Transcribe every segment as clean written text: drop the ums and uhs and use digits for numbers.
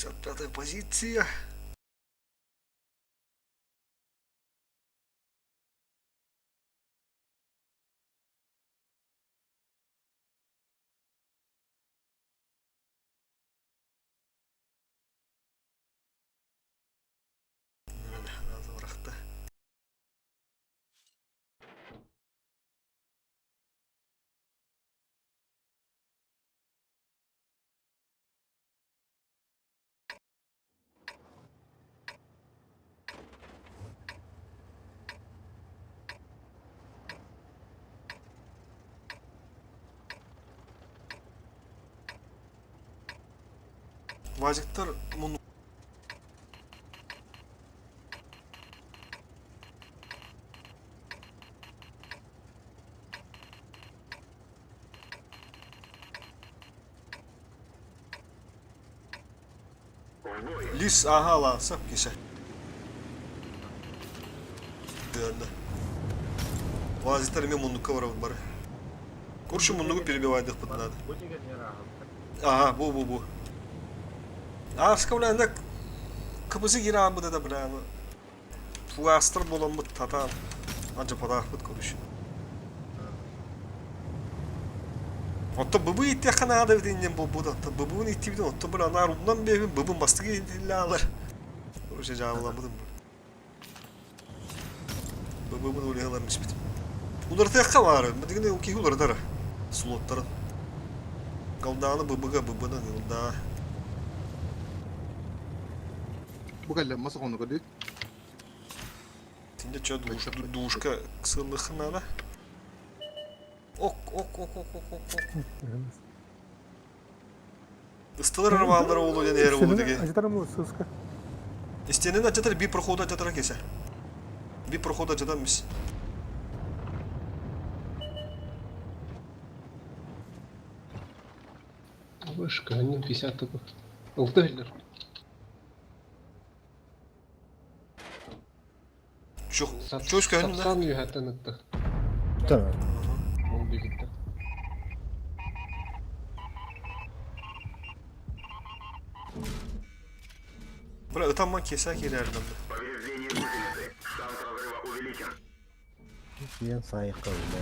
55-я позиция. Бырахта. Вазиктар мун Лис ага лаансап кисе. Дыанна. Вазиктар эме муннукка барабыт бары. Куршу муннугу перебивайдыхпыт надо. Ага, бу бу бу. Ааска бля анда КПЗ киирэ да бля Фугастар буоламмыт татаан алдьапалаахпыт короче. Оттон быбы иттиэххэ наада эбит иннин буолбут оттон быбыбын иттибитин оттон били анаар умнан биэбин быбын бастакы иһиллэалар. Короче дьаабыламмытым бу. Быбыбын улиһалар испит. Уларытыахха баара, билигин киһи уларытар слоттарын. Голдааны быбыга быбына голдаа. Бу кэллэ мас оҕону көрдүү. Тинде чё душка кысыллыхын надо. Ок, ок, ок, ок, ок, ок, ок. Ыстылар арабааллара олу диэн эр олу диги. Ажытарым сыска. Истиэнин ачатар би прохода ачатара кесе. Би прохода ачатан мис. Вышка, 1,50 такой. Ылтыйлар. Чөс көһүн Сапсан үөһэттэн ытта. Так. Ол бигитте. Бля, ытамман киэсэ киирээрдим. Повреждение гусеницы. Шанс разрыва увеличен. Диэн сайыкка үлэ.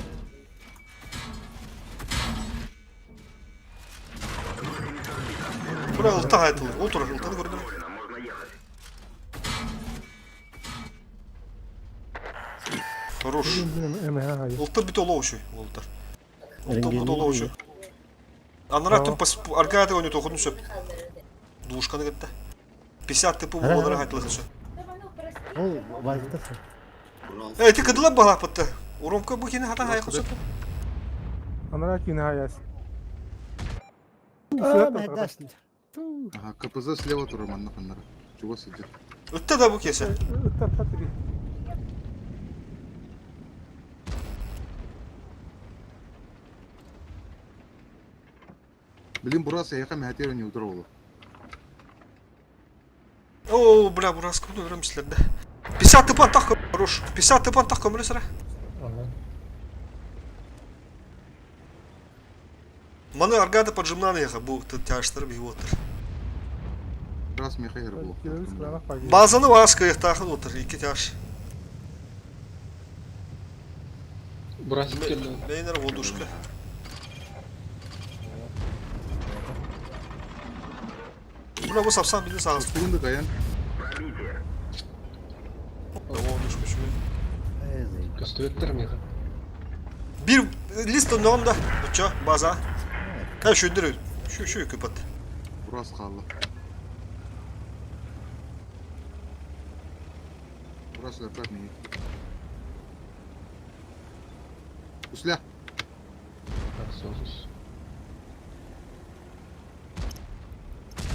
Бля, ылта айтылыр. Ол турар, ылтаны көрдүм. Можно ехать. Хорош. Ылта бүт олоо ошуй, олтар. Ылта бүт олоо ошуй. Анара түн пас аргады ойноту охотун сөп. Душканы кетті. 50 типу буолара хайтылыха сөп. Ол вазда. Э, ти кыдылап балапытты. Уромка бу кини хата хайкы сөп. Анара кини хаяс. Ага, КПЗ слева турар манна ханнара. Чего сидит? Ытта да бу кесе. Ытта татри. Блин, Бурас, я хам хотел не удрал. О, бля, Бурас кымды өлөмүслерде. 50 тыпан так хорош. 50 тыпан так көмөлө сыра. Маны аргада поджимнан еха бу тяжтар би отыр. Раз Михаил был. Базаны вас кыйыктаахын отыр, икки тяж. Бурас келді. Мейнер водушка. Бuna bu sapsan bizi sağ olsun. Секунды, Гаян. Пробитие. Водушка şu. Көстүбеттер меха. Bir list önünde Uça baza. Ha şu indir. Şu şu kapat. Бурас қалды. Бурас лепрат мені. Усля. Соғыс.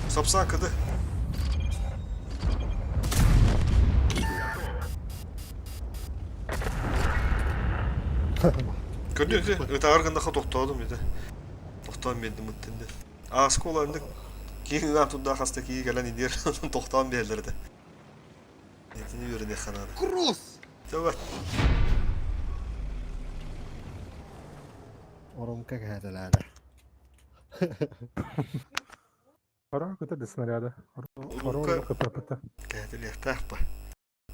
Sapsan kıdı. Көрдү ытааргындахха тохтоодум ити. Тохтоон биэрдим ыттынды. Ааска уланнык киин ыаан турдаах хаста кии кэлэн иниэр тохтоон биэрэллэр этэ. Итини үөрэниэххэ наада. Кросс! Давай. Оромка кэһэтэлээтэ. Хоро көтөр да снаряда. Хоро Рука кыппаппыта. кэһэтилиэхтээх ба.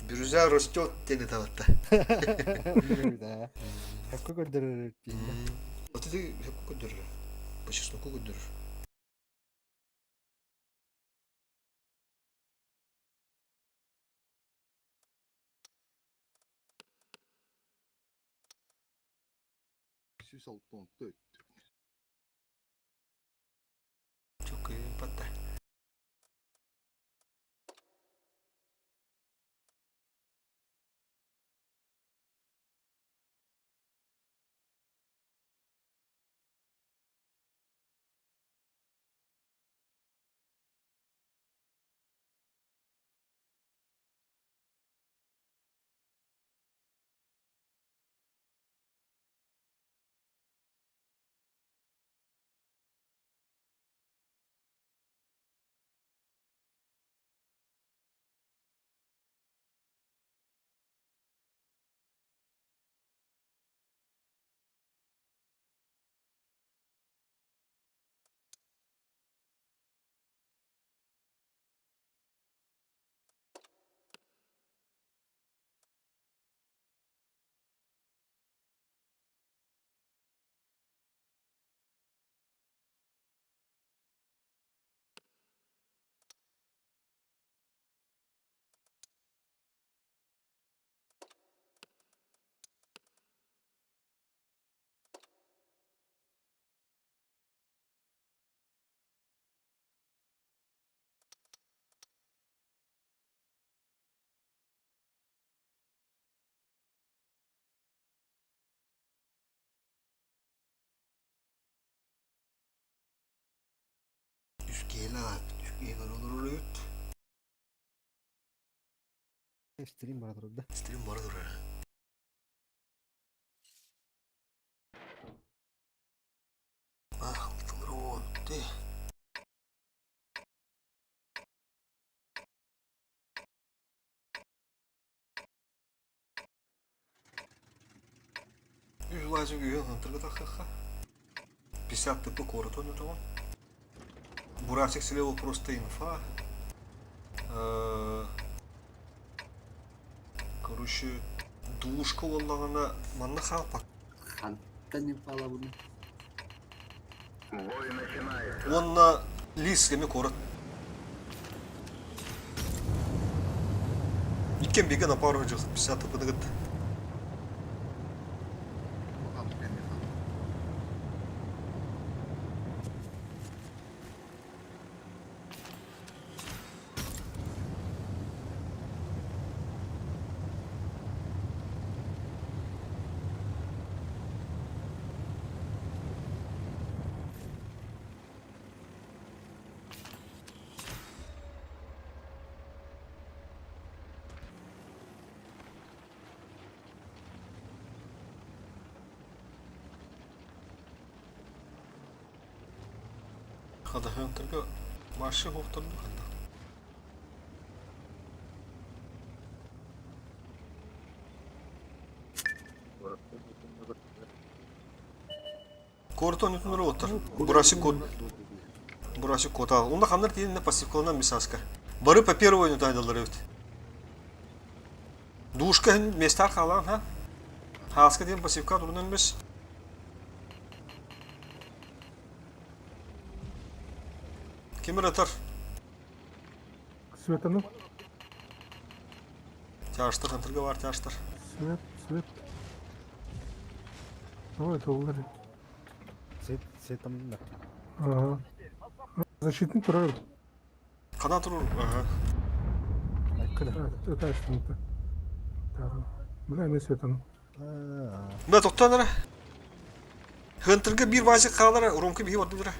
Бирюза растет диэн этабатта. Хакка көрдөрөр тиийдэ. Вот это хакка көрдөрөр. По чесноку көрдөрөр. Сүүс алтан төрт. Чокуйбата. Үскиэлээх, үскиэҕэр олорор эбит. Стрим бара турда. Стрим бара турар. Ах, ты. Үс үйөн хантырга 50 ТП корот он того. Бурасик слева просто инфа. Короче, двушка буоллаҕына манна хаалпак. Хантан инфалабын. Бой начинается. Уонна лис эми куорат. Иккен бигэ на пару жыл 50 ТП-ны кытта. Хадаһыантарга маршы хоохторду ханна. Куорат онньутун оттар. Бурасик кот. Бурасик кота. Онда ханнар тиийэн пассивкаланан мисаска. Бары по первой ойнутайдалар эбит. Душка местар хаалаан ха. Хааска диэн пассивка турунан бес. Ким ырытар? Светаны. Тяжтар, хантырга бар тяжтар. Свет, свет. Ой, это улар. Свет, светом да. Ага. Защитный турар. Хана турур. Ага. Айкына. Это что-то. Бля, не светаны. Мына тоқтан ара. Хантырга бир базик хаалара, Ромка биһи бардылара.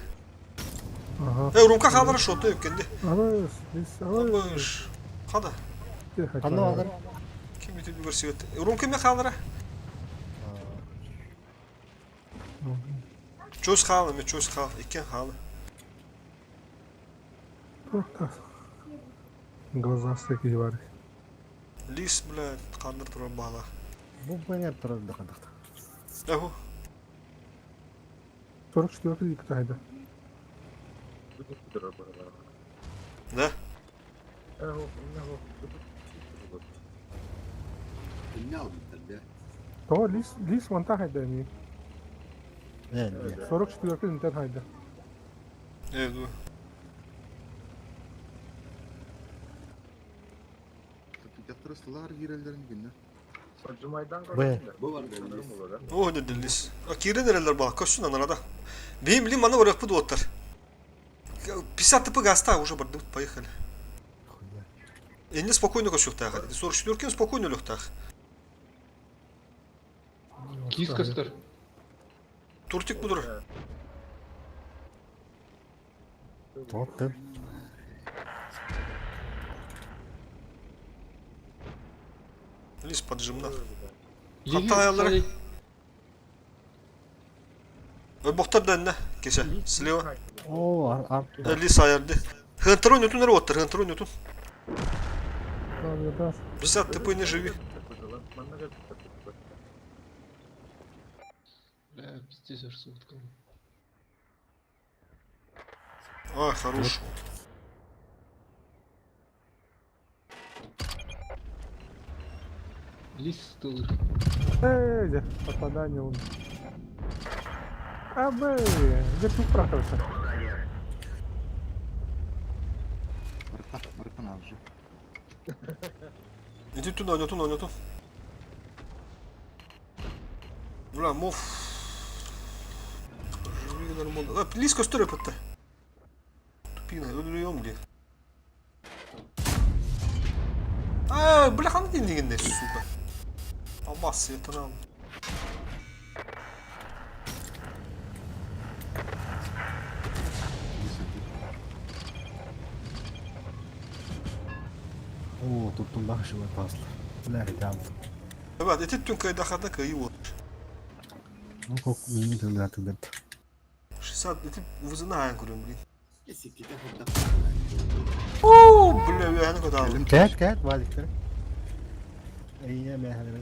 Ага. Э, Ромка хаалара шоты өккенде. Алыс, бис, алыс. Абыш. Хада. Ханна алар? Ким бүтүн көрсөт. Ромка ме хаалара? Чөс хаалы, ме чөс хаал, иккен хаалы. Глазастые киевары. Лис, бля, қандыр туран бала. Бу бәңәр турар да кандакта. Аху. 44-й Китайда. Да? Ne aldılar be? Того лис лис ванта хайда не. Э, не. 44 интер хайда. Evet bu. Яттырыстылар кирелерин гинне. Б. Bu var da О, ne дилис. А кирен эрелер бала, көссүн анарада. Бейм ли маны барып буду оттар. 50 тп гаста уже барды, поехали. Хуя. Энни спокойно көсүктах. 44 спокойно лөхтах. Киз көстөр. Туртик будур. Тоттым. Лис поджимна. Лиги Хатта аялары. Бохтар да энне кесе. Слева. О, ар ар. Лис аярды. Хантер ойнотун эр оттар, хантер ойнотун. Да, 50 тп не живи. Бля, пиздец, аж суткам. А, хорош. Лис стылыр. Эй, попадание он. А, б, где ты упрахался? Барыта, барыта назы. Иди туда, ойнотун, ойнотун. Бля, мов. Живи нормально. А, лис көстөр өпөттө. Тупина, өлүрөм ди. А, бля, ханы дигенде, сука. Алмаз, светынан. О, тут бахши паслар. Бля, там. Evet, эти түн кайда хата кайы вот. Ну, как минут тогда тогда. 60, эти вызына көрөм, блин. Eski de О, бля, я не кадал. Кэт, кэт, валиктер. Эй, я хали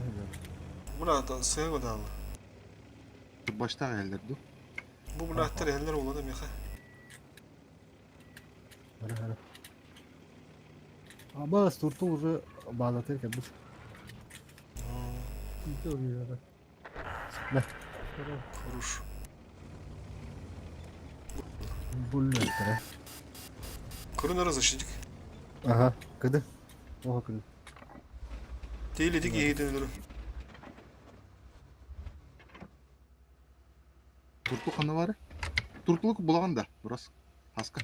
Бля, та сэ кадал. Башта элдер ду. Бу бля, тер эллер олады меха. Хара, хара. Аба, стурту уже базатыр как бы. Да. Хорош. Буллеттер. Көрүнөр защитик. Ага, кыды. Ого, кыды. Тейледик ейден Турту ханы бар. Туртулук булаган да, бурас. Хаска.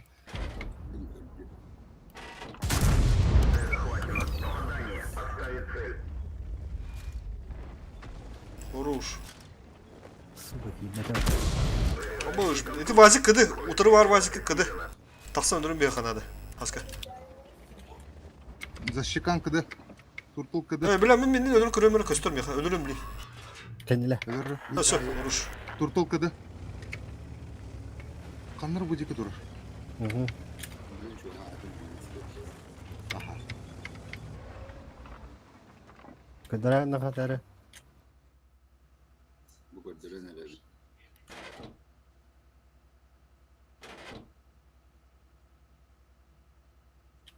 Хорош. Сука, киймeten. Аба, эти вазик кыды. Утыры бар вазик кыды. Тақсан өндүрүм бейханады. Хаска. Защекан кыды. Туртул кыды. Э, бля, мен мен өлөр көрөмөр көстөр меха. Өлөрөм блин. Кениле. Өлөр. Все, хорош. Туртул кыды. Каннар бу дики турар. Угу. Аха. Кыдыра на хатары. Bu gördüren herhalde.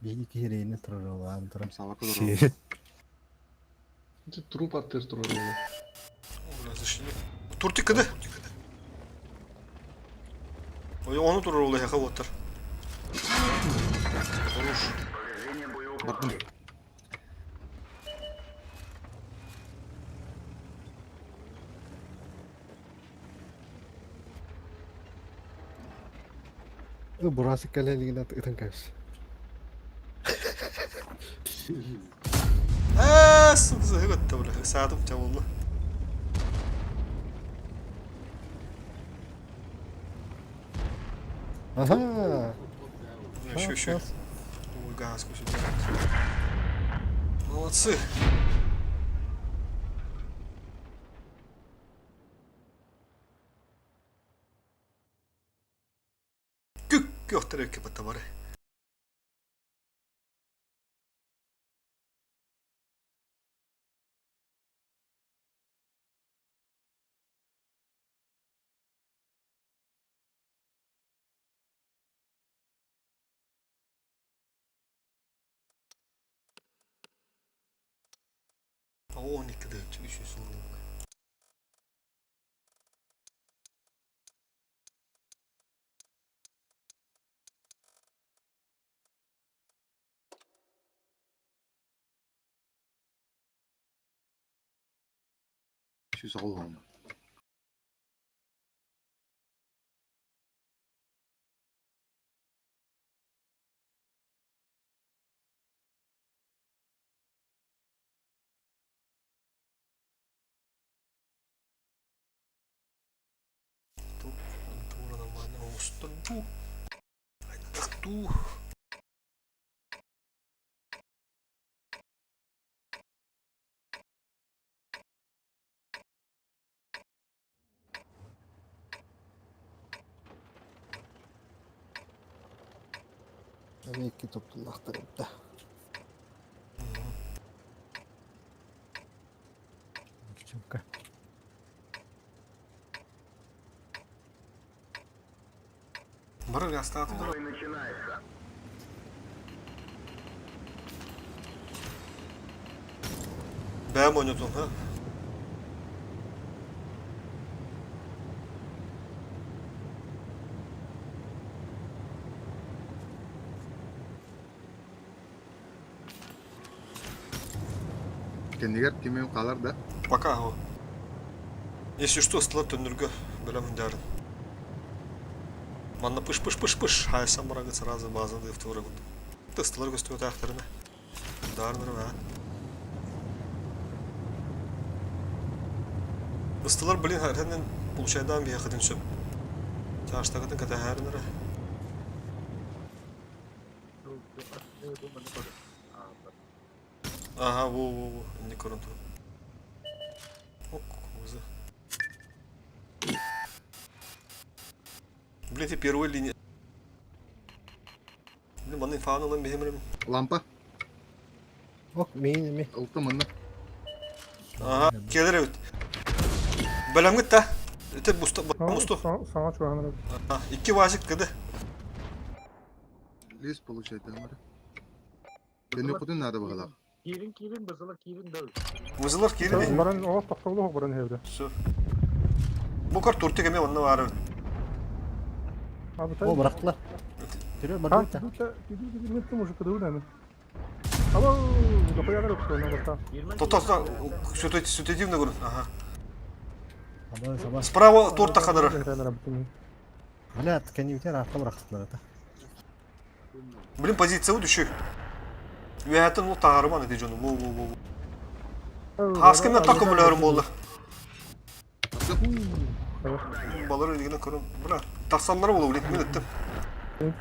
Биги кирейне турар тура. Сабака турар. Это труп аттыр турар. Бля, защитник. Туртик кыды. Ой, оны турар олай хака оттар. Хорош. Повреждение боеукладки. Бардым. Бурасы калелигин ытын кайсы. Э, сука, зыгытты, бля. Саатым чабылды. Ага. Еще, еще. Ой, газ, кусок. Молодцы. Күк, күк, бары. 12 300 сыл. 180. Тура нормально оҥостор дуу, хайдах дуу. Эмиэ икки топтуллахтар эбит. Чуҥка. Бары гаастаатылар. Бой начинается. Бэйэм оонньотуом, ха? Кэннигэр ким хаалар да? Пока о. Если что, ыстылар төннөргө бэлэм дарын. Манна пыш-пыш-пыш-пыш, хайсан барагы сразу базаны второй год. Ыстылар көстүөтаахтарына. Даарныры баа. Ыстылар, блин, харханын получайдаан биһиэхэтин сөп. Чаастагытын кэтэһээринэрэ. Ага, во-во-во, инник көрөн турун. Ок, куза. Блин, ты первой линии. Блин, манны фан ылан биһимирим. Лампа. Ок, миин эми. Ылта манна. Ага, келер эбит. Бэлэмҥит да? Это буста, мусту. Саҥа чугаһан Икки вазик кыды. Лист получает амара. Кэнни хотун надо баҕалаах. Киирин киирин бызыла киирин да. Вызылар киирин. Баран олох тохтолуох баран иһэбит. Все. Бу кар туртик эмиэ онно баар эбит. О, бырахтылар. Түрө барбыт. Ало, дохуя көрүп То-то сүтетивно көрүн. Ага. Саба, саба. Справа торта ханара. Бля, кэннибитин аахта бырахтылар это. Блин, позиция үчү. Үөһэттэн ол таһаарыман ити дьону. Во во во. Хааска мен так көмөлөөрүм буолла. Балары илигинен көрөн. Бля, тахсаллара буолуо, блин, мин ыттым.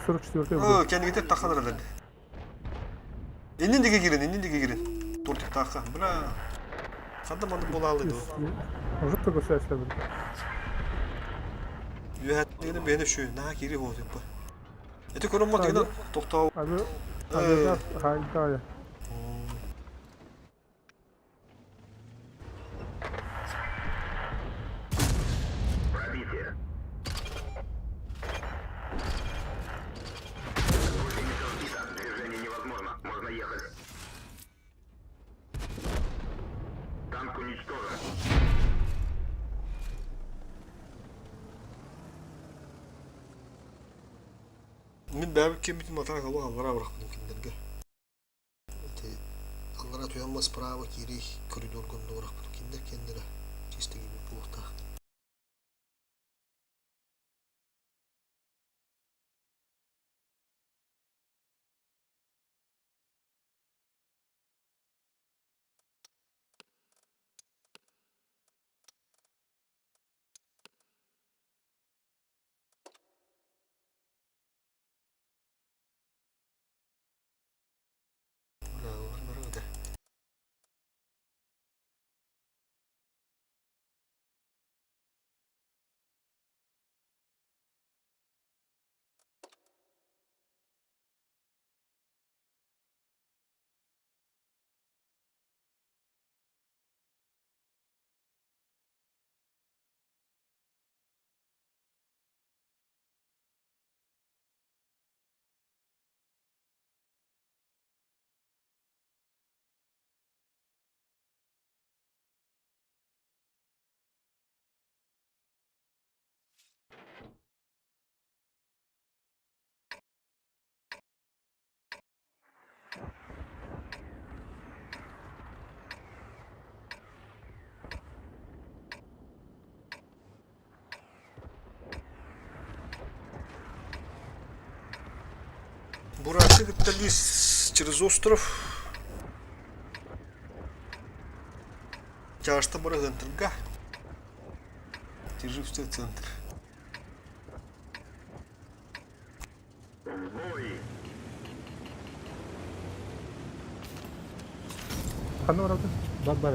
44 О, кэннигитин тахсан эрэлэр. Иннин диги киирин, иннин диги киирин. Тортик таахха. Бля. Ханна маннык буолаалый дуо? Уже приглашаешь. Үөһэттэн бэйэни үчү, наһаа киири хуотуппа. Ити көрөн мо тигинен тохтоо. Abi, abi, hayda. Пробитие. Гусеница сбита. Движение невозможно. Можно ехать. Танк уничтожен. Мин бэйэбит киэммитин матаах олох аллараа бырахпытым кинилэргэ. Ити аллараа туйамма справа киирии коридорга онно бырахпытым. Кинилэр киэннэрэ чисто киирбит буолуохтаах. Бля, бар этэ. кытта лист через остров. Чаашта бары центрга. Держи все центр. Ханна барабын? Бар бар.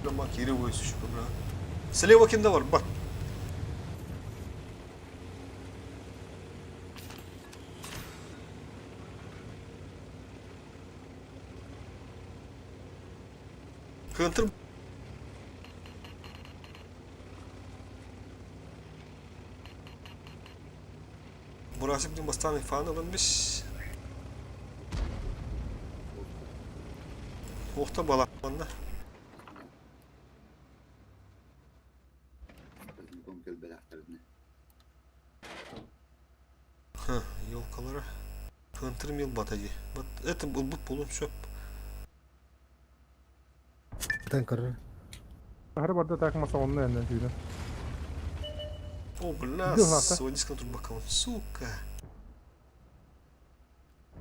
Прямо кири еще, брат. Слева кимде бар? Бak. Hunter Burası bizim бастан фан алынбиш. Охта бала манна. Ком кэлбэлэхтэринэ. Ха, елкалара. Hunter мил батади. Вот это был бы полон все. Тан көрөр. Хары барда так маса онны энен түйден. О, бля, Где у нас, а? сводись на трубаком. Сука.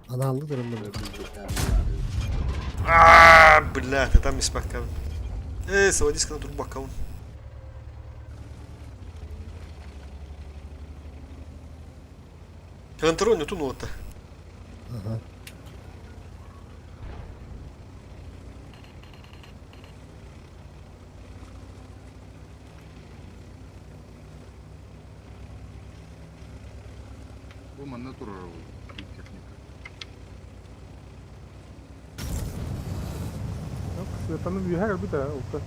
Аналлы тураллар. А, бля, ты там испакал. Эй, сводись на трубаком. Hunter он ту нота. Аха. Бу манна турар ол техника. Yok, Светанын үйе кэлбит ээ, улта.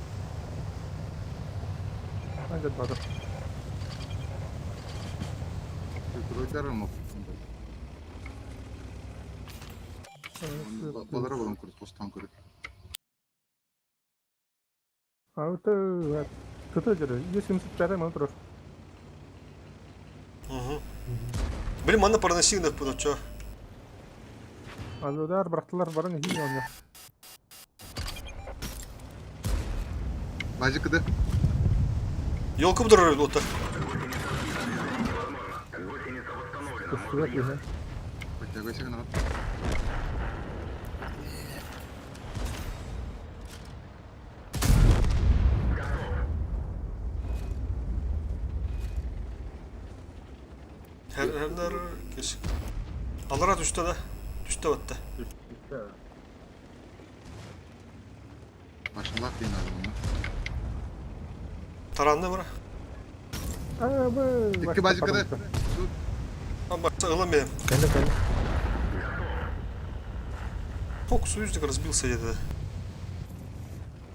Анжат бады. Тройдар мо. Балара болон көрүт, костан көрүт. А это Кто жері? 175 мың тұрыр. Угу. Блин, манна паранасигнах буду, чё? Алудар бірақтылар барын хи оны. Базикада Елка бұдырыр ота. Көстүбэт иһэ. подтягивайся на. Her her keş. Алара düştü да. Düştü батта. Машиналар дейін алды. Таранды бара. Аа, бу. Икки базикада. Ама ылым мен. Кэлэ кэлэ. Фок союзник разбился где-то.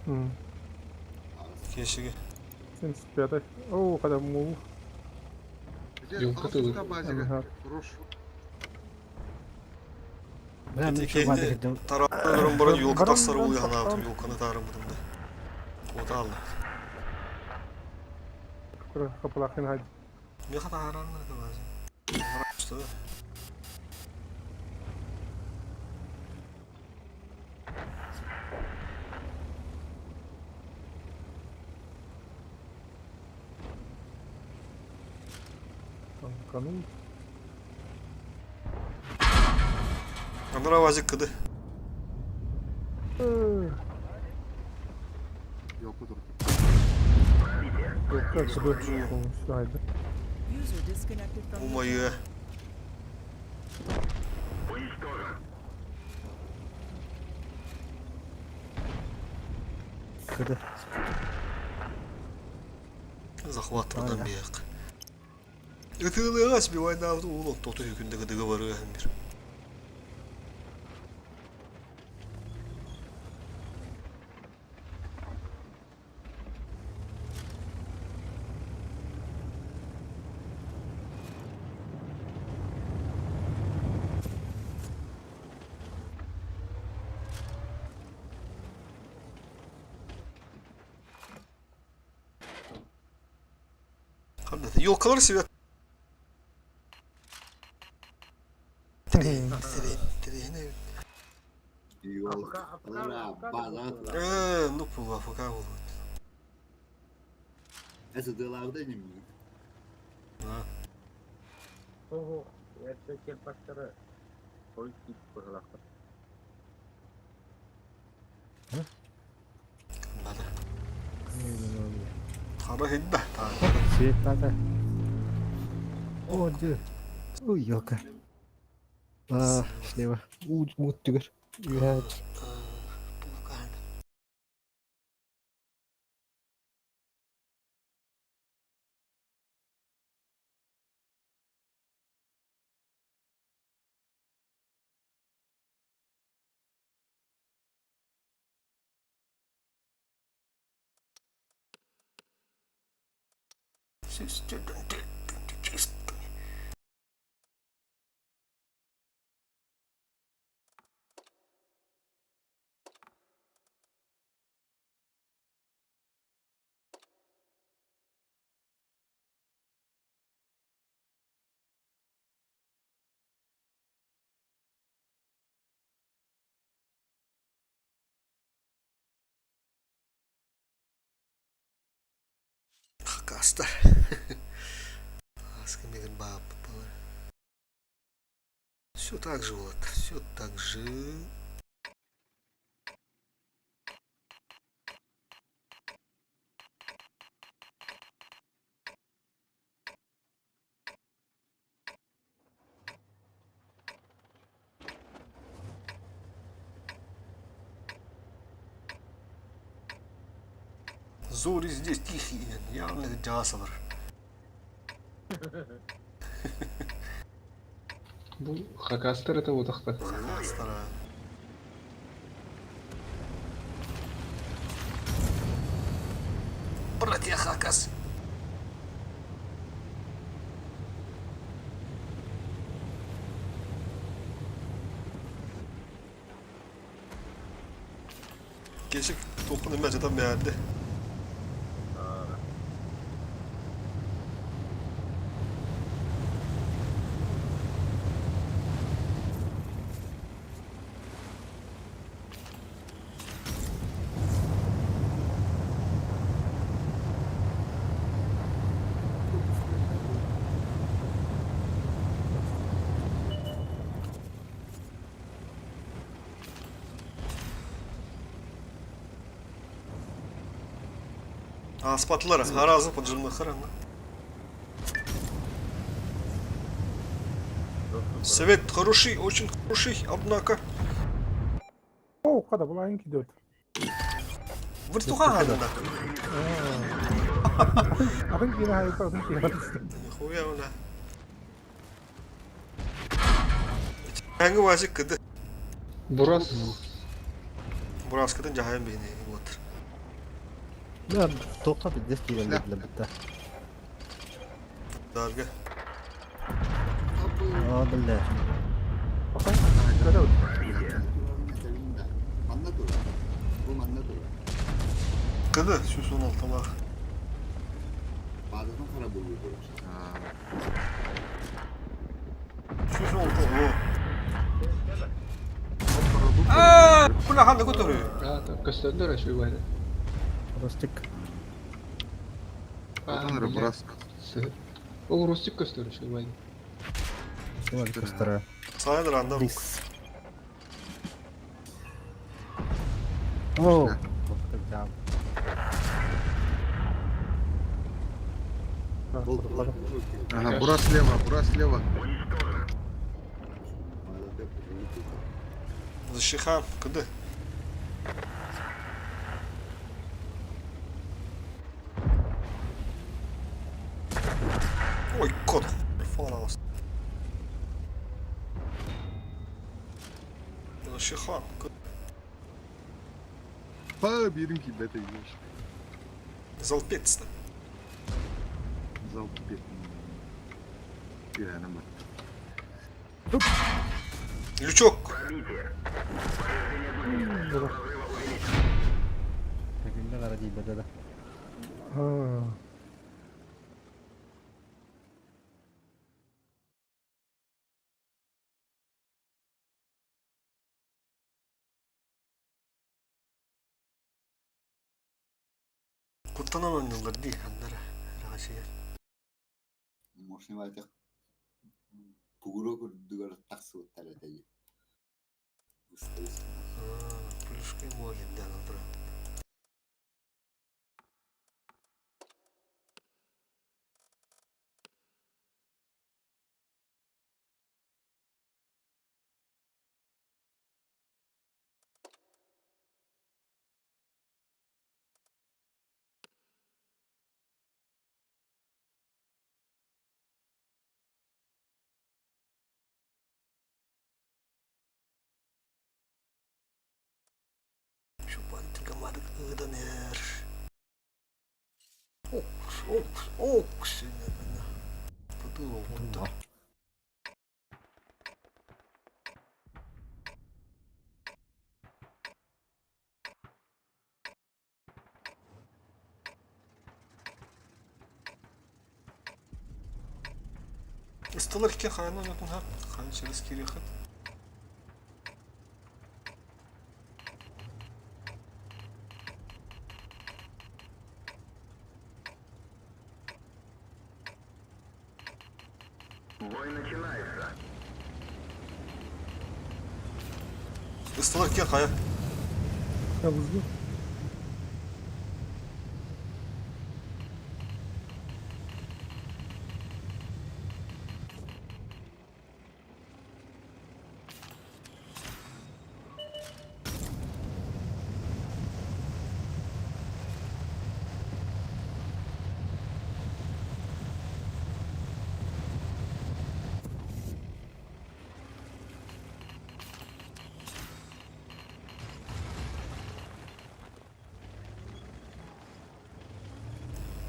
М, Кешеге. 75. О, когда му. Елка ты. Базика. Хорош. Бля, мен şu базик этим. Таранды бара елка Баран- тастары баран ой ана тастан. елканы тарым бұдымда. Ота алды. Капалахин хай. Мен хата аранды да базы. Алара düştü да. Кану. Анара вазик кыды. Елка тұр. Слайды. User disconnected from your Умайы. Уничтожен. Кыды. Захват турдан бияк. Ытылыгас би война улон тоту хүндеги договоры бир. Елкалар себя. Трен, трен, трен. Елка. База. Ну, пула, пока вот. Это дыларда не ми. Да. Суох, эрдэ кэлбэттэрэ, хойут киирбит быһыылаахтар. Надо. Хара хидда. Свет надо. О, дьэ. Ой, елка. А, слева. У, муттугар. Үһээт. Хакастар. Аска мигин бааппыт буолар. Все так же вот, все так же. Зори здесь тихие, явно дьаасалар. Бу хакастар это утахта. Хакастара. Братья Хакас. Кешик толкун эмэ жатан бээрде. Ааспатылар, араазы поджимныхар аны. Совет хороший, очень хороший, однако. О, kada булайын кидет. Вертуха анна. Атын киинэ хайыта, атын киинэ Нихуя она. Эҥи васик кыды. Бурас. Бураскытын жаһайан биһини вот. Да, тоқта пиздец киирэн биэрдилэр бытта. Дарга. Аа, биллэ. Манна турар. Бу манна турар. Кыды 116-лаах. Баазатын хара булуу турар. 116 оо. Аа, кула ханна көтөрү. Аа, көстөллөр үчүгэй. Ростик. Отон эрэ Бураск. Ол Ростик көстөр үчүгэй. Ол көстөрө. Сайын ранда рук. Оо. Ага, Бурас слева, Бурас слева. Защихан, кыды. Ой, кот. Фалалас. Защихан, кыды. Па, биирин киирбэтэ ешь. Залпетсно. Залпет. Түһээнэ бар. Лючок. Күҥҥэ бара диэбэтэ да. Куттанан оонньууллар дии ханнара. Раҕачыйар. Мощный ватик. Бугуруок үрдүгэр тахсыбыттар этэ дии. Плюшкой моги да, бро. Шупантыга марык ыыдан эр. Ок, ок, ок, синемена. Бутыло мунда. Ыстылар икки хайаны ойнотун хап, хайын через кириэхит. Бой начинается. Ыстылар икки хайа. Yavuzlu.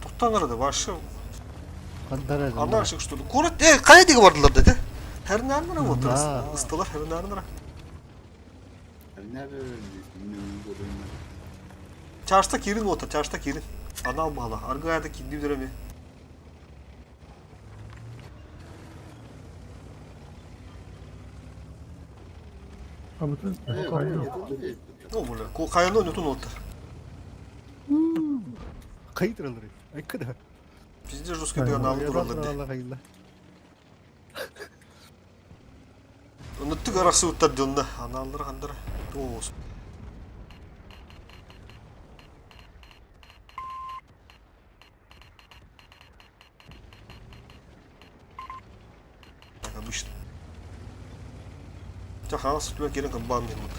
Тоқтан арады, вообще. Хандар Анар что ли? Курат, э, кая диге бардылар dedi. Her nerede вот Да. ыстылар her nerede? Чаршта кирин ота, чаршта кирин. Анал бала, аргаяда кирди дөреми. Абытын. Kaydı. Ну, бля, ко каяны ойнотун ота. Кайтыралар. Айкыда. Пизде жестко деген алып туралар де. Allah hayırlı. Уnuttuk арасы уттар дөнді. Аналар қандар. Тоғыз. Так, обычно. Жа, сүтімен керен кымбан мен вот.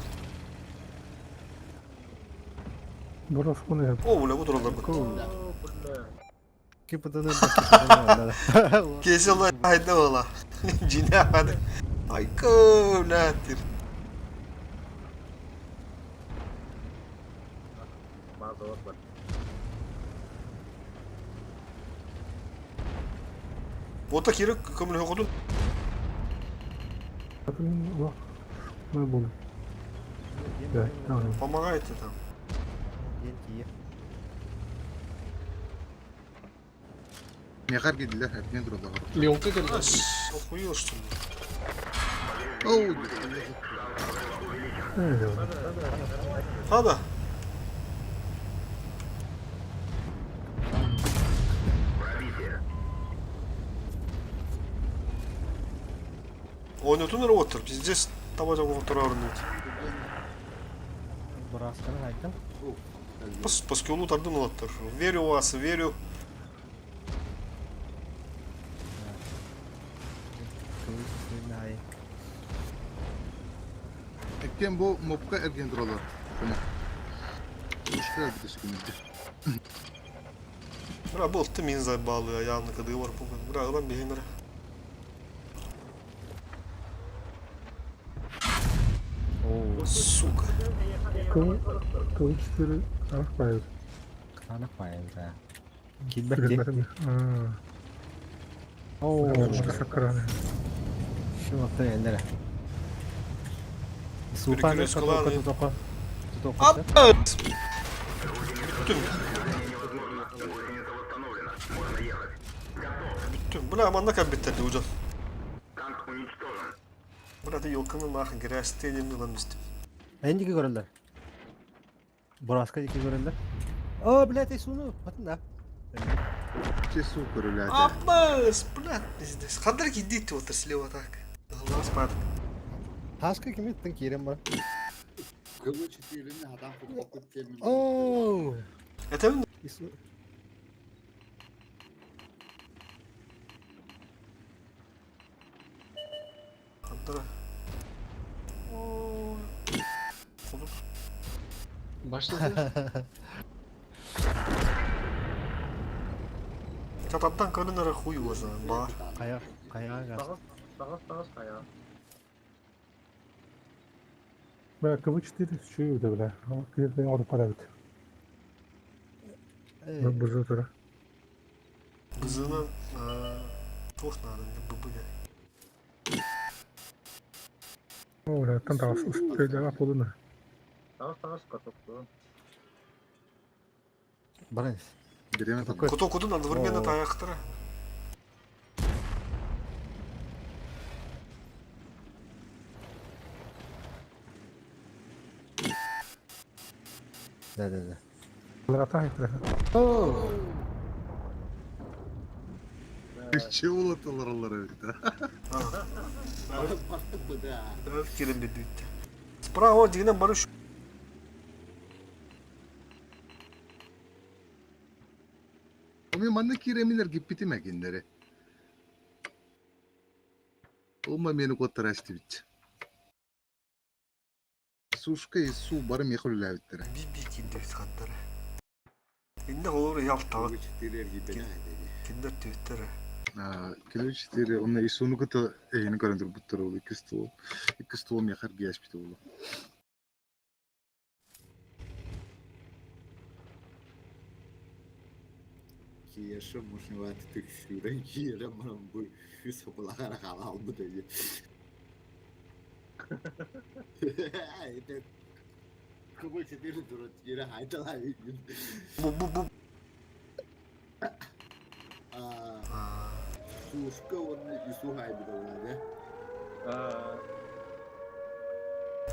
Burası bunu yap. О, бля, bu туралар бит. Кипытаны. Кесе олай айда ола. Жине ады. Айкы, бля, тир. База бар. Ота керек көмілі оқыдың. Zaten Allah. Ne bu? Да, tamam. Помогайте там. Мехар киделер, эрген тураллар. Леонка келді. Охуел, что ли? Оу, Evet. Хада. Ойнотун роботтор, пиздец, таба жабы турарын. Бурасканы айттым. Пос по скиллу тардын олаттар. Верю в вас, верю. Эккен бу мопка эрген тураллар. Ушка битес күнү. Бра, был ты мин заебал, я явно кады бар бүгін. Бра, ылан беймір. Оо, Сука. Kılı, kılıçları anak bayıldı. канак байылда. Килбек. Ha. Оо, Sakarane. şu вакта эндер. Супаны Перекрестка тотока ланы. тотока. Тотока. Аппет! Бүттім. Гусеница восстановлена. Можно ехать. Бүттім. Бля, аманда кәббеттерді уже. Танк уничтожен. Бля, ты елканы нахуй, грязь, ты не милан мистим. Эндики көрөлдөр. Бураска дики көрөлдөр. О, блядь, суну. Батын да. Че су көрүләде. Аббас, бля, пиздец. Хандар кидит отыр слева так. Спад. Таска кими ыттын киирэн бар. Кыбы четырены хатан куппаккыт диэммин. Оо! Этэбин Хантара. Başladı. Тататтан көрүн эрэ хуй его знает, баар. Хайа, хайа газ. Саҕас, саҕас, саҕас хайа. Бля, КВ-4 чую да, бля. Кирден орып барабыт. Бызы тура. Бызынан туох наада, быбыга. О, бля, там тагыс успейдага полуна. Саҕас, саҕас каток. Баран. Береме там. Такой. Куту кутун одновременно О. таяқтыра. Да, да, да. Oo. Чего улаталар эбит. Бартык да. Кирен бедүйті. Справа дегенен бары шу. Оми манна киремилер гиппитим экиндери. Олма мени коттарашты бит. Сушка и су бары мехулләбиттер. Би-би килди хаттары. Инде олор ялталы. Кыбы четыре эргибене Киндер түттері. Кило 4, онна исуну кыта эйни көрөндүр буттар ол 2 стол. 2 стол мехар гияш бит ол. Киеші мушневаты түксүрен киерем мұрын бұл хүс опылағара қала албы дейді. Это Кыбы четыре дурат кире хайдалай. Бу бу бу. Сушка оны ису хайбы да олады.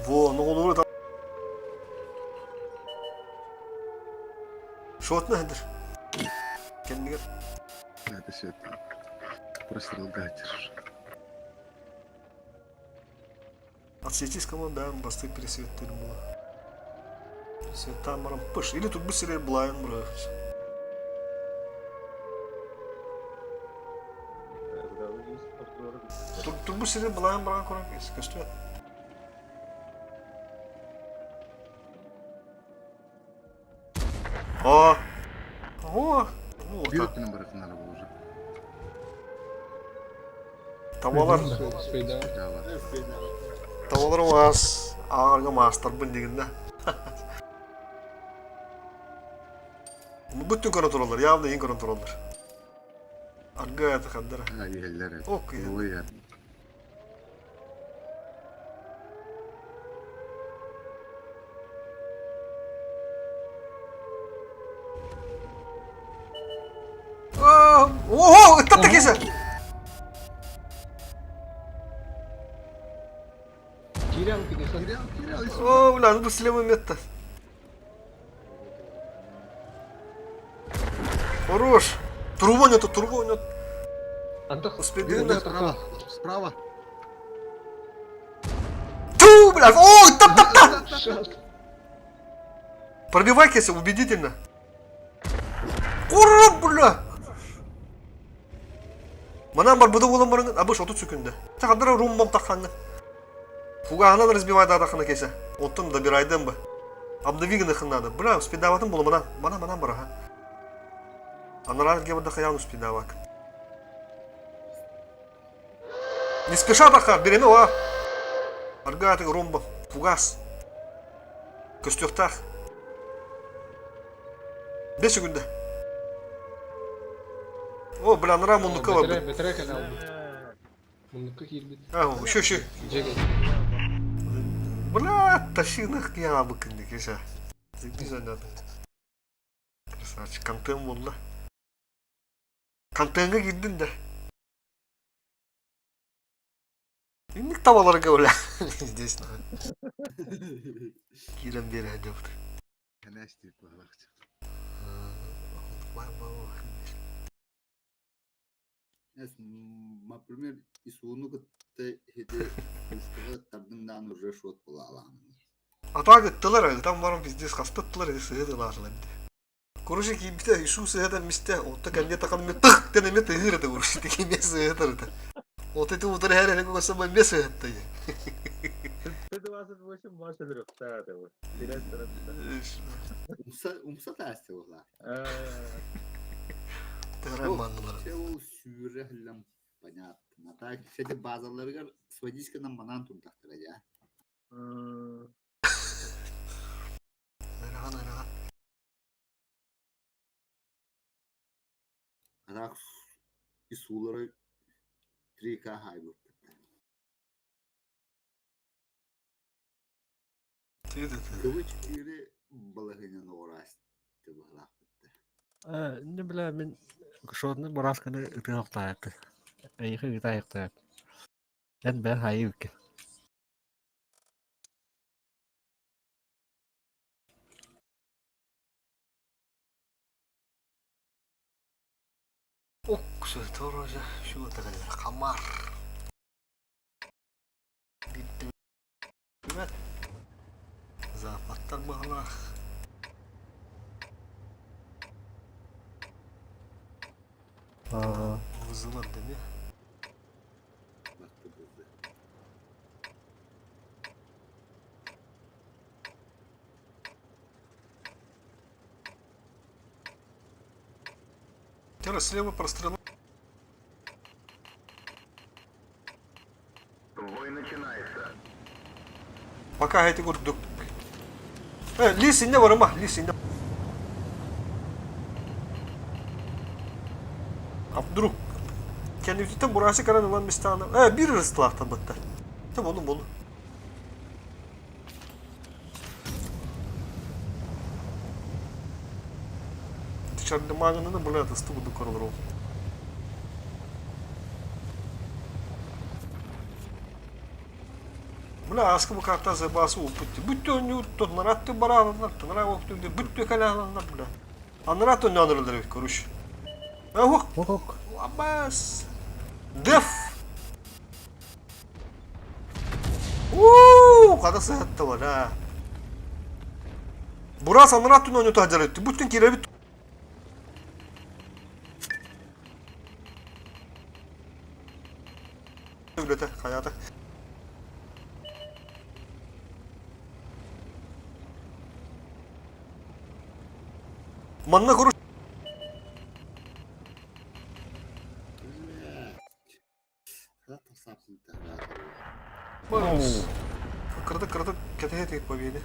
Во, ну олор да. Шотна хендер. Кендигер. Это все прострел гатер. Отсветись команда, басты пересветтер була. Света марам пыш. Или тут быстрее блайн бра. Тут тут быстрее блайн бра корак. Көстү. О! О! Ну, Бир вот өттүнөн баракынары бу уже. Табалар, Спейда. Жала. табалар вас ағарга мастарбын дегенде. Бүтүн көрө туралар, явно ең көрө туралар. Арга это хандара. А, еллер. Ок, Ой, я. Ого, ыттатта кесе. Кирям кидесэн. Кирилл, Кирилл, ису. О, бля, ну слева метта. Хорош. Турбо нету, турбо нет. Антах. Успейден. Справа, справа. Ту, бля, о, тап, тап, тап. Шат. Пробивай, Кеся, убедительно. Ура, бля! Манан бар бұды олым барыңын, абыш отут сүкінді. Тақадыра румбам таққанны. Фугағынан разбивай да тақына кесе. Оттым добирайдым бы. Обновиганы хыннады. Бля, успедаватын болу манан. Мана, манан бар, аха. Анарар гебада хаян успедавак. Не спеша тақа, береме ва. Арга румба. Фугас. Көстөқтақ. Бес секунда. О, бля, нара мундука бар. Бетре, бетре канал. Мундука кирбит. А, еще, еще. Жеге. Бля, тащи нах я быкынды, кеша. Заебись надо. Красавчик, контент болды. Контентке кирдин да. Инник табаларга, бля. Здесь, нахуй. Кирен бери, деп. Кәнәш дип балакчы. Например, исууну кытта ити пушкаҕа тардыҥнаан уже шот булаалаан. А так ыттылар, ытан баран пиздец хаста ыттылар, ити сыһыт ылаатылар дии. Короче, киирбитэ, Иисус сыһытан мистэ, онто кэннэ такан эмиэ тых диэн эмиэ тыһыыр этэ, короче, тики эмиэ сыһытар этэ. Вот эти утары һэр эрэ көсө эмиэ сыһытта дии. 128 матч өлөрөхтөөх этэ. Билэн Умса умса таасты буолла. Тыгыран маннылар. Ол сүүрэ хиллам понятно. Так, кстати, базаларыгар с водичканан манан турдахтара дьа. Ырахан ырахан. Араак исуулары 3К хаайбыппыт. Кыбыч-киири балаһыанньаны оҕураасты быһалаахпытта. Не бля, мин шотны бурасканы ытыахтааты. Эйиэхэ ыытаайахтаат. Эн бэр хайы үкке. Уксу тоже şu kadar kamar. Bitti. Evet. Западтар баҕалаах. Аа, Вызылар дemi. Батты булды. Тера слева прострела. Бой начинается. Пока эти курдук. Лис инне барыма, лис инне. А вдруг Kendisi burası karan olan mistağını. Bir ıslahtan battı. Tamam oğlum oğlum. Dışarıda manganını buraya tastı budu korulur. Бля, аскы бу карта забасы упутти. Бүтті önü uttu. Наратты баралар, тынра окту, бүтті калалар, бля. Анрат önü анырылыр koruş. Ох, ок ок. Абас. Деф. Ууу, када сыһатта бар, ha. Бурас анрат önü tacar etti. Bütün kirebi Үлэтэ, хайата. Манна коруш Кырдык кырдык кэтэһэ тик победы.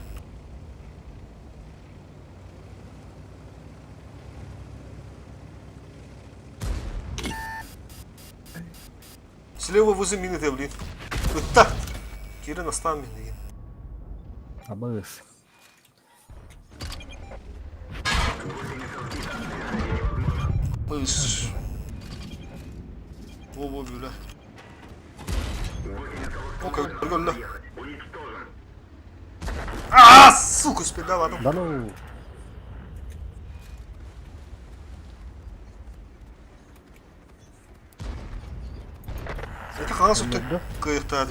Слева возле мины ты, блин. Ытта! Кирин астан мин деген. Абыс. Ыс. Во-во, бля. О, как прикольно. А, сука, спидала. Да ну. Это хаос өттө кыйыктаа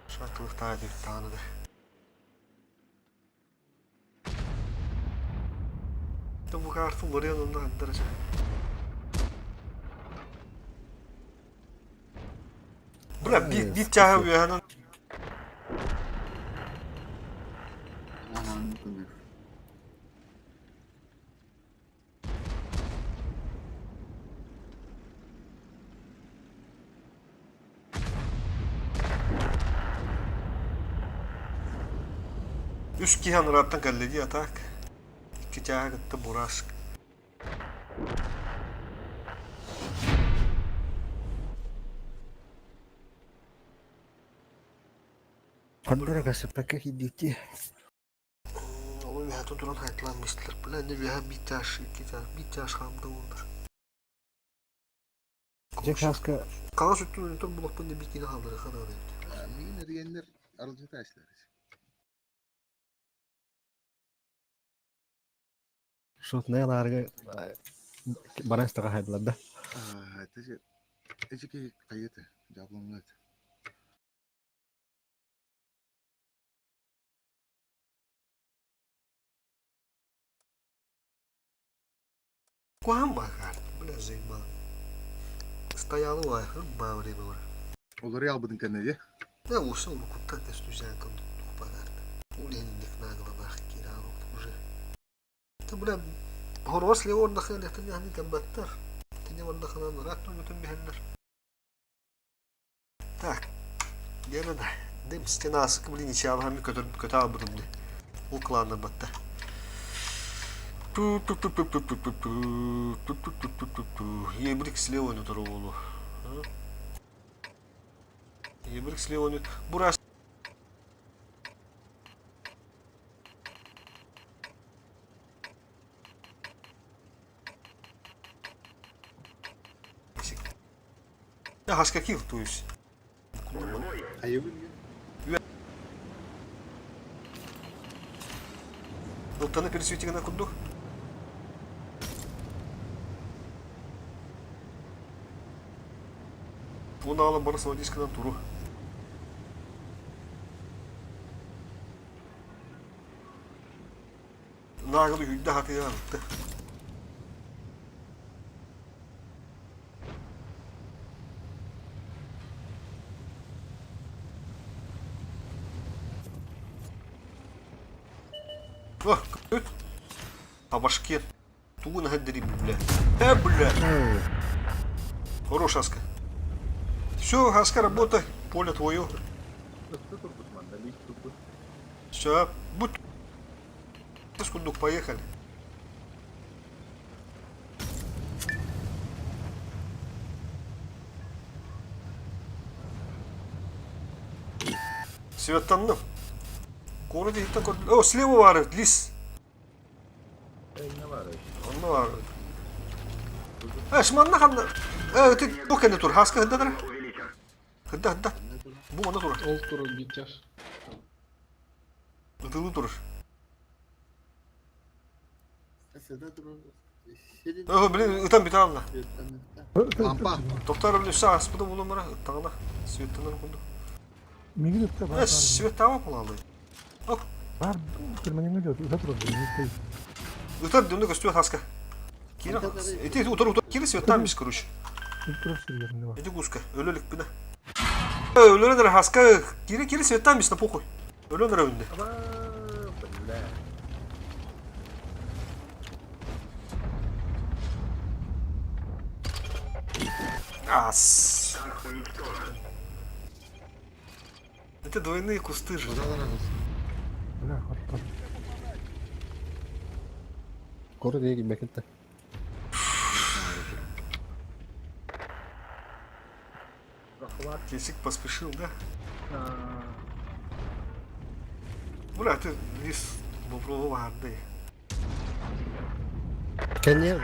Шатылыктаа дип тааныды. Бу карты лорен онда андырача. Бля, бит бит чаһы үөһэнэн Үс киһи анараттан кэллэ дии атаак. Икки чааһы кытта бураск. Ханнара касыппакка киирдикти. Ол үөһэтин туран хайтлаан мистилэр. Бля, не үөһэ биир чаас, икки чаас, биир чаас хаамда уоллар. Дьэ кааска Хаҥас өттүн өнтөн булахпын да биир киинэ хаалларыахха наада эбит. Миин эргеннер арылдьыта эстилэр. шотнай лаарга Баран истэҕэ хайдылар да. Это эти хайыты, дьаблоҥҥа Куһаҕан баһаар, бля, заебал. Стояла ба время уже. Олору албытын кэннэ дии. Да, усы уруккуттан көстүүсээн купанарда. Уленник нагланах киирал уже. Та бля, Хорос ли ордахын лехтен яхны кэмбаттар. Тини ордахынан рак түнүтүн биһэллэр. Так, Гена дым стенасы блин ничего көтөр көтө албытым ди. Ол кланнар батта. Ту ту ту ту ту ту ту ту ту ту ту ту ту ту Ебрик слева не туру Ебрик слева не Бурас Хаска кил, то есть. Ылтаны пересветигана курдук. Уон аала бары самодисканан туру. Наагыл үһүйдэ хатыйа ытты. О, күт. По башке. Тугу наһаддери бля. Э, бля. Хорош, Аска. Все, Аска, работай. Поле твое. Все, будь курдук, поехали. Светтанным. Город иһиттэн көрдүм. О, слева баар, лис. Онно баар. Э, шманна ханна. Э, ты туох кэннэ тур, хаска хында дара. Хында, хында. Бу манна турар. Ол турар битяж. Ытылыы турар. Өө, блин, ытан бүтэ алла. Лампа. Тоқтар блин, өссө ааспыта буолумара, ыттаҕына, светтанар курдук. Мигин ытта бар. Э, светтаама буолаалый. Бар, перманентно делать, ыта турар. Ытар дөнө көстүө хаска. Кира, ити утар утар кири светтаан бис короче. Турар сиргеринде бар. Ити куска, өлө иликпинэ. Өлөрөн эрэ хаска, кири кири светтаан бис на похуй. Өлөн эрэ үннэ. Ас. Это двойные кусты же. Бля, хаттан. Кор диэки бэкинтэ. Кисик поспешил, да? Бля, ты лис боброва арды. Кэнниэ.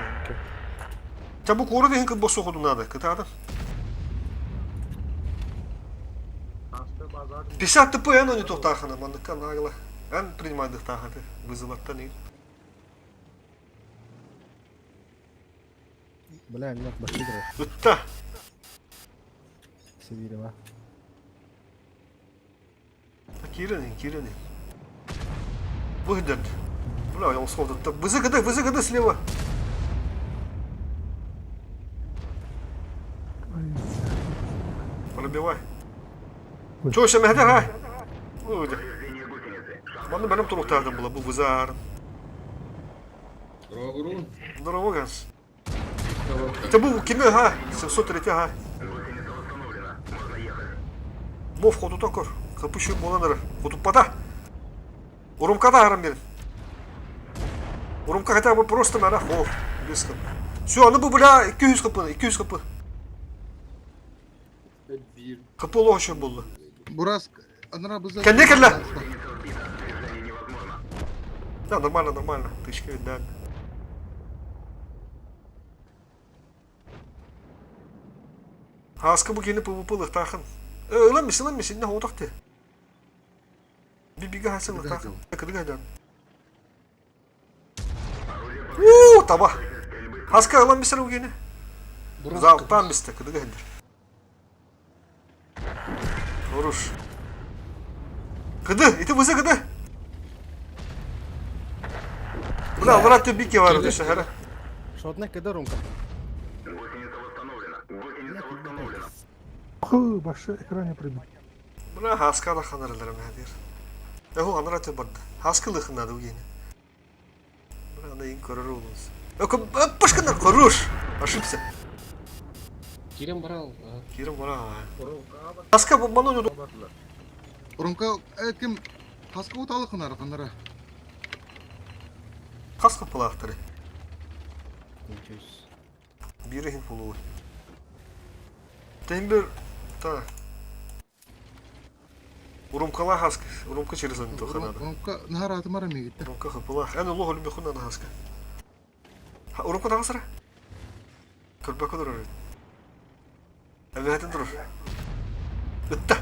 Ча бу куорат иһин кытбосу ходу надо, кытаата. 50 ТП эн они тохтаахана, манныкка наагла. Эн принимайдыхтаахаты, вызываттан ин. Бля, нет, башкидра. Ытта! Сибирева. Киирэн, киирэн. Выгоден. Бля, он ушел. ВЗГД, ВЗГД слева. Пробивай. Чё, еще мехдер, а? Ой, Манна бэлэм туруктаахтан була бу вызаар. Здорово, Здорово, Ганс. Это бу кими ха? 703 ха. Мов хотута көр. Капышы буолан эрэр. Хотуппата. Урумката аһаран биэрин. Урумка хотя бы просто надо. О, без хп. Все, аны бу бля 200 хп, 200 хп. Хп олох буолла. Бурас, анара быза. Кэннэ кэллэ. Да, нормально, нормально. Тычка да. Ааска бу киһини ПВП лыхтаахын. Ылан мис, ылан мис, иннэ хоҕотох ти. Бибигэ хасан лыхтаахын. Кыргыһадан. Уу, таба. Хаска ылан бисер угене. Залтан бисте, кыдыга хендер. Хорош. Кыды, ити бысы кыды. Бля, брат, ты бики var өтө шахара. Шотна кыды румка. Гусеница восстановлена. Гусеница восстановлена. Хы, башы экране прибил. Бля, хаска да ханаралар мәдир. Эху анара ты барды. Хаска лыхнады угене. Бля, ана ин көрөр улус. Пашканар хорош. Ошибся. Кирем барал. Кирем барал. Хаска ману Румка ким хаска уталы ханара ханара. Хаска палахтары. Бири хин полуы. Тембер та. Урумкала хаска. Урумка через он ханада. Румка нахара атмара мигитте. Урумка хапалах. Эн улух үлүм хунна хаска. Урумка тагысыра. Көрбөкө турар. Эбээтин турар. Ытта.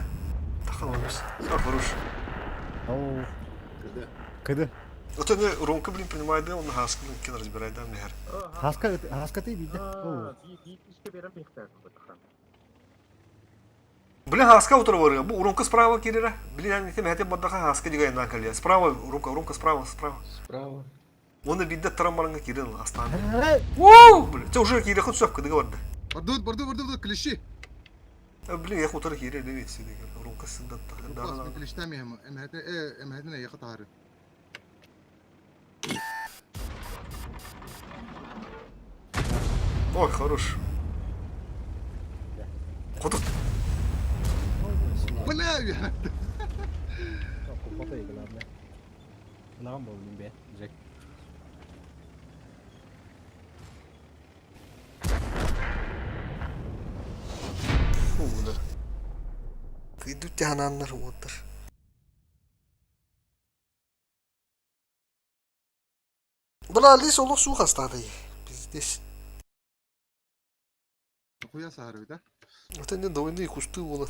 Тахалабыз. Хорош. Оу. Кыды. Вот это Ромка, блин, принимает, да, он хаска, блин, кин разбирает, да, мэр. Хаска, хаска ты видно. Блин, хаска утро варга. Бу Ромка справа кирера. Блин, я не тем, хотя бадаха хаска дигай на калия. Справа, Ромка, Ромка справа, справа. Справа. Он бидде трамбаранга кирен астан. Уу, блин, ты уже кире хоть сопка договорда. Бардут, бардут, бардут, клещи. Блин, я хутор кире не весь Ромка сында. Да, да. Клещтами hem, hem hem hem yakıt Ой, хорош. Куда? Бля, Лаган болдум бе, Жек. Фу, да. Идут тянаннар уоттар. Бля, лис олох суу хастады. Пиздец. Хуя сахары, да? Вот они довольны кусты вон.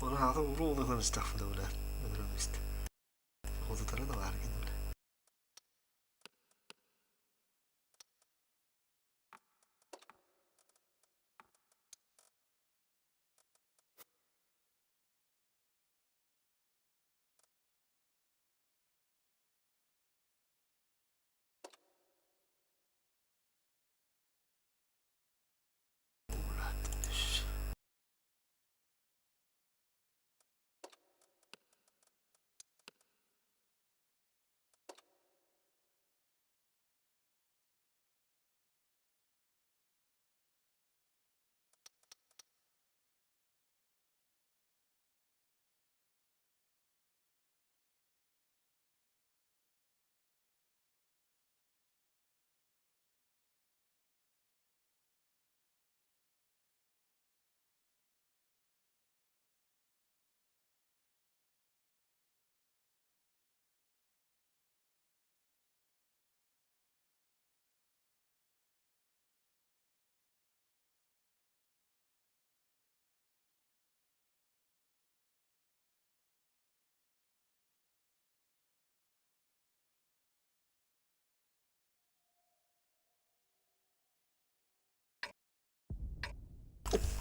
Оны хағы уру оны ханыстақфы да бля. Хотутара да бар ген бля.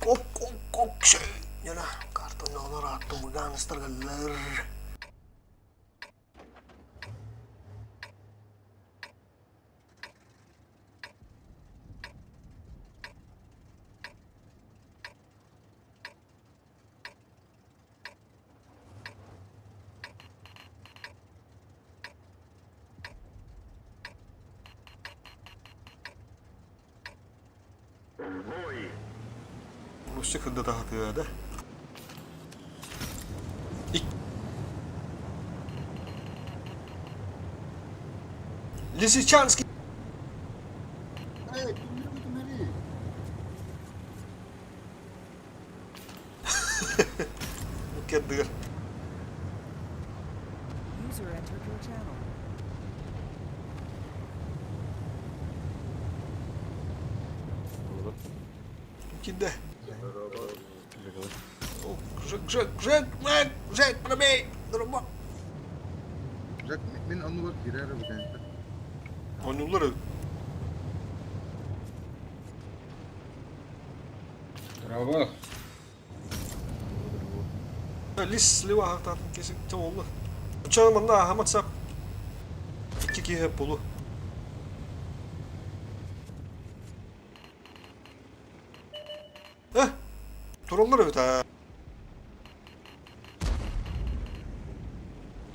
Ок, ок, ок, Яна, картон аттым гангстергалар. В бой! Rusça kırdı daha da. Лисичанский. Эй, түмери, Кеддыр. User entered your channel. Киде. Жек, Жек, Жек, Жек, Жек, пробей. Дроба. Жак, мин оннугар киирэр эбит. Ойнуллар эбит. Браво. Лис слива хахтаатын кесик олла. Ча манна ахамат сап. Икки киһи болу. Э, тураллар эбит аа.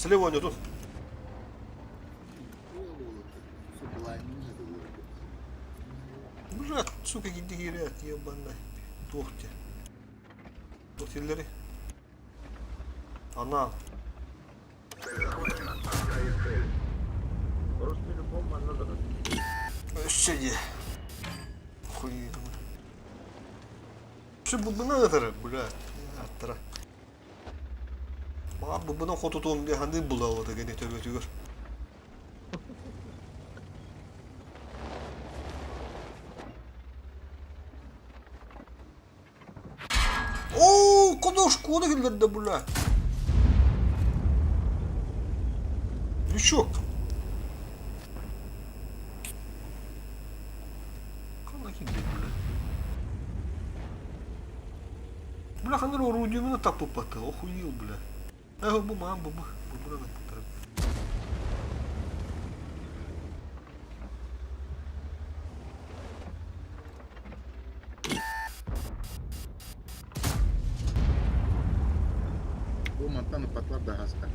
Слева ойнотун. Бля, сука, киирди киирээт, ебаный. Туох те. Туох тиллери. Анал. Өссө дии. Хуй. Şu бубуна ытары, бля, аттара. Маа бубуна хотутуом диye ханды булалыда гene төбөтүгөр. Оо, кудуш, куда киллерде бля? Лючок. Ханна килбит бля? Бля, ханна орудиемini таппыппаты, охуел, бля. Э, бу мам, бу бу, бу бу Бу мантан ыппатлар да хаска.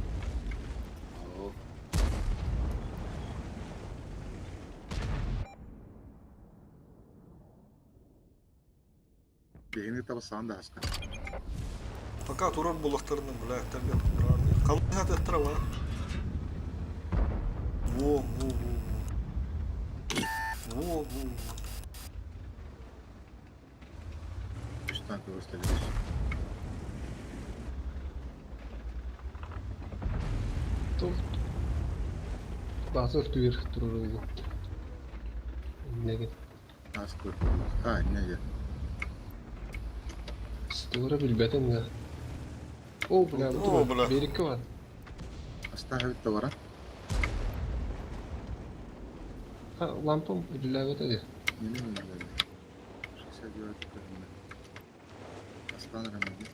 Биһини табасаан да хаска. Пока турар булактарынан, бля, тәрбие Қалай трава. Во, во, во, во. Во, во, во. Үс танка көстөлүс. Тух. Базар түер турурулу. Неге? Ас көрдү. А, неге? Стора билбетим да. О, бля, О, бля. Берикке бар. Астаах эбит да бара. Ha, лампам үлеләбет эди. Неме мөлләде. 69 көрүннэ. Астаан эрэмэди.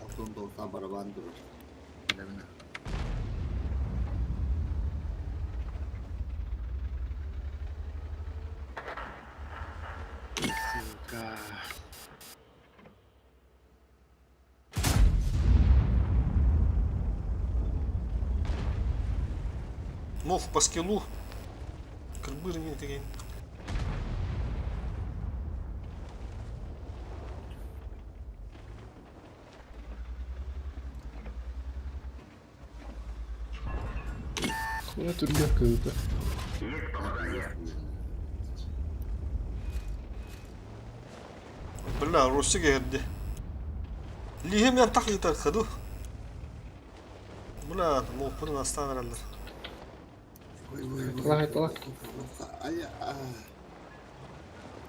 Алтын долта барабан durur. Билэбинэ. Сука. Мов по скиллу. Кырбыр не деген. Хуя түргә кылды. Бля, Руси geldi. Лихем я так итар хаду. Бля, мов астан эрэллэр. Тала, тала. Ая, а.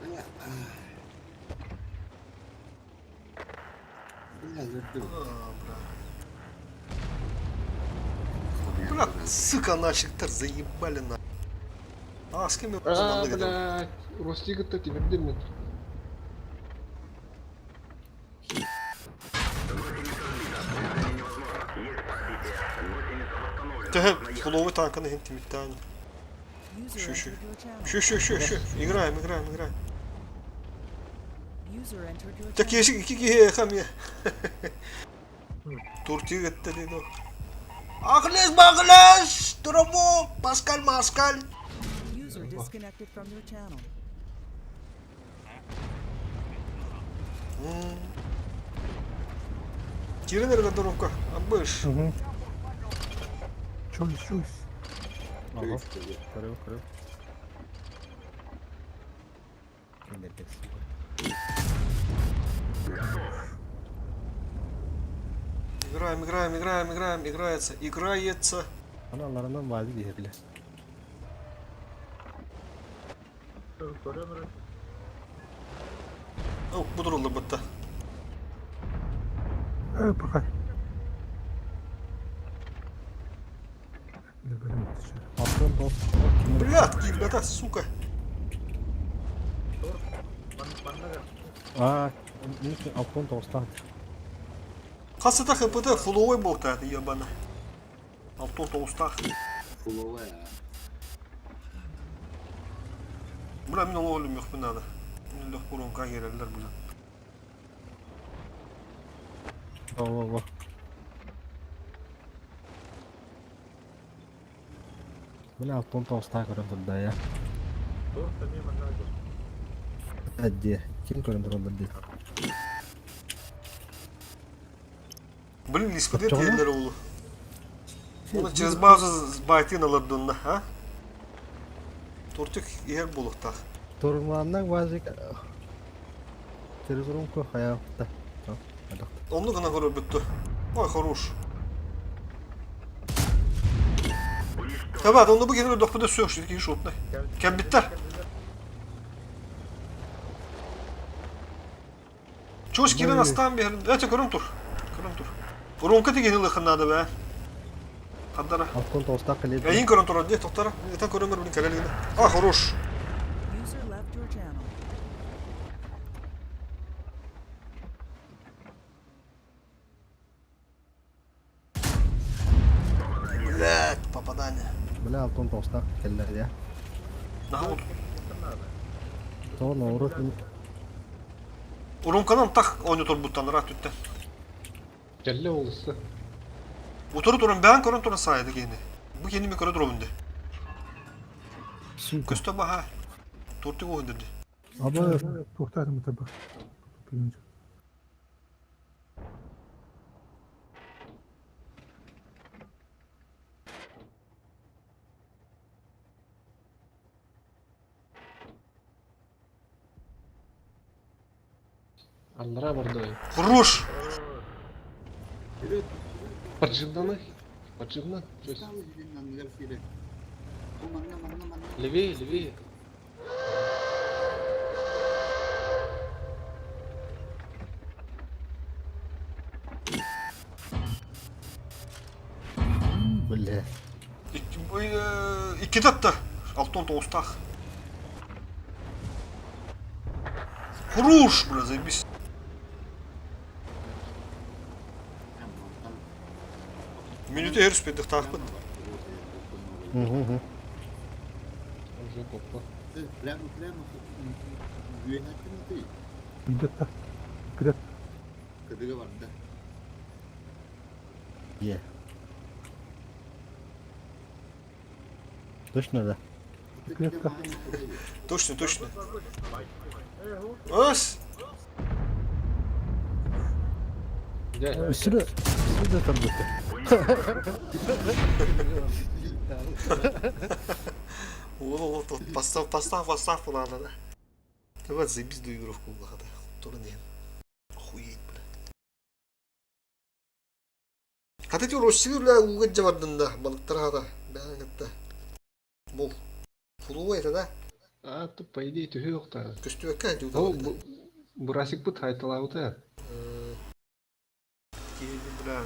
Ая, а. Бля, өлдүм. А, бля. Бля, сука, нашиктар заебали на. А, с кем я А, блядь, Ростигытта тимирдим мин. Төһө, куловый танканы хин тимиттаан. User Щу, щу. entered your channel. Щу, щу, щу, щу. Играем, играем, играем. User entered your Так channel. ешик ики киһи хам я. Туртик этте диdo. Ахлес баглес, Трово, Паскаль Маскаль. User disconnected from your channel. Кирин эргодоровка, абыш. Угу. Чуй, чуй. Ага. Көрөбүт, көрөбүт. Киндердек. Играем, играем, играем, играем, играется, играется. Аны аларынан вади дие биле. О, будурулла бытта. Э, пока. Блядь, киирбэтэ, сука. Аа, алтан тоҕустаах. Хас сыта ХПТ фуловой буолта, ебана. Алтан тоҕустаах. Фуловая. Бля, мин олох өлүмүөхпүн наада. Мин өлөх куруҥка киирэллэр бу. Во-во-во. Бля, алтан тоҕустаах көрөн турда я. Дии, ким көрөн тураллар дии. Блин, лиспыты тиэллэр оҕолу. Оны через базу байтын алардынна, а? Тортик иһэр буолуохтаах. Турманнак базик через румку хаyatta. Оннук гына көрөрбүттү. Ой, хорош. Табат, онну бу киһини дохпуда все, что киһи шотный. Кэлбиттэр. Чуос киирэн астаан биһэр. Эти көрөн тур. Көрөн тур. Уруҥка тигини ылыаххын наада бээ. Хардара. Алтан тоҕустаах кэлиэ. Эйин көрөн турар дии, тоқтара. Этэн көрөн көрбүн кэлэ илигинэ. А, хорош. User left your channel. Блядь, попадание. Бля, алтан тоҕустаах кэллэр дии. Наһаа Тоҕо норуот Уруҥканан тах оонньоторбуттан ыраах түттэ. Кэллэ уулусса. Утары туран бэйэн көрөн туран саайда киһини. Бу киһини мен көрө турабын де. Сука. Көстө баха. Тортик уһун деді. Аба Туохтаатым таба. Аллара бардой. Хорош! Поджимнаны. Поджимна. Левее, левее. Бля. Икки татта. Алтон тоҕустаах. Хорош, бля, заебись. Минуты эр успедыхтаахпыт. Угу. Уже коппа. Прямо, прямо. Үөһэттэн ытый. Идет Кыдат. Кыдыга барда. Е. Точно, да? Точно, точно. Ас! Сюда, сюда там будет. Уол, поставь, поставь, поставь надо, да. Давай заебись доигровку улахата. Тоже не. Охуеть, бля. Хата ти Россия бля ууга дьабардын да балыктар хата бэҕэн кытта бул фулуа это да А, тут по идее түһү охта. көстүбэккэ Ол бурасикпыт хайталаабыта. Киһини бля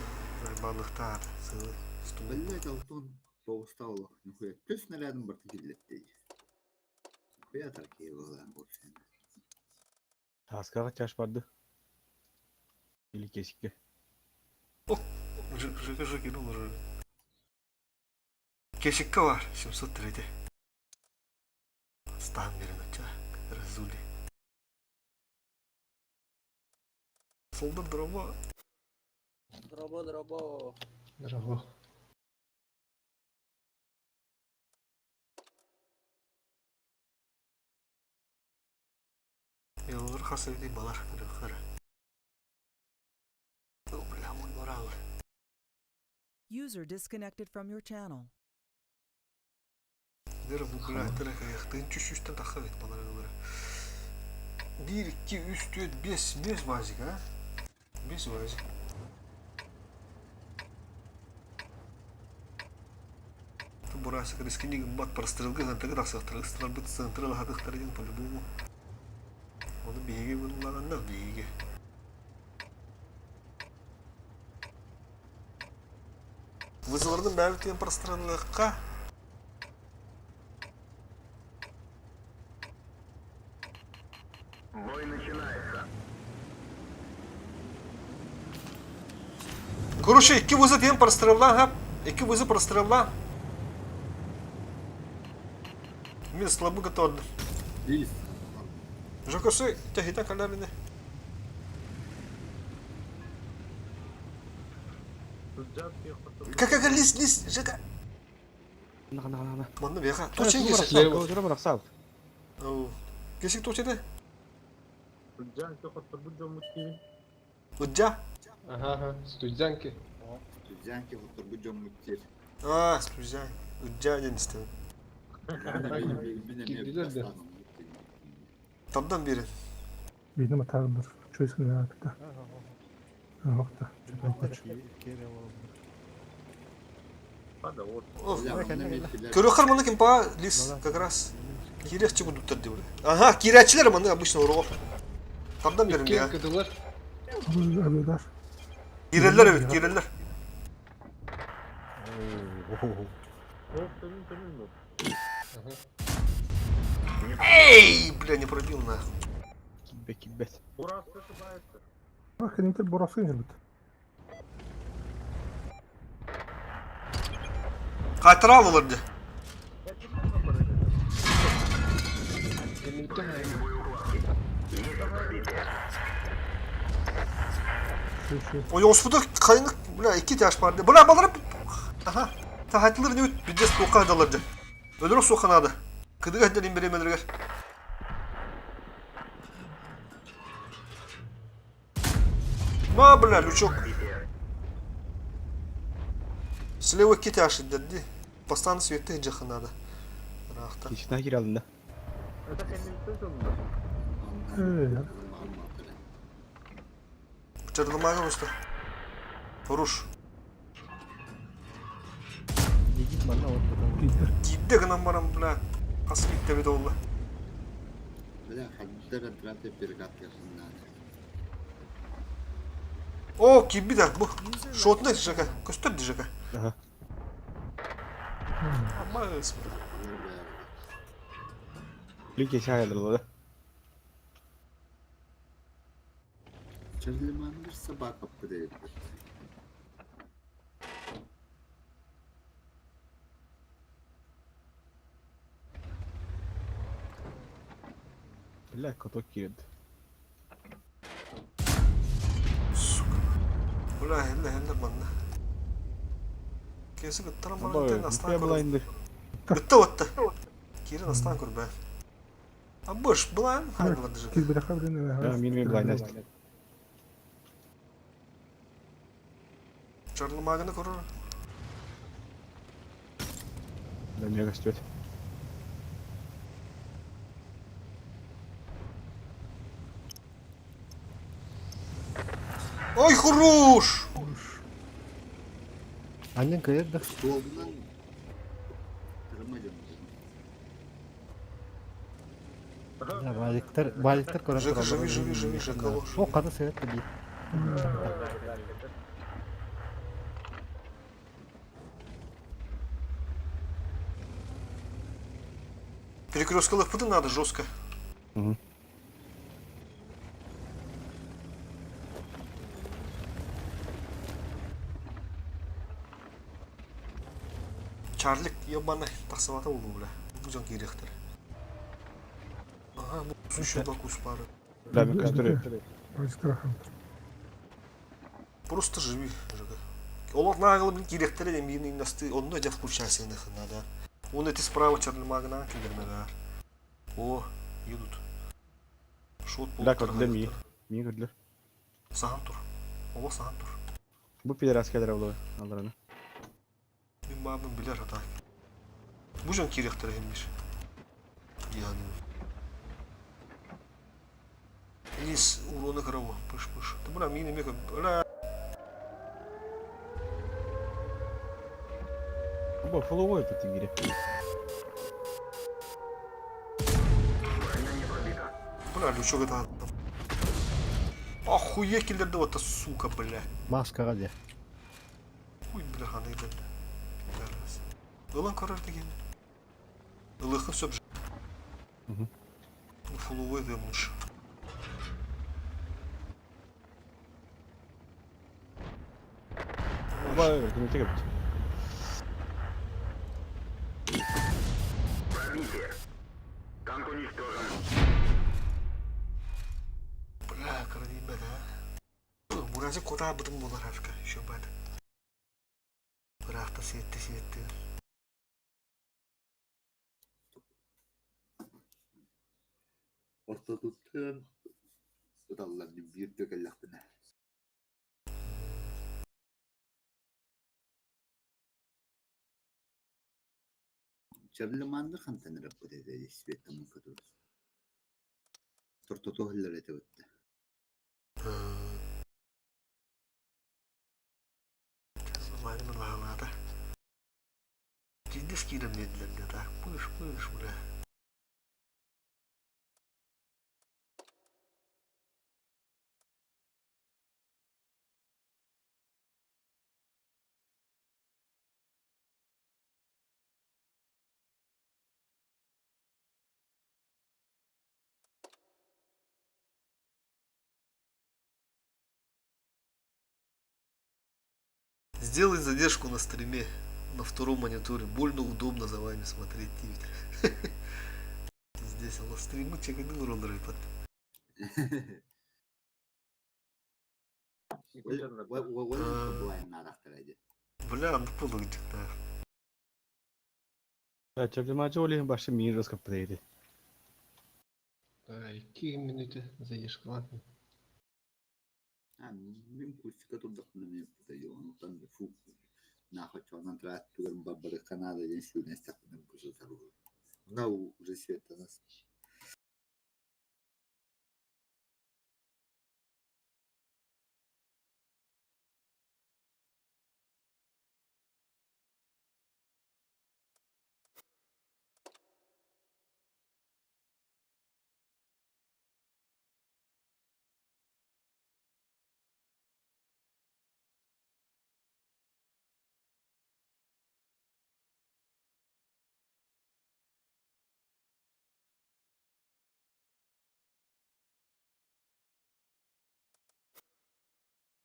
балыктаат сылы Блять, Алтон тоҕуста олох нихуя түс снарядын барты киллэрдэй. Нихуя таркие буолан буолсан. Таскаға чаш барды. Или кесикке. Жыгы жыгы уже. Кесикке бар 703. Стан берен ача. Разули. Солдат дроба. Дробо, дробо. Драго. Yıldır хасавди балар хара. Бля, мой морал. User disconnected from your channel. Дыр бу бля тыры каяктын чүш-үстен тахха бит балар ылыр. 1 2 3 4 5 5 вазик, а? 5 вазик. Бурасик рискини гыммат прострелгы хантыгы тахсыахтар ыстыларбыт центры лаһатыхтар диэн по-любому. Ону биһиги буллаҕаннар биһиги. Вызовлардын бәрі тиэн простреллыахха. Короче, икки вызов диэн прострелла, ага. Икки вызов прострелла. Мин слабы готовды. Лис. Жокосы тәһитә каләріне. Как как лис лис Жека. На на на. Манна беха. Точно есть. Слева. Кесик точно. Ыдьа? Ага, ага, студянки. Студянки хотторбут дьоммут диир. Аа, студян. Ыдьа диэн истэбин. Киирдилэр да. Тардан биэрин. Видимо, так бір чуйсын да. Охта. Көрөхөр маны ким па лис как раз. Кириэхчи курдуктар диэбит. Ага, киирээччилэр маны обычно уругар. Тардан биэрин Иккиэн диэ. кытылар. Абыдар. Киирэллэр эбит, киирэллэр. Эй, бля, не пробил нахуй. Кибет кибет. Bak eninte burası inceldi. Кайтара алылар дии. Кэнниттэн Şu şu. Ойоҕоспутугар хайнык, бля, икки этаж баар дии. Бля, балары... Аха. Таһайтылар не бүт суохха сылдьаллар дии. Өлөрө суохха наада. Кыдыга сылдьан имбэриэмэлэригэр. Ма, бля, лючок. Слева икки этаж сылдьар дии. Бастаан светте сылдьыахха наада. Ыраахтан. Кична кииралын да. Ee, Чарлымага просто. Хорош. Дигит манна вот gider. Киирдэ гынан баран, бля, хас бииттэбит буолла. Бля, хаддара брата перекатка надо. О, киирбит бу. User left Шотный ЖК. Көстөр дии ЖК. Ага. Аммаас, бля. Лике шайдыр да. Чарлиманdır sabah kapı değil. Бля, каток киирд. Сука. Бля, хелле хелле манна. Кеси кыттаран баран тен астаан Я көрөр. была Бытта отта. Киирэн астаан көрбө. Абыш, былаан хайдылар ЖК. Kız bir dakika bir ne? Мин мен блайндаст. Чарлымаганы көрөр. Да, меня растет. Ой, хорош! Аннен кыйыр да. Столунан kırma canım. Да, валиктер, валиктер көрөн Жека, тураллар. живи, живи, живи, Жека, ложь. О, ката сыгат да бии. Перекрестка ЛФПД надо жестко. Мгм. Чарлик, ебаный, тахсыбата болду, бля. Бу жан кириэхтэр. Ага, бу еще два кус пары. Да, мен который. Просто живи, Жека. Олар нағылы блин кириэхтэр дем биин индасты, онно дя включайся нахуй надо. Он эти справа Чарлимагына килдермегар. О, едут. Шот Бля, көрдүлэр мии. Мии көрдүлэр. Сахан тур. Ола сахан тур. Бу пидорас кедер буолуо. Алларына. Мин баабын билэр хата. Бу жан кириэхтэр хэммир. Яны. Лис урона караво. Пыш-пыш. Да бля, мина мека. Бля. Бу фолловой по тигре. Бля, лючок это. Охуеть киллер да вот сука, бля. Маскаға де. Хуй, бля, ханы, бля. Пидорас. Ылан көрөр деген. Ылыхы сөп. Мгм. Ну, фуловой да лучше. Оба, кимите кэбит. Пробитие. Танк уничтожен. Бля, кырдыйбат, а. Муразы кутаабытым буолар арка, еще бат. Ыраахта сиэтти сиэтти. Ортотуттан ыталлар биир да кэллэхпинэ. Чарлымаанны хантан ыраппыт этэ Света Мукатур. Тортотуһаллар этэ бытта. Чарлымааны лаалаата. Тиндис киирэн биэрдилэр дии так пыш пыш бля. Сделай задержку на стриме на втором мониторе. Больно удобно за вами смотреть. Здесь а стримы чекадыл роллеры под. Бля, ну полугдик, да. Чарлымаджы ол башы миин раскаппыт 2 минуты задержка. Мин курсика турдахпына мин онтон фу нахочонан трааттугар барбары Канада диэн сүүнэ истэхпинэ бу сытар Она уже Света нас.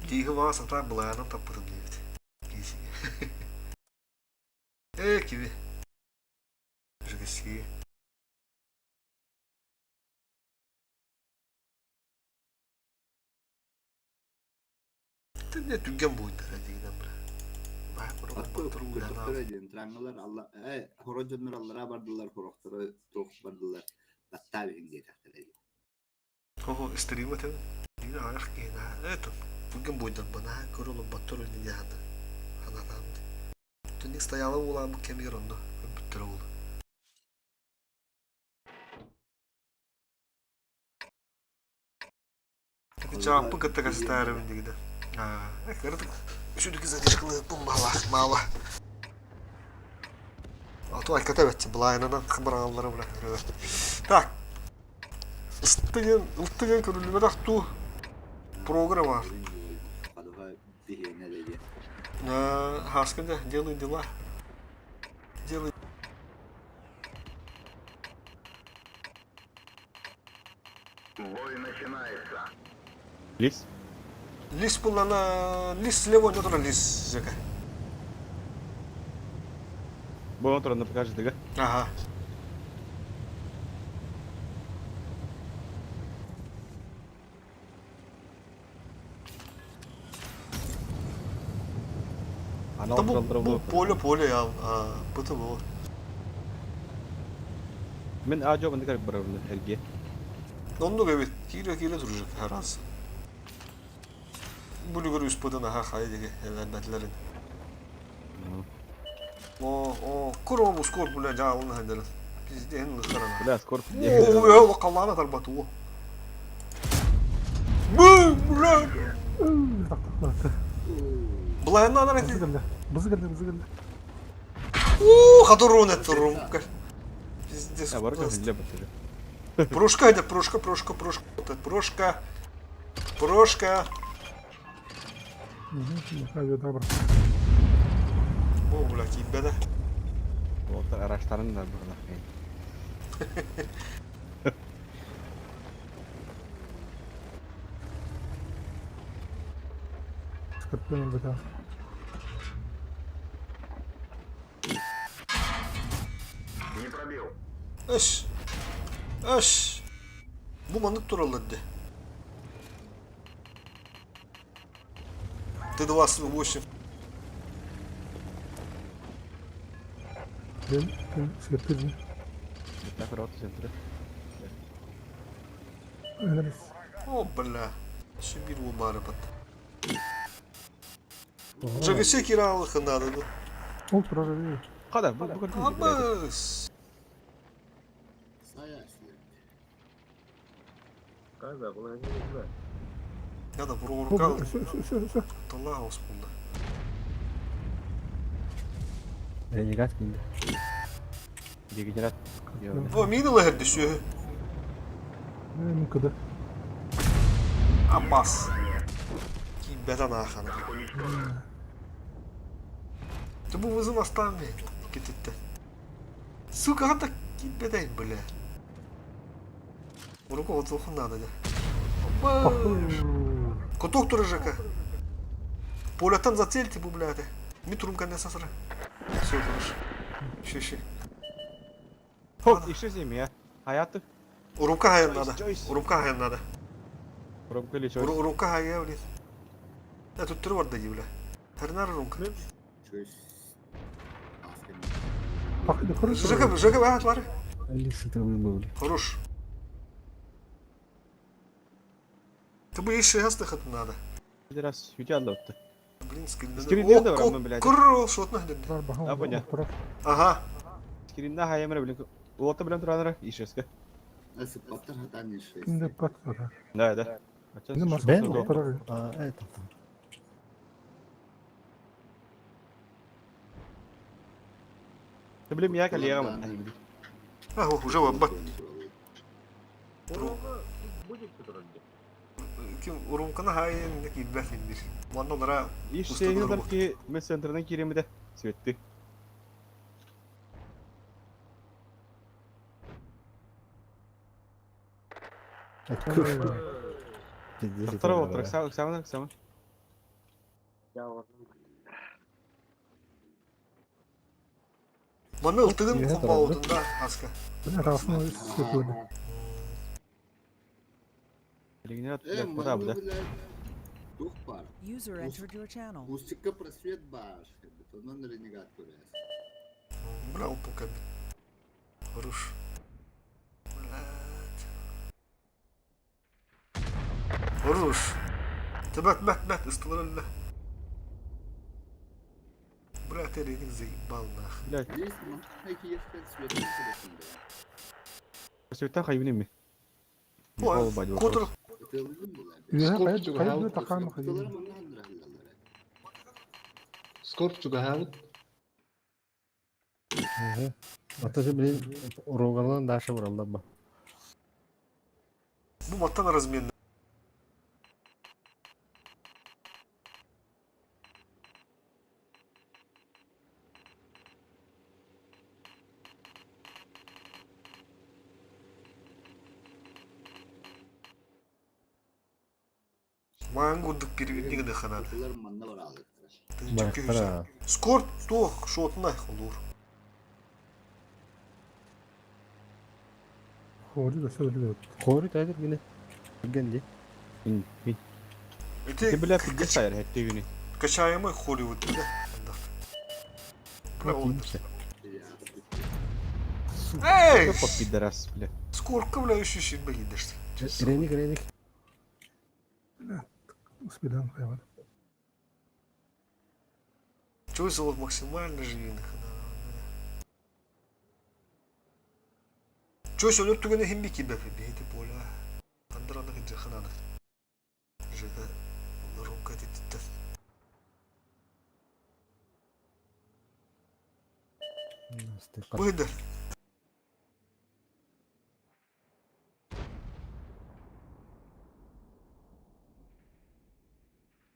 Тииһи баҕа сатаан былаанын таппытым диэбит. Киисигэ. Ээ, кими? Жгсигэ. Тэнне түргэн буойдара диигинэн бра. Көтөхтөрө диэн трангалар алла э хоро дьоннор аллараа бардылар хорохторо туох бардылар баттаа биһин диэтэхтэрэ дии. Ого, стрима тэн диин аҕыйах киһи этот түргэн буойдарбана көрө олорботтор иннинэ ханатаан Түнник стояла уулаабыт кэмигэр онно көрбүттэрэ уолу. Чааппы кытта кастаарым дигидэ. Кырдык үсүдүки задержкалыыппын мала мала. А то айката бэтчи былайынан быраҕаллара быра. Так. Ыстыгын, ылтыгын көрүллүбэтэх туу программа. Хаскында делай дела. Делай. Бой начинается. Лис? Лис буллана, лис слева турар лис жека. Бу туран покажет, да? Ага. Анал Да бу поле поле я, бу бу. Мен ажо банды карып барабын эрге. Оннук эбит, киирэ-киирэ туружак раз. Бүлүгөр үспытын аха хайа диги элэрбэтилерин. О, о, куром ускор бля жаалын хандырын. Пизден лыхарана. Бля, скоро. О, о, қаллана тарбаты о. Бу, бля. Былайын анар эти. Бызы келді, бызы келді. О, хадурун это румка. Пиздец. А, барка для бутыля. Прошка это, прошка, прошка, прошка. Прошка. Прошка. Добро. О, бля, кибеда. Вот араштарын да бурна. Скорпион бета. Не пробил. Эш. Эш. Бу маннык тураллар дии. Т-28. Ден светлый. Так, рота центра. О, бля. Сибирь бары бат. Жагысе киралыхы надо, ну. Ол турар. Када, бу бу көрдүм. Абыс. Сая свет. Когда была не знаю. Надо рука Все, все, все, все. Талаус булды. Ренегат киинде. Дегенерат. О, миналы херди сүйө. Ну куда? Аббас. Кибетан ахана. Ты бу вызым астами. Кететте. Сука, хата кибетен, бля. Руку отзуху надо, да. Коток туры ЖК. Полятан зацельте, бу, бля, ты. Ми трумка не сасра. Все, хорошо. Ще, ще. Хоп, еще семья. Hayatı. Урумка хаян надо. Joyce. Урумка хаян надо. Ромка или Joyce. Урумка хая, блин. Я тут три варда, бля. Тернар румка. Чойс. Асками. ЖК, ЖК, а, твари. Алиса там были. Хорош. Ты бы еще ясно надо. Bir раз yüce aldı. Блин, скрин. Скрин да бар, блядь. Курр, шотна. А, понял. Ага. Скринна hayamına bilin. Улата билен туранара ишеске. Nasıl patlar hatan işi. Кинде паттара. Да, да. Кинде маска Бен? турар. А, это там. Ты блин я коллега. А, уже баб. Будет вроде. Ким урумканы хайын килбәт инде. Манналара Ишсеğin ki мессентерden kiremi de светти. Второго отыр, сама, сама. Я вот. Манны ылтыгын комбаудында аска. Расны светлый. Регенерат, Э, блядь, куда, манны, бля? блядь. Дух пар. User entered your channel. Музыка просвет бар. Онон ренегат көрәс. Бля, упука. Хорош. Блядь. Хорош. Тбат, бат, бат, ыстылар Бля, ты реник заебал нах. Блядь, Здесь махнайки ешкән свет көрәсендә. светта хайбини ми. О, Котр, Тылгын була. Кайда такан Тылар маннан рахлалар. Скорп чугаһабыт. Ата же, блин, уругалан даша буралла ба. бу маттан размен. Мангудык переведник дыханады. Тылар манна бар алыктыр. Бактара. Скорт тох шотна холур. Ходи да сөйлөп. Кори тайдыр гине. Генди. Мин, мин. Эти Ты, бля, пиздец сайыр, хетти юни. качаемый Холливуд, да? Бля, он- Эй! По пидорас, бля. Скорка, бля, еще щит бегидешь. Реник, реник. Успедан хайван. Чего залог максимально живиных? Чего сөнөр түгені химби кибе бейді боля. Андраны жахананы. Жыга румка титті. Быдыр.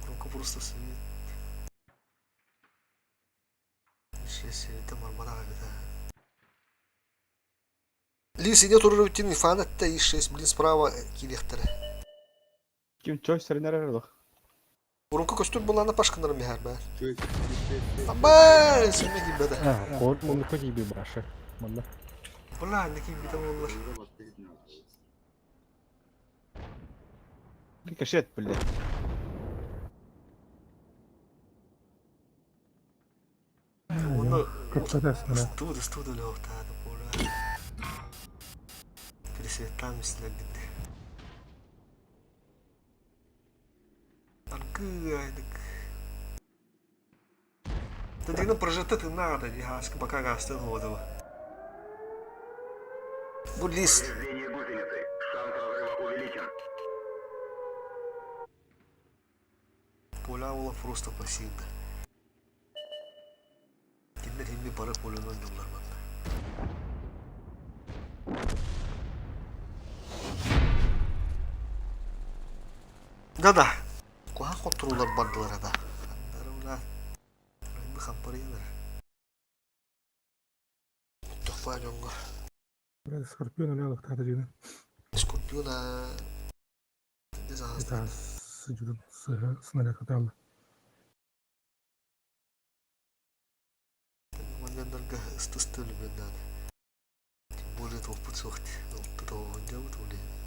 Румка просто свет. Шесть, это мармара, да. Лис идет уровень фанатта и 6, блин, справа килехтер. Ким чой сарынар аралах. Урунка костюм была на пашканар михар, ба. Чойс. Абай, сен ги беда. А, кор муну коти би баша. Манна. Бля, не киирбитэ буоллар. Рикошет, блядь. Уонна Кыппата снаряд. ыстыбыт ыстыбыт өлөөхтаата буола. Пересветтаан мислэрдинни. Аргыайдык. Тадигна прожекта тынаада ди хаска бака гаастан хуодава. Бу лист. Повреждение гусеницы. Шанс разрыва увеличен. Поля була просто пассивно. Кинилэр химми бары полюнан дьоллор манна. Да-да. Куһаҕан хотторуулар бардылар да. Ханнары бу хампарыйалар. Тохпаа дьоҥҥо. Скорпион өлө алыктаата дьиҥин. Скорпион Это сыдьудун сыһы снаряд хатаалла. Маннаннарга ыстысты өлүмүөн наада. Тем более туохпут суох дии. Алта тоҕоһун ол иһин.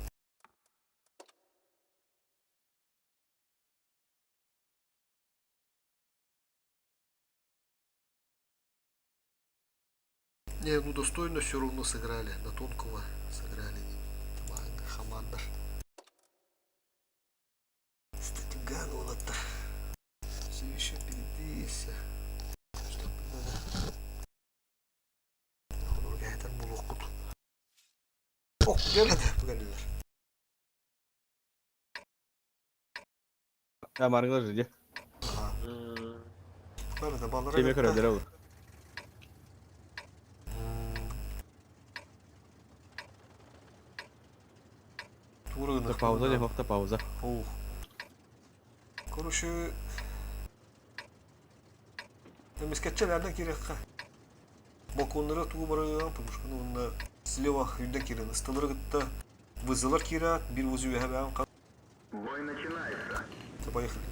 Не, ну достойно все равно сыграли. На тонкого сыграли. Хамандар. Статиган уолаттар. Все еще впереди все. Что надо. Хонорга булуохпут. Ох, кэллилэр. Кэллилэр. А, маргылар же, Ага. Бары да баллара. Теме көрөлөр ол. Тууры Пауза дем, охта пауза. Оу. Короче, Эмискетчелерден кириэххэ. Балконнары тугу барыан, потому что ну, онно слева үрдэн киирэн ысталары кытта вызылар киирээт, биир вузу үөһэ бэҕэн Бой начинается. Поехали.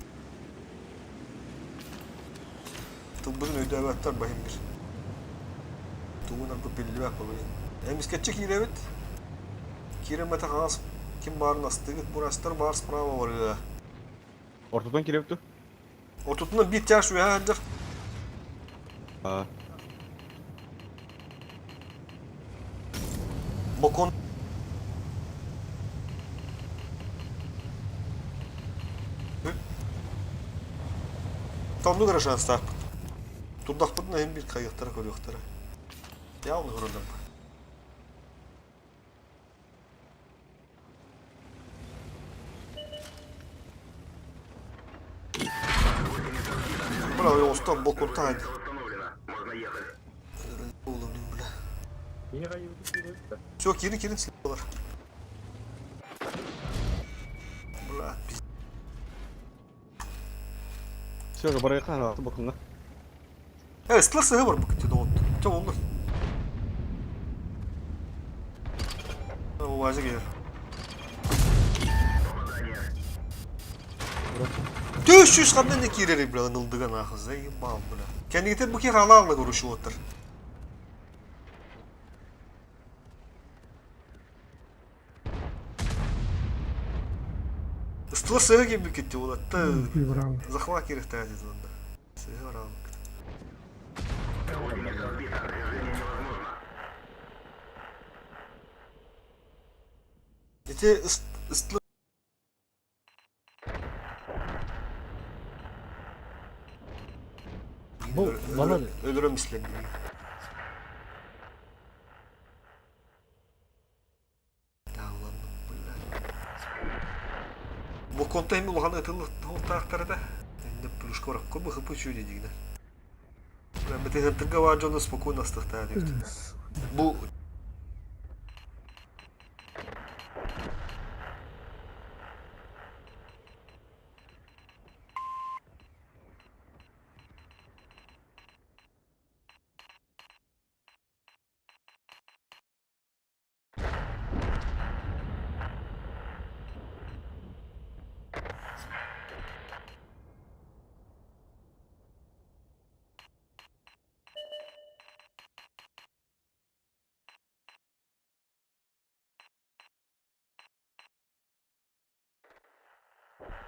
Тылбытын өйдөөбөттөр баһын бир. Тугун арбы биллибэт болуйун. Эмискетчи киирэбит. Киирэммэтэ хаҥас ким баарын астыгыт, бурастар баар справа барыа. Ортотон кириэпту. Ортотунан биир тяж үөһэ сылдьар. А, Балкон Тонну эрэ шанстаахпыт. Турдахпытына иһин биир хайыахтара көрүөхтэрэ. Явно көрөллөр. Бля, оҕустар балконтан haydi. Установлено. Можно ехать. Oğlum бля. Киһи хайыбыт киирбит да. Все, киирин киирин слепалар. Бля, пиздец. все же барыга бакынга. Э, ыстылар сыһы бар бу күттү доҕот. Чэ оллар. Уважа келер. 400 ханна не киирери, бля, ынылдыга нахуй, заебал, бля. Кэннигитер бу киһи халаалла көрүшү Ыстылар сыһы ким кетти олатта. Браво. Захват керек та деді онда. Сыһы барал. Гусеница сбита. Движение невозможно. Эти ыстылар Бу балар Өлөрөм ислер. Да ладно, бля. Бу конта эми улахан ытылык таактары да. Энди плюшка барак көбү хыпы чүү дегенер. Бля, бетен бар жону спокойно астыктаа дейт. Бу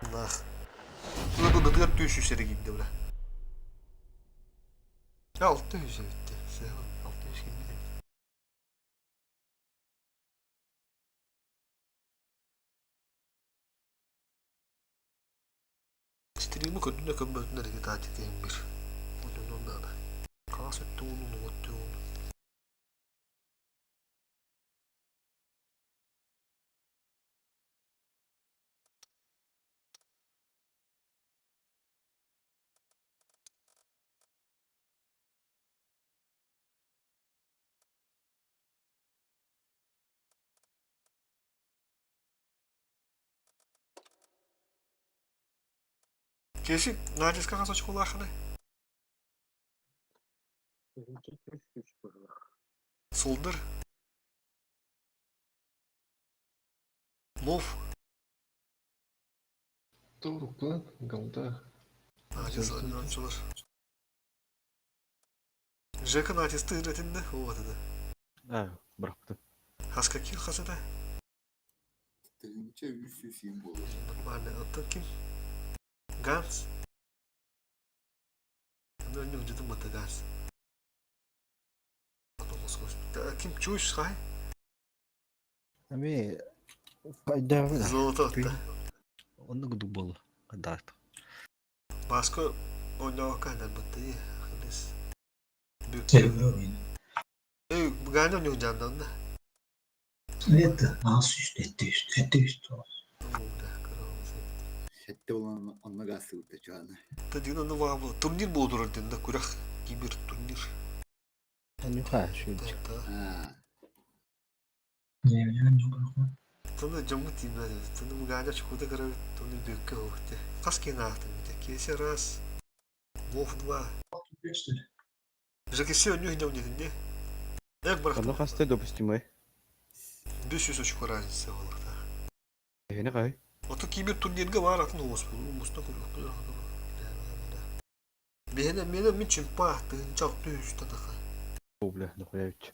Нах. Ылы 400 эрэ киирдэ бля. 600 эбитти. 600 киирбит эбит. Стримы көрдүн да көрбөтүн да регитация киһим бир. Онон наада. Хаас өттү уолун, уҥа өттү уолун. Кешик, Надежка хас очколаахыный? Сулдыр. Мов. Туруктан, голда. Надежда, Жека натисты ырытынды, вот это. А, бырахпытым. Хас каких хас это? Тыһыынча үс сүүс сиэн буолуо. Нормально. Оттон ким? Ганс? Ну, не где-то Ганс. Ким чуешь, хай? Эми хайдах Золото. Онно гудук болу. Кандат. Баско ойноокка бытты. Хабис. Серебро. Ганя у него жандан да. Это 800, 700, 700. Сэттэ буолан онно гаастыбыт чугаана. Тадина ну ваабы турнир болдурар ден да күрэх кибер турнир. Нюха шүрч. Аа. Не, я не браху. Таны жамгы тимнер. Таны буганя чукуда карабит тоны бөккө хохте. Кас кенаахтын бите. Кесе раз. Вов два. Что ли? Жакесе өнү хинде унетинде. Эк барахта. Онно хаста допустимый. 500 очко разница болар. Эһини кай. Ото кибер турнирге бар атын уус бул. Муста көрөк. Бехене мене мин чемпа тыгынча 600 тадаха. О, бля, нахуя ведь.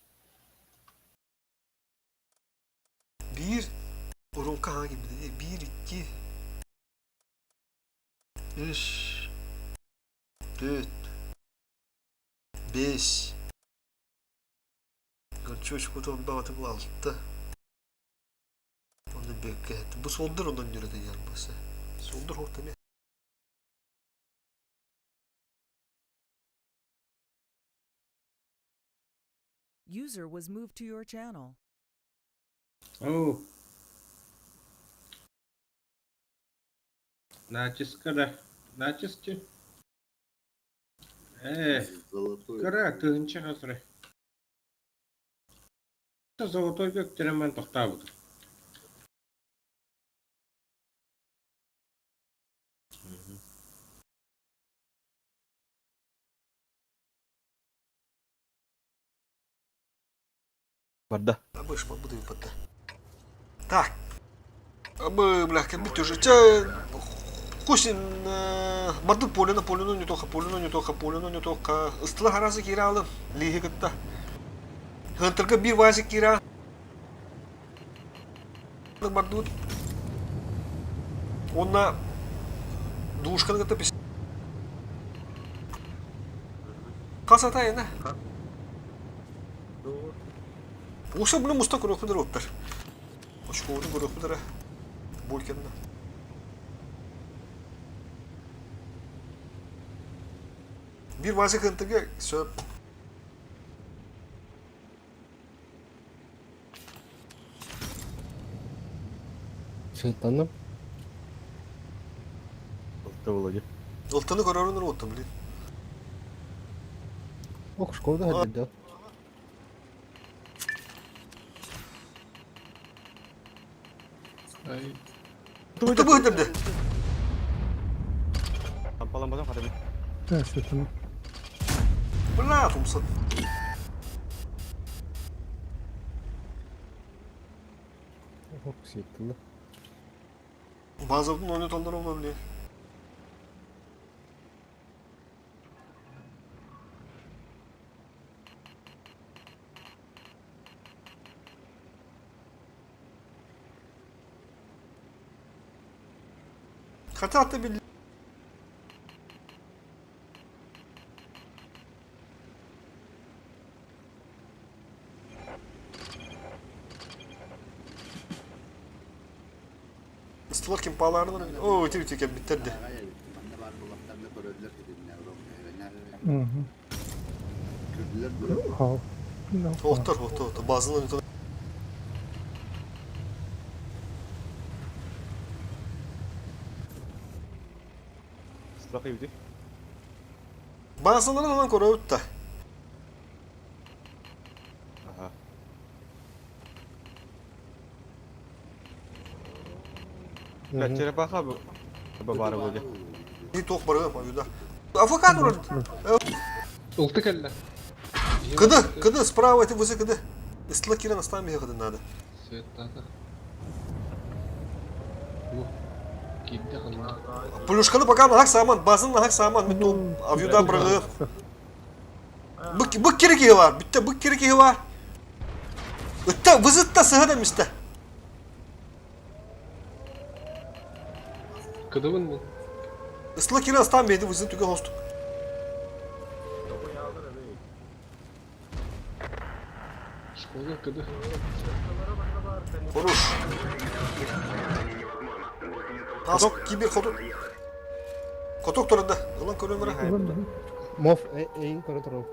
Бир урунка хаги биде. Бир икки үш төрт беш Гончоч кутун багаты бул алты. Оны бөккө. Бу солдур ондан жүрөдө ярбасы. Солдур хортами. User was moved to your channel. Оу. Натиска да. Натиски. Э, Золотой. кыра тыһынча хасыры. Золотой көктөрөн токтообут. Барда. Абыш, буду выпадта. Так. Абы, бля, кем уже. Че, Кусин, барды полено, полено не тоха, полено не тоха, полено не тоха. Ыстыла харасы кира алым, лихи кытта. Хантырга бир вази кира. Барды Онна душканы кытта пис. Касата ена. Уша bunu musta көрөкпүдер оттар. Очкоуну көрөкпүдер. Болкенна. Бир вази кынтыга сөп. Сыттанып Алта Володя. Ылтыны көрөрүнөр оттум, блин. ок школда хадды. Ай, Туту быдырды. Тампаланбасам хата Да, что там? Бля, тумсын. Ок сыттылы. Базовдун ойнотолдор ома, блин. Хотя ты бил... Ыстылар ким паалаарынан оо ити ити кэлбиттэр де. Охтор, охтор, охтор. Базаны Страхы Базаларын ылан көрөбүт да. Ага. Черепаха баар буолуо. И туох барыам аюда. АФК турар. Улты кэллэ. Кыды, кыды, справа эти вызы кыды. Ыстыла кирен астан биһи кыды надо. Светтата. Киирдэ ханна. Плюшканы пока нахак саман, базын нахак саман, мен то авюда бырагы. Бык бык керек киһи бар, бүтте бык керек киһи бар. Ытта, вызытта сыһа да мисте. Кыдыбын мин. Ыстыла кирен астан бейди вызын түгө хостук. Школа кыды. Хорош. Тас кибер хоту. Коток турында. Ылан көрөмөр. Мов эйин көрө турар.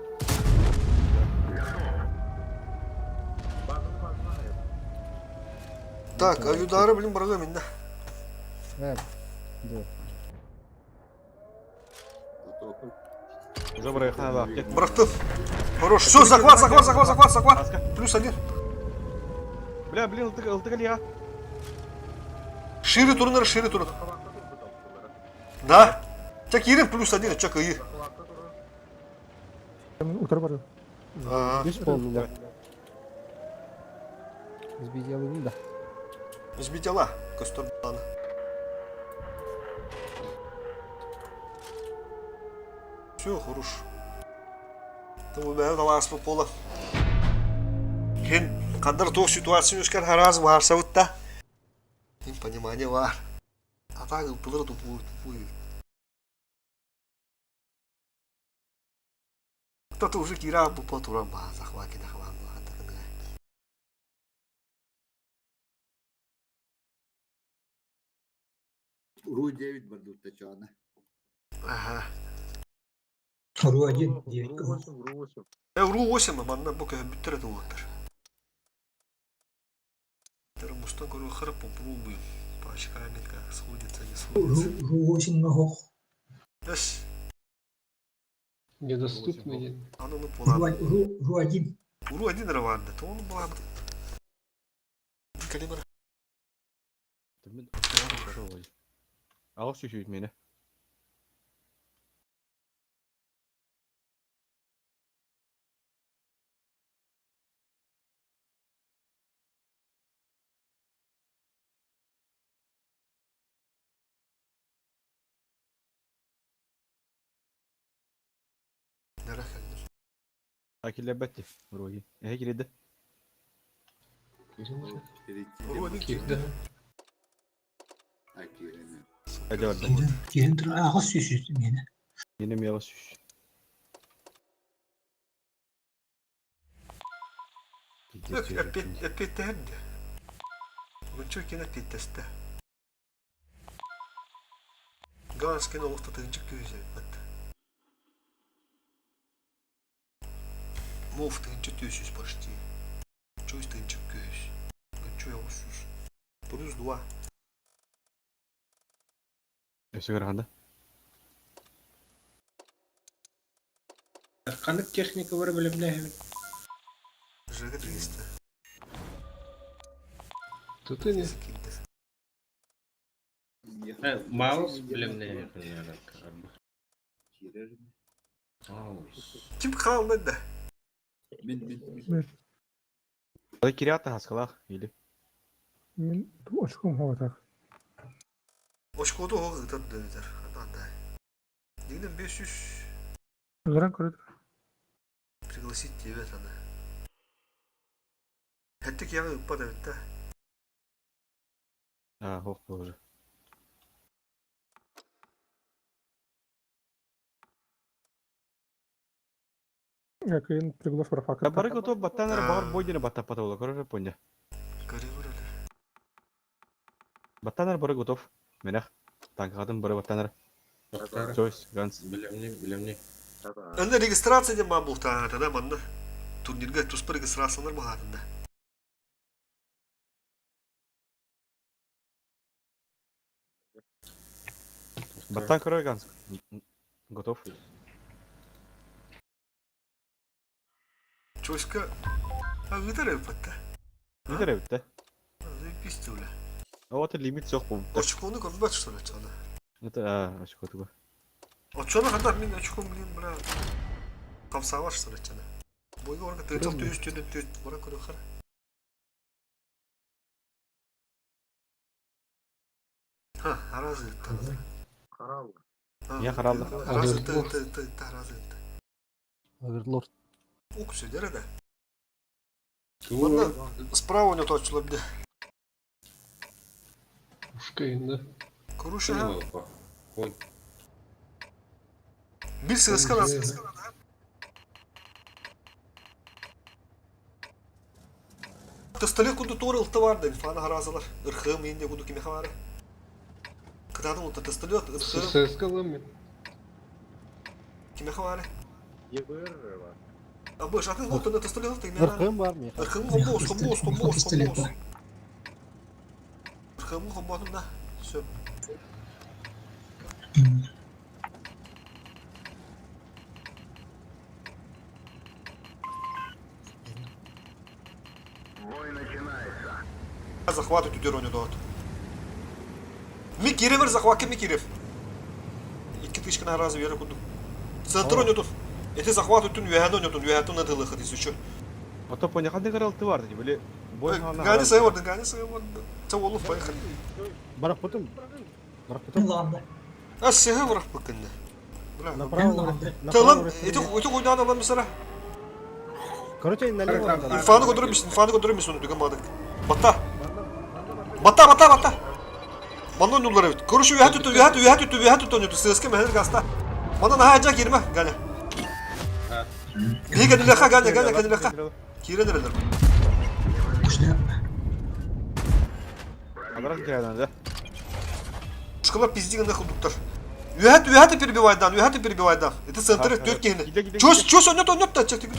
Так, авюдары билин барга минде. Да. Да. Уже бырайхана Бырахтым. Хорош. Все, захват, захват, захват, захват, захват. Плюс один. Бля, блин, ылтык я. Шире турунар, шире турун. Да. Чак ирин плюс один, чак ыйы. Утары бар. Үс болдулар. Сбить да. Сбить ала, костер баны. Все, хорош. Бу талааспыт буола. Кен хандар туох ситуация үскэр хараас баарсабыт да. Им понимание бар. А так ылтылар тупую тупую. Кто-то уже кира бу туран баа захваки дахван Ру 9 бардутта чана. Ага. Ру 1, 9. Ру 8, Ру 8. Ру 8 манна бу бүттер это улаттар. Мустан көрү хыр попробуем. По очками как сходится, не сходится. Ру 8 ногох. Эс. Недоступный. Аны ну полады. Ру 1. Ру 1 раванды. То он булады. Калибр. Ал чуть-чуть меня. Акилебетти вроде. Э, кириде. Кирде. Кирин тур ағыс сүйсүз мені. Yine mi yavaş süs? Эппеттэһэн Мунчу кена питтесте. Ганскин олохто тыгынчык күүсэ бат. Мов тыгынчы түйсүз почти. Чуйс тыгынчык күүс. Гынчу явусуз. Плюс 2. Өсө көргәндә. Канык техника бар белемләһе. ЖГ 300. Тут и не. Маус белемләһе. Ким қалды да? Мин мин. Алы кирята хаскалах или. Мин очком хаватар. Очкоду оғы гытат дөнүтер. Анда. Дигнен 500 Гран көрөт. пригласить тебя ана. Хәттек яңы ыппа да битте. А, хох тоже. Кыйын приглас профакта. Бары готов баттан эрэ баҕар бой диэни баттаппата буола көрөр поня. Көрөбүр эле. Баттан эрэ бары готов. Менех. Танкатын бары баттан эрэ. Чойс, Ганс. Билемни, билемни. Анда регистрация диэн баар буолтаата да манна. Турнирга туспа регистрациялар баһаатында. Баттан көрөр Ганс. Готов. Чойска ыытар эбиппатта. Ыытар эбит да. Заебись бля. А вот лимит суох буолбута. Очкону көрбөт что ли очкону? Это очко туга. Очкону ханна мин очком блин бля. Хамсаабар что ли очкону. Бойга орга тыычак түйүс түнүн түт бара көрөхөр. Ха, аразы ыытта. Харал. Я харалды. Аразы ыытта, ыытта, ыытта, ыытта, аразы ыытта. Оверлорд. Уксу дere да. Манна справа у него точно бде. Ушка инна. Куруша. Конь. Bir сыска да. Тыстылы куду тур ылты барды, фана харазалар. Ырхым инде куду киме хавары. Кытадым улта тыстылы ырхым. ССК лыммин. Киме хавары. ЕБР бар. Абы жатын ултаны тыстылы ылты киме. Ырхым бар миха. Ырхым хомбос, хомбос, хомбос, Пистолет хомбос. бар. Ырхым хомботун да. Все. Бой начинается. Захват үтүдер ойнодот. Микиревер захватка Микирев. Икки тышкана разы вера куду. Центр ойнодот. Эти захват үтүн үөһэн ойнотун, үөһэттэн надылы хыты сүчү. Ото поня ханды каралты бар ди били. Бой Гани сайы барды, гани сайы барды. Це олуф поехали. Барахпытым. Барахпытым. Ладно. А сеһе барах быкынны. Бля. Направо. Тылым, эти эти ойнан алам сара. Короче, налево надо. Инфаны көтөрөмүс, инфаны көтөрөмүс оны түгэн бадык. Бата. Бата, бата, бата. Манна ойнулар эбит. Короче, үөһэ түтү, үөһэ түтү, үөһэ түтү, үөһэ түтү ойноту. Сыаска мэһэр гаста. Манна наһаа дьа киирмэ, Ганя. Биһи кэнилэхэ, Ганя, Ганя, кэнилэхэ. Киирэн эрэлэр. Ушда. Аларак кирәдән да. Школа пизди гына кылдыктар. Үөһэ үөһэ перебивай дан, үөһэ перебивай дан. Это центр төрт киһини. Чос, чос, ойнот, ойнот да, чек, тик,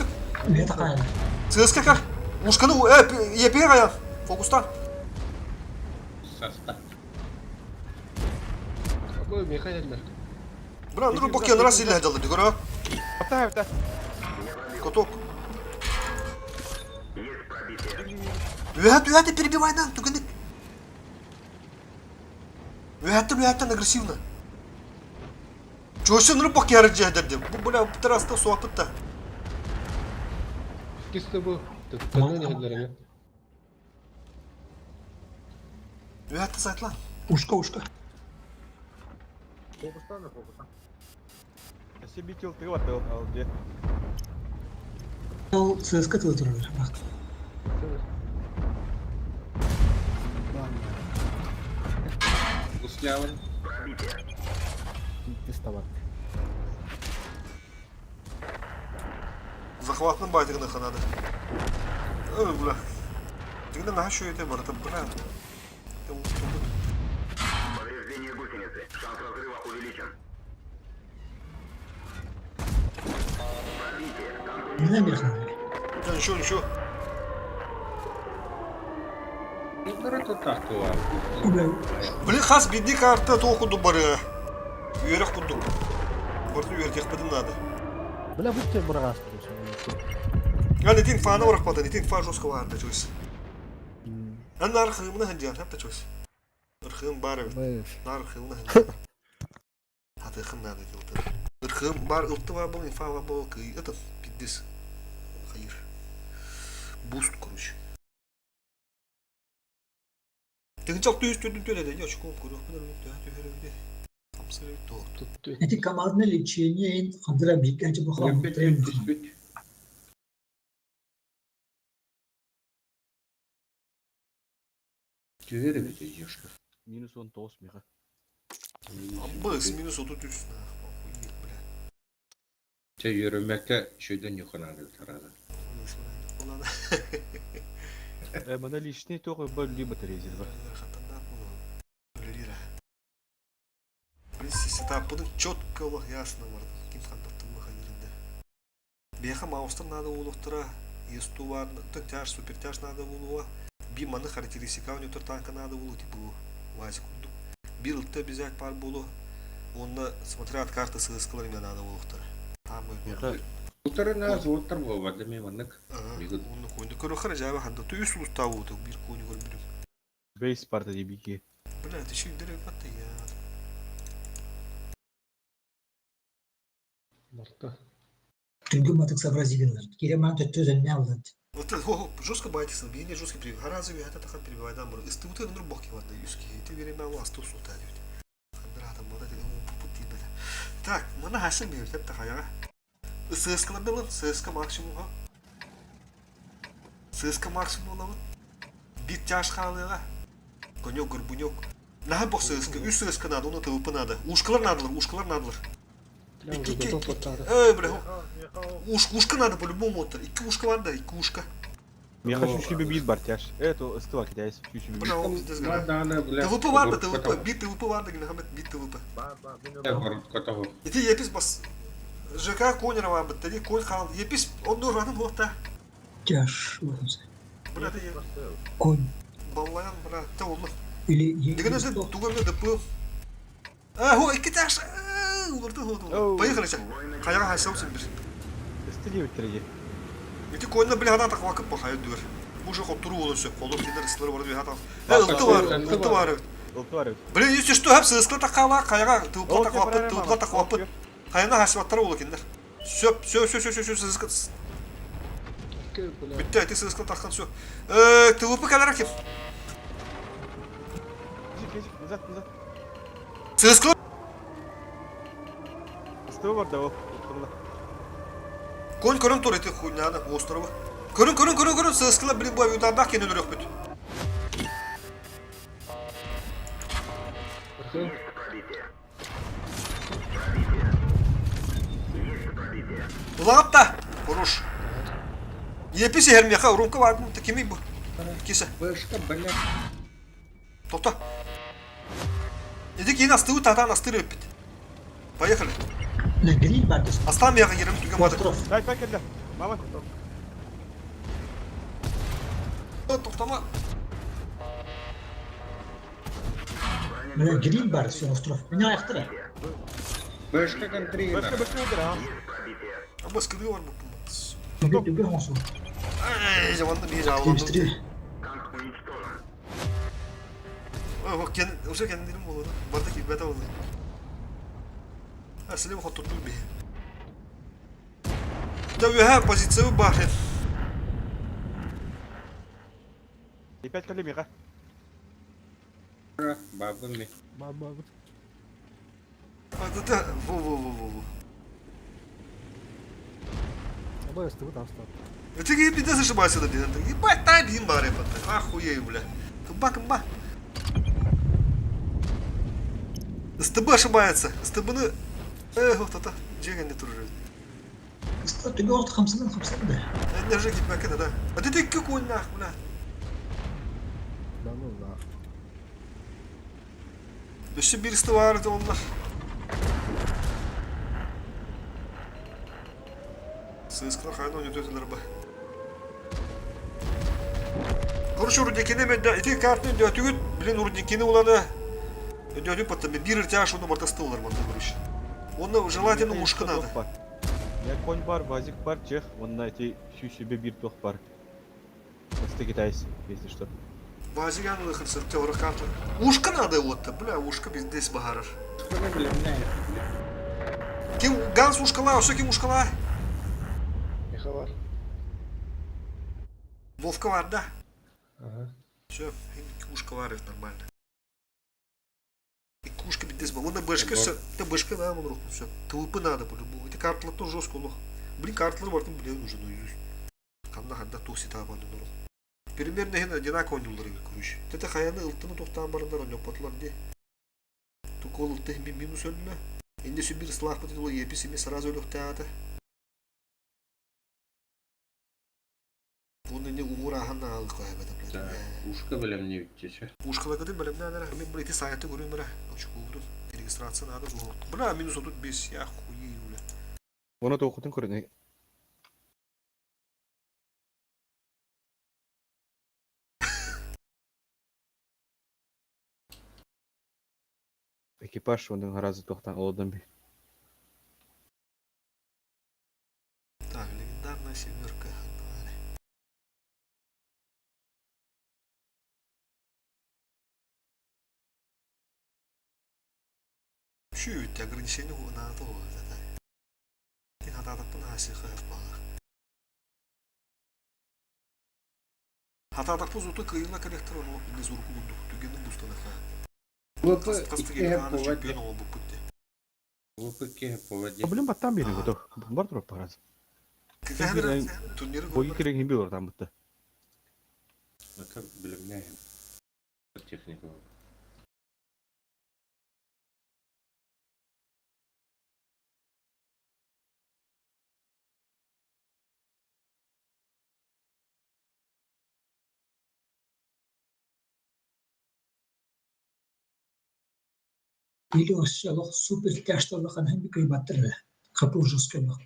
Үөтэ кайна. Сыаска кар. Ушканы, епеге каян. Фокустан. Саста. Бу Михаил. Бра, нуру бокен раз иле жалды, көрө. Бата, бата. Коток. Үөһэ үөһэ перебивай дан, түгенек. Үөһэттэн үөһэттэн агрессивно. Чосы нуру бокен яры жэдерди. Бу бля траста суапытта. Кисте бу. Тыттанан яһылларына. Үөһэттэн сайтлан. Ушка, ушка. Фокустан, фокустан. Себе килл ты вот ал де. Ол ЦСК тылы турар. Бак. Услявын. Тестовать. Захватның байтыгына ханады. Ой, бля. Тигде наһаа шуете барыта, бля. Повреждение гусеницы. Шанс разрыва увеличен. Не меха. Ничего, ничего. Бля. Блин, хас бидни карта тоқуду бары. Үйерек кудук. Барды үйертек надо. Бля, будьте барагас. Гали тин фана орах пата, тин фа жестко варда чусь. Ан архымны ханжар, хапта чусь. Ырхым бар бит. Нархымны ханжар. Хатыхым надо делать. Ырхым бар ылты бар был, инфа бар был, кый этот пиздец. Хайыр. Буст, короче. Тыгынчак түйүс түрдүн төлөдө, я чуком көрөк бир төһө төһө Хамсыр тоқты. Эти командное лечение ин хандра биканчы бу хам. Түгәрі бит ешка. Минус 19 миха. Абыс минус 33. Охуеть, бля. Чэ үөрэммэккэ үчүгэйдик ньуканаады тараада. Мана личный туох ылба үллүү батарея бар. Сетаппытын четко олох ясно бардым. Ким ханнаттылла хайырында. Биэхэ маустар наада буолуохтара, ЕСТУ тяж, супертяж наада буолуо. Би маны характеристика ойнотор танка наада буолуо типа УАЗик курдук. Бир ылта обязать пар буолуо. Уонна смотря от карты сыскалар эмиэ наада буолуохтара. Миэхэ Утарына суоттар буолбат эмиэ маннык. Оннук ойну көрөхөр жаба ханда үс улустаа буолуо бир куоню көрбүтүм. Бейс парта дебики. Бля, ты еще и ты я. Барта. Түргөн матык сообразилиннар. Кире маан төттө өзөннө алынат. Вот это жестко байтисын, бейне жестко перебивай. Харазы это тахан перебивай да мыр. Истыбыты нур бок иванда юски. Ты время асту сута дебит. Хандыратам вот это пути бля. Так, мына хасым бер деп тахаяга. ССК-лардылын, ССК максимум ха. ССК максимум лабын. Бит тяж халыга. Конек, горбунек. Наха бок ССК, үс ССК надо, оны ТВП надо. Ушкалар надылар, ушкалар надылар. Бля, уже готов оттары. Эй, бля, уш, ушка надо по-любому оттар. Икки ушка бар да, икки ушка. Миэхэ сүүс биир бар тяж. Это ыстыва китайс сүүс биир. Бля, ол пиздец гора. ТВП бар да, ТВП, бит ТВП бар да, Генахамед, бит ТВП. Ити епис бас. ЖК Конерова бит, конь хал. Епис, он нужен, вот та. Тяж. Бля, ты Конь. Баллаян, бля, те олну. Или Дегенесе тугамда ДП. А, хо, икки тяж. Уларты хо. Поехали, ча. Хаяга хасам симбир. Ыстыли өттіреге. Ити коньна бля хана так вакыт бахай дүр. Бу же хоптуру болун сөп. Колор кинер ысылар бар бля хата. Э, ылты бар, ылты бар. Ылты бар. Блин, если что, хап сыскла такала, каяга тыпла так вапыт, тыпла так вапыт. Каяна хасваттар болу кинер. Сөп, сөп, сөп, сөп, сөп, сыскла. Бүтті, ти сыскла таққан сөп. Э, ТВП калар ким? Назад, назад. Сыскла. Ыстыва бар да ол. Конь көрін тур эти хуйняны, острова. Көрін, көрін, көрін, көрін, сыскла, блин, bu ударда кенен өрек бүт. Улағып та, хорош. Епisi herмеха, румка бар, кеми бу. Кисе. Бышка, бля. Тоқта. Иди кейін астығы татан астыры өппет. Поехали. Гриль бар десин. Астан мияға ерім түген бады. Дай, дай, кәлі. Мама. Тоқтама. Бля, гриль бар все остров. Меня аяқтыра. Бышка контри. Бышка, бышка өтір, а. Аба скыды бар бұл. Түгө түгө хонсу. Ай, жаманды бей жабыланды. Быстрее. Уже кендилим болады. Барда ки бета болды. Аслим хотурду бей. Да веха позицию бахет. И пять кәлі миға. Бабы ми. Баба. Да, во во во во во. Аба ыстыбы тастап. Ты пиздец ошибайся да блин. Ебать, тай бин бар это. Охуею, бля. Кымба, кымба. СТБ ошибается. СТБ-ны... Эх, вот это. Джега не туржит. Түгө орт хамсынан хамсынан да. Не же кипмәкә да. А ты какой нах, бля. Да ну да. Өссө бир бар оннар. Сыскалар хайна ойнатып ба. Короче, рудникini мен ити картны дөтүгүт, блин, рудникini уланы дөтүп потом бир тяж оны бартастылар манда короче. Оны желательно ушка надо. Я конь бар, вазик бар, чех, вон на эти сүү себе бир тох бар. Просто китайцы, если что. Вазик аны хырсыр теория карта. Ушка надо вот-то, бля, ушка здесь багарар. Ким Ганс ушкала, все ким ушкала? Миха бар. Вовка бар, да? Ага. Все, ушка варит нормально. И кушка без Вон на бэшка все. Да бэшка да, он рухнул, все. ТВП надо по-любому. Это картлар тоже жестко лох. Блин, картлар бар, блин, уже наизусть. Ханна ханда туси та банды нору. Примерно хен одинаково нюллары, короче. Это хаяны ылтыны тоқтан барындар, он патлар де. Тукол ылты минус өлмө. Инде сүбир слах бит ол епис эме сразу өлөктө ата. көһөбөтө. Ушка бэлэмне бүттесе. Ушкалагыды бэлэмнээн эрэ. Мен бу ити сайты көрүм эрэ. Очкуубутун регистрация надо было. Бля, минус 35, я хуею, бля. Оны тоқытын көрін. Экипаж оның аразы тоқтан олдан би. Так, легендарная семерка. Чуть ограничение надо это. Ты хататаппын асиха баға. Хататаппы зуту кыйла коллектор оны лизурку курдук түгенин бустанаха. ВП Кастыгелі чемпион ол бұп бітті. ВП кеhe поводе. Блин, баттан бері готов. Бар тұрып параз. Турнирі Бойы керек химби ортан бітті. Это билемне. Техника. Или өссө супер тяжталахан хэмби кыйбаттыр. Капыл жестко бак.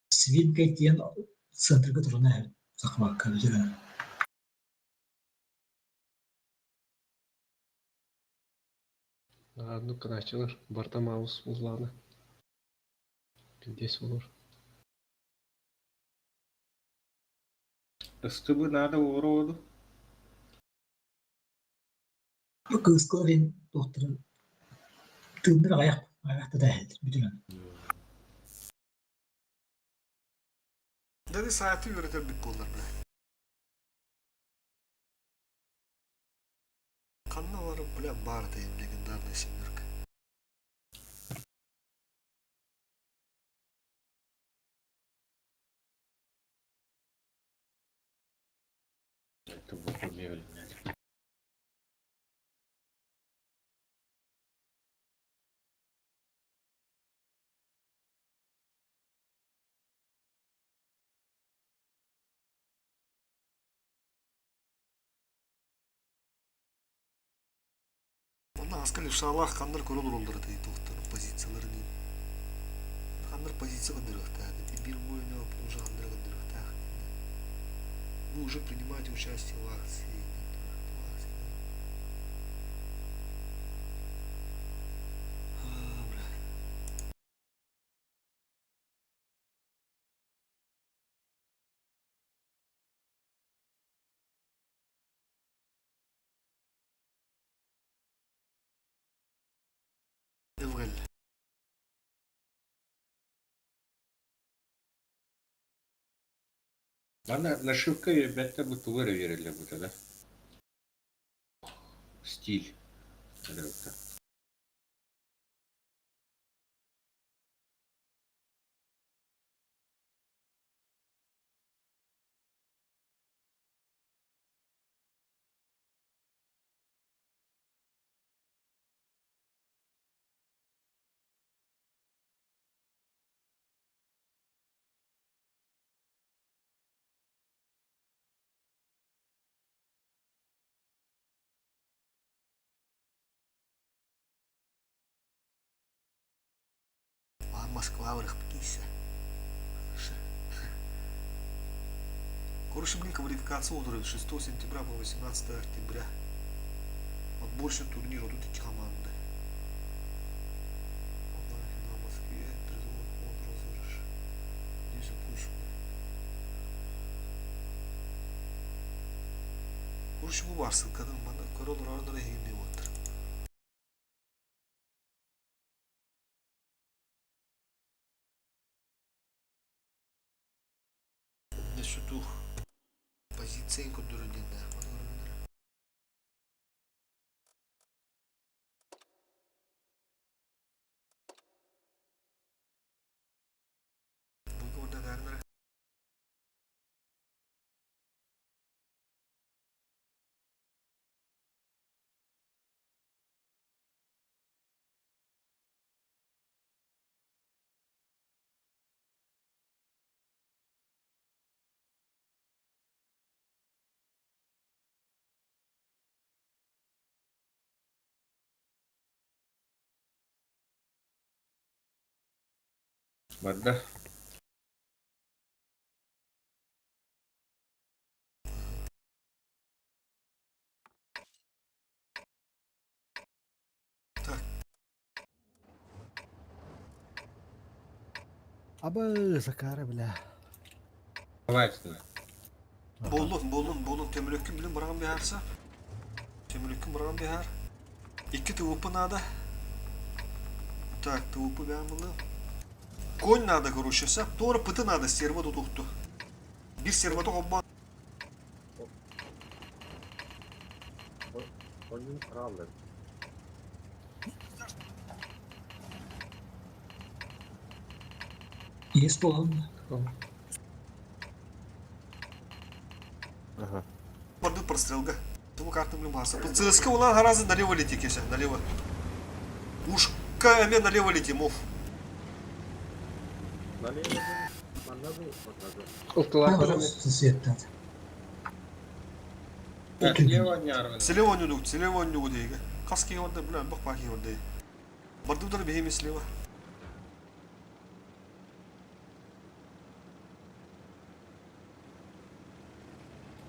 Свинка тен центрга турна захватка үзрә. Ладно, кыначылар. Барта маус узланы. Пиндес olur. Стыбы надо уроду. Бу кыскыларын доктор тындыр аяк аякта да бүтүн. Dedi saati öğretir bit bollar bile. Kanna var bile бар дейм легендарная семерка. Это ВП мебель. Онда аскал шалах кандар көрөл ролдары дейт тоқтар позициялары дейм. Кандар позиция кандырыхта. Бир бойно уже кандар кандырыхта. Вы уже принимаете участие в акции. А, бля. Эврел. Ана нашивка ребята бы верили бы да? Стиль. Это. А Москва врахпкися. Короче, блин, квалификация утром 6 сентября по 18 октября. Отборочный турнир, вот тут эти команды. Онлайн финал в Москве, призовой фонд розыгрыш. Здесь запущено. Короче, bu var ссылкадан bana корол рарнара егинде отыр. Не сүту позиция көдөрүден. Бу Барда. Так. Абы, Закара, бля. Давай сюда. Буоллун, буоллун, буоллун. Төмүлөккүн билин быраҕан биһаарса. Төмүлөккүн быраҕан биһаар. Икки ТВП надо. Так, ТВП бэйэм ылыам. Конь надо, короче, все. Туора пыты надо, стерва тутухту. Бир серваты холбоон. Коньун kralları. Есть буолан. Ага. Барды прострелга. Туму картам любаса. ЦСК улан гораздо налево лети, Кеся, налево. Ушка эме налево лети, мов. Налево манна бу, манна бу. Ылтылар Светтен. Так, слева не арвен. Слева не дук, слева не дук дейге. Каски онда, бля, бах пахи онда. Барды удар бехеме слева.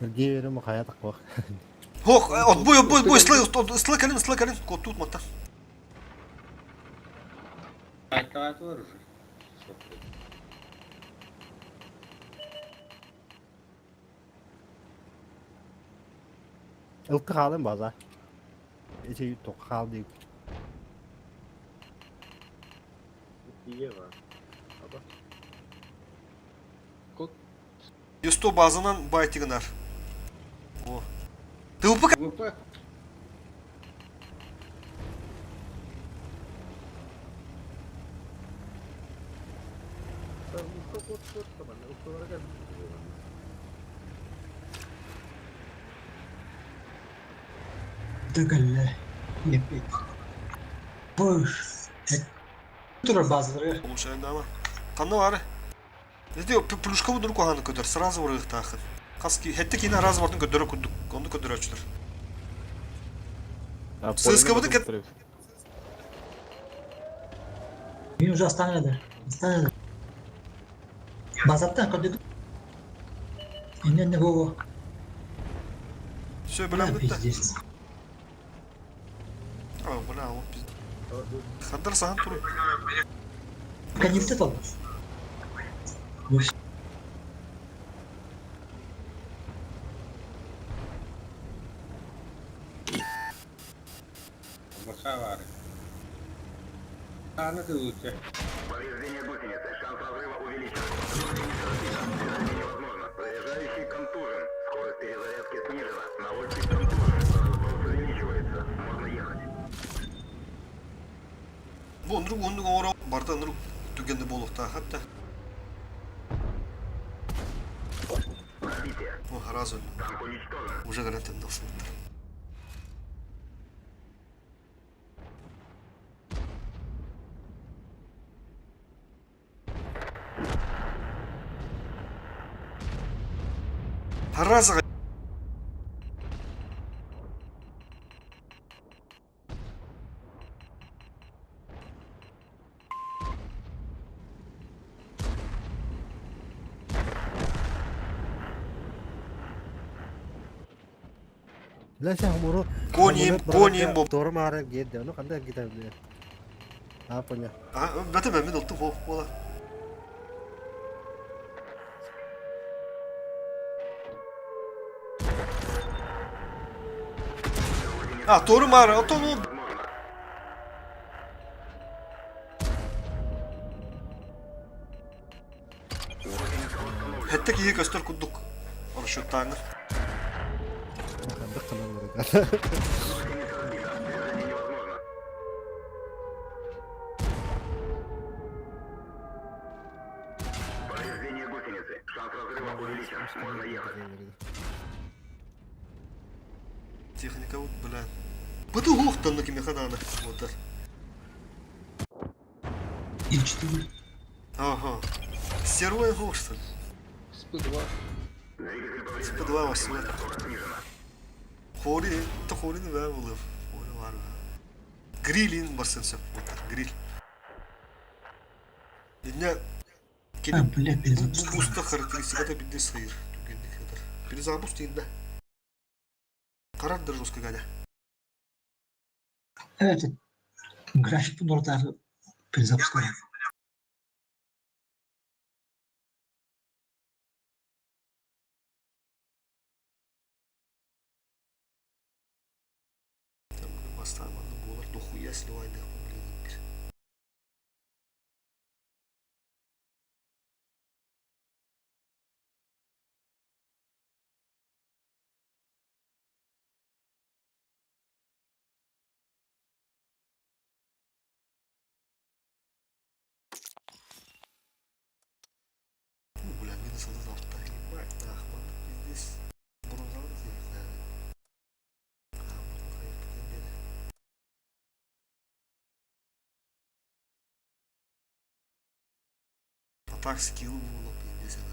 Сергей верим хайа таквах. Хох, отбой, отбой, отбой, слы, слы калин, слы калин, кот тут мата. Давай тоже. Ылты халын база. Эче тоқ хал дейік. Ие var. Аба. Юсто базанан байтигнар. О. ТВП ВП. Usta kod kod tamam. Ustalara gelmiş. Дөкөллө. Еппит. Бу турар базалары. Улучшаем дама. Ханна бары. Эти плюшка буду куханы көтөр, сразу вырыхтахын. Каски, хетте кина раз бардын көтөрө курдук, онду көтөрөчүлөр. ЦСК буду кет. Мен уже останады. Останады. Базаттан көдөк. Инне бу. Все, билем битте. Пиздец. А, бля, вот пиздец. Хандар сахан туру. Конец этого. Бахавары. А, ну ты лучше. Повреждение гусеницы. Шанс разрыва увеличен. Гусеница разбита. Движение невозможно. Заряжающий контужен. Скорость перезарядки снижена. Наводчик контужен. Разброс увеличивается. Можно ехать. Бу ондук ондук оро барда ондук түгенде болукта хатта. Пробитие. О, разу Танк уничтожен. уже гарантен досыттыр. Раза Бля, сен хумуру. Коним, коним бо. Торы мары гедде, ну кандай гидер бля. А, понял. А, бәте мен мен ұлттым хо, бола. А, торы мары, а то ну Хеттек ийи көстөр курдук. Расчеттаңыр. Хандык кылан ребята. Гусеница разбита. Движение невозможно. Повреждение гусеницы. Шанс разрыва увеличен. Можно ехать. Техника вот, бля. Быты хуқтанны кеме хананы. Вот. И 4. Ага. Стервой хух, что ли? СП-2. Типа 2 8. Хори, то хори не бә булып. Хори бар бә. Грилин барсын сөп. Вот гриль. Инне Кини А, бля, бу, бу перезапуск. буста характеристиката бирде сыйыр. Түгенник ытар. Перезапуск дейін да. Қарар да жестко гадя. Evet, график бұны перезапуск. Там бастарманды болар, дохуя сливайды, блин. Бля, минус один авто, ебать, нахуй, пиздец. Бронзовый наверное. А, А так скилл было, пиздец, я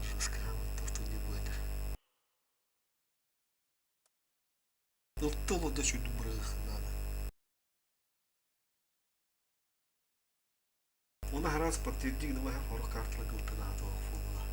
Жестко, вот тут не будет. Ну, то да чуть добрых надо. Она раз подтвердит, давай хорох картла гылтына формула.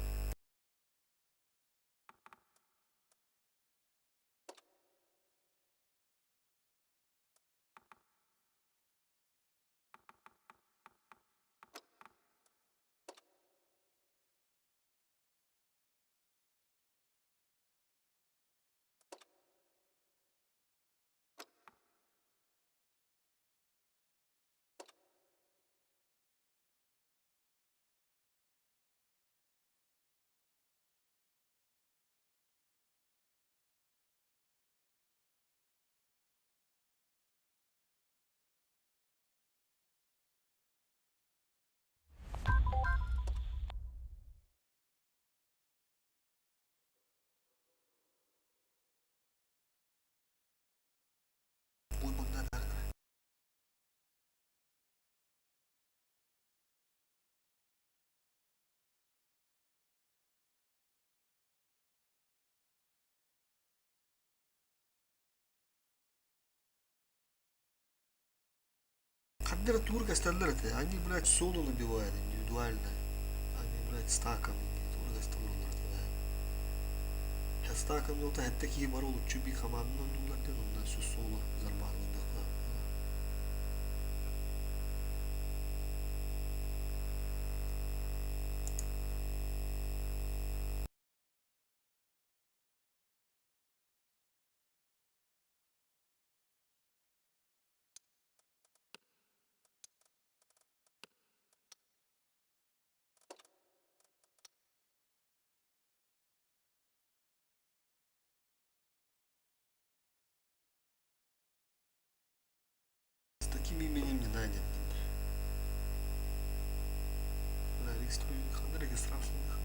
Ой, Богдан, Хаддер турк остальные, они, блядь, соло набивают индивидуально. Они, блядь, стаками не турк остальные. Стаками вот такие баролу чуби хаман, ну, ну, на все соло зарабатывают. С таким именем не найдем. Регистрацию надо.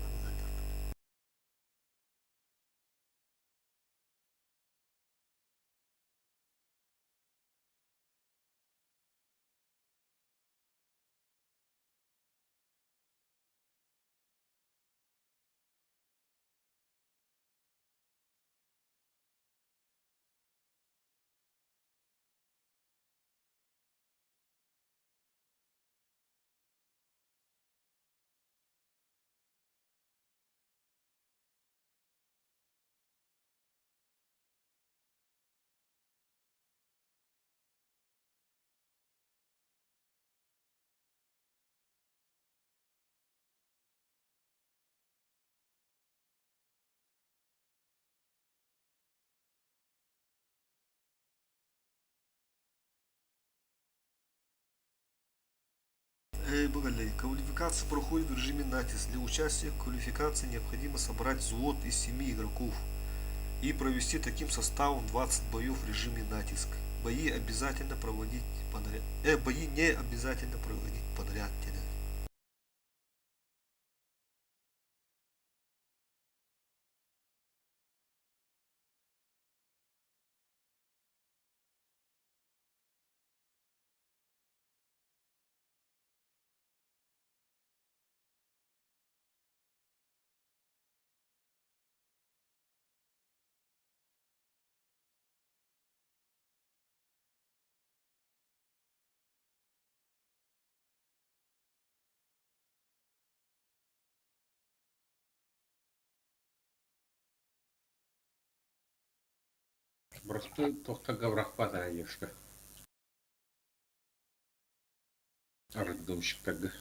Эй, Багалей, квалификация проходит в режиме натиск. Для участия в квалификации необходимо собрать взвод из 7 игроков и провести таким составом 20 боев в режиме натиск. Бои обязательно проводить подряд. Бои не обязательно проводить подряд. Просто тохтарга бырахпат аайышка. Арыгдымщиктарга.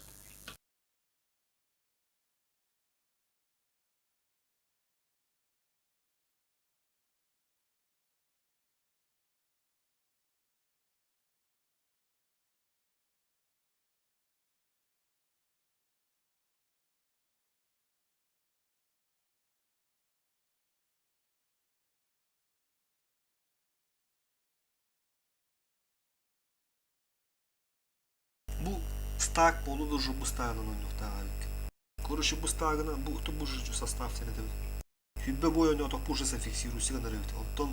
Бу стак буолу уже бу стагынан ойнуохтаах эбиккин. Короче, бу стагына бу бу состав этэбит. Хүббэ бой ойноотохпу уже зафиксируйся гынар эбит. Онтон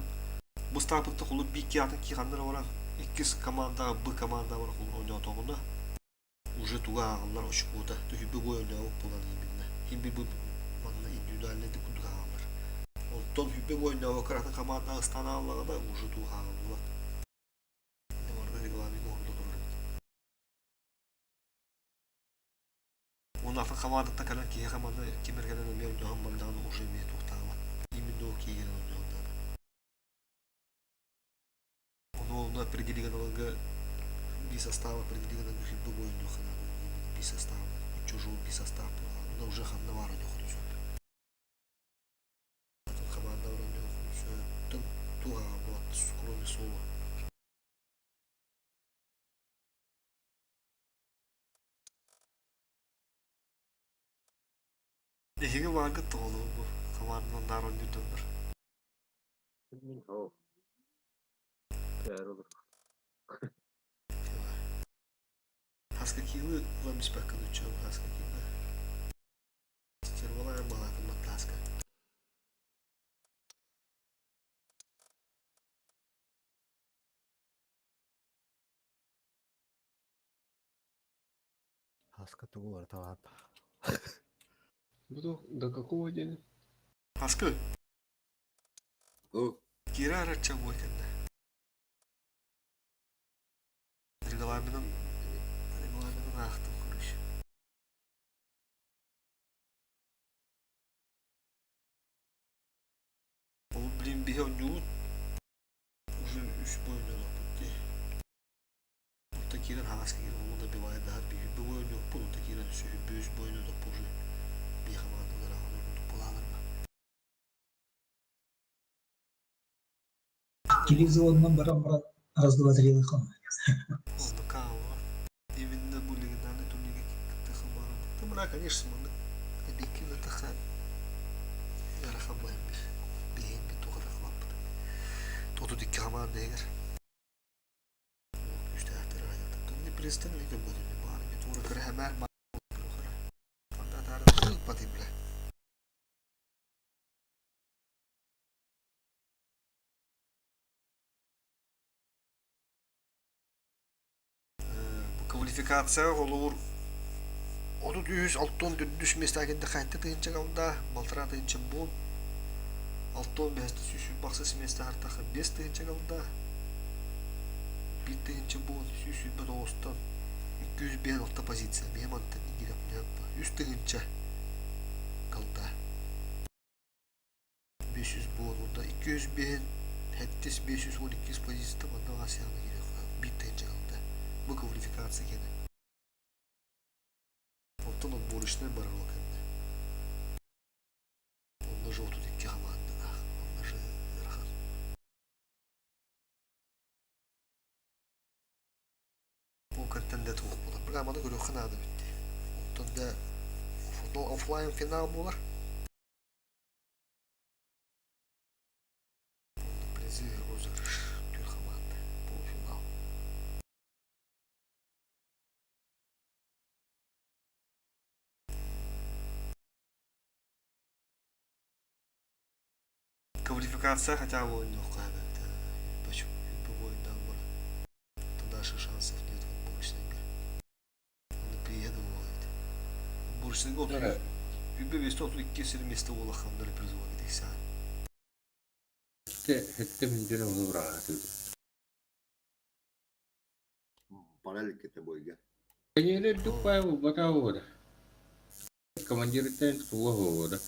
бу стакпытта холу бикки атын киханнара баран иккис командаҕа Б командаҕа баран холу ойноотоҕуна уже туга ааҕыллар очкуота. Түһүбэ бой ойнообут буолан именно. Химби бу манна индивидуальный курдук ааҕыллар. Онтон хүббэ бой ойнообоккар атын командаҕа ыстаан ааллаҕына уже туга ааҕыллыбат. Барыта регламент оҥордо турар эбит. Уонна атын хамаандаттан кэлэн киһи хамаанда ким эрэ кэлэн эмиэ ойдоһон бардаҕына уже эмиэ туохтааҕа. Именно ол киһи кэлэн ойдоһон наада. Ону онно определигэн ыларга би состава определигэн ыларга хүббэ бойунуохха наада. Би состава, чужой би состав буолла. Онно уже ханна баар ойдоххутун сөп. Атын хамаанда баран ойдоххутун сөп. Туох вот кроме слова. Эһиги бааргыт тоҕолуу бу хамаанданан наар оонньуур дьоннор. Мин оо. Бээр olur. Хаска киилы ылан испэккин учуом хаска киилы. Стервалаан балаатын маттааска. Хаска тугу барыта баар. Бу до какого дня? Хаскы. О. Кира арачча буой кэннэ. Регламентын регламентын аахтым короче. Ол блин биһи оонньуубут уже үс бойунньуолаппыт дии. Онто киирэн хаҥаска киирэн ону добивайдаһар биир бойунньуоппут, онто киирэн өссө үс бойунньуотоппут уже биир хамаандалар аҕалар курдук былаанырба. Телевизионнан баран баран раз-два-три лыхан. Оннука Именно бу легендарный турнирга кытта хабарым. Да, бля, конечно, маннык эбиэккин атаха ыарахан буолан бир. Биһиэн бит туха да хабаппыт. Тотут икки хамаанда эгер. Күүстээхтэр аайата. Турнир престан эмиэ көрбөтүм. Баар эмиэ туора кыра хэмээр баар Андатаары бля. Квалификацияҕа холобур 33 64 миэстэҕэ кэллэ хайта тыһыынча галда, балтараа тыһыынча буол. 65 126 миэстэ артаха 5 тыһыынча галда, 1 тыһыынча буол 129-тан 256 позиция биһи мантан 3 тыһыынча галда. 500 буолууда 205 5 512 позицията манна Асияны киириэххэ биир тыһыынча ылда. Бу квалификация кэнэ. Онтон отборочнай барар ол кэннэ. Онно же 32 хамаандалаах. Онно же ыарахан. Ол кэртэн да туох буолар. Программаны көрүөххэ наада эбит дии. Онтон да офлайн финал буолар. Призы розыгрыш түр команды полуфинал. Квалификация хотя бы ойнуохха эбит. Почему ойнаан баран. Дальше шансов нет в отборочныйга. Оны приеду бывает. Отборочныйга үбэ бесте 32 сир месте буолаххамдары призыва китиксээн. Хэттэ миндер ону быраҕа Пора илик бойга. Кинилэр үрдүк баай булбатаа буолар. Командирыттан тула буолар.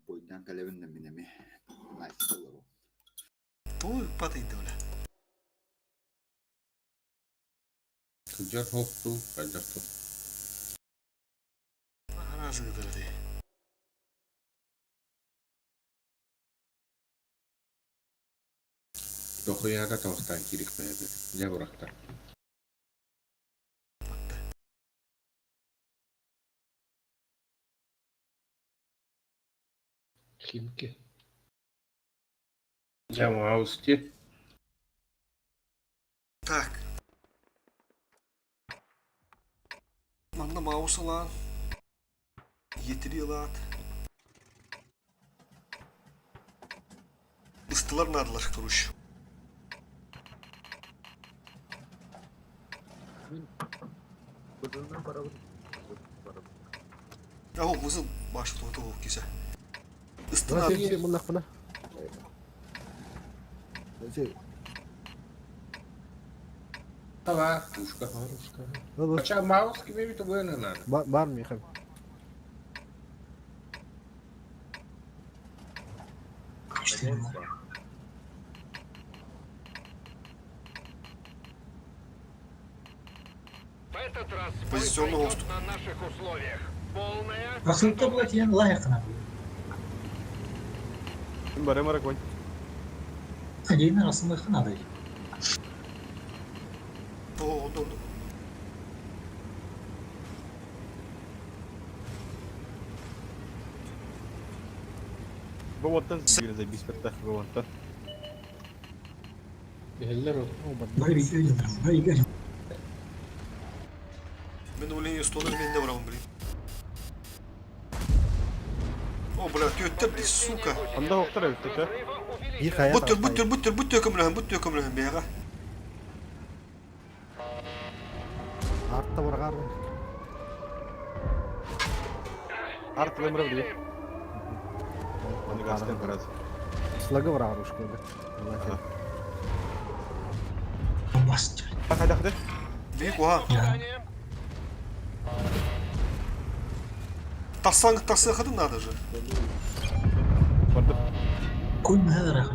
Бойдан кэлэбин да мин эми. Найс болору. Тугу ыппатый да бля? Сылдьар суох дуу, хайдах дуу. Араас ыытар дии. Дохуяга таҕыстаан киириэхпэһэбит. Дьэ бырахта. Химки. Дьэ Маус дии. Так. Манна маус ылаан. Етири ылаат. Ыстылар наадалар, короче. Кызылынан барабын. Барабын. Аһу, кызыл башы туһу кисе. Мына Ыстына сен муннахпына. Ава, пушка. Хотя Маус кими тугуна надо. Бар Михаил. В этот раз бой Позиционный пройдет отступ. на наших условиях. Полная Ахсылта була тиен лайықына. Ким барым ара конь. Адейін арасында адай. О, онда, онда. Бу оттан сигире забись петта. Бу оттан. Билэллэр ол. Бары бит бары бит Мен улин столы мен не барамын, блин. О, бля, төттер, блин, сука. Анда октар эбит да. Bir hayat Буттер, буттер, буттер, буттер көмлөһөн, буттер көмлөһөн бэйэҕэ. Артта баргаар. Арт вымрав дии. Оны гастен караз. Слагы бараар ушколга. басты. Хайда хайда. Бии куһаан. Тахсан тахсыахатын надо же. Бардым. Кун махадара.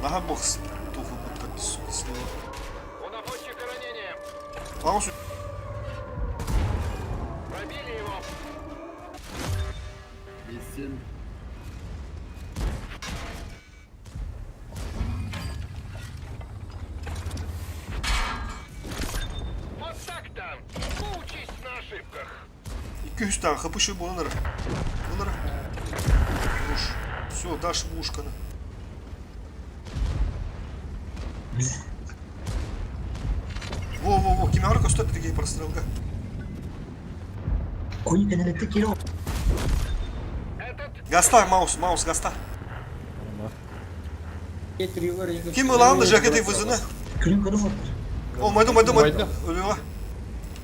Наһаа бохс туху буттар, сука, слева. У наводчика ранение. Аҕыс Пробили его. Бесем. Вот так-то. Поучись на ошибках. 200 tane kapışı bulunur. Bulunur. Уж. Все, дашь мушканы. Во-во-во, кимяр көстөр тиги прострелга. Кун кенелетте кире Гаста, маус, маус, гаста. Ким ылаан да жакеты вызына. Күрүн көрүн оттар. О, майду, майду, майду. Өлүөҕэ.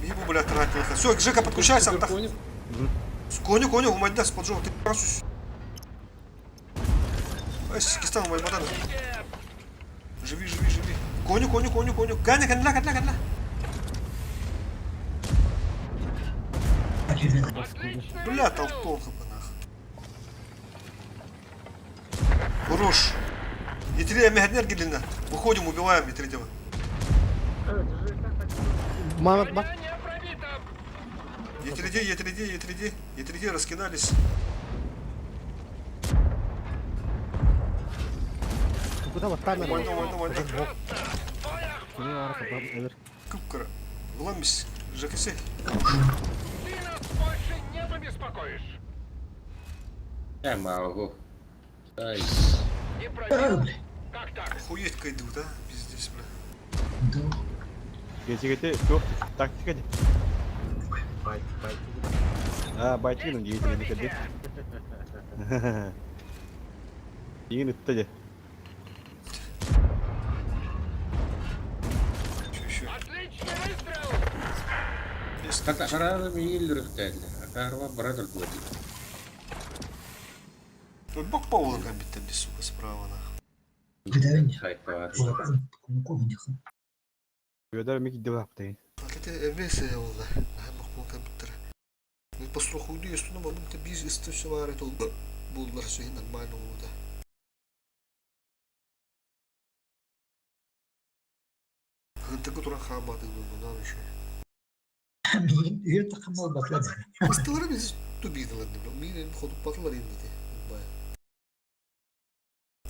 Биһи бу бля тратил. Все, Жека, подключайся, антах. Коню, коню, умайда, споджо, ты расус. Ай, кистан, умайбадан. Живи, живи, живи. Коню, коню, коню, коню. Ганя, ганя, ганя, ганя. Бля, толтолка бы нах. Хорош. Етри, мехаднер гелина. Выходим, убиваем Етридева. Мамат бар. Етриди, Етриди, Етриди. Етриди раскидались. Куда вот там? Война, война, война. Кини бар капам эбер. Кыпкыра. Вламис. Жакесе. Ты нас больше не побеспокоишь. Я могу. Ай. Не пробил? Как так? Охуеть кайду, да? Пиздец, бля. Гечегете туох тактика ди. Байт, байт. А байтигин гейтин дикеди. Игин ытта же. Еще, еще. Отличный выстрел! Хата харалы миил рыхтэллэ. Акарва братер куэти. Тут бок Паула гамбит там, сука, справа, нах. Видавинь. Хайпар. Бөдөр мики деп аптайын. Это эмесе oldu. Hem bak bu компьютер. Построхуйду üstüne babam da biz istiyorsa var et oldu. Буллар сүһүн нормально буолбута. Хантыкы туран хаамматыгын оннунан үчүгэй. Миигин үөр таххан буолбатылар. Ыстылары биз тубидылар миин хотуппатылар иннити.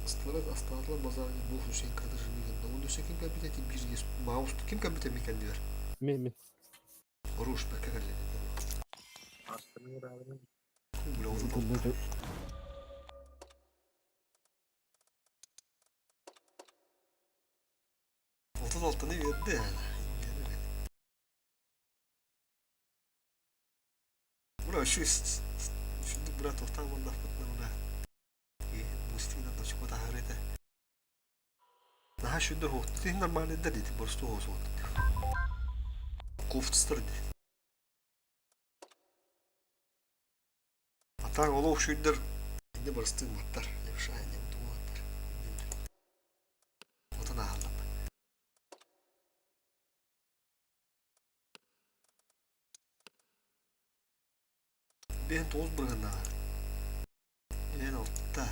Ыстылары астаатылар базарга бу Хусейн кадыр миигин. Онно ким кэлбит эти бир ес маус ким кэлбит эми кэлдилер. Мен мен. Оруш бэкэ кэллин. Бля, уже 36-ны берді. Бра, şu şimdi бра тоқтан оннахпытына бра. Бустина точку тахарыта. Наха шүндер хоқты нормально да дейді, просто хосы Кофтыстыр дейді. А так ол шүндер не барыстың маттар, левша не туаттар. Отан аалап. Бен тоғыз бұрғана. Бен алтта.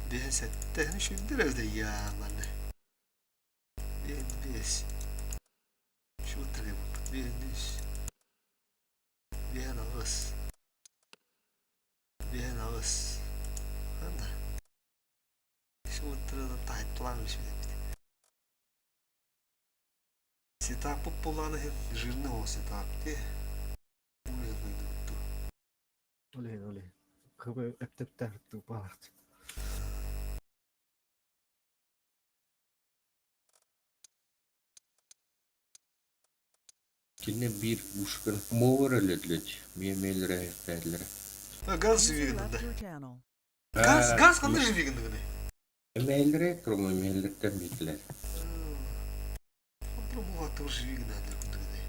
Бен сәтті. Шүндер әлде я маны. Бен бес. Шүндер Бен үс. Бен ағыс. Бен ағыс. Анда. Шүндерден тайттылан бит. Сетап боланы жирный ол сетап те. Оле, оле. Хыбы эптептер тупалат. Кине бир ушкын мовыр өлөдлөт. Мемелре бәдлер. Газ живигін да. Газ, газ қандай живигін дігіне? Мелре, кроме мелректен битлер. Пробувати живигін әдір күндігіне.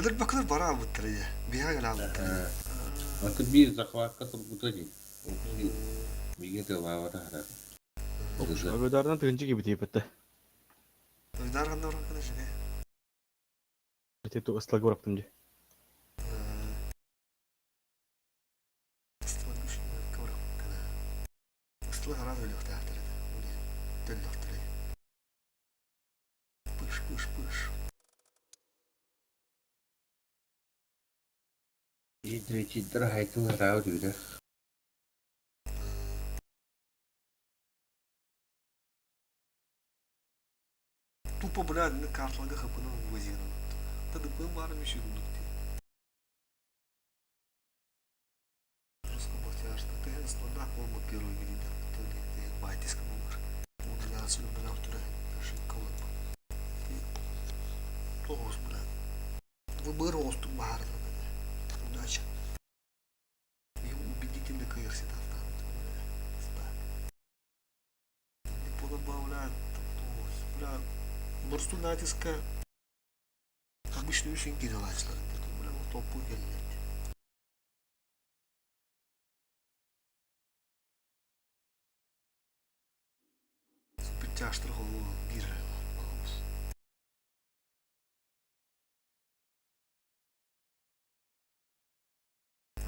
Өлір бакылар бара бұттыр иә. Биға гала бұттыр. Аты бир захватка турбута ди. Биге де лавада хара. Öbürlerden тыгынчы gibi deyip etti. Öйдар қандай орын живе. Эти ту ыстылгы быраптым ди. Ыстылы харан өлөктө Төлөктөр. Пыш, пыш, пыш. Идречиддер хайтыл харау дүйдө. Тупо, бля, карталга хапына вазина. ТДП бар еще гудукти. Ты слона он первый видит, ты байтиска номер. Он для бля, тура, ошибка Тоғыз, бля. Выбор росту баарна, Удача. И убедительно кырсит Не подобавляет, бля, Борсту натиска обычный үшін кирилачлар. Бля, вот топу келет. Супер холу бир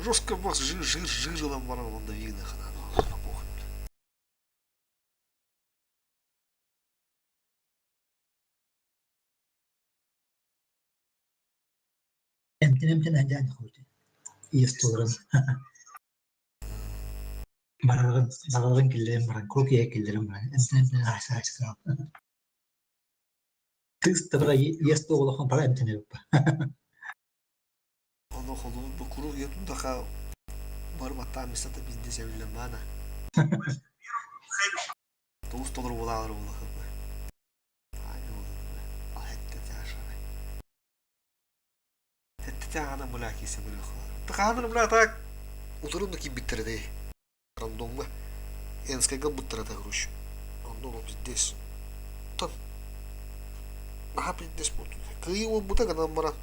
Жестко бас жир жир жирилам баран онда видно хана. Похуй. Эмтен эмтен әнжан хоти. Иестолрын. Бараргын бараргын киллерин баран круг киллерин баран эмтен эмтен аса аса. Тыс табра иесто олохон пара эмтен эппа. Оно холу бу круг ету даха бар батта мисата бизде себилен мана. Тоғыз доллар болалар болы. Ай болду. Хетте тяша. Хетте тяна мула кисе бир Таханыр мула так утурун ки биттерде. Рандомга. Энскайга буттарата груш. Оно здесь. Тан. Наха пиздец бутту. Кыйы бута гана мара.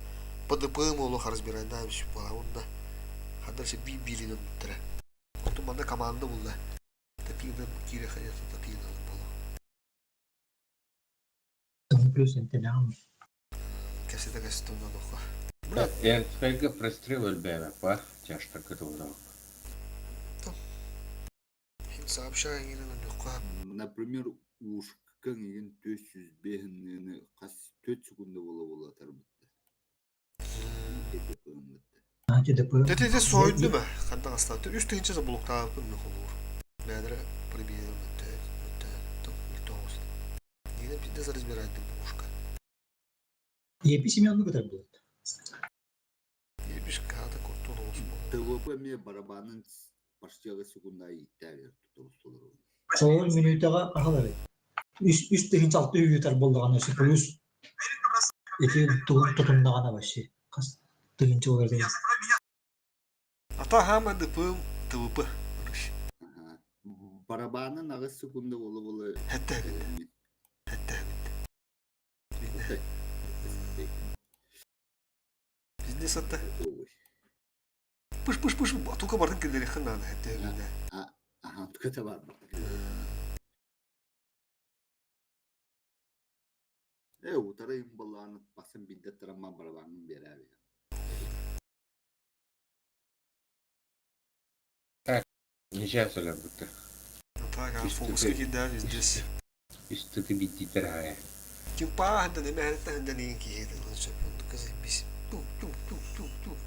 ПДП моло разбирай да все пала онда. Хадыр би билинен буттара. Оту манда команда булла. Тапина кире хаята тапина боло. Плюс эмтен ам. Кэпсэтэ кэстэн олоххо. Бля. Эрцбергэ прострел өлбөөбөт бар, чаштарга туһунан. Сообщаю эҥинэн онньуохха. Например, ушкаҥ игин 405 хас 4 секунда буола-буола атарбыттар. Ити ити соһуйдум ээ, ханна астаат. Үс тыһыынча заблоктаабыппын мин холуур. Бэйэлэрэ прибиэлэр мөттөөт, мөттөөт, мөлтөөҕүс. Нина пиздец разбирает ушка. Епи Семеновна кытар буолат. Епиш каата куртун оҕус ТВП эмиэ барабанын почти секунда ииттээбэр тутулустулар. Ол мүнүүтэҕэ аһалары. Үс үс тыһыынча алта үһү буоллаҕына өссө плюс ити тугун тутуннаҕына вообще хас тыһыынча буолар Ата хаама дыпым ТВП. Барабанын аҕыс секунда буола-буола Хэтте Хэтте Бизнес атта. Пыш пыш пыш тука бардын киллэриэххин наада хэтте Аха, тука бар. Э, утары имбалааны басын бидде тарамма барабанын берәби. Ничего сөйлөбүттэр. Так, а фокуска киирдэ здесь. Үстүкү биттитер хая. Кимпаа хандан эме ханта хандан ин киһи сөп кызы бис ту ту ту ту ту.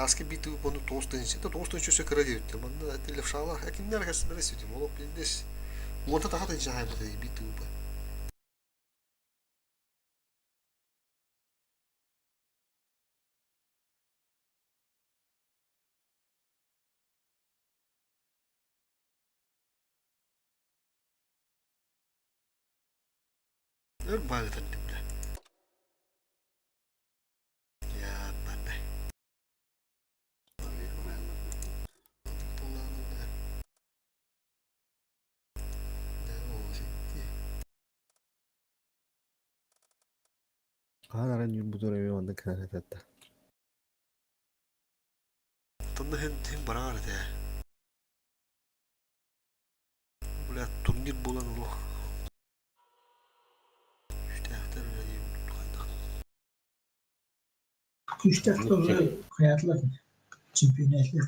Аски биту бону тоғыз тыһынча тоғыз тыһынча өссө кыра диэбиттэр. Манна левшалар кинилэр кэсмэрэ сүтүм. Олох билдес. Уонта таха тыһынча хайбыта биту ба. Өр баҕатар бля. Я манна. Хаһан арай ньуурбутун эмиэ маннык гынан этэтэ. Тонна хин хин бараар этэ. Бля, турнир буолан олох. Күүстээхтэр үлэлиир хайдах. Күүстээх хайаатылар чемпионатлар.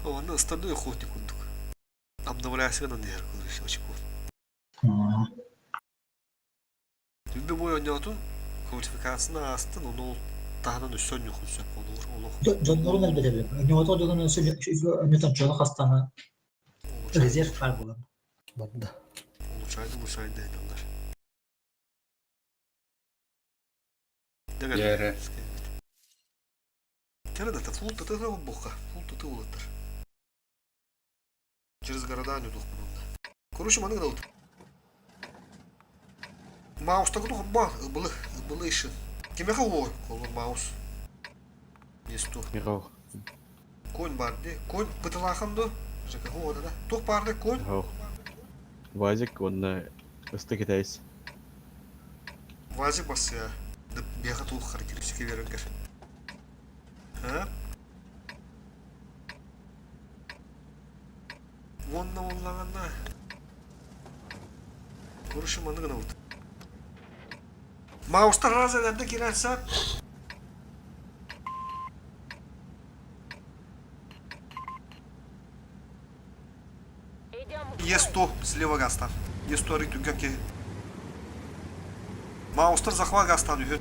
Онно остальной охотник курдук. Обновляйся на нер, короче, очко. Түбү бой оонньоотун квалификацияны аастын, ону ол таһынан өссө оонньуохун сөп олор олох. Дьоннорун элбэтэбин. Оонньоото дьонун өссө оонньотон дьону хастана резерв баар буолан. Барда. Улучшайды, улучшайды дьоннор. Дьэрэ. Кэрэ да фул тыты бука, фул тыты улаттар. Через города не тухпунунда. Короче, маны гына Маустагы тух ба, ыбылы, ыбылы ишин. Кимеха ой, колу маус. Есту. Михаил. Конь бар ди. Конь пытылахан ду. ЖКХ да. Тух барды конь. Вазик, он ысты китайс. Вазик бас я. Беха тух характеристики веренгер. Ha? Уонна уоллаҕына Короче, маны гына вот. Маустар раз эрдэ киирэрсэ Е100 слева гастан. Е100 арый түргэн киһи. Маустар захват гастан үһү.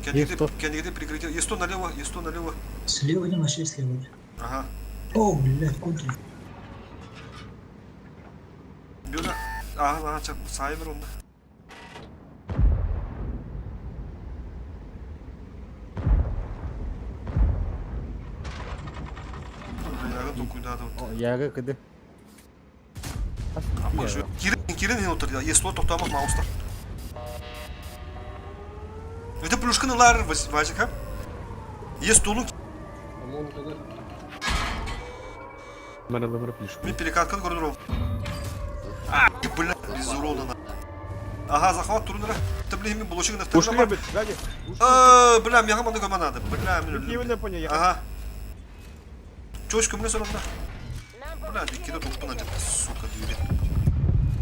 Кэннигити, кэннигити прикрытие. Е100 налево, Е100 налево. Слева не вообще слева. Ага. О, блядь, контр. Бюля. Ага, ага, сайбер онно. Яга толкуйдаатым. Яга кыды. Кирин, кирин отыр. Е100 тоқтамақ маустар. Это плюшканы лар, Вазик, а? Е100-ну Мара мара плюшку. Мен перекатканы көрдүрөм. А, бля, без урона на. Ага, захват турнира. Ты, блин, мен булочек на Пушка бит, сзади. Бля, мега маны көмө надо. Бля, мен. Киевне поня. Ага. Чочку мне все равно. Бля, иккитэ туппун адьырта, сука, дүүрүн.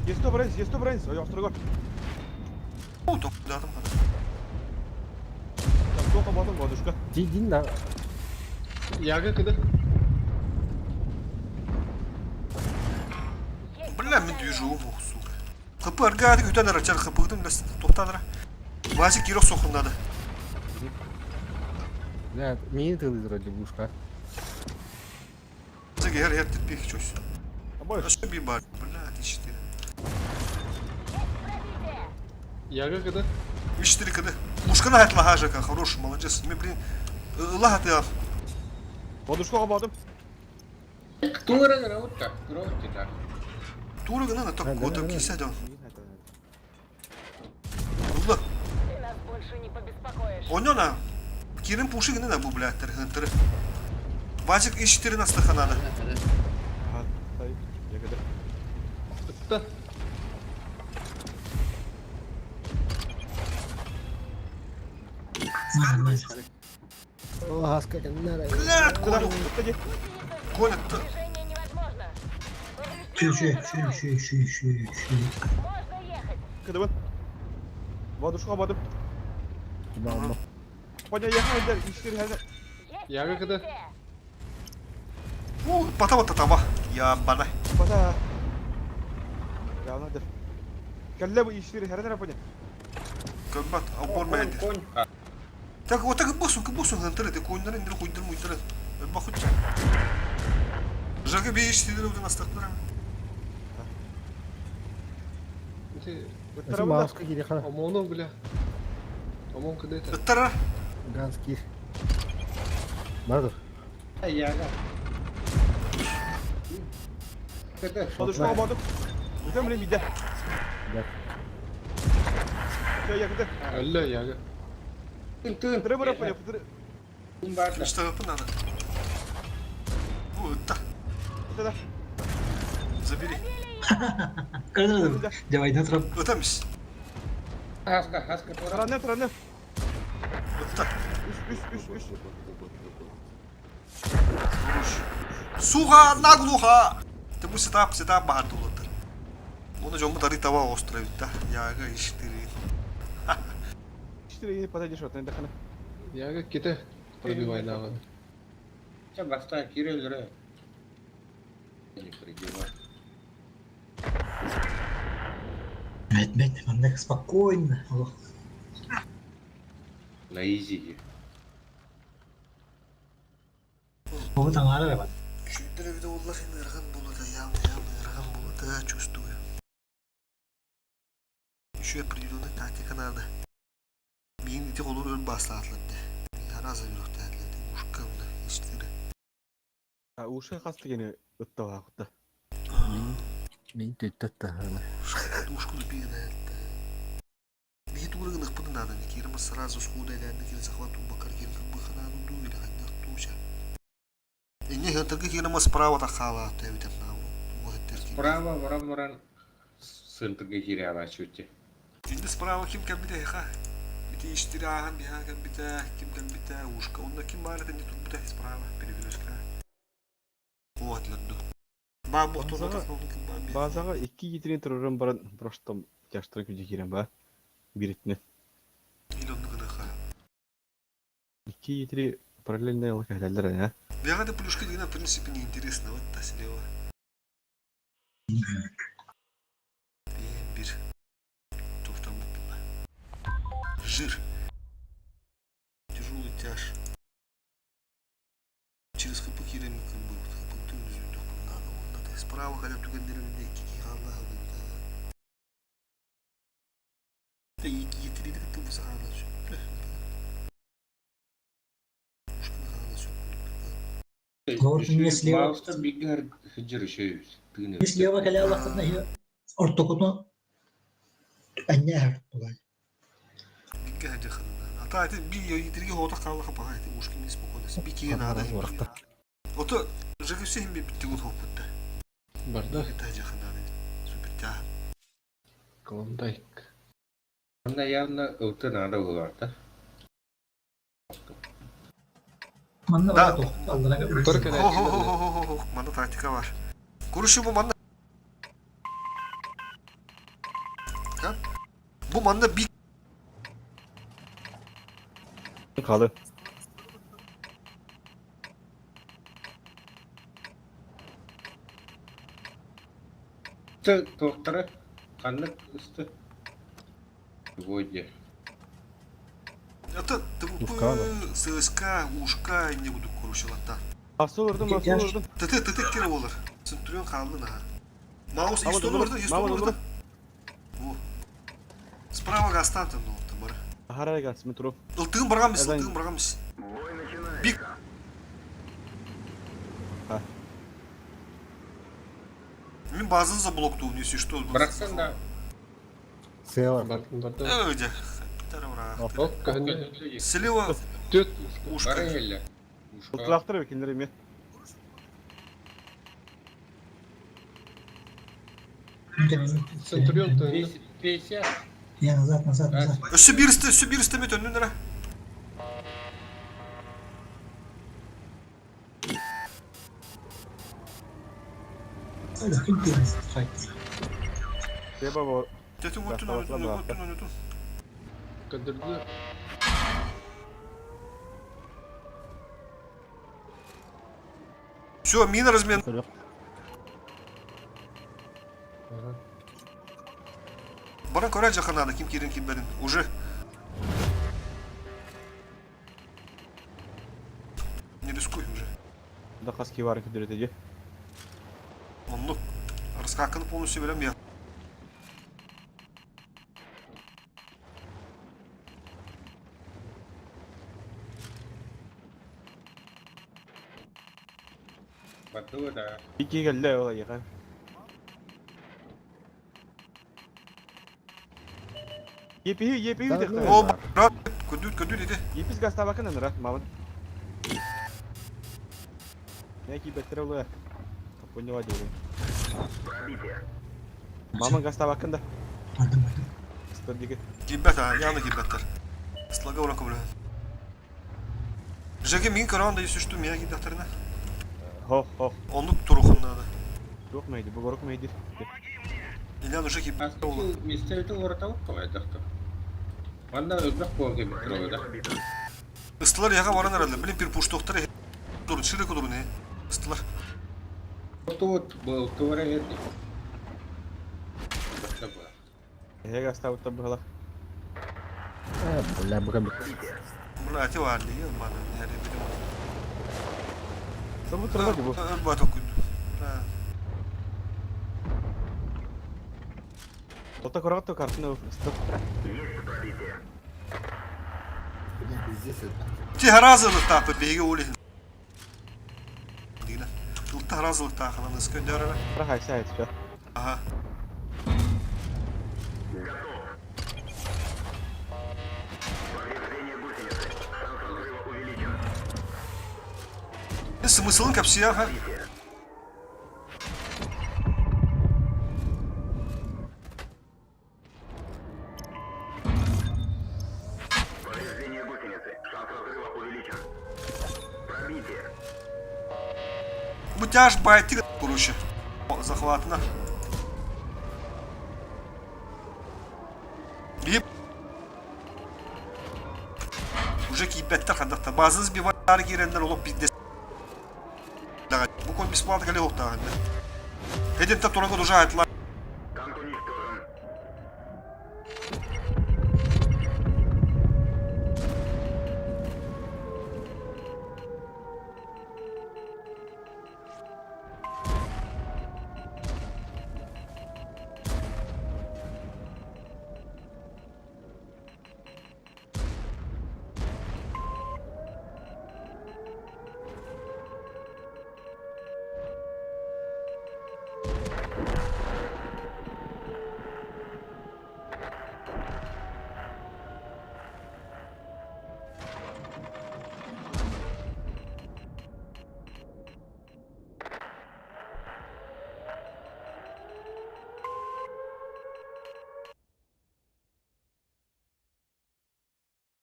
Есто брэнс, есто брэнс, ойохторго. О, токкудаатым хана. Тоха батым бадушка. Дин да. Яга кыда. Бля, мен движу, ох, сука. ХП аргаадык үтэн ара, чар ХП-гытын бля, тоқтан ара. Вася кирок сохуннады. Бля, мини тылы вроде бушка. Заг эр эр типпих чөс. Обоих. Өссө би бар. Бля, 4. Яга кыда. 3-4 кд. Мушкана айтла хажака, хороший, молодец. Мен, блин, ылаха ты Бадушка батым. Тура граутта, граутта. Тура гына на Да, так да, вот да, да. кисе дон. Улла. Ты нас больше не побеспокоишь. Онёна. Кирин пуши гына бу, бля, тыргын Вазик и 14 ханада. Ага, тай, ягода. Ытта. Нормально. О, хаска кэннэ. Бля, Куда? конь. Куда? Конь, Движение невозможно. Чү, чү, чү, чү, чү, чү, чү. Можно ехать. Кыда бын. Бадушка батым. Баалма. Поня яха эдер, иштер хәзер. Есть Яга кыда. пробитие. У, потом вот этого. Я бана. Бата. Явна дер. Кәллә бу иштер хәзер поня. Көмбат, обор мәйді. Конь. Так, вот так босун, босун гантыры, ты коньдарын, индир хуйдыр муйдыры. Бахут. Жага би иштер өдөн астактыр. Ити Эти мауска кири хана. Омону, бля. Омон кыда это. Ыттара. Ганс кир. Бардыр. Яга. Кыда. Бадушка батым. Бүтән белән бидә. Да. Все, ягода. Әллә яга. Тын тын. Тыры бара поня, тыры. Тын бар да. Что надо? У, та, Да. забери. Көрдүң Давай, на троп. Өтеміз. Хаска, хаска тура. Тыраны, тыраны. Ытта. Үш, үш, үш, үш. Суха, наглухо. Ты бу сетап, сетап баар дулаттар. Оны жомбу тары таба островит, да. Яга иштери. Иштер подойдешь, вот, на хана. Яга ките. Пробивай наган. Ча баста кирелре. Не придела. Бәт, бәт, мында спокойно. Аллах. На изиге. Ол таңара бат. Чүйдір виде олар ырган болот, ям, ям, ырган болот, чувствую. Еще определенная тактика надо. Бейін ити олар өл баслатларды. Хараза жүрөктәрлерди, ушка мына иштери. А ушы хас дигәне ытта вакытта. Мин төттөттө. Ушкуну бейін аятты. Бейін туырыгын ықпыдын надо, не керімі сразу схода эләрні кері захват бакар кері кырбыханану ду или ханнах туша. Эне хантыргы керімі справа тақала тәбитер Справа баран баран центрге кире ала чути. Şimdi справа ким кәмбите ха? Бити иштири ахан биха кәмбите, ким кәмбите ушка. Онда ким бар еді не тут бите справа переберешка. Куатланды. Ба бу Базага- тонда ким бар би. Базага 2 гитрин турырым баран просто тяштырып күҗе кирәм ба. Биретне. Миллионны гына ха. 2 гитри параллельно локаллар, а. Бияга да плюшка дигән в принципе не интересно вот та слева. Bir. Тоқтам Жир. Тяжелый тяж. Через хп киремик был. ХП надо, вон надо. Справа хотя бы түгендерінде кики қалла Да етіреді кітті бұсы қалла Лорд не слева. Мауста бигар хыджыр еще тыны. Слева кэлэ аллахтан иһэ ортокутун анньа булай. Ата эти би етірге хота қалла хапа эти ушки не спокойно. Би кие надо. Ото жигүсі хим би битти гул хопутта. Барда. Это жаханданы. Супер тя. Клондайк. Она явно ылты надо было, да? Манна Да. бара тох аллара. Только Хо-хо-хо-хо-хо, манда тактика бар. Короче, бу манна Бу манна бик Халы. Туохтара ханнык ысты Сегодня. Это ТВП, ССК, УШК не буду короче латта. Асыл ырдым, асыл ырдым. ТТ, ТТ кире олар. Центурион хаалды наха. Маус истон ырды, истон ырды. Справа гастан там ну бары. Харай гас, метро. Ылтыгын барган биз, ылтыгын барган биз. Бик. Мин базаны заблоктуум, если что. Бырахсан да. Сыала. Э, Слева ушка. Ылтылаахтар кинилер эмиэ. Центурион 50. Я назад, назад, назад. Өссө биир истэ, өссө биир истэ төннүн эрэ. Тетин өтүн өтүн өтүн өтүн. Көндүрдү. Все, мина размен. Баран көрө жакынады, ким кирин ким берин. Уже. Не рискуй уже. Да хаски бар көндүрөтө же. Оннук. Раскаканы полностью берем я. Бардыга да. Ики келле ол айыга. Епи, епи дехте. О, брат, көдүт, көдүт иди. Епис гастабакын ыныра, мамын. Неки беттер олы. Поняла делаю. Мамын гастабакын да. Бардым, бардым. Стадиге. Кибет, а, яны кибеттер. Слага уран көбүлө. Жеге мин көрөн да если что, меня кидахтарына. Хо, хо. Оннук турухуннады. Жоқ мейди, бу горок мейди. Ильян уже кибет олы. Мистер уратабыт калайдахтар. Манна өлбөх буолга метро да. Ыстылар яга баран аралар. Билин пир пуштоктар дурун, шире кудурун, э. Ыстылар. Туут был туара эрди. Эге гастабыттан быһала. Бля, бука Бля, ати варли, мана, не билим. Сабы турба бу. Бата күн. Тота көрөт картина ыстык. Ти харазылык тапы беге оли. Дигне. Ылта харазылык таханан ыскөндөрө. Рахай сайт все. Ага. Смыслын капсия, ха? Повреждение гусеницы. Шанс разрыва увеличен. Пробитие. Бутяж байтик, короче. Захватно. Еп. Уже кийбэттэр хадахта. Базын сбивар киирэннэр олох пиздец. Бу кон бесплатно кэлэ оттааҕын. Эдентэ туран уже айтла. Танк уничтожен.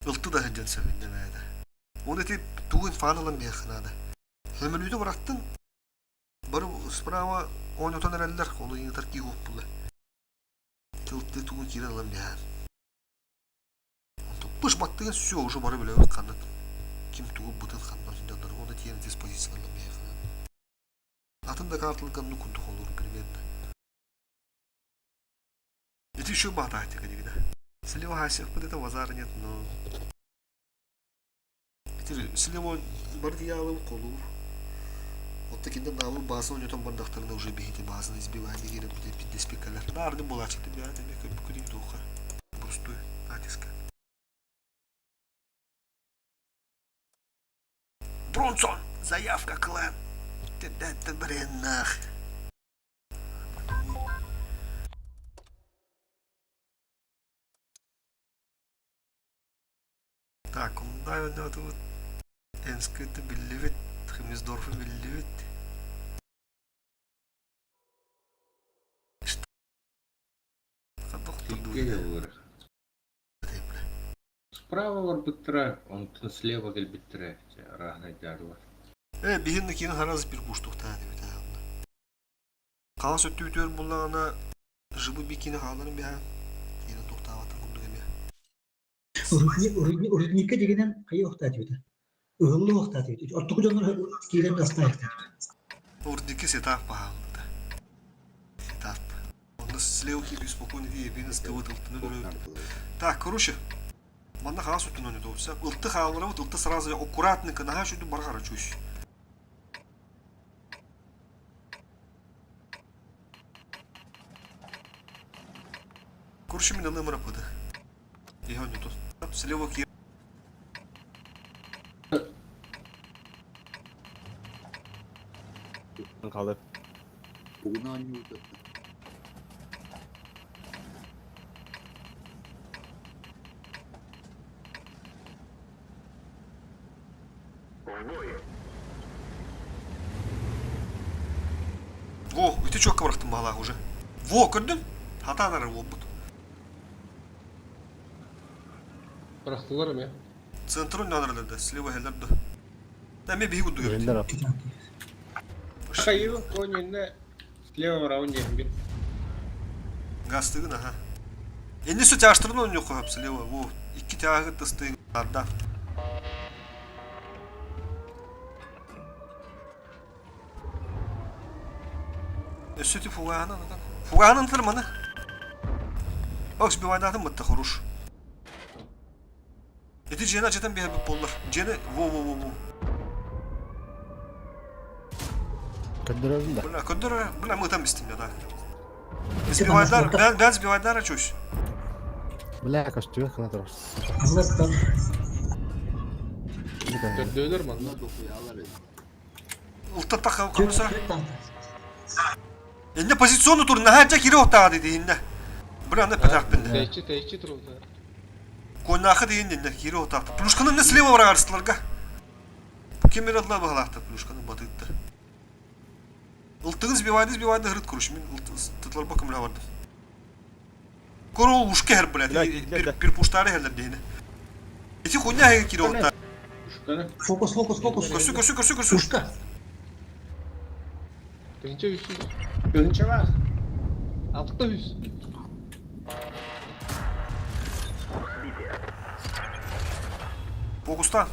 Ылты да сылдьан сөбүннэ бэйэтэ. Уонна ити тугун фаан ылан биһиэхэ наада. Сөмөлүөтү бырахтын. Бары справа оонньотон эрэллэр, ону ыытар киһи буолла. Тылты тугу киирэн ылан биһээр. Онтон пыш баттыгын все уже бары билэбит ханна ким тугу бытын ханна сылдьаллар уонна тиийэн диспозицияларынан биһиэхэ. Атын да карталарга оннук курдук олуур примерно. Это еще тактика дигда. Слева хасиахпыт это базара нет, но... Ити слева бардиялы колуур. Отто кинде наабы баасын ойнотон бардахтарына уже биһити баасын избивает дегире будет пиддеспиккалар. Наарды булаачыты бэйэ теме көппүкүдүк туоха. Простой натиска. Бронсон! Заявка клан! Теддәттен барыаннаах. Так, онда ойноотубут. Энскыты биллибит, Хемисдорфу биллибит. Справа барбыттара, онтон слева кэлбиттэрэ, арааһынайдаатылар. Э, биһин киин хараз бир буштухтаа дебит Хаҥас өттүбүтүгэр буллаҕына жыбы бикини хаалларын биһээн киирэн туохтаабаттар курдук эмиэ. Рудникка дигинэн хайа охтаатыбыта. Ыһыллы охтаатыбыт. Оттуку дьоннор киирэн астаахтар. Рудники сетап баһаалбыта. Сетап. Онно слева киирби спокойно диэбин ыстыбыт ылтыны көрөбүт. Так, короче, манна хаҥас өттүн ойнотобут. Ылты хаалларабыт, ылты сразу аккуратненько наһаа үчүгэй барҕара чусь. Короче, мин ылыам ыраппыты. Иһэ онньутун. Слева киир. Халыр. Бугун оонньуута. Во, ити чуокка бырахтым баһылаах уже. Во, көрдүн? Хатаан арар буолбут. Бырахтылар эмиэ. Центрын нанарлар да, слева хеллер да. Эми биһи курдук эбит. Хайыы, конь слева раунд диэн Гастыгын аха. Энни су тяжтырын ойнуохха хөп слева. Во, икки тяһы тыстыгын арда. Өссө ти фугаһынан ытан. Фугаһынан ытар маны. Ок, сбивайдаатын бытта хорош. Ити дьиэни ачатан биһэрбит буоллар. Дьиэни во-во-во-во. Көрдөрөбүн да. Бля, көрдөрө, бля, мы там бистим я, да. Сбивайдар, бен, бен сбивайдар чусь. Бля, көстүбэт гына турар. Көрдөөлөр манна. Ылта таха комиссар. Инне позиционну тур, наһаа дьэ кире оттаҕа диди инне. Бля, аны пэтахпин. Тэйчи, тэйчи турулда. Коннаахы деген инне кире оттаахта. Плюшканы инне слева бараарыстыларга. Ким эрэ баһалаахта плюшканы батыытта. Ылтыгын сбивайды сбивайды ырыт куруш. Мин тытларба көмөлө бардым. Корол ушка хер блядь. Пир пуштары херлер дейне. Эти хуйня хеге кире отта. Фокус, фокус, фокус. Көрсү, көрсү, көрсү, көрсү. Ушка. Тыһынча үс. Тыһынча бар. Алта үс. Фокустан.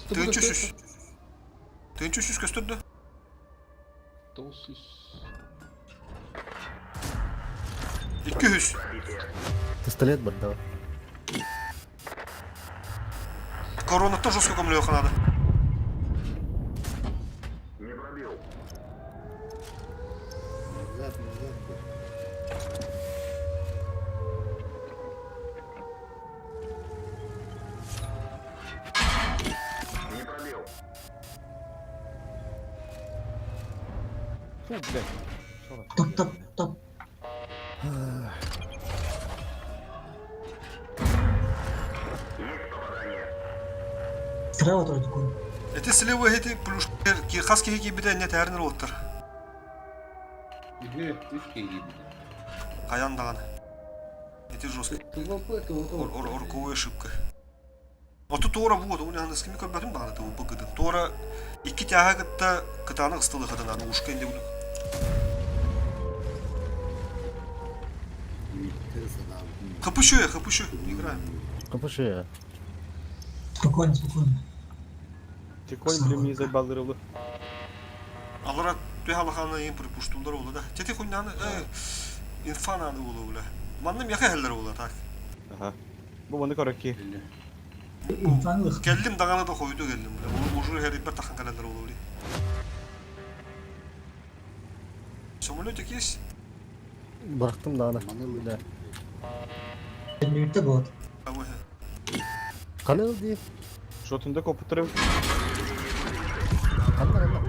Тыһынча үс. Тыһынча үс көстөрдө. 900. 200. Пистолет бар да. Коронаттан жестко көмөлөөх надо. Не пробил. Назад, назад. Не пробил. Фу, блядь. Топ, топ, топ. Есть попадание. Справа турар конь. Эти слева эти плюш хас киһи киирбитэ инньэ тэһэрин уоттар. Үһү, үс киһи киирбитэ. Хайан даҕаны. Эти жестко. Орковой ошибка. Оту туора буот, уни аныскими көрбөтүм даҕаны тыбы быгыдын. Туора икки тяга кытта кытаанах ыстылыхытын аны ушка инде. ХПШ, ХПШ, играем. КПШ. Спокойно, спокойно. Тиконь блин мне заебал Алара төһө алаханы ең припуштулар ола да. Тети хуйнаны инфананы ола бля. Манным яха хеллер ола так. Ага. Бу маны көрөкки. Инфанлых. Келдим даганы да хойду келдим бля. Ол уже хериппер тахан календер ола бля. Самолетик есть? Бырахтым даҕаны. Бля. Мүтте болады. Ханыл дии. Шотунда копутары. Ханна ханна.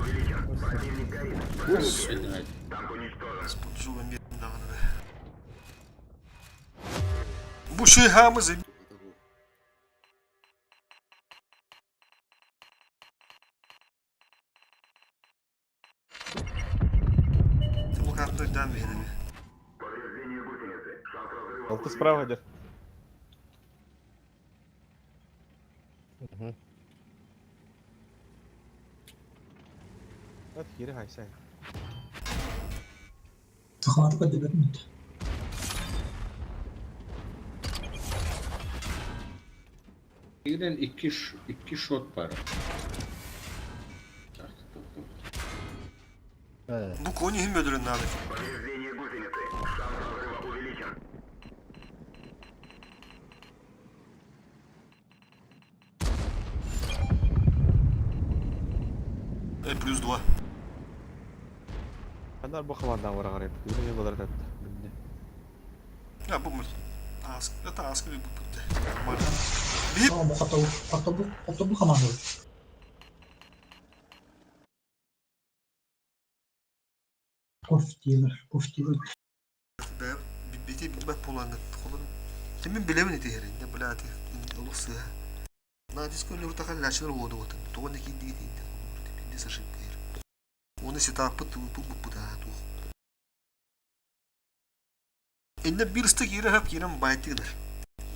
Спонсором даҕаны да. Бу шыхамыз Улаханный дан биһиги. Алты справа где. От хире хайсай. Сахаматы көддөбөт мүттө. Игрен икки, икки шот бар. Бу кони хим öldürün abi. Повреждение гусеницы. Шанс разрыва увеличен. Плюс 2. Анар бу командан вара карайып. Биле болар да. Биле. Ya bu mu? Ask, это askı bir bu bitti. Нормально. Бу хоттобу, хоттобу, хоттобу команда. Кофтилер, кофтилер. Бә бити билбэт булаңыт. Холун. Кимин билебин ити херин. Не бля ти олус сыа. На диско нюртахан лячылар воду отын. Тоҕо не кийди дии. Пиндес ошибка ер. Оны сетапы ту ту бу да ту. Инне бир ыстык кире хап кирен байтыгынар.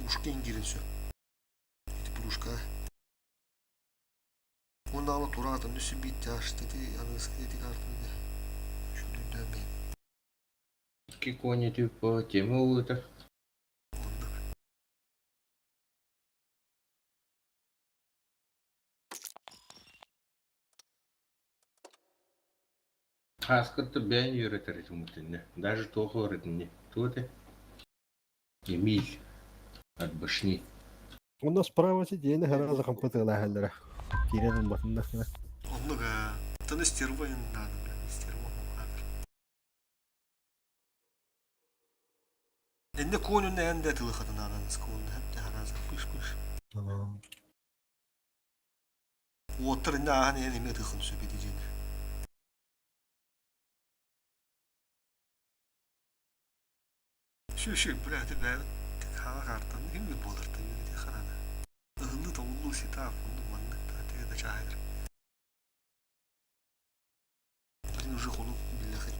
Ушка ингирин сө. Ити пурушка. Онда ала тураатын нүсү бит жаш деди аныскы деди картын. Шүндүндөн мен. Икки кони типа тема улыта. Хаскытты бәйін үйретер этимутинне. Даже тоғы öğretинне. Туоте. Эмиль. От башни. Онно справа сидиэни хараза компьютерлаа хэллэрэ. Киирэн ылбатыннар кына. Оннуга. Таны стерва надо, бля, стерва хакер. Энне конюнна энде тылы хатын ананыс конна хепте хараза пыш пыш. Уоттар инне ахан эн эме тыхын сөпети жен. Şu şu бля ты бә хага картан ким болар та юги ханана. Ыһынны тоулу ситап онду маннык та теге да чайдыр. Блин уже холу биллахит.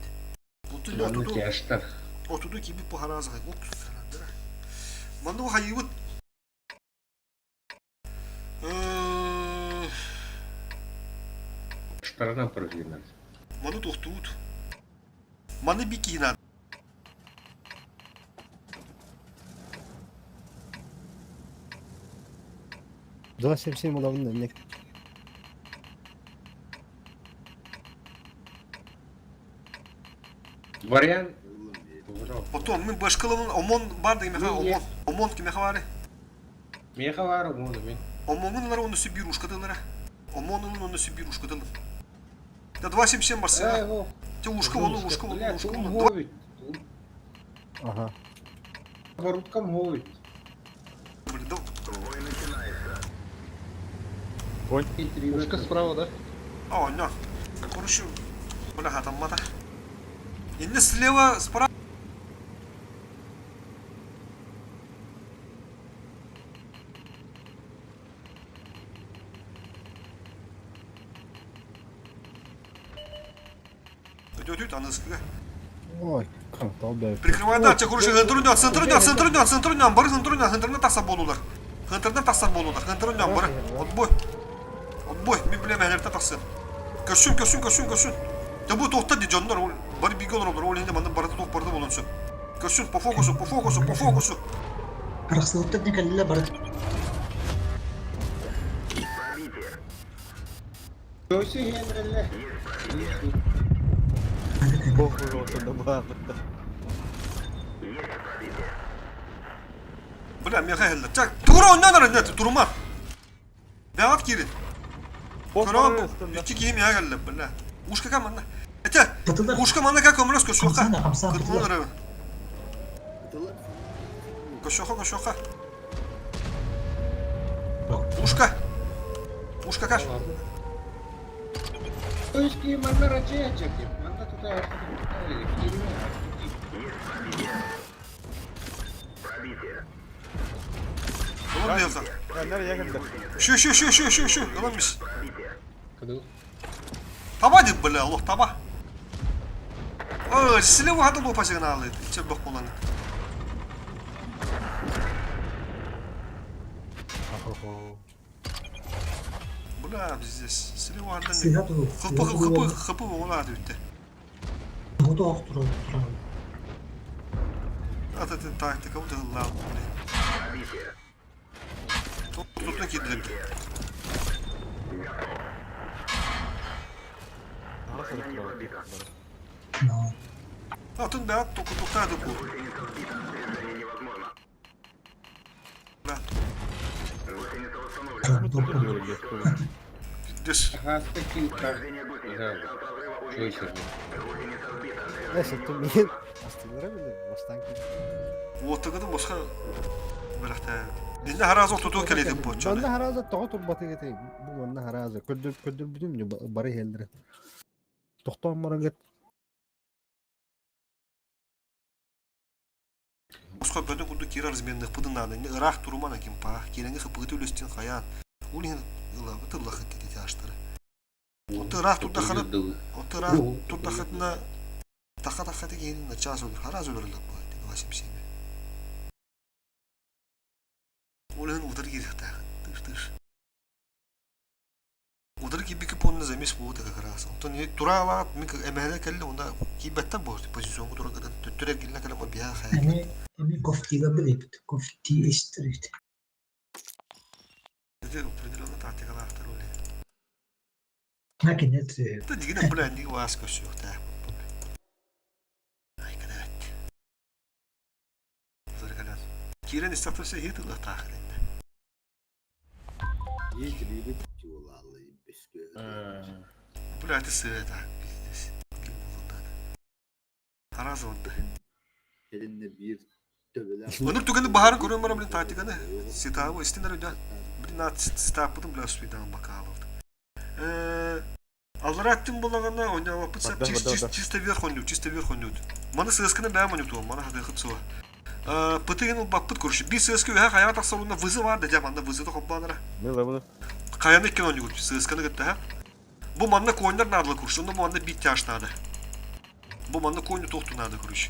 Отуду Манны отуду тяштар. отуду киби по хараза от харадыр. Манны хайыбыт. Сторона прогинать. Маны тохтуут. Маны бикина. Два семь семь улавын энник. Вариант. Потом мен башкалымын ОМОН бар деген меха ОМОН. ОМОН кимеха бары. Меха бар ОМОН мен. ОМОНун оны сүбир ушкадылара. ОМОНун оны сүбир ушкадылы. Да 277 барса. Те ушка оны ушка оны ушка оны. Ага. Боруткам говит. Блин, да. Конь. Ушка справа, да? О, но. Короче, бля, хатаммата. Инне слева, справа. Өтөт аныскыга. Ой, кантал бә. Прикрывай да, короче, хынтырын центрын центрын центрын бары хынтырын хынтырын тақса болулар. Хынтырын тақса болулар, хынтырын бары. Отбой. Отбой, мен билем әнерте тақсы. Көрсүн, көрсүн, көрсүн, көрсүн. Дьэ бу туохтар дии дьоннор ол бары бииргэ олороллор ол иһин манна барыта туох барыта буолуон сөп. Көрсүн по фокусу, по фокусу, по фокусу. Арахсыбыттар дии кэллилэр бары. Көсү иһэн Бохур Бля, миэхэ иһэллэр. Чак, тура онньоон эрэ, нет, турума. Бэҕэт киирин. Көрөҕүн бу, икки киһи миэхэ кэллэ, бля. Ушка манна. Этэ, ушка манна как көмөлөс көрсүөххэ. Кыргылан эрэбин. Көрсүөххэ, көрсүөххэ. Ушка. Ушка каш. Көскү манна рачая чекти. Манна тута Ылан миэхэ. Şu şu şu şu şu şu. Ылан мис. Таба деп бля, олох таба. Ой, слева хата лопа сигналы. Че бөх боланы. Бля, здесь слева хата. Сыһа туру. Хыпы хыпы хыпы оңолады үтте. Бу ох турар турар. Ата тактика bu da Tutun киирдилэр. Атын бэйэт токутуктаады бу. Дес. Neyse мин астылара билер, бастан Уоттагыды босха бирахта. Инде харазы тутуу келетип бу. Манна харазы тоҕо турбаты гете бу манна харазы көрдөр көрдөр бүтүм бары хелдер. Тохтоон баран Босха бөдө курду кира разменных пыдын надо. Не ырах турумана ким па. Киренге хыпыгыты үлөстен хаян. Улин ыла тыллахы кетете аштары. Оты ырах турдахана оты ырах турдахатына таха таха деген на час өлөр. Хараз өлөр лап. 277. Улин удар кирехтагы. Тыш тыш. Удар кибики понна замес болду как раз. Онтон тура алаат мик эмэхэ келли онда кибеттен бу позиционга тура гыдан төттөрө килна калама бия хая. Эми эми кофтига билебит. Кофти эстерит. Эти определенно тактикалаахтар оле. Накинет. Та дигине бля ни вас көсүөхтэ. Ай кадат. Заркалан. Кирен истактырса хит ыла таахыр. Бля, это сыра, пиздец. Харазы онда. Өнүр түгені баһарын көрөн барам блин тактиканы. Ситабы истинер өдөн. Блин, ат ситаппытын бля успейдан бакалды. Аллара аттым булагана ойнабаппыт сап чисто вверх ойнут, чисто вверх ойнут. Маны сысканы бәм ойнут, маны хатыхыт суа. Пытыгын баппыт көрүш. Би сыскы үһә хаяга тахсар вызы бар да жаманда вызы да хоппанара. Каяны иккен ойнут, сысканы гытта ха. Бу манна коньдар надо көрүш, онда манна бит тяж надо. Бу манна коню тохту надо көрүш.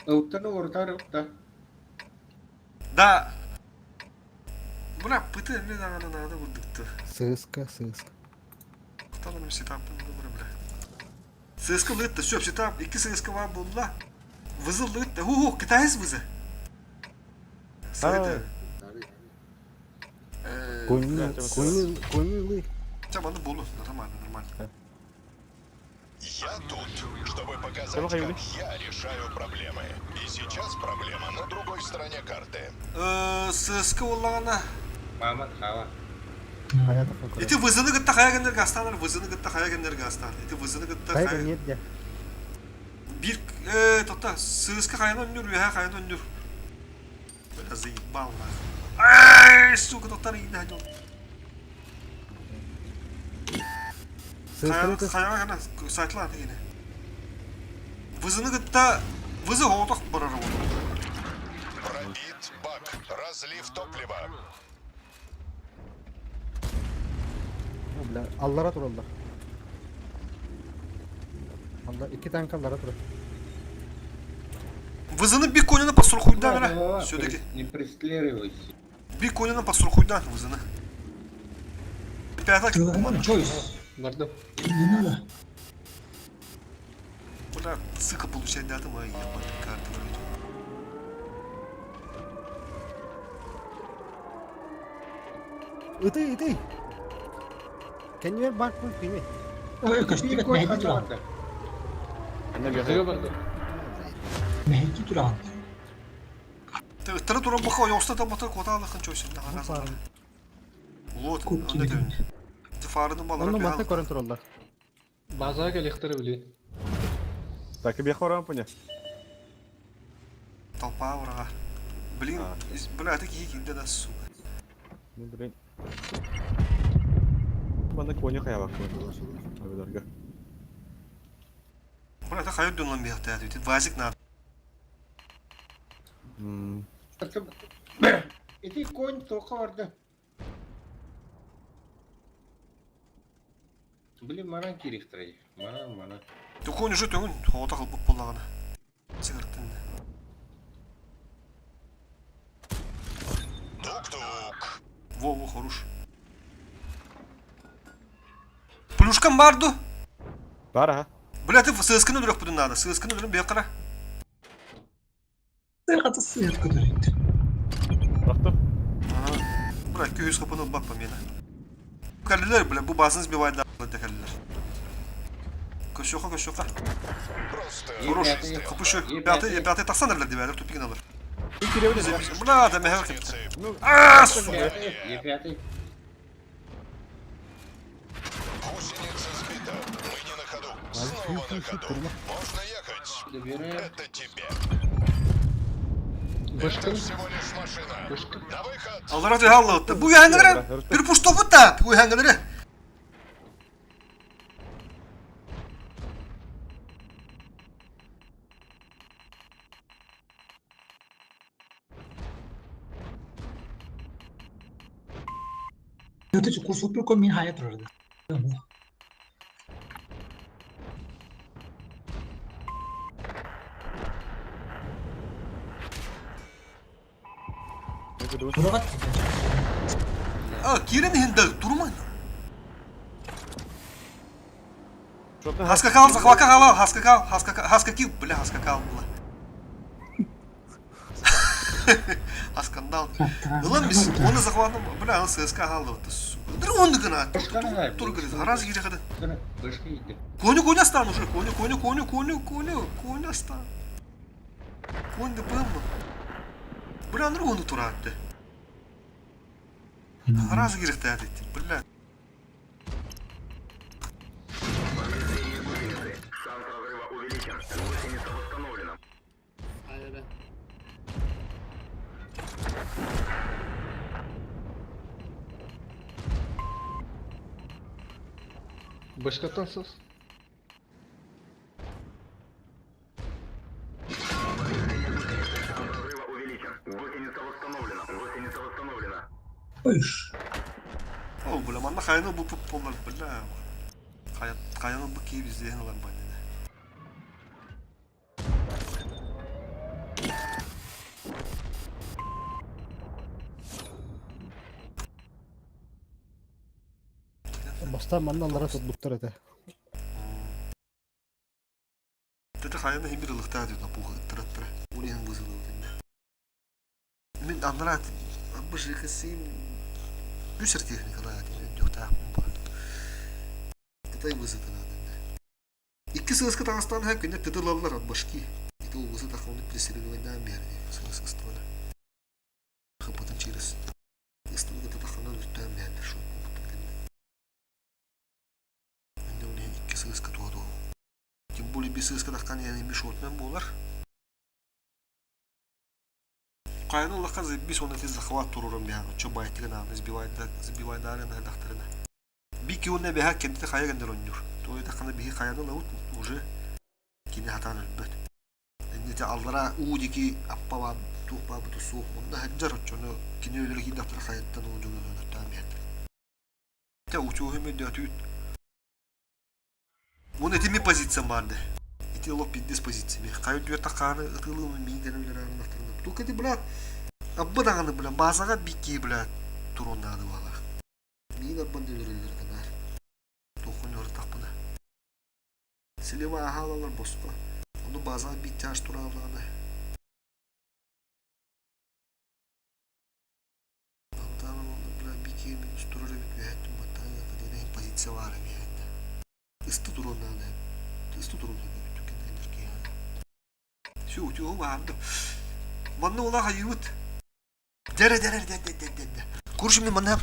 Ыттаны ортар ытта. Да. Бля, пыты эмне даганы надо курдукту. Сыска, сыска. Там сетаптын бля, бля. Сыска лытты, все, сетап, икки сыска бар булла. Вызы лытты, ху-ху, китаец вызы. Сыды. Коню, коню, коню Чаманы болу, нормально, нормально. Я тут, чтобы показать, как я решаю проблемы. И сейчас проблема на другой стороне карты. Сыска боллагана. Мама хава. Ити вызыны гытта хая генер гастанар, вызыны гытта хая генер гастан. Ити вызыны гытта Хайда нет я. Бир тота сыска хаян өннүр, үһә хаян өннүр. Бля, заебал нахуй. Ай, сука, тоттар ине хадил. Сыска Хаян гана сайтлар ине. Вызыны гытта вызы хоотох барар ол. Пробит бак. Разлив топлива. Бля, аллара тураллар. Алла iki танк аллара турар. Вызыны бир конина посурхуйдан ра. Все-таки. Не пристреливайся. Бир конина посурхуйдан вызыны. Пятак. Чойс. Бардым. Не надо. Бля, сука, получай дату мои, ебаный карту. Ытый, ытый! Кэннибэр баар кун кини. Ой, көстүбэт мэһэйдии тураҕын. Быга барды. Мэһэйдии тураҕын. Ыттара туран баха ойоҕосто таммата куотаалахын чойсун Вот, онно төвүн. Фараны балара Онно манта көрөн тураллар. Базаға кэлиэхтэрэ били. Так, тебе хорам поня. Толпа врага. Блин, бля, это киһи киирдэ да, сука. Ну, блин. Манна коня хаябакпын. Абыдарга. Бля, это хайыр дунлан биэхтээ, вазик надо. Ити конь тоққа барды. Блин, манан кириэхтэрэй. Манан, манан. Конь уже төгүн, хоҕото халбыт буоллаҕына. Сыгыртын. Тук-тук. Во, во, хорош. Плюшкам бар ду. Бар аха. Бля, ты сысканы өлөрөх надо. Сысканы өлөрүм бэйэ Сырҕата сыыр көтөрүт. Рахтыр. Бля, 200 хапын ылбаппа мені. Кэллилэр, бля, бу базаны сбивать да кэллилэр. Көсөха, көсөха. Просто Хорош. Капышы. Пятый, пятый тахсан эрлер дебелер, тупигин алыр. Бля, да мехер кепти. А, сука. Е пятый. Гусеница сбита. Мы не на ходу. Снова на ходу. Можно ехать. Добираем. Это тебе. Башка. Это всего лишь машина. Башка. На выход. Аллара ты халлы. Бу яңгыры. Bir пуштопут та. Бу яңгыры. Өтө курсуппу мин хая турарды. Турагат. А, кирин хинде турман. Хаскакал, захвакал, хаскакал, хаскакал, хаскакил, бля, хаскакал, бля. Хаскандал. Ылан бис, оны захватным, бля, он ССК халды, вот, сука. Дрон гына. Тур говорит, раз гире хады. Башка иди. Коню, коню стан уже, коню, коню, коню, коню, коню, коню стан. Конь да пымма. Бля, нру туратты. Раз гире хады, бля. Шанс разрыва увеличен. Гусеница восстановлена. Башкаттан сос. Шанс разрыва увеличен. Гусеница восстановлена. Гусеница восстановлена. Ыш. О, бля, манна хайны бу полар, бля. Каяны бу кип издehen алар банина. Бастан манна аллара tutбуттар этэ. Тete хайны химир ылыктаа диэн апуха ыттыраттара. Унихан бузылы Мин аннара быжыхысым үсер техникалаа өндөхтаахпын ба. Кытай вызытынан Икки сыыска таҥастаан иһэн күннэр тыты ылаллар от башки. Ити улгусы таххалны прессилевойдаан биэрди сыыс ыстыбана. Хаппытын через ыстыбыга татахханан үртээн биэрдэр шоп буолбуттар кэннэ. Инде уни икки сыыска туа туа. Тем более би сыыска таххан иһэн ими шотунан буолар. Хайаны ыллахха заебись он эти захват турурун биһан оччо байтыгын ааны сбивайдаары наһдахтарына. Би уонна бэһэ кэнтити хайа гэннэр онньуур. Туой таххана биһи хайаны ылабыт уже кини хатаан өлбөт. Иннити аллара уу дики аппа баа туох баабыта суох онно сылдьар оччону кини өлөрө киирдэхтэрэ хайаттан уу дьону өлөртөөн биэрдэр. Тэ учуоһум өйдөөтүүт. Уон этими позициям баар дэ. Ити олох пиздец позициями. Хайа үрдүгэр таххааны ытыылыыбын миин кэлэн үлэлээн Только ити, бля, абба даҕаны, бля, базаҕа бикки, бля, туруон наада буолар. Миин арбан да өлөрөллөр гынаар. Туоххун ырытахпына. Слива аһаалалар босхо. Ону базаҕа биир чаас турааллаҕына. Антаан онно бля бикии минус турар эбит үөһэттэн баттаан иһин позиция баар эбиһэннэ. Ысты туруон наада. Ысты туруон наада бүттүккэн энергия. Все, утюгу баарды. Манна улах айыбыт. Дэрэ дэрэ дэ дэ дэ дэ дэ. Куршумни манна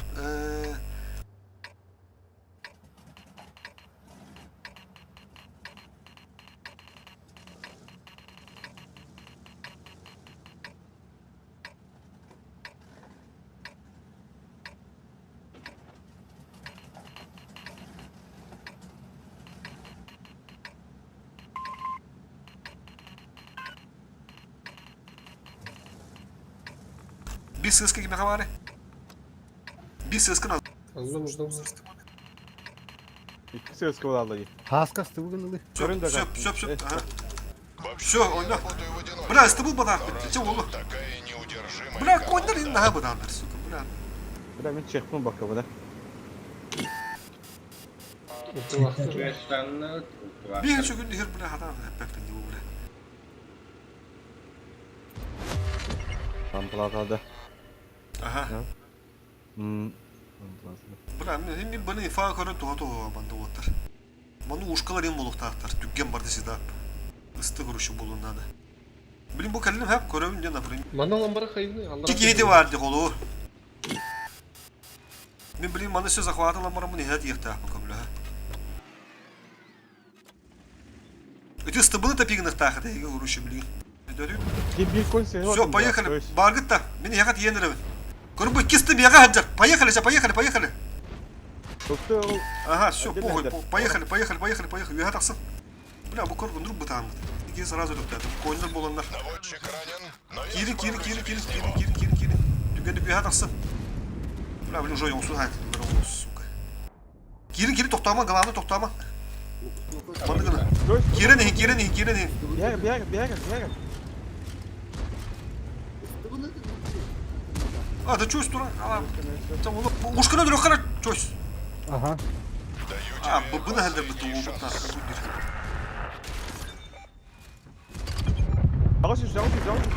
Биир сыыска кимиэхэ баары? Биир сыыскын ал. Аллам ждал. Икки сыаска буолаллар дии. Хааска астыбыгын ылы. Көрүн да Сөп, сөп, сөп. Все, ойна. Бля, ыстыбыл бадаахпыт. Чэ, уолу. Бля, коннор ин наһаа бадааннар, сука, бля. Бля, мен чехпын бакка буда. Биир сүгүн иһэр бля хатаан эппэппин дии бля. Амплатада. Аха. Бля, мин баны инфа көрөн туха туха банда уоттар. Маны ушкалар им болуктаахтар, түгген барды сидап. Ысты көрүшү болун надо. Блин, бу кэллим хэп көрөбүн диэн например. Мана ламбара хайыны аллара. Киһити бар ди холу. Мин блин маны все захваты ламбарамын иһэ тиэхтээхпин көмөлөһө. Ити ыстыбыны тапигыныктаах этэ эһиги урушу билигин. Все, поехали. Баргытта. Мин эһэҕэ тиийэн эрэбин. Көрбү иккис миэхэ сылдьар. Поехали, все, поехали, поехали. Ага, все, похуй, поехали, поехали, поехали, поехали. Үөһэ тахсын. Бля, бу көр, ундурук бытааммыт. Икки сразу өлөктөөтүм. Коннор буоланнар. Киирин, киирин, киирин, киирин, киирин, киирин, киирин, киирин. Түгэнник үөһэ тахсын. Бля, блин, уже оҥсун хаайтын. Сука. Киирин, киирин, тохтоомон, главное, тохтоомон. Маннык гына. Киирэн иһин, киирэн иһин, киирэн иһин. Биһэгэ, биһэгэ, биһэгэ, биһэгэ. А, да чусь тура. Ушканы өлөрөххө чусь. Ага. А, быбыны хәлдер бит ул бутна. Аҕыс үс, аҕыс үс, аҕыс үс.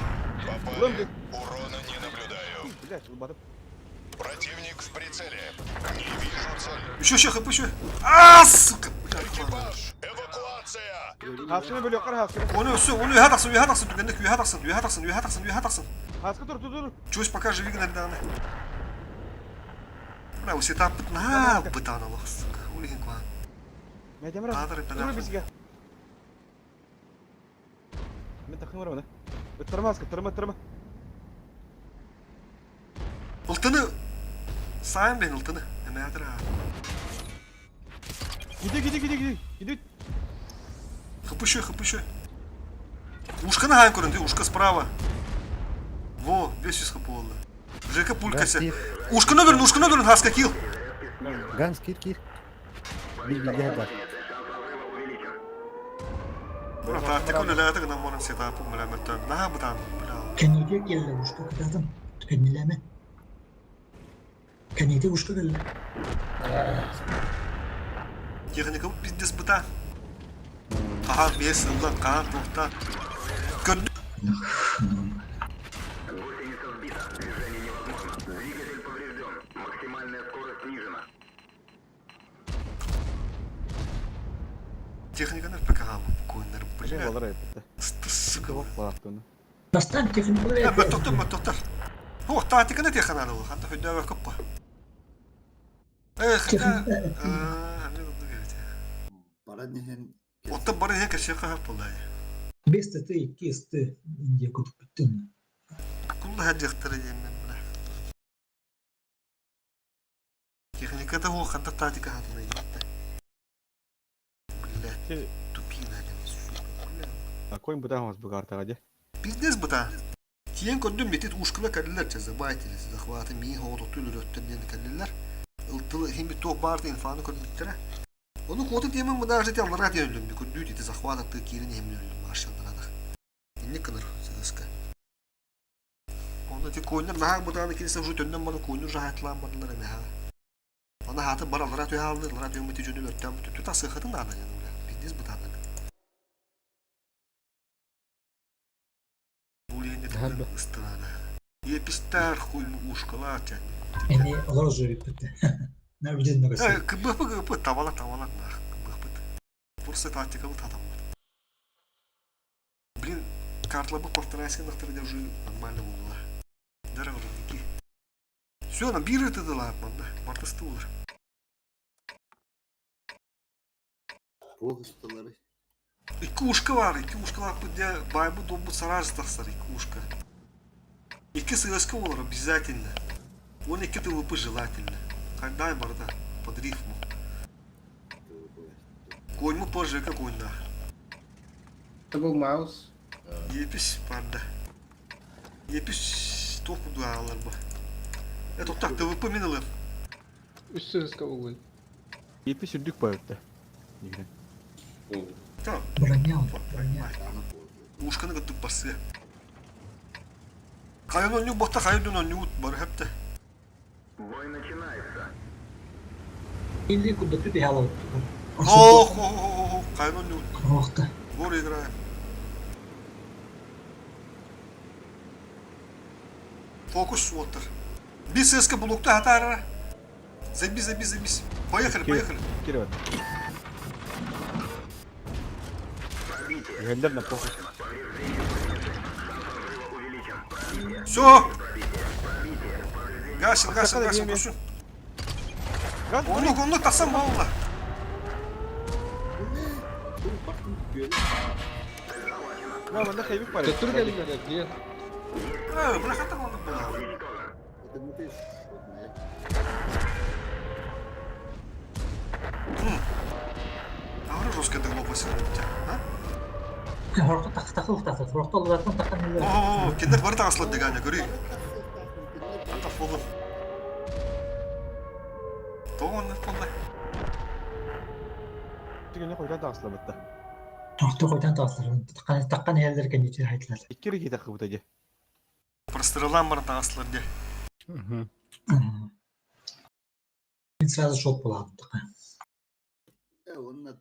Попали. Урона не наблюдаю. Блять, улбатым. Противник в прицеле. Не вижу цель. Еще, еще, хп, еще. А, сука, блядь. Экипаж, эвакуация! Хаскыны бөлүөххэр хаскыны. Оны все, оны үһэ тахсын, үһэ тахсын, түгэнник үһэ тахсын, үһэ тахсын, үһэ тахсын, үһэ тахсын. Хаскы тур, тур, тур. Чусь пока живи гнальданы. Бля, усетаппыт на бытан алох, сука. Улихин куан. Мэдэмэр. Аадыр Тур бисигэ. Мен тахым барамын. Ыттарма хаска, ыттарма, ыттарма. Ылтыны сайын бен ылтыны. Эмээтир аа. Гиди, гиди, гиди, гиди. Гиди. Хыпышы, хыпышы. Ушканы хаан көрүн, ушка справа. Во, 500 хп болду. Жека пулькасы. Ушканы өлөрүн, ушканы өлөрүн, хаска кил. Ганс кир кир. Бил билгэ бар. Бра, тактика үлэлээтэ гынан баран сетапым бля мөлтөөн. Наһаа бытаан, бля. Кэннигэ кэллэ ушка кытаатым. Кэннилээмэ. Кэннигэ ушка кэллэ. Техника пиздец бытаан. Хаһан биэс сыллан, хаһан туохтаан. Көрдүм. Гусеница сбита. Движение невозможно. Двигатель поврежден. Максимальная скорость снижена. Техниканы ПК куоннар, бля. Болар эппитэ. Сука. Лаахтыны. Бастаан техникалар Мөттөхтөр, мөттөхтөр. О, тактиканы техананы ол. Ханта хүндэвэ коппа. Эх, Баран иһэн Оттон бары иһэн кэсиэххэ сөп буолла. Без ТТ, 2 СТ Индия кутуппуттун. Кулла хадьыахтара диэммин бля. Техниката ол ханта тактика хатына иитта. Блядь, тупина диэн. Акой бытаан бас бу картаҕа дьэ. Пиздец бытаан. Тиийэн көрдүм ити ушкына кэллилэр чэ забайтили захваты миин оҕототтуу өлөрөттөр диэн кэллилэр. Ылтылы иһин туох баарта инфаны көрбүттэрэ. Ону куота тиэмэн мыдаажы ити аллараа тиэн өллүм көрдүү ити захват аттыы киирэн иһэммин өллүм маршалларадах. Инник гынар сыыска. Онно ити куонньар наһаа бытааны кирисэн уже төннөн баран куонньур жаһатлаан бардылар эмэһэ. Аны хааты бар аллараа түһэ хааллы, аллараа түһэммит дьону өлөртөөн бүтүттү тасыахатын наада диэн бля. Пиздец бытааннык. Ыстаана. Епистар хуй ушкалар тян. Эми олор уже бүппүт. На виден Э, кыбыпы кыбыпы табала табала нах кыбыпыт. Просто тактикалы татаммыт. Блин, картлабы повторяйся нахтар уже нормально было. Здорово, родники. Все, на бир это дала, манна. Мартысты олар. Туох ысталары? Икки ушка бар, икки ушкалаахпыт дьэ баайбыт дуоммут сараас тахсар икки ушка. Икки сыаска олор обязательно. Уон икки тылыпы желательно. Хайдай барда, под рифму. Коньму позже как коньна. Это был Маус. Епис барда. Епис туох курдук ааҕаллар бу. Это так ТВП мин ылыам. Үс сыска буолуй. Епис үрдүк байытта. Так. Броня, броня. Ушканы кыттык бассыа. Хайан онньуу бохта хайан дун онньуут бары хэптэ. Бой начинается. Или куда ты бегала? Ох, ох, хайан онньуут. Ох-то. Гор играем. Фокус смотр. Бис СК блокта хатара. Забись, забись, забись. Поехали, поехали. Кирилл. Гендер на похуй. Все. Гасим, гасим, гасим, гасим. Оннук, оннук, тахсан буолла. Манна хайбик бар. Төттөр кэлин диэн. Э, бля, хата маннык буолла. Аҕара жесткая глупость а? Хорко тахтахыл тахтах. Хорко латын тахтан. О, киндер бары таҕаслар дыганя, көрүй. Ата фолы. Тоҕо оннук буолла? Түгэнэ хойдон таҕаслабытта. Хорто койдан тахтар. Таккан таккан хелдер кеничи хайтлар. Икки эрэ киһи дии. Простреллаан баран таҕаслар дии. Мин сразу шок буолаатым. Э, уонна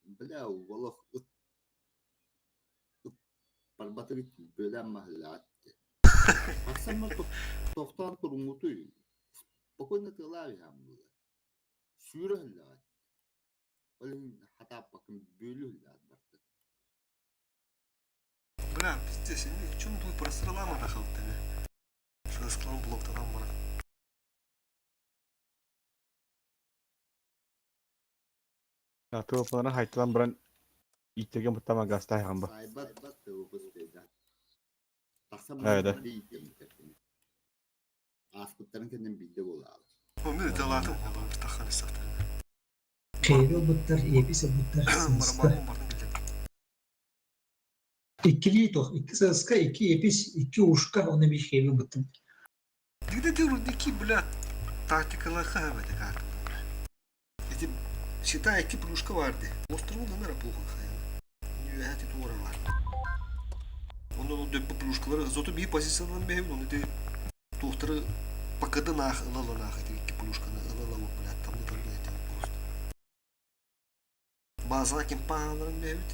бля олох ыт ыт барбатыгыт бөлөөн маһылаат Ахсаммар тохтоон туруҥҥутуй спокойно тыалаах иһэм буолар сүүрэ иһиллэҕит ол иһин хатааппаккын бүөлүү иһиллэҕит барыта Бля, пиздец, чем тут простреллаан тахалттыгы? Сысклан блоктанан баран. Тылыппаларын хайтылан баран ииттерген буттама гастаайхан ба. Сайбат тылбыс тахсан Айда. Ааспыттарын кэннин биирдэ буолаалы. Мин ыталаатым буолан таххан истэхтэринэ. Хейби ылбыттар, епис ылбыттар, сыска. Барабан бардын билдим. Иккилии туох, икки сыска, икки епис, икки ушка, онно биир хейби ылбыттым. Где ты рудники, бля, тактикаларга эбэтэ карта. Эти, считай, икки плюшка барды. Острову да плохо хайа. Үөһэ туора бар. Онно ол дөппү плюшкалары, зато биир позицияларын бэһэбин, оны де туохтары покады наах ылала наах эти икки плюшканы ылала вот, блядь, там там этим просто. Базаға кемпааларын бэһэбит.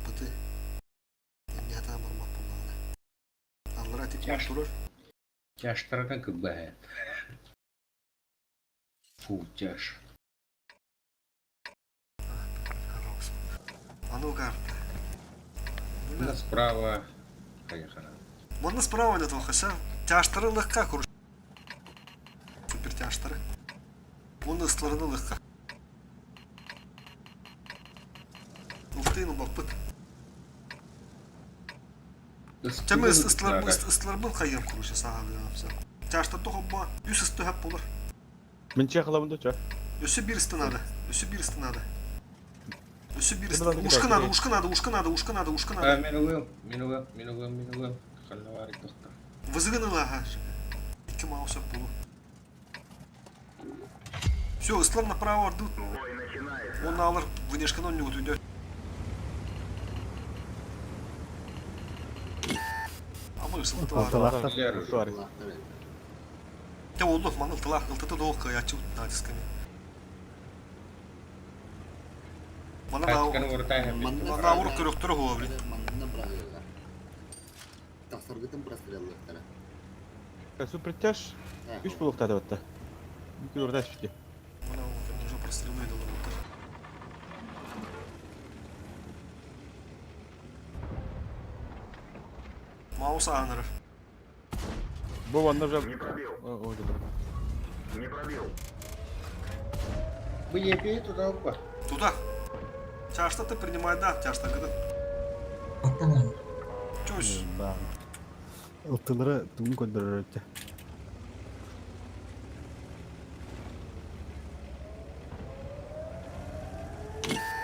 Быты. Эмне хатаан бармак буоллаҕына. Аллара ити турар. Тяжтарга кыббаһа. Фу, тяж. А ну карта. Манна справа. Поехали. Манна справа не тохаса. Тяжтары легка, короче. Супер тяжтары. Оны ыстыларына легка. Ух ты, ну баппыт. Чамы ыстыларбын хайым, короче, саға все. Тяжтар тоғы үс ысты хөп болар. Мин чехаламын да ча. Өсө бир ысты надо. Өсө бир ысты надо. Өсө бир ысты. Ушка надо, ушка надо, ушка надо, ушка надо, ушка надо. Мин ылыам, мин ылыам, мин ылыам, мин ылыам. Ханна баарый тохтор. Вызыгын ыла, Икки мауса полу. Все, ислам направо ордут. Он алыр, внешканы он не уйдет. А мы ысылтылар. Те олду, маны ылтылах, ылтыты доқ каячы натисками. Мана на урук көрөктөрө хуа, блин. Тахсаргытын простреллыахтара. Супертяж үс булуктаады батта. Бүкүл орда испити. Уже прострелные долбуттар. Маус ааһынарар. Бу онно уже Не пробил. О, Не пробил. Бу епей туда опа. Туда. Чашта ты принимай, да, чашта кыдын. Аттан Чөс. Ылтылары тугун көрдөрөр этэ.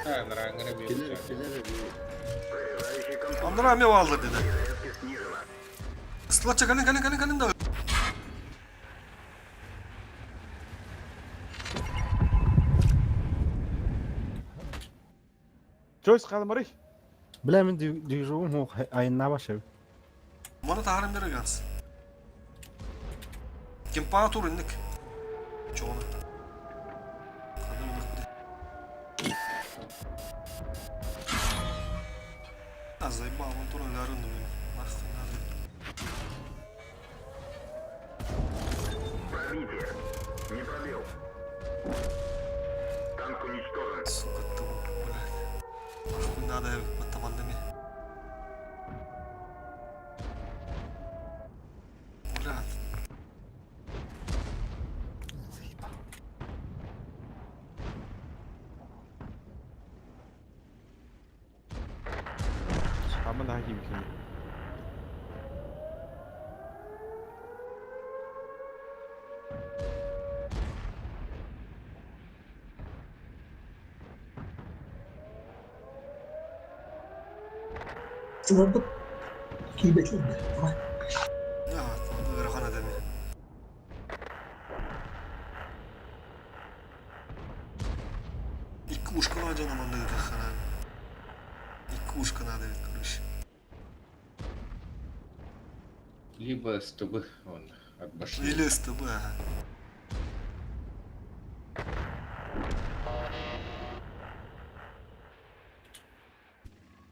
А, нараңгына Кэлэр бир. кэлэр Заряжающий контужен. Андыра ме алды dedi. Перезарядки снижена. Ыстылача калин калин калин калин да. Чойс халамарый. Бля мин движугум хуох айыннаа башабы. Маны таарым бері ганс. Кемпа тур инник. Чоғына. Қандай өмір А заебал, он тур өләрін Нахуй надо. Пробитие. Не пробил. Танк уничтожен. Сука, ты, блядь. Нахуй надо атамандами. Блядь. Аман daha gibi şimdi. Сыларбыт киибетлер. Ya, ыарахан эдеми. Икки ушкала жанаманды ханан. Икки ушка надо ведь, короче. Либо СТБ он от башни. Или СТБ, ага.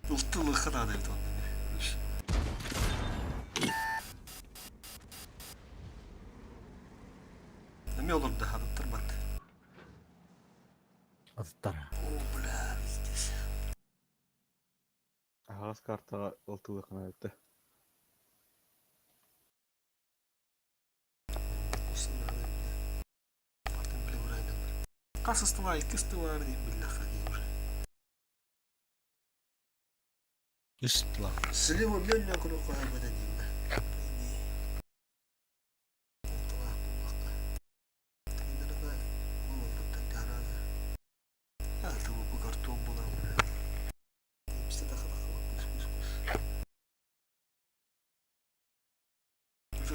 Ылтылыха надо ведь он, короче. Эме олор да хадыттар бат. Аттара. О, бля, здесь. Ағас картаға ылтылықына өтті. Хас ыстыла, икки ыстыла дейм биллаха уже. Үс тыла. Слева мөлнө көрө коя бада дейм.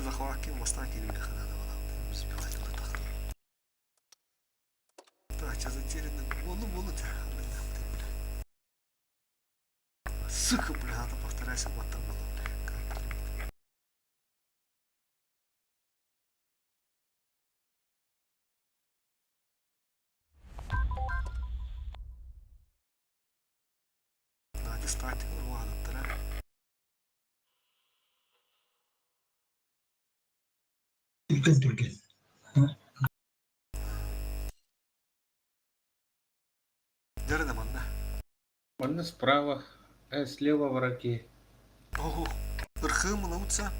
Захватки моста келмей ханада сбивать так. Так, сейчас затеряно. Волу, волу, Сука, бля, надо повторяйся, вот там было, бля. Как Надо стать, ладно, тра. Түрген түрген. Дәрі манна. Манна справа, а слева враги. Ого, ырхы мынаутса.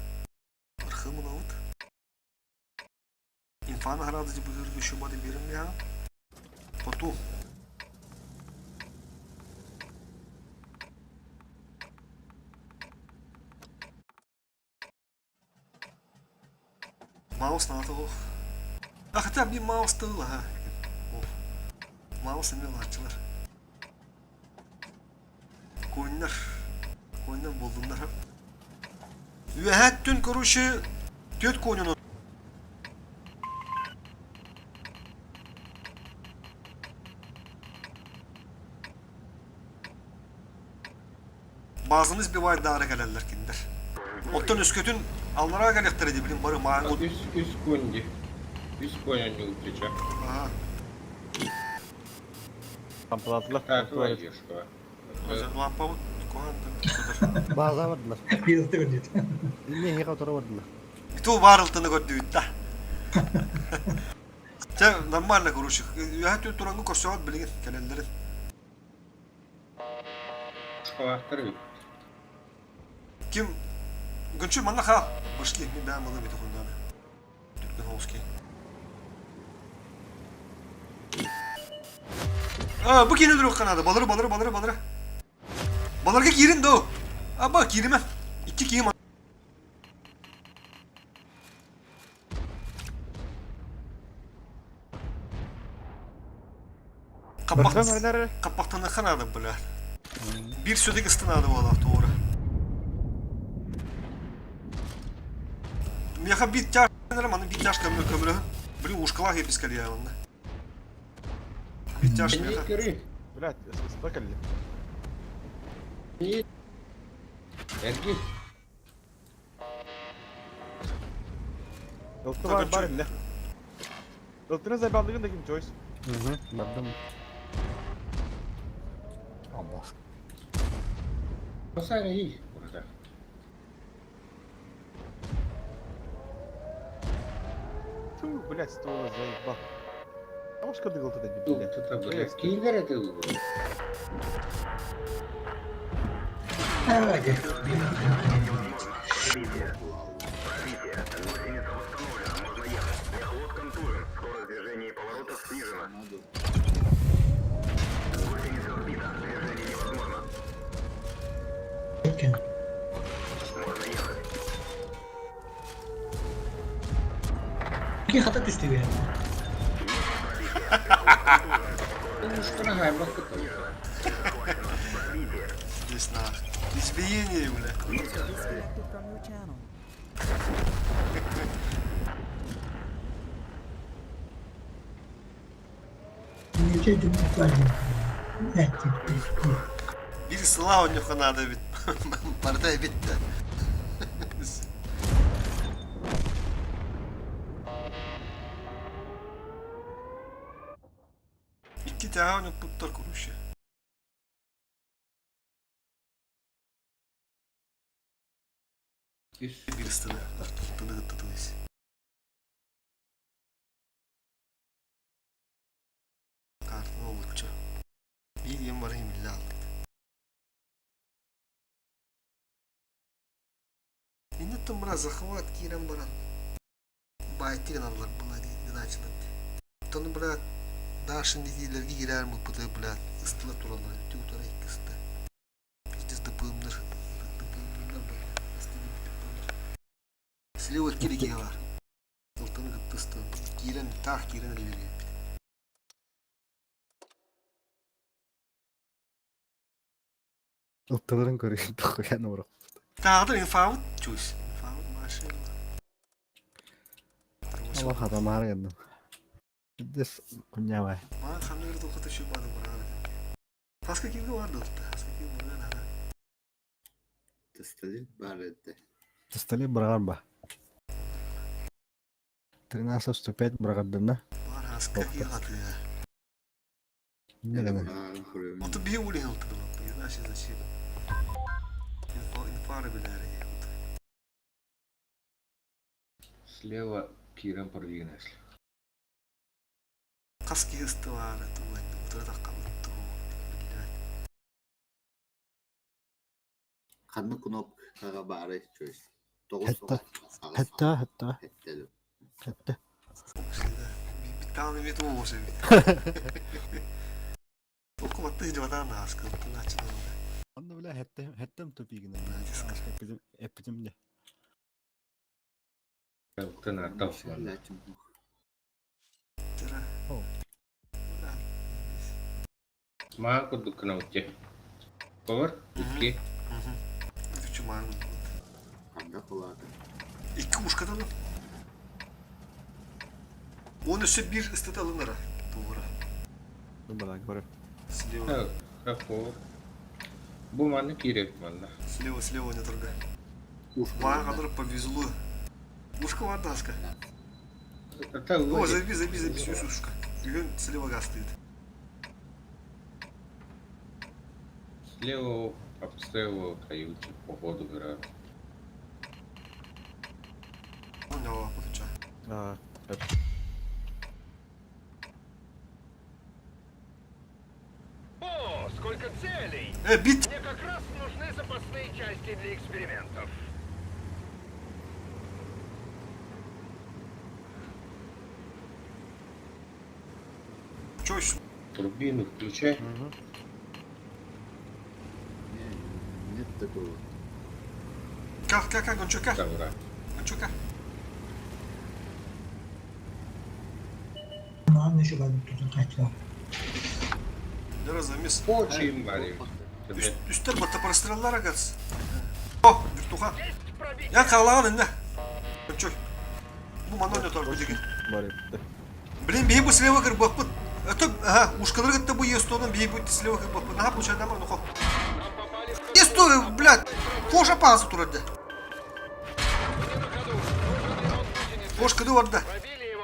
Ырхы мынаут. Инфа награды бұйырды еще бады берім я. Поту. Маус надо. А хотя бы маус тыл, ага. Маус имел ачылар. Койнар. Койнар болдундар. Үәһәт түн короче, төт конюну. Базını сбивает дары кәләлләр киндер. Оттон өскөтүн аллара кәләктер ди билим бары маан. Үс үс конь Үс конь у него плеча. Ага. Кампалатылар. Так, ешка. Лампа. Куһаан Бааза бардылар. Биир көрдүт. Инне эһиэхэ утары бардылар. Иту баарылтыны көрдүбүт да. Чэ, нормально, короче. Үөһэ түн тураңгы көрсөҕүт билигин кэлэллэрин. Шкалаахтар эбит. Ким Гүнчү манна хаал. Башки, мен бэйэм ылым ити хуйнаны. Түргэн холуски. А, бу киини өлөрүөххэ наада. Балары, балары, балары, балары. Баларга киирин доо. Аба, кииримэ. Икки киһи Хаппахтаныхха наада, бля. Биир сүдүк ыстынаады буолаах туора. Миэхэ биир тяж маны биир тяж көмө көмөлөһүн. Блин, ушкалаах епис кэлиэ онно. Биир тяж миэхэ. Блядь, ста кэлли. Эрги. Ылты бар бар инне. Ылтыны забалдыгын да ким Джойс. Бардым. Allah. Басар iyi burada. Ту, блядь, ствола заебал. А уж когда ылты да блядь. Тут блядь, кийлер это Гусеница восстановлена, можно ехать. Мехвод контужен. Скорость движения и поворотов снижена. Гусеница сбита. Движение невозможно. Можно ехать. Ки хата түстү бе. Ушкана хаймак кытта. Здесь на избиение, бля. Нече дүмүк Биир сыла онньуха наада эбит. Барыта эбит да. Икки тяга онньуппуттар короче. Биир ыстаны, артылтыны кытта Картаны олуччу. Биир диэн баран биллэ аалбыт. Инниттэн бара захват киирэн баран баайты гыналлар була дии гынаачылар дии. Оттон брат Дашин диилэргэ киирээр мыппыты блядь ыстыла тураллар үтү утары икки ыста. Пиздец дапыымнар дапыымнар Слева кириге бар. Ылтаны кытта ыстан. Киирэн таах киирэн элбириэппит. Ылтыларын көрүн тохуян урок. Тааҕытын инфабыт чуйс. Инфабыт машина. Ама хатамаар гынным. Дес куньябай. Маа ханныгыр тухата şu бады барар. Хаска кимге бар дылты. Хаска ким барар ара. Тесталин бар этэ. Тесталин бырагар ба. 13.105 бырагардына. Бар хаска ким хатыа. Не гына. Оту бии ули хылты дылы. Знаешь, зачем? Инфары биләре. Слева киирэн продвинулись. Хас киһи ыстыбаара тугу утары таххабыт тугу биллибэт. Ханнык кнопкаҕа баарый Чойс? Тоҕус Хэтта. Хэтта, хэтта. Хэтта Хэтта. Биттаан эмиэ тугу буолуо эбит. Окуматты дьыбатаан ааскылыттынааччылар. Онно бля хэттэм хэттэм тупигин. Эппитим эппитим де. Тын артал. Маа курдук кынаутте. Повар? Икки. Үтүчү маан. Ханга кулаата. Икки ушкадан. Он өссө биир ыстата ылынара. Тугура. Ну, бана, говорю. Слева. Какого? Бу манны киирек манна. Слева, слева не торга. Маа повезло. Ушка бар даска. О, заби, заби, заби, үс ушка. Үйөн слева газ стоит. Слева. Обстрелы каюты по ходу играют. Аа. О, сколько целей! Э, бит! Мне как раз нужны запасные части для экспериментов. Чё еще? Турбину включай. Не, нет такого. Как, как, как, он чё, как? Добра. Он чё, как? Маан еще баар тутун хайта. Дара замес. Очень варим. Тебе Үстер батта простреллар агас. О, вертуха. Я қалаған инде. Чё? Бу мана ойнатар бу деген. Бар эбит. Блин, бии бу слева кырбаппыт. Это, ага, ушкалар гытта бу естонun бии бу слева кырбаппыт. Наха получай дамар нухо. Есто, блядь, фоша пасы турады. Фош кыды барда.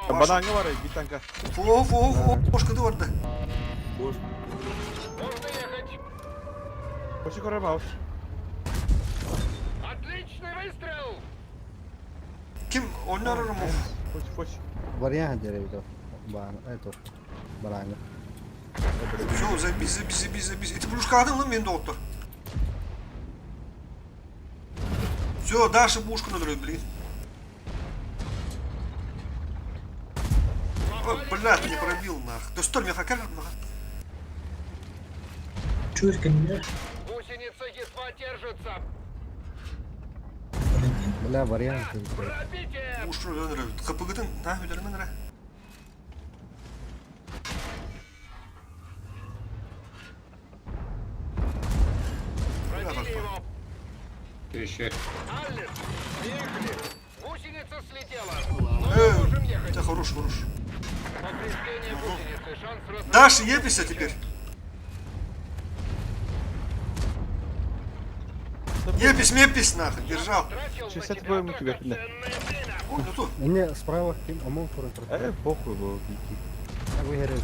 Бананга бар бит танка. Фо, фо, фо, фош кыды барда. Можно ехать! Хочи көрөр Отличный выстрел! Ким ойнар му? Хочи, хочи. Вариант деревья. Бан, это баранга. Все, забись, забись, забись, забись. Это плюшка адым lan benim доктор. Все, дальше бушку надо, блин. О, блядь, не пробил нах. Да что, меня хакер, нах. Чуешь кэннилэр? Гусеница едва держится! Бля, вариант. Пробитие! Бушку надо, КПГ-тын, на, үдермен ра. Пробили его! еще. Аллес, поехали! Гусеница слетела! Но мы можем ехать! Это хорош, хорош. Повреждение гусеницы, шанс разрыва Дальше епися теперь. Епись, мепись, нахуй, держал. Тратил на 60 тебя твоему тебе, бля. драгоценное время! Ой, ну то. Не, справа ким омон туран Э, похуй был дикий. Выгорел.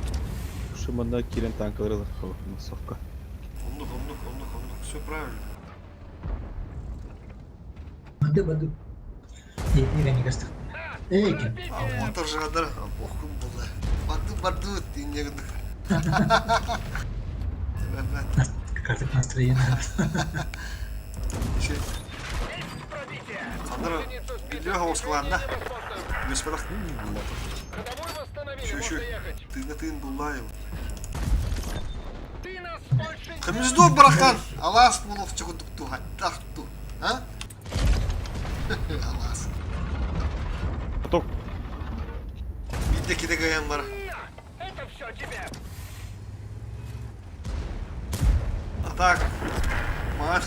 Шыманда кирен танкалары массовка. Оннук, оннук, оннук, оннук. Все правильно. Бады бады. Иирэн игастых. Эй, ким. А вот же адар, похуй было. Барду, барду, ты не Картык настроение. Андра, видео оскаланда. Беспорядок. Ходовой восстановили, Еще, можно еще. ехать! Ты на тын булаев. Ты нас больше не Хамиздо барахан. Алас мулов чугундукту хаттахту. А? Алас. Поток. Бидде киде гаян бар. Это все тебе! А так. Ман.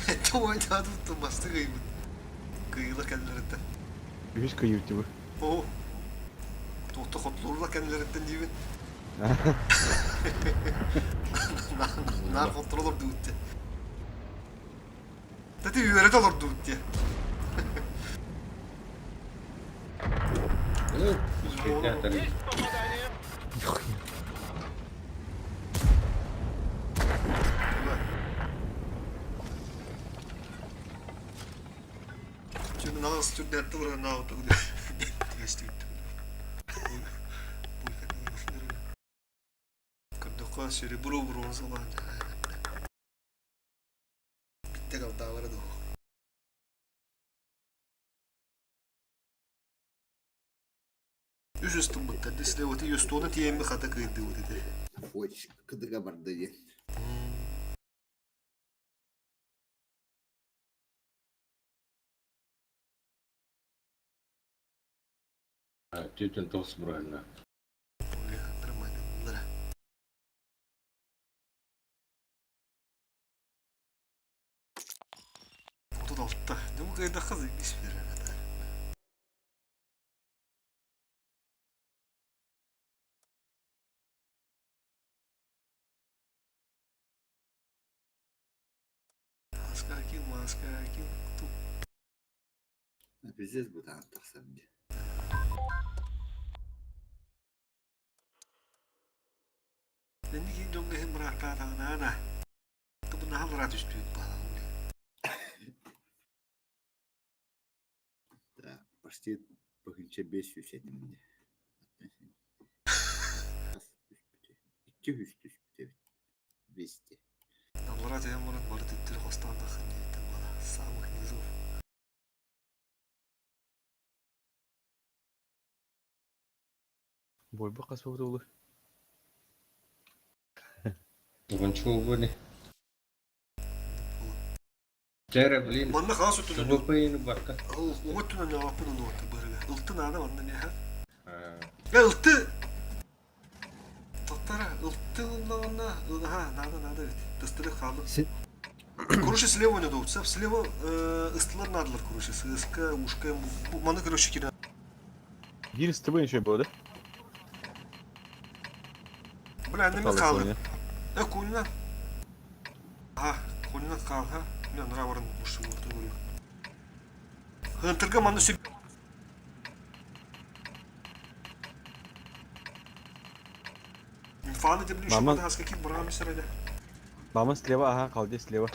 Это ойнады басты кыйбыт. Кыйыла кәлләреттен. Үс кыйып тибы. О. Тоқты хотлурла кәлләреттен дейбін. Нар контроллер дүүтте. Тәти үйрет олар дүүтте. Ну, ребята, Есть попадание! Şimdi nalası türde attı vuran na otu. Geçti gitti. Кырдыкка серебро бронза лан. Битте калдавары да. Үс үстін бұтта. Десіле оты юстоны тиемі хата кыйды вот это. Фоч, кыдыга барды диэн. Тетен тос правильно. Нормально. Бұлара. Тут алтта. Не бұл кайда қыз емес бері. Маска кил, маска кил. Ту. Пиздец бытаан тахсар дии. Енді кейін жоңға хем бірақ Наһаа түспүт баҕа. Да, почти быһынча 500 этим дии. 200 түспүт эбит. 200. Аллара дьайан баран бары төттөрү хостоон тахсан диэбиттэн бала самых низов. Бойбу хас буолур? Уонча буолуо Дьэ блин, Манна хаас өттүнэн ТВП-ны барта. Уҥа өттүнэн оҥоппун онуота быарыга. Ылты наада манна миэхэ. Э ылты! Тоттара ылты ыллаҕына ылаха наада наада эбит. Тыстыры хааллым. Короче, слева не дут. Слева ыстылар наадалар, короче. Сыска, ушка, маны, короче, кирен. Биир СТБ еще было, да? Бля, неме хаалды. Э, кунина. Аха, кунина хаалха. Мен нра баран ушу көрүм. Хынтырга манны сүп. Инфаны деп Мама. еще с каких барами сырады. Мама слева, ага, халде слева.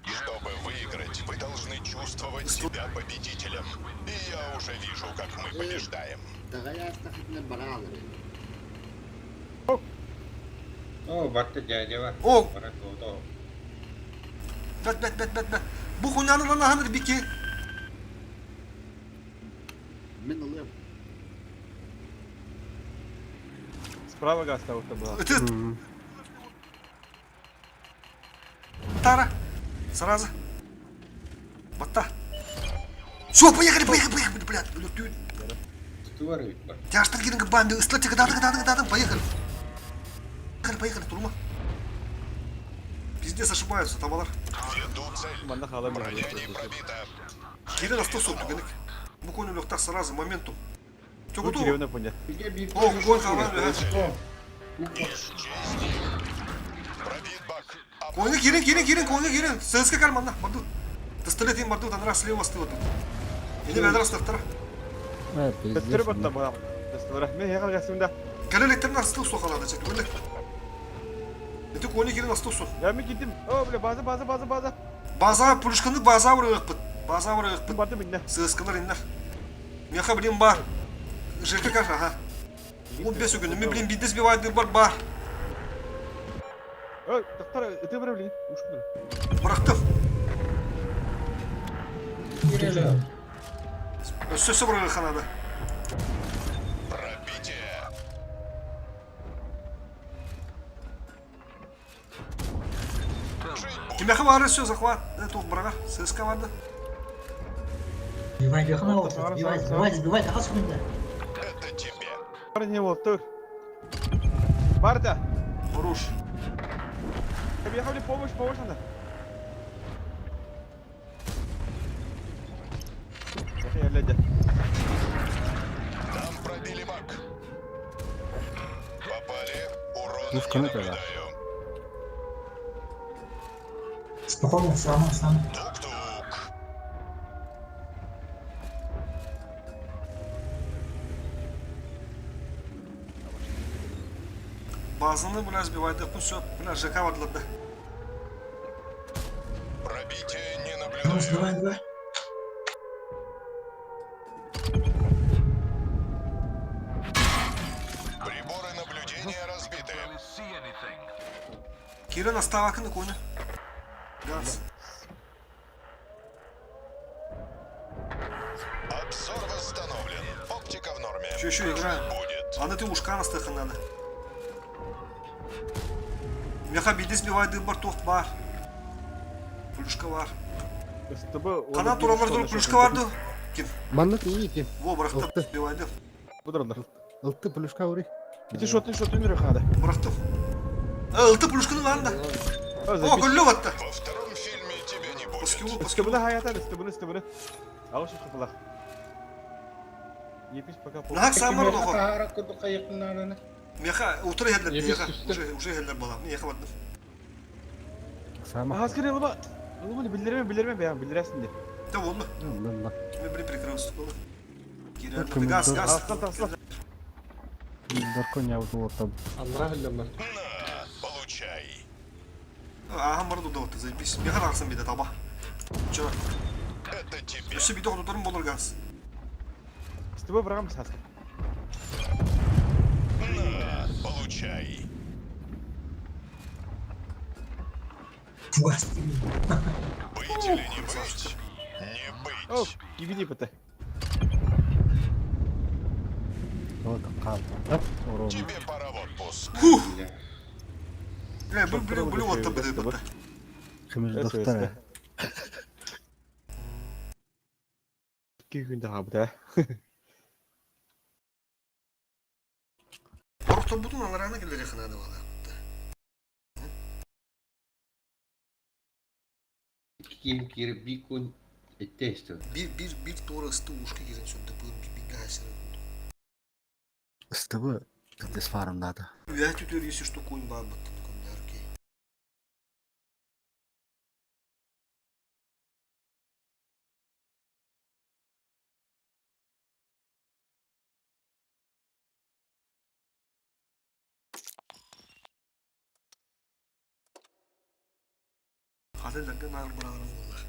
Чтобы выиграть, вы должны чувствовать себя победителем. И я уже вижу, как мы побеждаем. Таҕайаастахытына бараалар О, барта дядя бар. О! Барат ото. Бэт бэт бэт бэт бэт. Бу хуйняны лан аханыр бики. Мин ылыам. Справа газ того-то была. Это Тара. Сразу. Батта. Все, поехали, поехали, поехали, блядь. Блядь, Туту бар эбит бар. Тяжтар киринг банды, ыстла тика дадык дадык дадык, поехали. Поехали, поехали, турма. Пиздец ошибаются, там алар. Веду цель. Манна хаала Броня не пробита. Кирин авто суп, түгенек. Бу кону лёгтах сразу моментум. Чё Бу готово? деревня поня. О, гон халан, Исчезни. Пробит бак. Коны кирин, кирин, кирин, коны кирин. ССК карманна, барду. Пистолет им барду, там раз слева стыла тут. Или бедрас тахтара. Э, пиздец. Төттөрү батта баа. Тестора. Мен яга гасымда. Калелектер астыл сохалады, чек, öyle. Это коны кирин астыл сох. Я мен киттим. О, бля, база, база, база, база. База, пулюшканы база вырык База вырык Барды минне. ССКлар иннер. Меха, блин, бар. ЖК ага. О, бес үгүн, мен, блин, бидес бивайды бар бар. Ой, тахтара, это бер блин. Ушкун. Бырактым. Өссө сөбүрө ханада. Пробитие. Кимеха бары все захват. Это брага. ССК барды. Сбивай, бехана сбивай, сбивай, сбивай, хас күндә. Это тебе. Бар не болду. Барда. Хорош. Приехали помощь, помощь надо. Я глядя. Там пробили бак. Попали. Урона Пушка не на тебя. наблюдаю. Спокойно, сама, сама. Тук-тук. Базаны, бля, сбивайды. Все, бля, ЖК бардылар да. Пробитие не Ну, наблюдаю. сбивай, сбивай. Приборы наблюдения разбиты. Кирин оставакны коны. Газ. Обзор восстановлен. Оптика в норме. Еще, еще играем. Будет. Аны ты ушка настыхын надо. Меха бидес бивайды бар тоқ бар. Плюшка бар. СТБ. Кана туралар туруп плюшка барды. Ким? Манна тиийти. Во, бырактым. Ылты. Бивайды. Будырдар. Ылты плюшка ури. Ити шотын шотын үрі хада. Бырактым. Ылты плюшканы бар да. О, гүллү батты. Во втором фильме тебя не По будет. скиллу, по скиллу. СТБ хаята, СТБ, СТБ. Алыш хапалах. Епис пока пол. Нахак самар дохо. Тахара курдук кайыкнарына. Меха утыр хедлер Епис меха. түсті. Уже уже хедлер бала. Меха баттым. Сама. Ага, скорее лыба. Лыба билдирме, билдирме бәян, билдирәсең ди. Те болду. Лла. Мен бир прикрылся. Кім Газ, dur? газ. Аслан, аслан. Даркон я вот там. Аллах илляллах. На. Ааһан бары дудалатты, заебись. Миэхэ тахсан биде таба. Чё? Өссө биде хотутарым болар газ. С тобой врагам саска. Получай. Фугас. Быть или не быть? Не О, кибини бата. Вот хаалта. Оруон. пора в отпуск. Фух! Бля. Бля, бу бу бу отта быды быта. Көмүс Эс, доктор. Икки күн таҕабыта. Орохторбутун аларана келер ханады бала. Ким киир бикун эттээстэ. Bir bir bir туора ысты ушка кирен сөндө быын би би гасер. Ыстыбы кыргыз фарымдады. Үә түтөр если что куин бар быттын көмдөр ки. Хатыларга нар бұрағырым болар.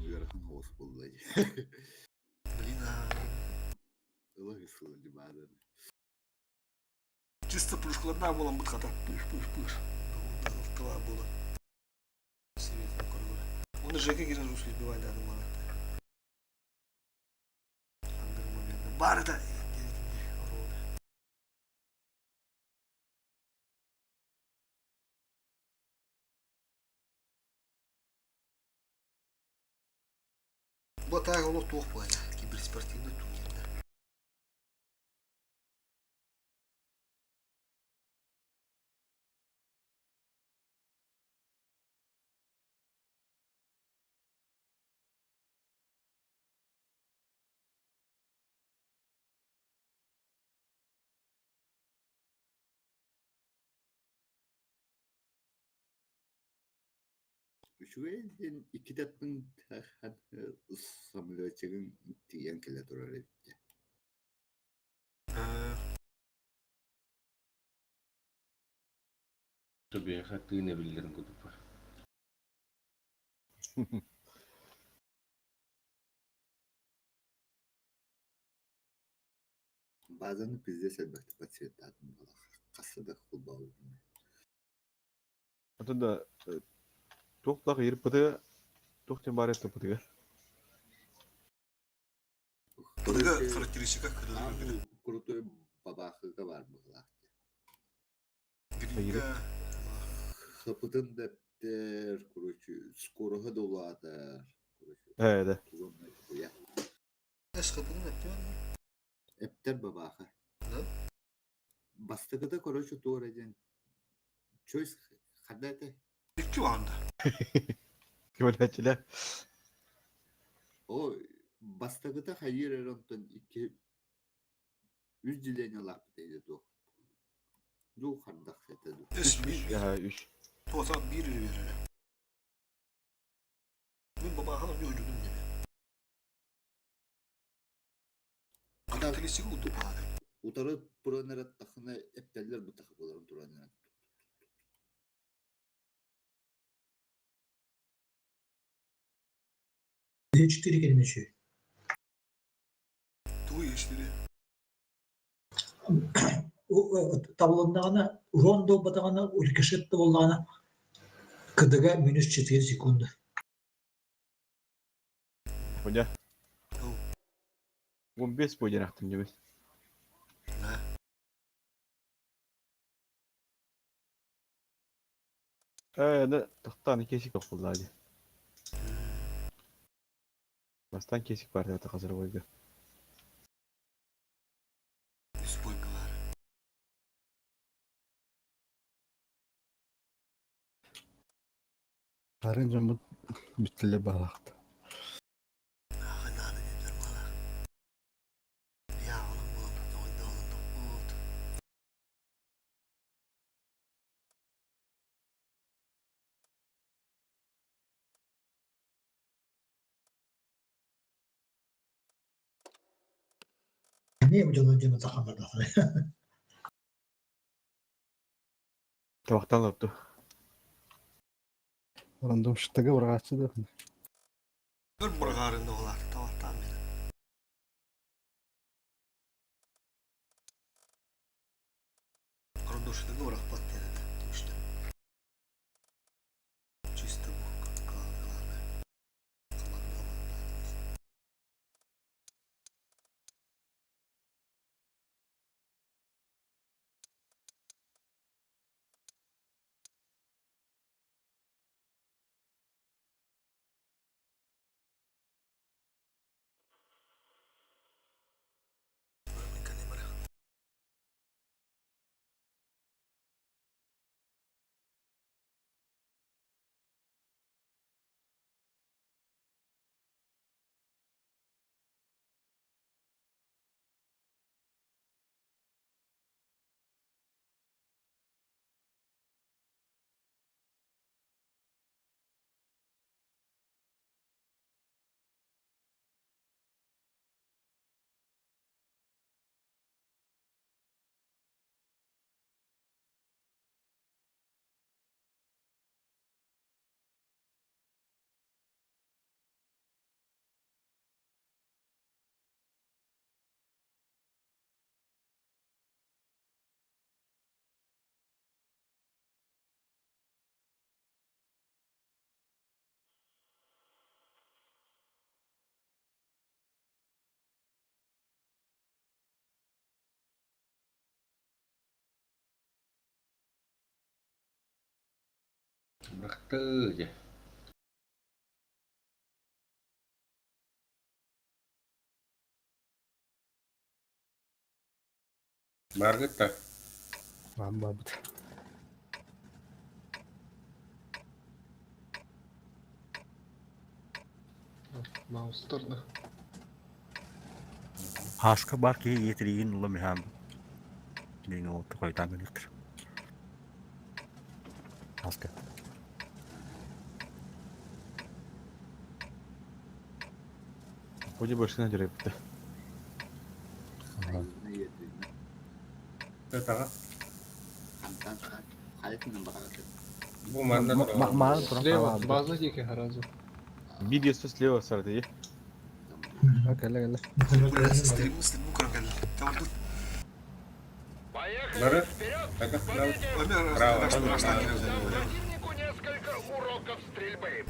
Ыарахан оҕус буолла дии. Блин, а. Ылах ысылы баарын. Чисто плюшкаларда болан бұт қата. Пыш, пыш, пыш. Тыла было. Оны ЖК кирен русский сбивай да мана. Бар да. Бу тааг олох туох буолла киберспортивный турнирда. Үчүгэй диэн икки таттын самолетчигын тиийэн кэлэ турар эбит Тобиэхэ тыын эбиллэрин курдук Базаны пиздец элбэхтик подсветтаатын буолар. Хасса да холбообутун. Оттон да туох ирпыты туох тем бар это пытыгар. Пытыга характеристика кыдыр. Крутой бабахыга бар быһылаах. Гринга. Хапытын дэптер, короче, скороһа да улаатар. Короче, Э, да. тугунна куя. Эс хапытын эппен. Эптер бабаха. Да? Бастакыта, короче, туора диэн. Чойс хадда этэ? Икки ванда. Кимэлэчилэ. О, бастакыта хайыр эрэ онтон икки үс дьилиэни ылааппыт этэ дуо. Дуу хардах этэ дуу. Эс bir. Яха үш. Туоса bir берere. Мен бабахан bir ucudum деме. Характеристика уду баары. Утары туран эрэ тахына эптэллэр бытаха буоларын туран эрэ. Четыре келмеши. Тугу ештири. Таблоннағана, урон долбатағана, рикошет боллағана, КДГ минус 4 секунды. Хуня. 15 бойден ақтым немес. Да. Э, да, тақтан кесик тоқпылды. Бастан кесик бар деп қазір бойга. Үс бойга бар. Харын жамыт бүттүле балакты. Ахын аны деп мала. Я олым болым, ойда олым. Эмиэ бу дьону дьону тахаллар. Табахтан олорду. Рандомщиктага быраҕааччы да. Өр быраҕаарын оҕолар табахтаан бэрин. Рандомщиктага бырахпат диэн этэ. Точно. Чисто главное. Команда Бырахты дьэ. Баргыт да. Баан баабыт. Маустар да. Хаска бар киһи иэтиригин ула миһаан диэн уолту хойутаан гыныктыр. Хаска. Ходи башына дьарыйбыта. Таҕа. Хантан хайытынан баҕарады. Бу манна Маан туран Слева, хаалаабыт. база диэки харазы. Биир диэсто слева сарады. Кэлэ кэлэ. Стрим, стрим көрөн кэллэ. Табардыт. Бары. Так, Право.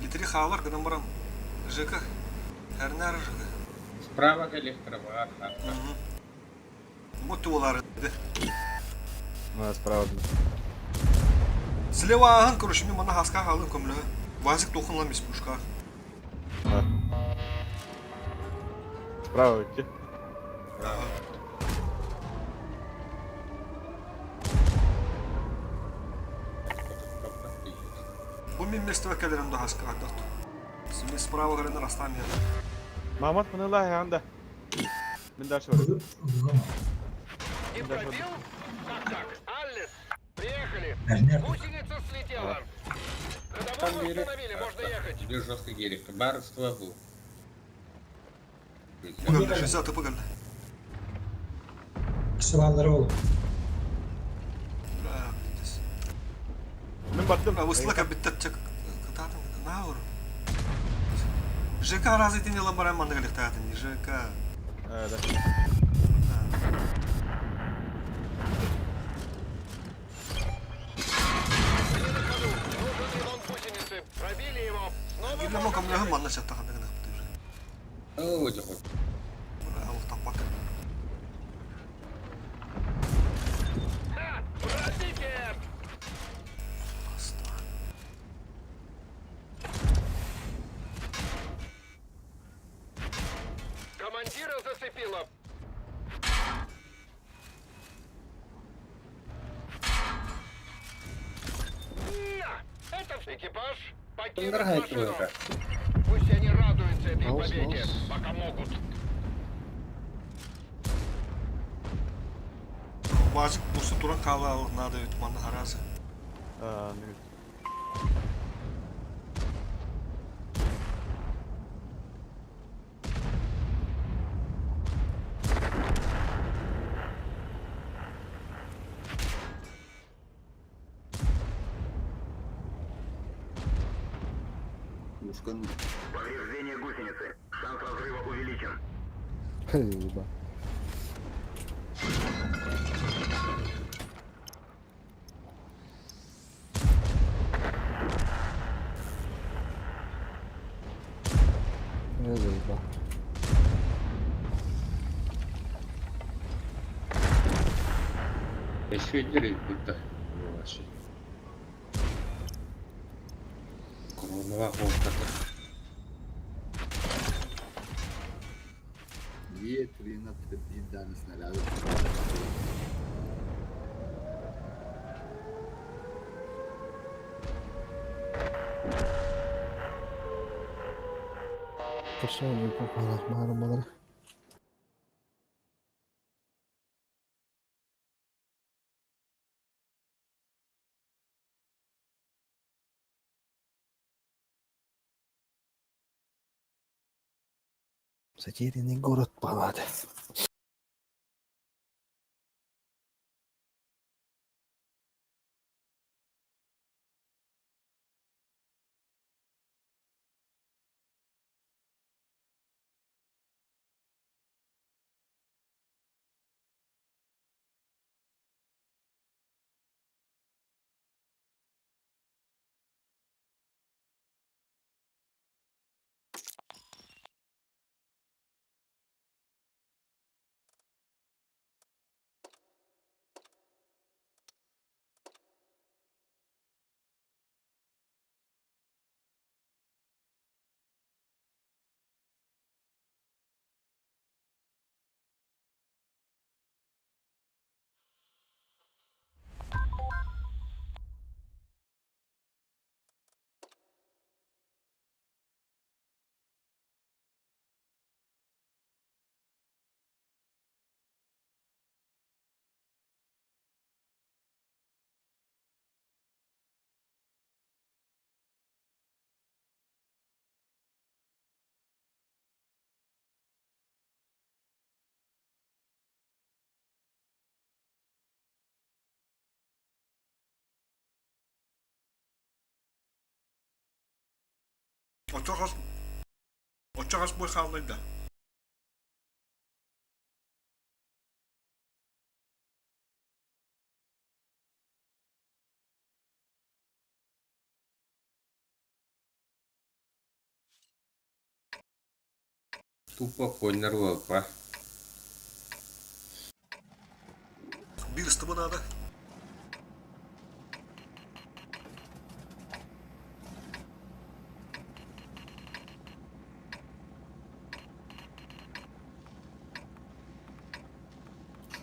Гитри хаалар гынан баран ЖК. Эрнар ЖК. Справа коллектора бар. Вот туолары. Справа. Слева аһын короче, мен мана хаска хаалын көмлө. Вазик тухын мис пушка. Справа идти. Бу мен место келерим да хаска хаддат. Сimi справа көрөнөр астан бер. Мамат мыныла анда. Мен дальше барам. Мен дальше барам. Там бери. Где жесткий гелик? Барство был. Бу 60 тыпы келди. Сыбаалары ол. Мен бардым. Высла кабиттет чек кататын наур. ЖК раз итин ела барам манда келек ЖК. Да. Гирне мо камлахы манна чатта ханда гына кыптыр. О, дохуй. Ал тапак. Командира зацепило. На! Это экипаж покинул Дорогая машину. твоя. Пусть они радуются этой Маус, победе, маус. пока могут. Вазик бусы туран кала надо ведь манна харазы. А, ну. Ушкан Повреждение гусеницы. Шанс разрыва увеличен. Еба. Не заебал. Еще и будто. Вообще. Коронава буолбата. Две, три на три даны снаряда. Пошел, попала, мара, мара. Затерянный город палаты. Очо хас Очо хас бой хааллайда. Тупо конь рвал, Биир ыстыбы наада.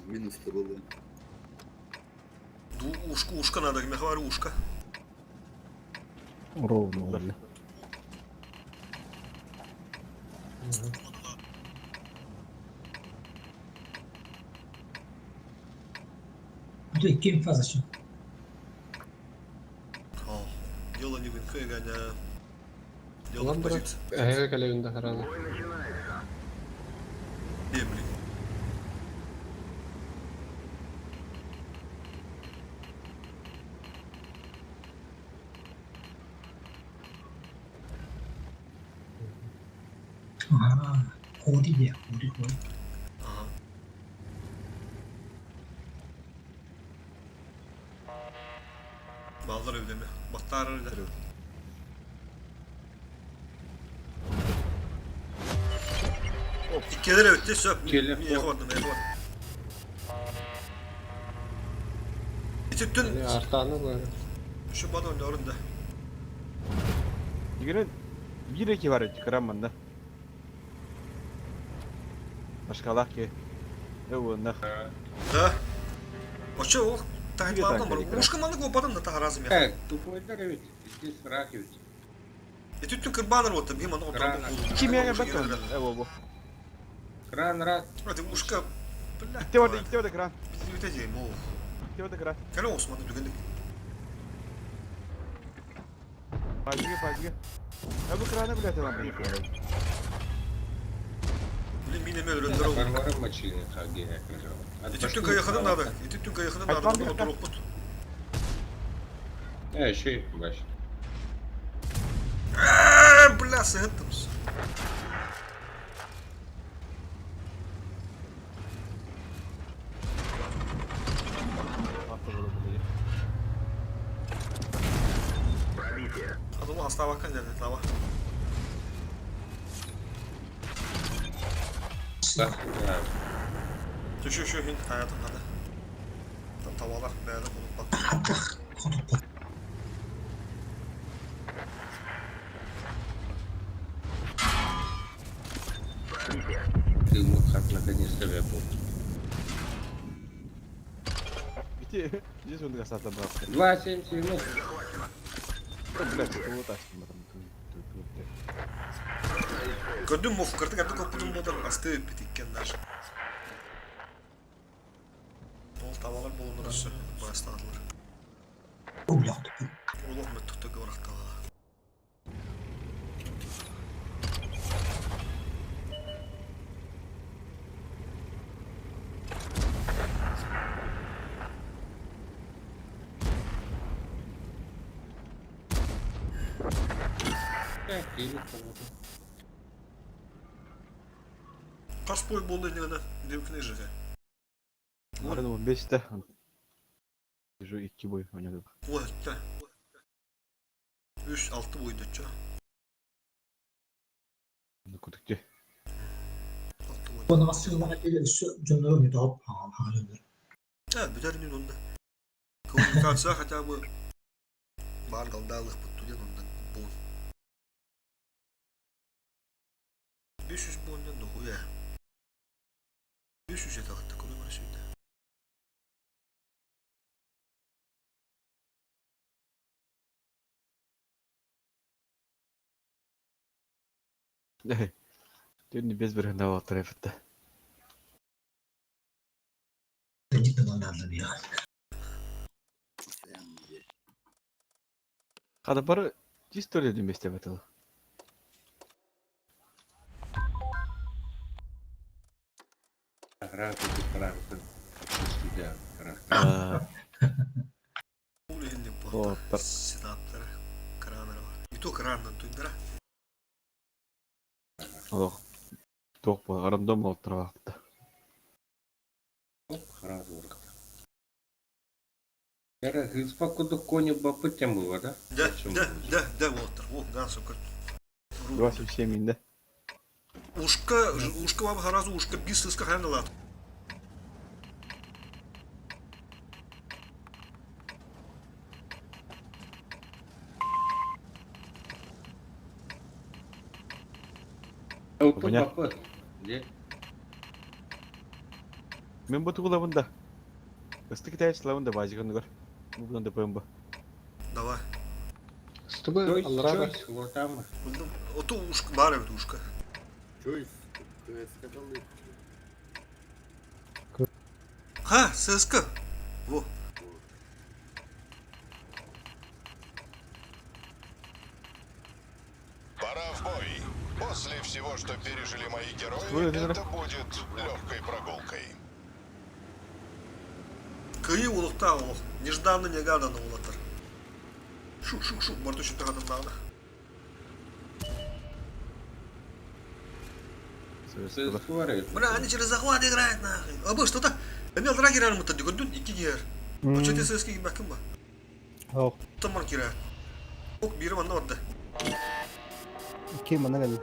Минус было. Ду ушка ушка надо, я говорю ушка. Ровно уже. Бу икки фаза şu. О, дело не в инфе, Ганя. Дело Улан в брат, позиции. эһэ кэлэбин да хараны. Бой начинается. Е, блин. Aa, Huri diye, Huri Huri. Ага. Балдар ödemi. Баттар öyle. Иккелер өтте сөп. Иккиэлэр Миэхэ барда, миэхэ барда. Итүттүн Артаны бар. şu бада ойнорун да. Дигерен бир эки бар эти кырамман да. Башкалах ке. Эвоннах. Да. Очо ол тахит Биир баалдан танка бар. экран. Ушка маннык опадым да тахаразым я. Э, тупойдар ведь, здесь рак ведь. Итүттүн кырбаныр отта бим аны Крана. Кимеге баттан. Эво бу. Кран рак. Hadi ушка. Бля. Икте барда, икте барда кран. Өтө ол. Икте барда кран. Кэлэ Османды түгендик. Пазиге, пазиге. Э бу краны блядь алам. Блин, мин эме өлөндөр ол. Варвара мочили, хаги, Итүттүн кайыхынан надо. Итүттүн кайыхынан надо. Айтпам Bunu oturup put. Э, еще и бач. бля, сыһыттым. Адыл астабакка деді таба. Түшү шү хин хаятым хада. Там табалар бәлі болып бak. Хаттах хотуппут. Ты мог хат наконец-то я был. Ити здесь он гасата брат. 2, 7, 7, ну. Блядь, вот так там. Көрдүм мох кыртык әбді көппүтүм болдар асты бит иккен даже. Ол табалар болунur өссө бастадылар. О, бля, хотуппут. Олох мөттүктө көрөктала. Кас бой болду инегене демкине жеге. Арын 15-те. Уже 2 бой ойнады. Ой, да. 3-6 бойду ча. Күтүктө. 6 бойду. Оны асылына келе өссө дьоннору мүтөп хаҥа дьоннор. Да, бүтәрүнүн онда. Коммуникация хотя бы бар галдалых буттуден онда бон. 500 бонден дохуя. 500 этагатта көмө бар сүндө. Түнү без бир хында болуп тур. Тэнник да. Када бар чисто эле эмес деп аталы. Сетаптары, кранары бар. И то краннан туйдара. Ох. Ток бу рандом болуп тур бакты. Яра, хыспа кудук кони бапыттен было, да? Да, да, да, да, вот. О, да, сука. 27 минде. Ушка, ушка вам сразу ушка бис сыска ханала. Бапыт. Где? Мен бу тугулабында. Ысты китайчылабында бажыгын көр. Бу будан деп бу. Давай. Стыбы аллара. Вот там. Ото ушка бар evet ушка. Чойс, сказал. Ха, ССК. Во. Пора в бой. После всего, что пережили мои герои, это будет легкой прогулкой. Кыйы улукта олох. Нежданно негаданно улатар. Шук шук шук барды шүтө хатындагына. Бля, они через захват играют нахуй. А бы что-то. Эмел драгер армыта дигөндүн 2 гер. Очете ССК бакын ба. Ох, Тамар кира. Ок бири манна орда. Ки манна кэлли.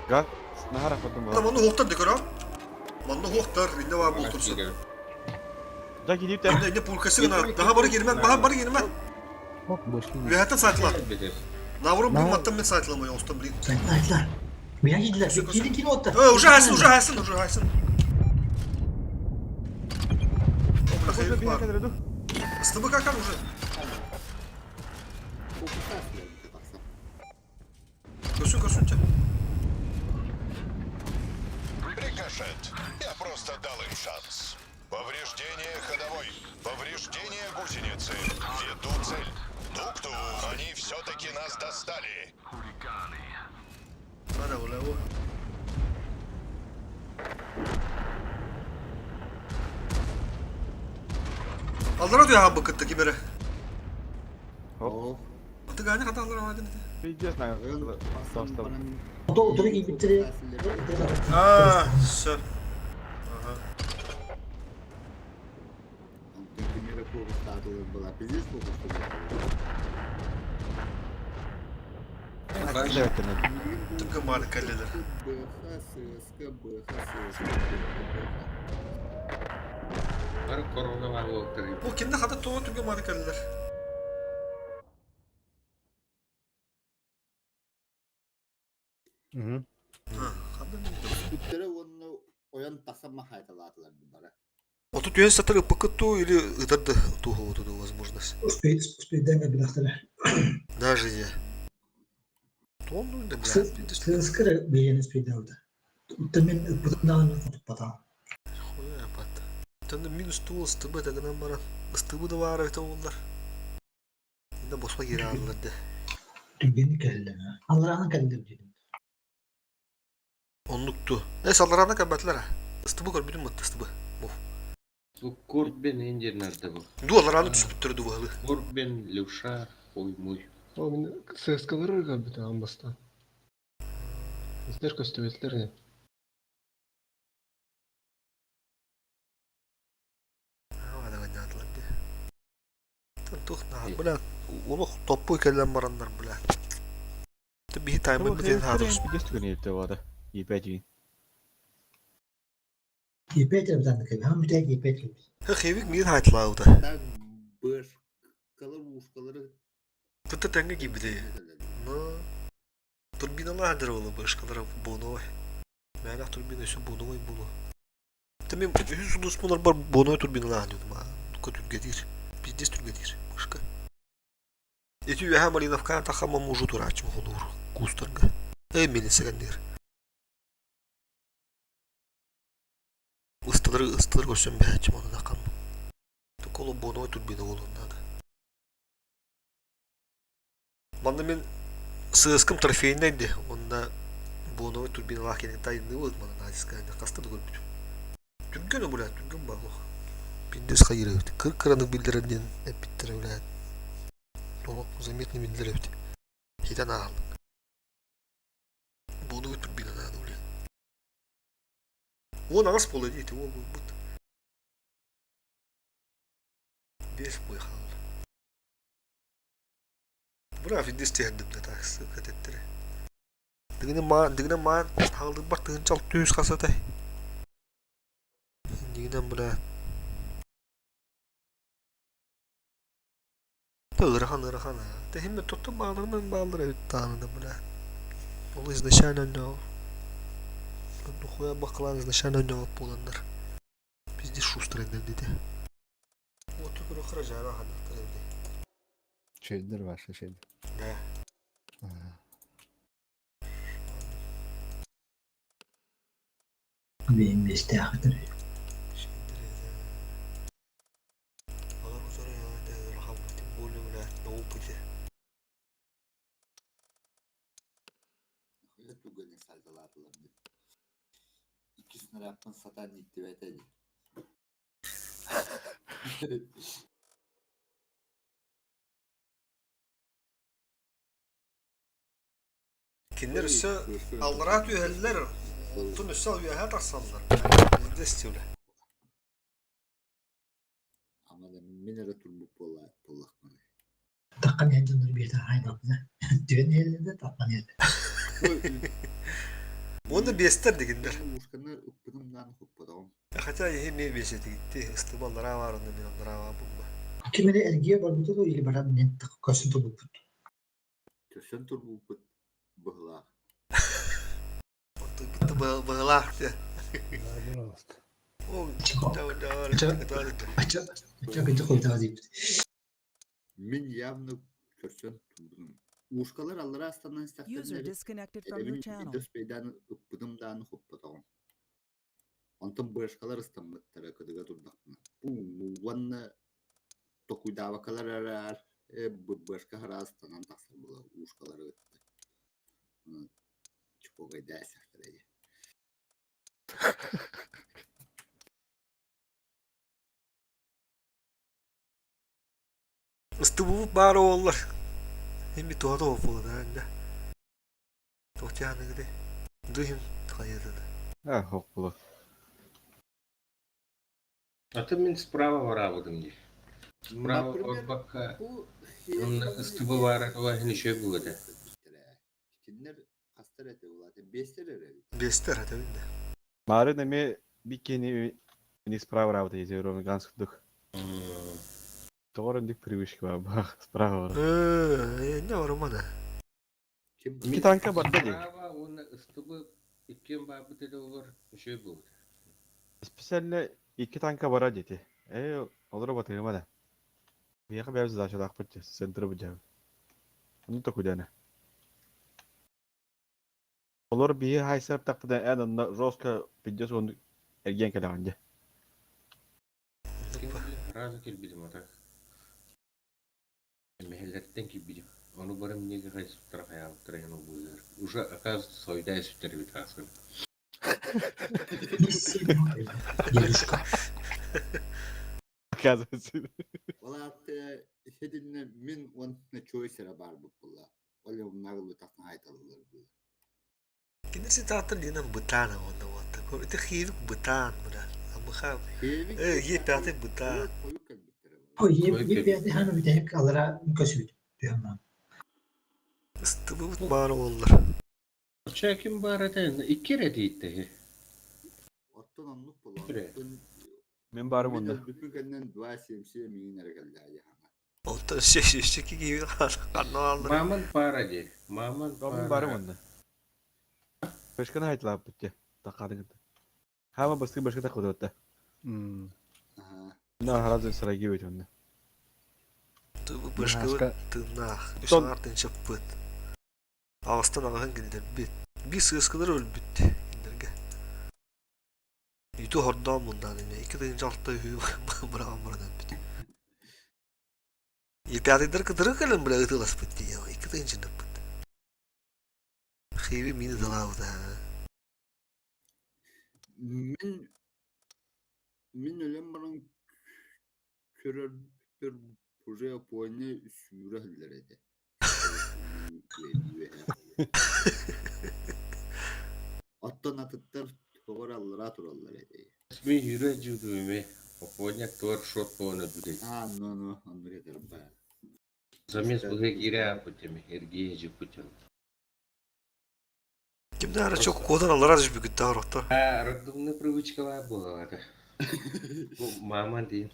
Га, нахара потом. Там манна хоктар дегөр. Манна хоктар инде бар бул турсун. Да кидип Инде инде пулкасы гына. Daha бары кирмә, daha бары кирмә. Ох, бош. Вехата сайтла. Наврум бу маттан мен сайтламай остан блин. Айтылар. Меня кийдилер. Кийди кийин отта. Э, уже хайсын, уже хайсын, уже хайсын. СТБ как уже? Көрсүн, көрсүн те. Рикошет. Я просто дал им шанс. Повреждение ходовой. Повреждение гусеницы. Веду цель. Тук-тук. Они все-таки нас достали. Бара ола о. Алдыра дүйә быкытты кибере. О. Тыгааны хатааллар аҕатын этэ. Пиздец, Ön basan баран Ото утары киирбиттери Аа, сөп. Ага. Онтон кимиэрэ куобахтаатылар была пиздец куобахтаатылар. Тыгымааны кэллилэр. БХ, ССК, БХ, ССК, БХ. Бары корона бар буолтар. Бу кинде хата тоҕо түгэмааны кэллилэр? Бүттэрэ уонна ойон тахсан махайталаатылар бара. Оту түһэн сатар ыппыккыт дуу или ытар да туоһууту дуу возможность? Успейдан кэлбэтэхтэрэ. Даже я. Туон да бля. Сыскыры бэйэни успейдаабыта. Оттон мин ыппытым даҕаны хотуппатаҕым. Хуя пат. Тонна минус туол ыстыбы гынан баран. Ыстыбы да баара эбитэ буоллар. Инна босхо киирэ хааллар да. Түргэнник кэллэ. Аллараанан кэллэ диэтим. Оннук дуо? Э, саллараана кэлбэтилэр а. Ыстыбы көрбүтүм мытты ыстыбы. Бу. Бу Курбин индирнарда бу. Ду алларааны түспүттэр ду быһылы. Курбин, Левша, хуй-муй. Ол мин ССК-лары көрбүтүм аан бастаан. Истэр көстүбэтилэр ини. Аҕадаганнаатылар дии. Туох наһаа, бля, олох топпуй кэлэн бараннар, бля. Биһи таймын битин хаадырыс. Пиздец түгэн иэттэ баада. Епять дии. Епять эбитанны кэби. Хам бүтээк епять кэби. Хевик мир хайтлаабыта. Так бышкалар ушкалары Тыта тэҥҥэ киирбитэ. Но турбиналаах дьарыгыла бышкалара буоновай. Мээнэх турбина өссө буоновай буолуо. Мин үһүс сулууспаларбар буоновай турбиналаах диэтим аа. Түргэтиир. Пиздец түргэтиир мышка. Ити үөһэ Малиновкаан таххамма мужу турааччым холуур кустарга. Эй милициянныр. Ыстылары ыстылар көрсөн бэһээччим ону таххам. Токоло буоновай турбина буолуон наада. Манна мин сыаскым трофейнай дии уонна буоновай турбиналаах киһини тайынныбыт манна натискайны хаста да көрбүтүм. Түргэн бля түргэн баалох. Пиндес хайыр эбит. Кыр-кыранык биллэрэр диэн эппиттэрэ бля. Олох заметно биллэр эбит. Хитэн аал. Буоновай турбина наада бля. 18 буола дии ити уол буолбут. 5 бой хаалла. Бра фидис түһэрдим да так кэтэттэри. Дыгыны маан, дыгына маан хаалдырбар тыһынчал түүс хасатай. Дигинен бра. Та ыарахан ыарахан аа. Тэһимме тоттон бааларынан бааллар эбит тааны да бля. Ол изначально онньоо Нухуя бакылаан изначально онньообот буоланнар. Пиздец шустрый дедите. Вот тут хражара ханнахтар эбит. Şeydir var şeydir. Да. Бэйэм биэстээхтэр. Алар утары тем более, бля, на опыте. Туганы сальдалаатылар дии. Икки снарядтан сатаан ииттибэтэ дии. Кинилэр өссө аллараа түһэллэр, онтон өссө үөһээ тахсаллар. Пиздец тиулэ. Ама да мин эрэ турбут буоллахпына. Таххан иһэн дьоннор биэртэ хайдаппыта. Түһэн иһэллэр да таххан иһэллэр. Уонна биэстэр дигиннэр. Ушканы ыппытым даан хоппотоҕум. Хотя иһи эмиэ биэсэтигитти, ыстыба аллараа баар онно мин аллараа баар Ким эрэ эргийэ барбыта дуо или баран мин көрсөн турбуппут. Көрсөн турбуппут быһылаах. Быһылаах дьэ. Пожалуйста. Ача хойдаа диэбит. Мин явно көрсөн турбутум. Ушкалар аллараа астанан User истэхтэринэ disconnected from your эрэбин channel. биирдэ успейдаан ыппытым дааны хоппотоҕум. Онтон бышкалар ыстаммыттара кытыга турдахпына. Уонна токуйдаабаккалар эрээр бышка харастанан тахсар буола ушкалары кытта. Чпогайдаа сахтара дии. Ыстыбыбыт баар буоллар. Эми туһата буолла да. Туохтааныгы Дыһым хайыатыды. А, хоп була. А ты мин справа бараабытым дии. Справа Например, барбакка бу онно ыстыбы баара тула иһин үчүгэй буолуо этэ. Кинилэр хастар этэ улаата биэстэр эрэ эбит. Биэстэр этэ бинде. Марын эми бикини не справа работа ети ромиган курдук. Тоҕор эндик привычка бар бах справа бар. Э, не барымана. Ким Икки танка барда дии. Справа уонна ыстыбы иккиэн баарбыт этэ олор үчүгэй буолуо. Специально икки танка бара дети. Э, олоро батыгыма да. Биһиэхэ бэйэбит задачалаахпыт центры быдьаабыт. Ону токудана. Олор биһи хайсар тахпыта эн онно жестко пиздец он эргиэн кэлэҕин дьэ. Сразу кэлбитим а так. Мэһэллэртэн киирбитим. Ону баран минигэ хайсыптара хайаабыттара иһин олбуйдар. Уже оказывается сойдаа сүттэр эбит аасын. Дедушка. Оказывается. Ол ааты итиннэ мин уонна чуой сирэ баарбыт буолла. Ол умнагылытахна айталлар буолла. Кини ситааттар диэнэн бытаан уонна уотта. Ити хиирик бытаан бля. Амыха. Э, епяты бытаан. Ой, епяты ханы бүтэһик алара көсүбүт түһэн Ыстыбыбыт баар буоллар. Оччо ким баар этэ? Икки эрэ тиийтэһи. Оттон оннук буолла. Мен барым онно. Өлбүппүн кэннэн 2.77 миигин эрэ кэллээ Оттон сөшүшчү киһи ханна аллар. Мамонт баара дии. Мамонт Мен барым онно. Башканы айтылааппыт дьэ. Таққадыгыт. Хаама бастыы башка таққыдыатта. На харазы сарайги бит онно. Башкабыт тыыннаах. Үс аҥаартан чаппыт. Аҕыстан аҕаһын киллэрбит. Биир сыаскалар өлбүт кинилэргэ. Үтү хордоон муннаан эмиэ 2 6 үһү быраҕан баран өлбүт. Епятыйдар кытары кэлэн бля ытыаласпыт дии 2 тыһыынчаныппыт. Хиви мин ыталаабыта. Мин мин өлөн баран көрөрбөр уже Япония сүүрэ иһиллэр этэ. Оттон атыттар тоҕо эрэ аллараа тураллар этэ. Ми юрэ дьудуми. Опоня туор шот буолан өлбүтэ. А, ну ну, оннук этэр баар. Замес быһа киирэ ааппытым, эргийэ дьиппитим. Кимнээр чок куотан аллараа түспүкүт таар А, роддомная привычкалар буолалар. Бу мама диин.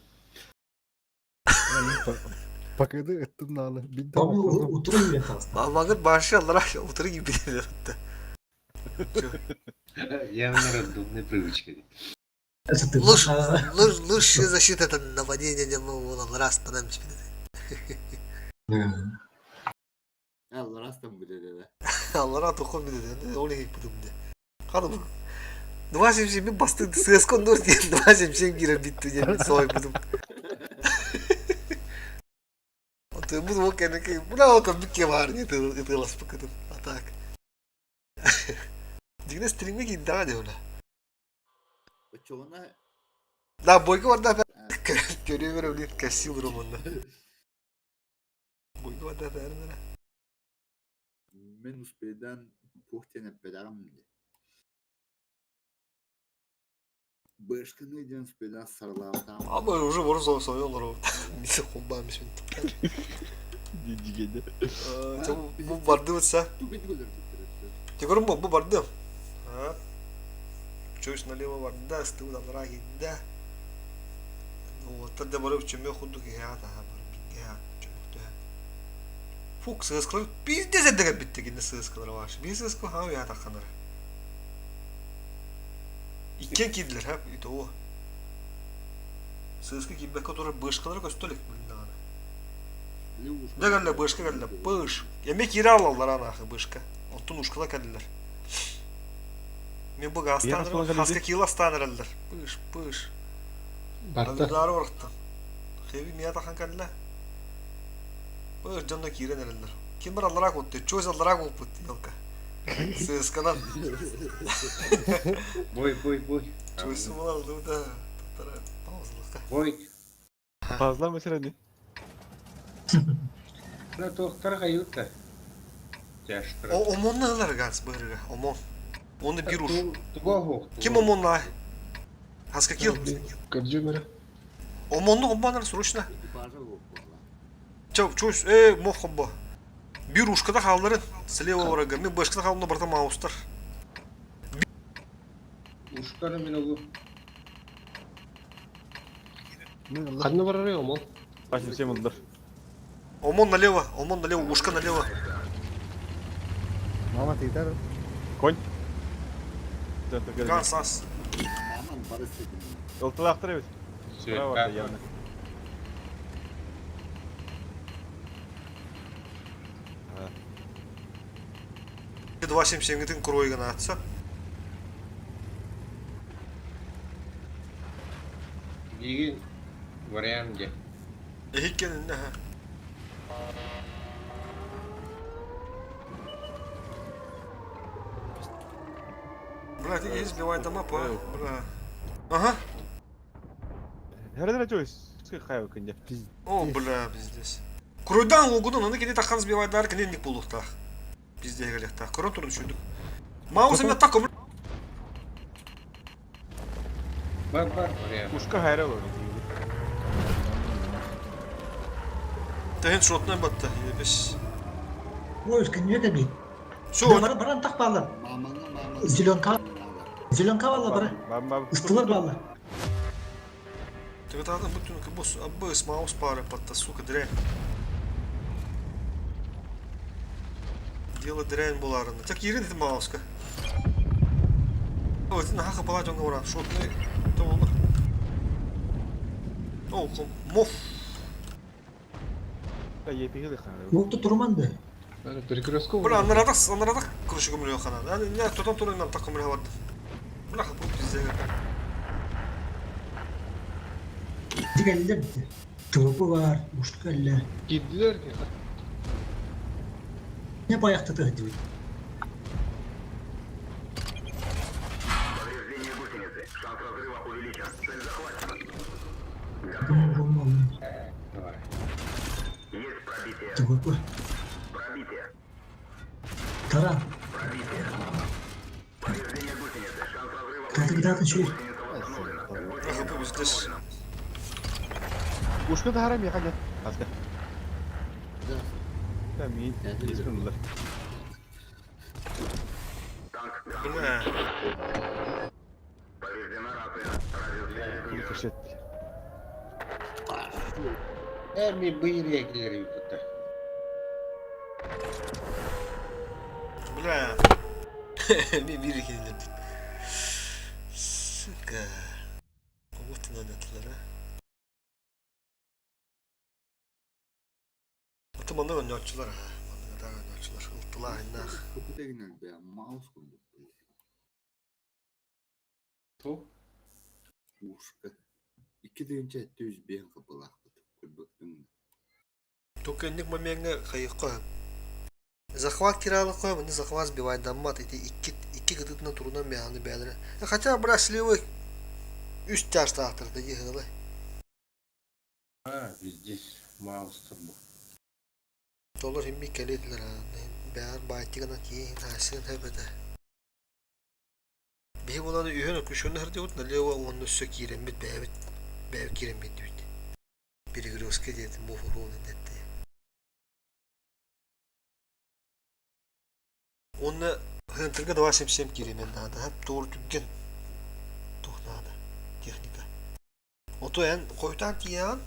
Пакеты ыттым нааны. Бидде Утуру үйрен таҕыста. Мамаңыт башы аллараа утары киирбит Явно роддомная привычка. Лучше, лучшая защита это нападение не было аллараа остановимся. Алларастан билэр Аллараа тухом билэр. Ол иһин бутум де. Ханы 2.77 мин басты ССК нур диэн 2.77 киирэн бүттү диэн соһуйбутум. Отуйбут ол кэнники бля ол көмүк баар диye ытыаласпыккытын а так. Дьиҥинэ стримҥэ киирдэҕэ дии бля. Оччоҕуна Да бойга барда көрүө көрө кэссии олором онно. Бойга барда бәрін Мин успейдан туох диэн эппэтэҕим дии. Бышканы диэн успейдаан сарылаабатаҕым. Ama уже бұрын соң олору. Мисе холбаамыс мин. Дигеде. Бу бардыбытса. Тегөрүм бу бардым. Чөс налево барда, ыстыбыт аллараа киирдэ. Уоттар да бары чөмө курдук иһэ таһа бар бигэ чөмөхтөһө. Фук сыаскалар пиздец эрдэ кэлбиттэ кинне сыаскалар ваш. Биир сыаска хаа уйа тахханар. Иккиэн киирдилэр ха итого. Сыаска киирбэккэ турар бышкалара көстө илик билиннэҕинэ. Дьэ кэллэ бышка кэллэ быш. Эмиэ киирэ алаллар анаахы бышка. Оттон ушкала кэллилэр. Мен бу гаастаан хаска киил астаан эрэллэр. Пыш, пыш. Барда. Алыдаары барахтан. Хеви мия тахан кэллэ. Пыш дьонно киирэн эрэллэр. Ким бар аллараа куотты? Чуос аллараа куоппут елка. Сысканан. Бой, бой, бой. Чуосу буолар да. Туттара паузалыкка. Бой. Fazla mesela ne? На туохтара хайыта? Тяжтара. О, ОМОНна ылар газ быһырыга, ОМОН. Оны бир уж. Туга хуох. Ким ОМОНна? Хаскакил. Көрдүм эрэ. ОМОНну хомбанар срочно. Чэ, чусь, мох хомбо. Бир ушкада хаалларын, слева врага. Мен башкада хаалына барта маустар. Ушканы мен олу. Ханна барарый ОМОН? Башым сем ылдыр. ОМОН налево, ОМОН налево, ушка налево. Мама тыытар. Конь. Газ, ас. Маман бары сетин. Ылтылаахтар эбит. Справа Сүөккэ. явно. 277-гитин круойган атса. Биги вариант де. Эхиккен инне. Бля, ты избивай дома, па. Бля. Ага. Хәрәдә чөйс. Скы хайы күндә. О, бля, пиздец. Круйдан лугунун, аны кини тахан сбивайдар, кини ник булуктах. Пиздец галехтах. Корон турун чуйдук. Мауза меня так умр. Бар бар вариант. Ушка хайра бар. Тehen шотной батта. Ебес. Ой, кине да бит. Все, Бара баран так баалар. Мамаңа мамаңа. Зеленка. Зеленка баалар бара. Бам бам. Ыстылар баалар. Ты это бүтүн бус абыс маус пары батта, сука, дрянь. Дело дрянь буларына. Так ерин это мауска. Ой, ты нахаха пала жонга уран. Шотный то олар. О, моф. Епиги дыхана. Уокту турманды. Перекрестку. Бля, анарадах, анарадах крышу көмүлө хана. Аны не тотон турун нам так көмүлө барды. Бля, бу пизде. Дигеллер бит. ТВП бар, ушка элле. Кирдилер ки. Не баякта тыгды бит. Повреждение гусеницы. Шанс разрыва увеличен. Цель захвачена. Давай. Есть пробитие. ТВП. Пробитие. Таран. Пробитие. Повреждение гусеницы. Шанс разрыва Катык увеличен. датын чуй. Гусеница восстановлена. Бля, бу пиздец. Ушка да харам яха. Аска. Да. Да мин. Искренлер. Танк Бля. Повреждена рация. Радиосвязь снижена. Кышет. Эми быйрия килер бит. Бля. Мен бир екенін Сука. Вот ойнатылар, а. Аты манна ойнатчылар, а. Манна да ойнатчылар. Ылтылар иннах. Көпүтегинен бе маус курдук. Ту. Ушка. Икки дүйінче түз бен капылақ. Күлбөктүң. Только инник моментге хайыққа. Захват киралы қой, мені захват сбивай даммат. Эти икки икки кытытына турунан бяны бәдірі. Хотя, бля, сливы үс тяжта ақтырды, ехалы. А, здесь маус бу. Доллар химми келедилер, бәр байтигана кейин, хайсын хэбэдэ. Биһи буланы үһөн күшөнү хырдыбыт, налево уонна өссө киирэммит бэйэбит, бэйэбит киирэммит диэбит. Перегрузка диэтим бу фуруун иннэтти. Уонна Хынтырга 277 киирэмэн наада, хап туор түргэн туох наада, техника. Ото эн хойутаан тиийэҕин,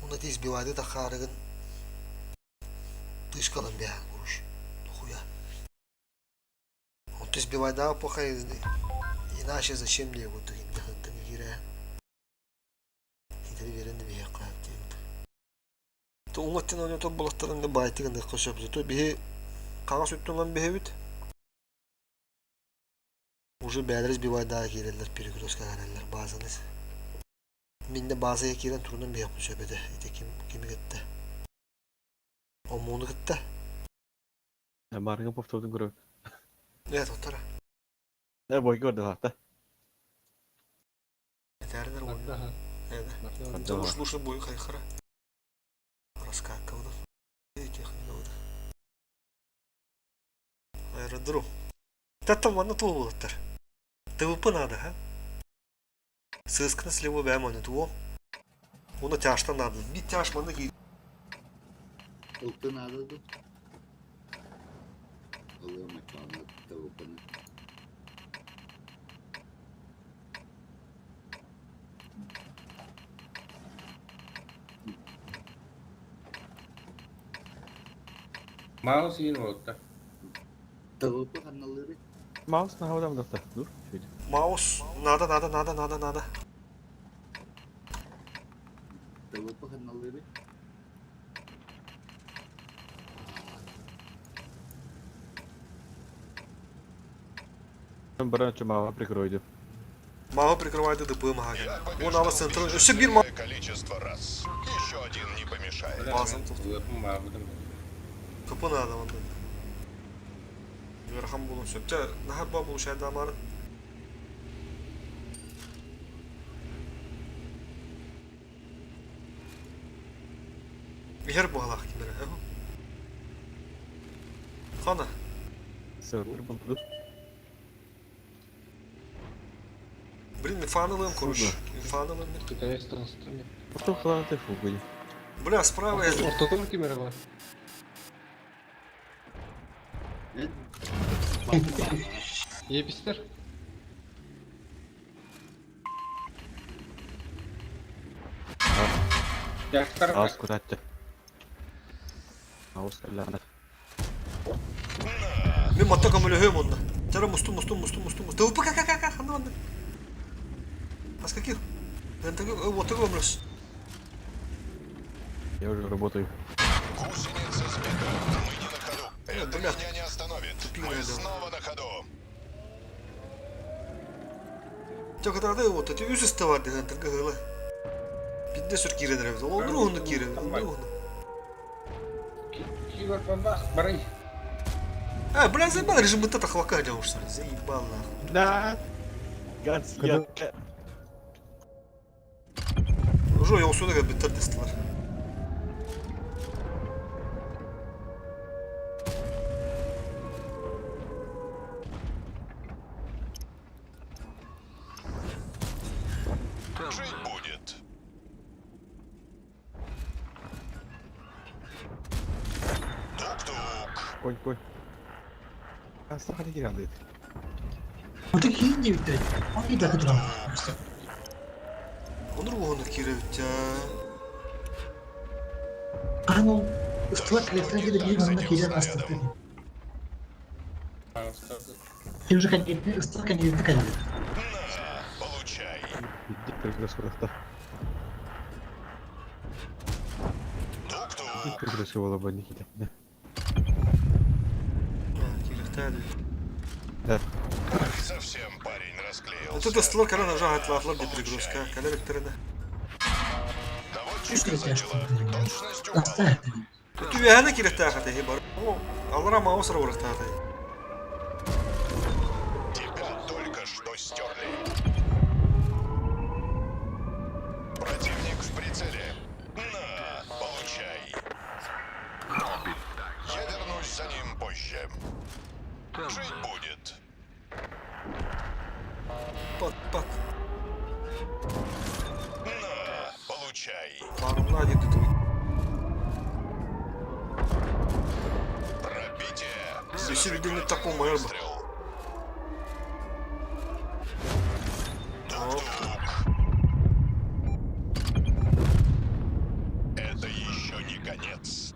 уонна ти избивайды тахаарыгын тышкалан бэйэҕин куруш, дохуя. Он ты сбивайдаах похай, иначе зачем диye курдук инде хынтырга киирэ. Хитери биэрэн да биһиэххэ диэбит. То уҥаттан оонньотор буоллахтарына баайтык ыныахха сөп. Зато биһи хаҥас өттүн биһэбит. Уже бэйэлэрэ сбивайдаах киирэллэр, перекрестка кэлэллэр базаны. Минне базага киирэн турунан биһиэхпин сөп этэ. Ити ким кими кытта? Омууну кытта. Барыга повтордун көрөбүт. Ээ, тоттора. Э бойга көрдө хакта. Этээринер уон. Барда Ээ, Барда. да. Уж лучше бой хайхара. Раскакивал. Дуру. Таттан манна туох буолуттар? ТВП надо, ха? Сысканы слева бэм оны туо. Уна тяжта надо. Би тяж манна ки. Ылты надо ду. Ылы мачана ТВПны. Маус иин уолаттар. ТВП ханналыырый? Маус наһаудам доктор. Дур. Шөйдө. Маус надо, надо, надо, надо, надо. ТВП ханналыырый? Баран чумаға прикройду. Мага прикрывайды ДП мага. Я Он ала побеждал центр. Өссө бир ма. бесчисленное количество раз. Еще один не помешает. Базын тут. Ылыппын баабытым. КП надо онда. Верхан болун сөп. Жа, наха ба бул шайдамарын. Ихер буалах кимере. Хана. Сыр булду. Блин, инфанылым, короче. Инфанылым. Китаец транспорт. Потом хланты фугуй. Бля, справа. Ортодон кимере бар. Епистер. Тяжтар Аус кутатты. Аус каллана. Мен матта көмөлөһөм онна. Тара мусту мусту мусту мусту мусту. ТВП ка ка ка ханна онна. Бас каких? Энтеге вот өмрөс. Я уже работаю. Гусеница сбита. Мы не на ходу. Это бля. меня не остановит. Тупиная Мы дело. снова на ходу. Төгөдө вот эти үз иставар деген тенге хыла. Бидде сүр киренер. Олдуру онну кирен. Олдуру онну. Кибер бомбах барай. А, бля, заебал режим это хвака делаешь, заебал нахуй. Да. Ганс, я. Уже я усуна как битер дестилар. Жить будет. Тук-тук. Конь, конь. Астахани киралды. Ота киин диэбиттэр. Ол идэхэ туран. Онур онну киребит. Хаһан ол ыстыла кэлиэхтэрэ диэри биир манна киирэн астыктыр. Ты уже конкретно ыстыла конкретно кэллэ. На, получай. Иди перекрестка доктор. Тук-тук. Перекрестка была бы Никита. Да. Кирехтәде. Да. Совсем парень расклеился. Это дестилар карана жахат лафлар ди перегрузка. Калеректерine. Доводчика задела. Точность упала. Астаа. Түбэһэни кирэхтээхэтэ бар. О, алара маусара барахтаата. Тебя только что стерли. Противник в прицеле. На, получай. Я вернусь за ним позже. Жить будет. Пат пат. На, получай. Парымна диди туй. Пробитие. Өссө билден такой майор ба. Выстрел. Тук-тук. Это еще не конец.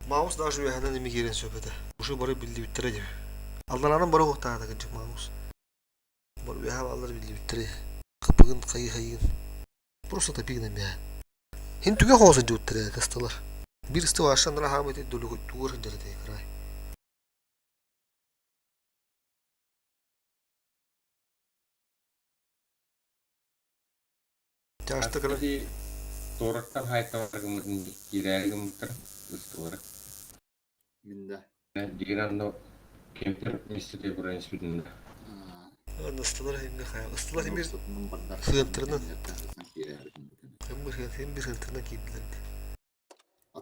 Маус даже үһэнэн эми киирэн сөп этэ. Уже бары биллибиттэрэ дип. Алдананан бары уһуктаата кырдьык Маус. Бар үһэ баллар биллибиттэрэ. Кыпыгын хайы-хайыгын. Просто топигын эмиэ. Хин түгэ хоосун дьуттэрэ тастылар. Бир исты ашанра хаамыт дулугу тугур дэрдэ край. Тяжты кыра. Тораттан хайталаргым кирәргим тыр ыстылар. Минда. Деген анда кемтер мистер буран сүдүндө. Ыстылар химге хая. Ыстылар хим бир Хыntырны. хим бир хим бир хынтырна кийдилер.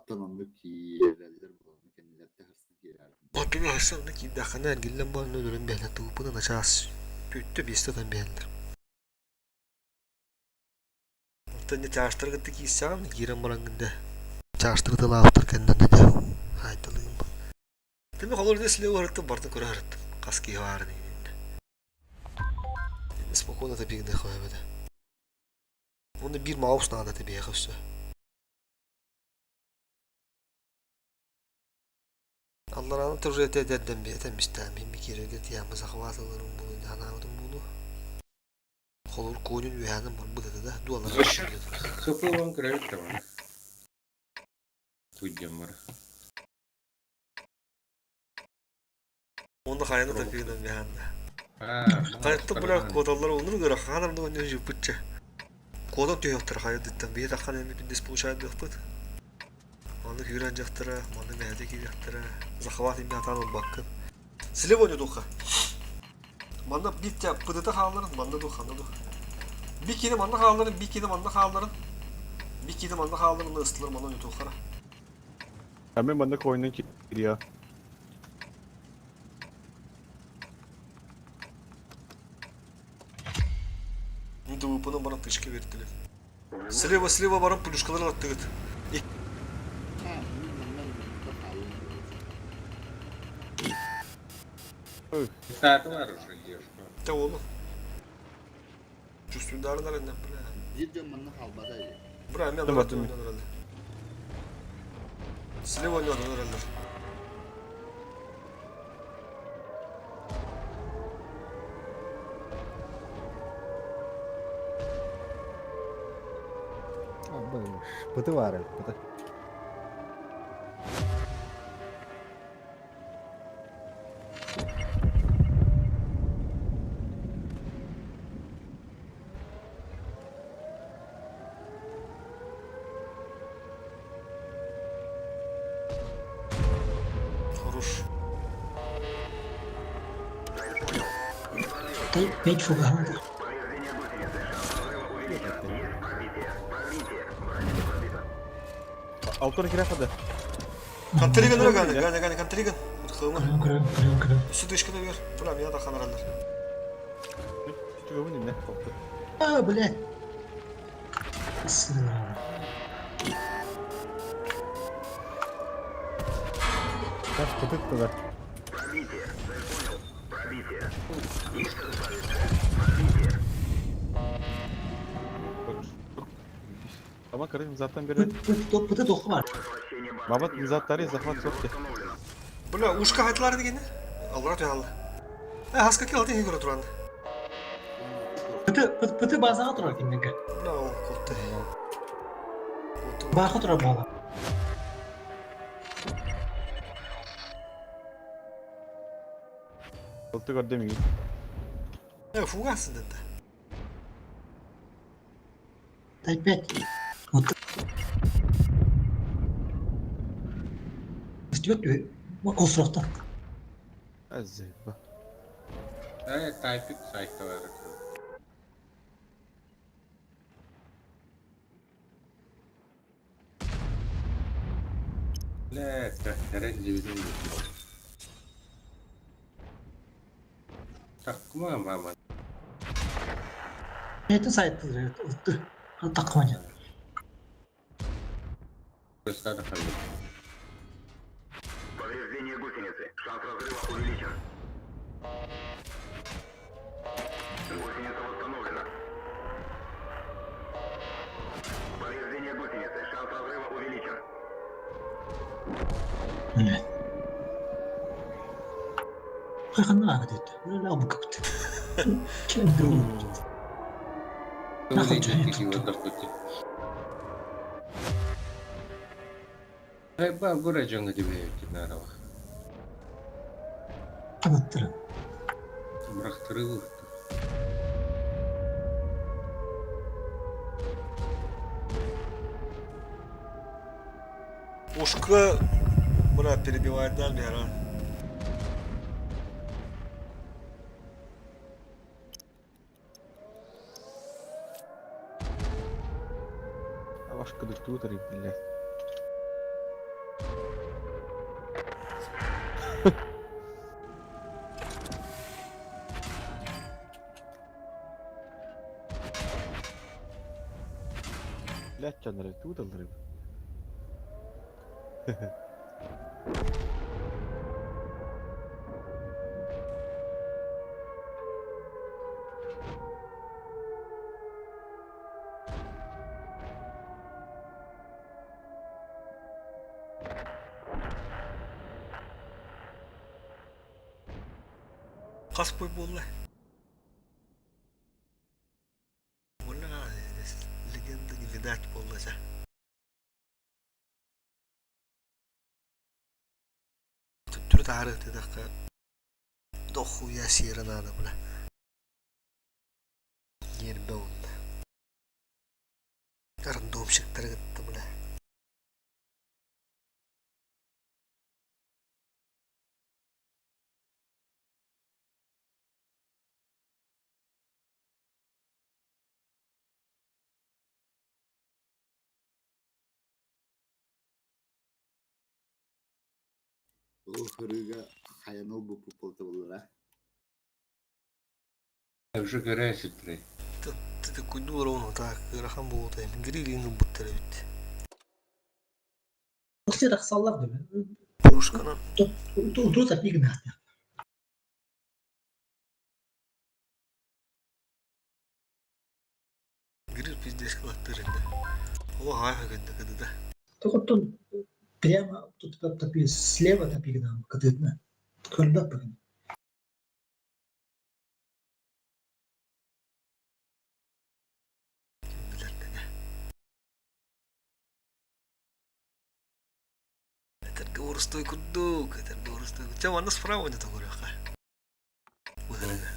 Оттон оннук киирэллэр буолан кэннилэр таһырсан киирэр. Оттон аһарсан онно киирдэххинэ эргиллэн баран өлөрөн биһэллэр тылбын начаас түттэ биэстэ ытан биһэллэр. Оттон дьэ чаастары кытта киирсэҕин, киирэн бараҥҥын да чаастары тылаабыттар кэннэ да хаайталыым. Тими холор дэ слева барыттым бартын көрө сырыттым. Хас киһи баарын иһиннэ. Спокойно тапигны хоебеде. Уонна биир маус наада тэбиэхэ өссө. Алларааны тоже этэрдэн этэммистээн мин киирэргэ тиэмэ захват ыларым буолуо санаабытым буолуо. Холур куонун үөһээнэн барбыт этэ да дуоллар Хыпылан көрөбүт да Куйдьаммар. Уонна хайаны тапигынан биһаанна. Хайаттан бля куоталлар оннур гыра хаанар да оннур жыппытча. Куотан түһүөхтэрэ хайадыттан бие таххан эми биндес получает дыахпыт. Манны күүрэн дьахтара, манны мэһэдэ киириэхтэрэ. Захват имя атаан ылбаккын. Слева не духа. Манна биир пытыта хаалларын, манна дух, ханна дух. Би киинэ манна хаалларын, би киинэ манна хаалларын. Би киинэ манна хаалларын, манна ыстылар, манна нютуохара. Ами манна койнун кириэ. ДВП-ны баран тышка бердилер. Слева, слева баран плюшкаларын аттыгыт. Сааты бар уже девушка. Те oğlum. Чувствуйдарынар эннен бля. Биир дьон манна хаалбата дии. Бра, мен Тымыр тымыр. Слева не одолар. Пыты бар эбит, пыты. Хорош. Пять фугас. Алтын кире хады. Контриган öyle gane, gane gane контриган. Хылма. Көрөм, көрөм, көрөм. Үсü дышкада бер. Бля, меня да ханаралар. Чүгөмүн инне. А, блядь. Сына. Тас пытыт туда. Ama kardeşim zaten biri Пыты, пыты тоқы бар. Мамат мизаттары захват сотки. Бля, ушка хайтылар дегенде. Аллара түйалды. Э, хаска кел алты көрө туран. Пыты, пыты, пыты базаға тұрар кемдегі. Бля, ол котты. Котты. Бақа тұрар бала. Алты көрдüm iyi. Э, фугасın dedi. Дай пять. Вот. Үстүбөт ол сұрақта. Azizba. Э, тайпик сайта бар. Бля, тракторын жібідім. Такма, мама. Это сайт ұтты. Таққыман. Просто хамит. Повреждение гусеницы. Шанс разрыва увеличен. Гусеница восстановлена. Повреждение гусеницы. Шанс разрыва увеличен. Міне. Қайқанна ағы деді. Өлі абы көпті. Кенді Нахуй тебе Хайба бура жаңы тебе нарава. Қанаттыры. Бырақтыры Ушка, бля, перебивает да, Мера. Башка дыктуу тарып биле. Блядь, дьоннор тугу ылларым. Хас бой буолла? Бля, легенда не видать буолла дьэ. Төттөрү таһаарыахтыдахха дохуя сиэрэ наада бля. Ньиэрбэ уонна. Рандомщиктары кытта бля. Ол хырыыга хайаны ылбыппыт буолла Уже көрө ситтэрэй. Куйдуулар ону так ыарахан буолуота грилин ылбыттар эбит. Сир ахсаллар да. Пушканан. Утур тапигнаата. Гриль пиздец кылаттыр инде. Ола хаа гынды кыдыда. Тоқоттон прямо тут тапи слева тапигнаам кытытна. Көрбөт бүгүн. Ким билэр дэнэ. Этэргэ орустой курдук, этэргэ орустой. Чэ, манна справа не тоҕуруохха. Быһырыга.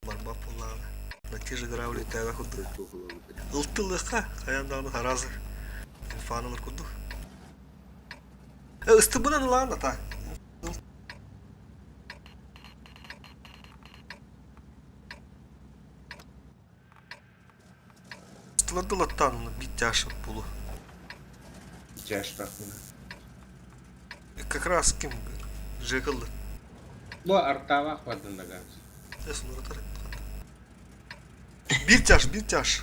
Барбап буоллаҕына. На те же грабли тээҕэ курдук. Ылтылыахха, хайаан даҕаны араас инфаналар курдук. Ыстыбынан ылаан ата. Ыстылардылаттаан биир тяж буолу. Тяжтаахпына. Как раз ким Жекылды. Бу артаабах бардын дагаан. Биир тяж, биир тяж.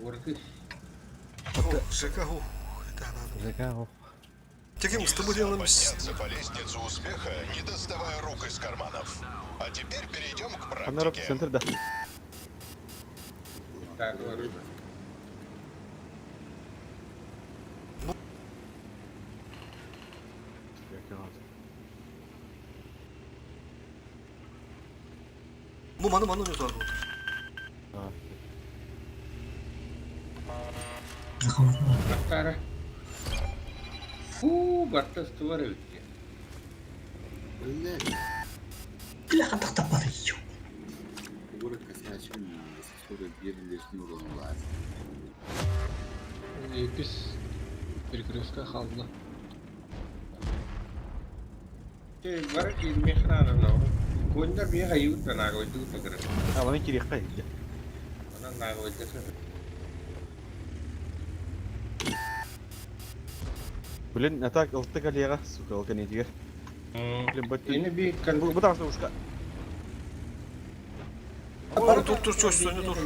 Уорды. ЖК, ух, это надо. ЖК, ух. Таким с тобой делаем. Подняться по лестнице успеха, не доставая рук из карманов. А теперь перейдем к Паноров практике. центр да. Так, уорды. Бу маны маны не Аттара. Фу, барта ыстыбар эбит диye. Бляха тахтаппата ю. Угура косячкин 41 лишний урон ылар. Иккис перекрестка хаалла. Те бары киирмиэхэ Коннор миэхэ айыыт нааҕайдыы тагыры. Аланы кириэххэ иһдэ. Онон нааҕайда сөп. Блин, а так ылты коллега, сука, ол кэннитигэр. Блин, бу Ини би Бу бу тахса ушка. Тур тур тур чё не тур.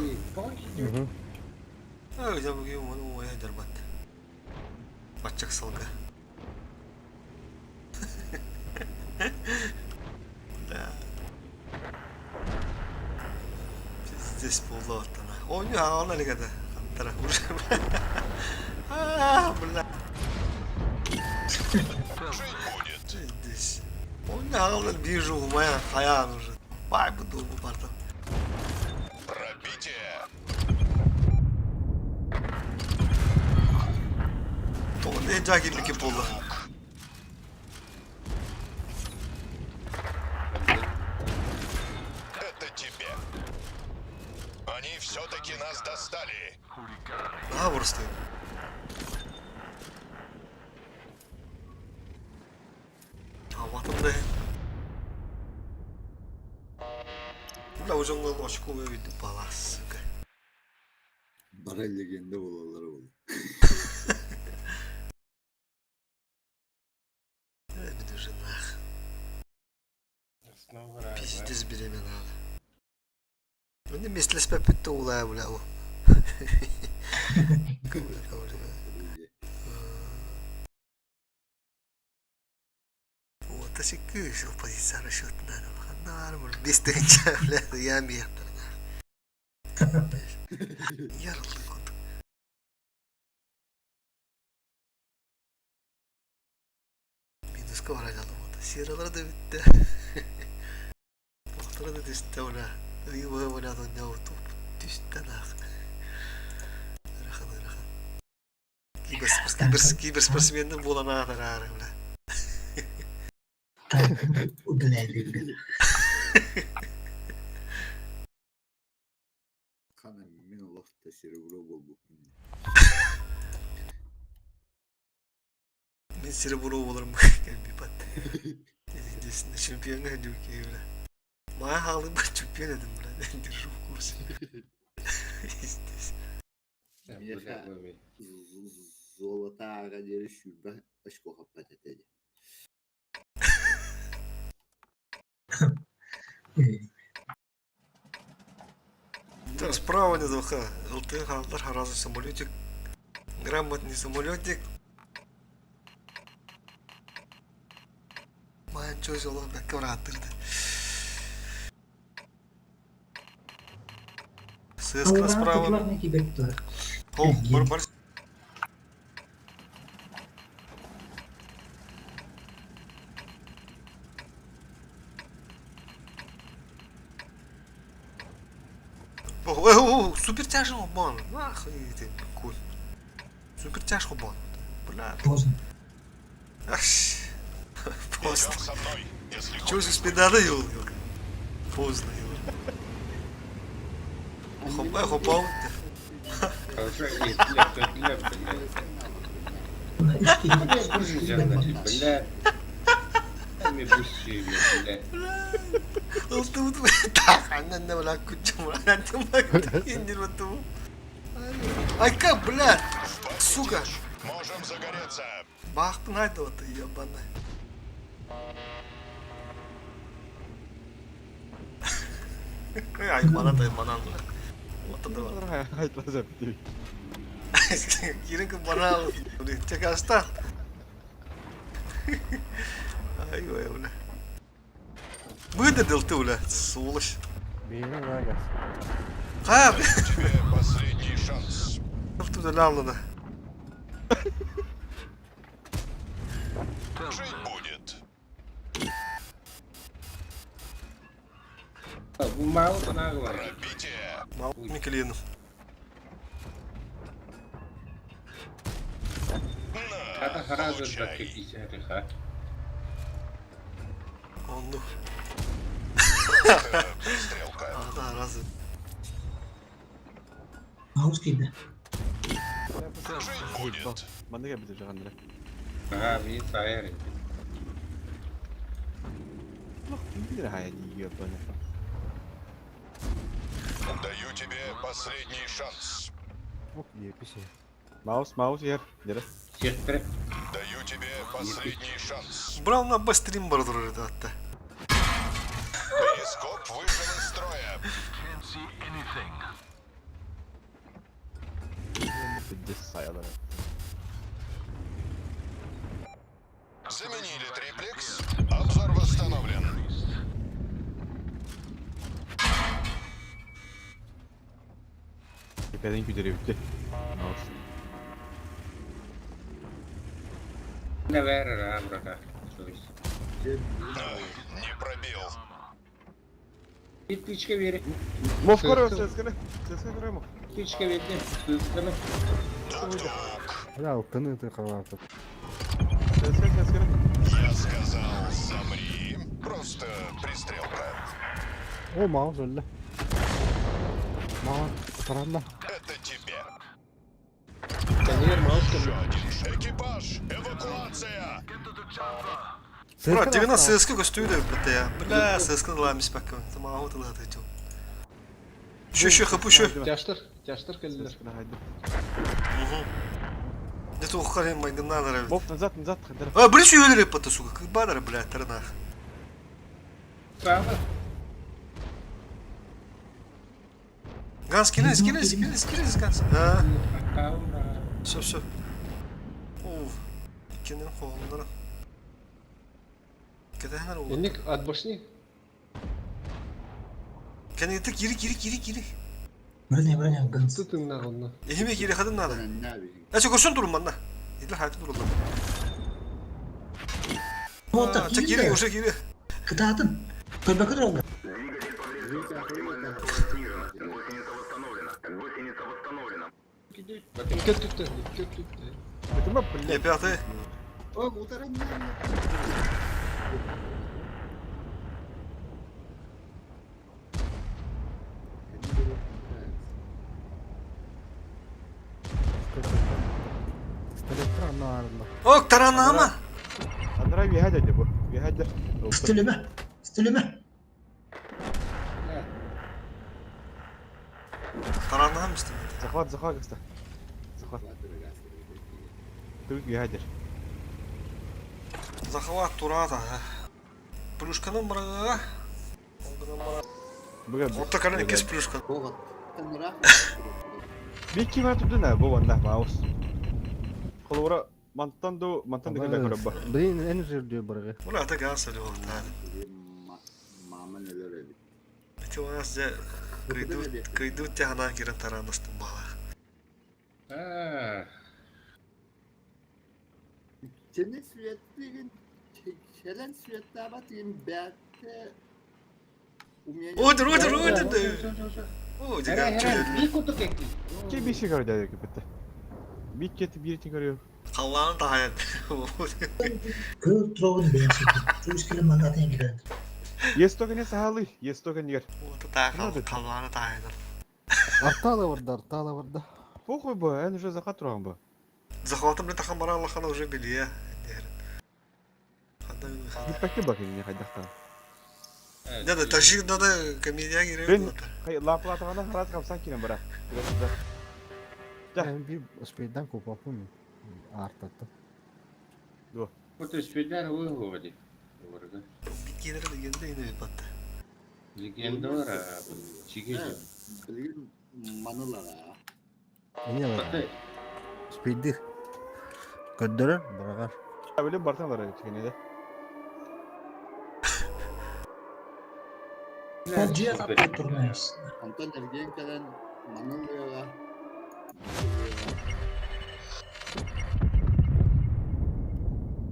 А, я бы его ну я дербат. Батчак салга. Да. Пиздец буолла оттана. Оонньуу хаалан илик этэ. Хантара уже. А, бля. Пиздец. Оонньуу хаалан биир умая хайаан уже. Бай бу дуу барда. Пробитие! Тоҕо не жаа киирбиккин буолла. Это тебе. Они все-таки нас достали. Наһаа боростуой. Аабатын да Бля, уже очко выведи палас, сука. Бары легенда буолаллар ол. Э, уже нах. Пиздец беременна. Ну не мислеспе бүттэ улаа бля. Вот сиккүүс позиция расчетынан ханна баар 5 тыһыынча бля ыйаан биэхтэринэ. Ярыллыы курдук. Минуска баран вот. Сералары да бүттэ. Туохтара да түстэ бля. Ый быһа бля донньообут түстэ наах. Ырахан ырахан. Киберспортсменнар буолан аатараары бля. Удаляй Хана мин олохто серебро буолбуппун. Мин серебро буоларым кэлбиппат. Единственный чемпионга дюки бля. Маа хаалыыбар чемпион этим бля. Держу в курсе. Здесь. Миэхэ золотааҕа диэри сүүрбэ очко хаппат этэ дии. Да, справа не духа. ЛТ хааллар сразу самолетик. Грамотный самолетик. Маан чөс олох бэккэ бырааттырды. ССК справа. О, бар бар. О, о, о, супер тяжелый обман. Нахуй ты, куль. Супер тяжкий обман. Бля. Поздно. Ах, Поздно. Идем со мной, если Чего же спиданы ел? Поздно ел. Хопа, хопа. Хорошо, лепта, лепта, блядь. Бля, бля. Ми бля. Айка, бля, сука. Можем загореться. Бахтын айда вот, ебаная. Аймана да манан. Вот это Хайтлаза бити. Quieren que banal. Checa está. Ай, ой, бля. Выдадил ты, бля, сволочь. Бейін вагас. Ха, бля. Тебе последний шанс. Туда лямлана. Жить будет. Бу мало нагло. Пробитие. Мал Микелин. Это сразу же ха. Он, ну. Пристрелка. А, да, разве. Маус киирдэ. Жить будет. Маннык эбит жаганнара. Ага, мне сайры. Билер хая ебаный. Даю тебе последний шанс. Ок, еписи. Маус, маус ер. Дere. Сестра. Даю тебе последний шанс. Брал на бастрим бардыр ребята. Перископ вышел из строя. Пиздец сайалар. Заменили триплекс. Обзор восстановлен. Tepeden güderi bitti. Маус. Наверное, брака. Не пробил. Птичка верит. Мов көрө, сескene. Сескene көрө мов. Птичка верит. Тук-тук. Бля, алтыны ты қаларды. Сескene, сескene. Я сказал, замри. Просто пристрелка. О, маус өлді. Маған таранда. Это тебе. Конвейер маус Еще один Экипаж, эвакуация! Бра, 90 ССК көстүү бля я. Бля, ССК ламис пока. Там вот это ответил. Еще, еще, хапу, еще. Тяжтар, тяжтар кэллилэр. Сескene haydi. Угу. Где-то ухарим майгыннан Мов назад, назад. Дere. А, блин, что юлили по сука, как бадер, бля, тарнах. Право. Ганс, кирилиз, кирилиз, кирилиз, кирилиз, Ганс. А. Сөп, сөп. Уф. Иккинен хоһуннара. Кэтэһэнэр уол. Инник от башни. Кэнигитэ кири, кири, кири, кири. Броня, броня, Ганс. Тытыннаах онно. Эһиме кири хатын надо. Эче көрсөн турун манна. Идлер хайты турулла. Вот Чэ кири, уже кири. Кытаатын. Көрбөккө тураллар. Гусеница восстановлена. Гусеница восстановлена. Икки өттүттэн, икки өттүттэн. Бытыма, блядь. Пятый. О, утара Пистолеттер анна арылла. Ок, таранама. Андрей виһа дядя бу. Виһа дядя. Үстүлүмэ. Үстүлүмэ. Таранам истим. Захват, захват, кста. Захват. Ты виһа дядя. Захват турата. Плюшканың барыга. Орто кален иккис плюшка. Бикки бар тудuna бу ванна маус. Холора мантан ду мантан да кэлэ көрөбө. Блин, эн үзүрдүү барыгы. Була ата газ эле болот. Мама нелер эбит. Ити онас же кыйдуу кыйдуу тяхана кирен таранастын бала. Сeni светлигин, Хelen светлабат бәтте Өтір, өтір, өтір. О, деген Ки биши көрө дядя кепетте. Бит кетип бирти көрүө. Қалланы тахайын. Кыл туругун бэйэн сылдьар. Чугас кэлэн манна атын кэлэн. Есть только не сахалы, есть только нигер. Қалланы тахайын. Артала барда, артала барда. Похуй бу, эн уже захат турган бу. Захватым бile тахан бара Аллахана уже билие. Биппекке бак не хайдахтан. Надо тажи, надо комедия Бен керек. хай лаплатагана харат капсан кирен бара. Мен бир спейдан купапым. Артатты. Вот специально выговори. Биткенер дегенде ине батты. Легенда чиги. Билген манылара. Эне бар. Спейдир. Көддөрөр барагар. Билем бартан бар чигене де. Ол дьиэ таптар турнайс. Антон эрген кэлэн манылыга.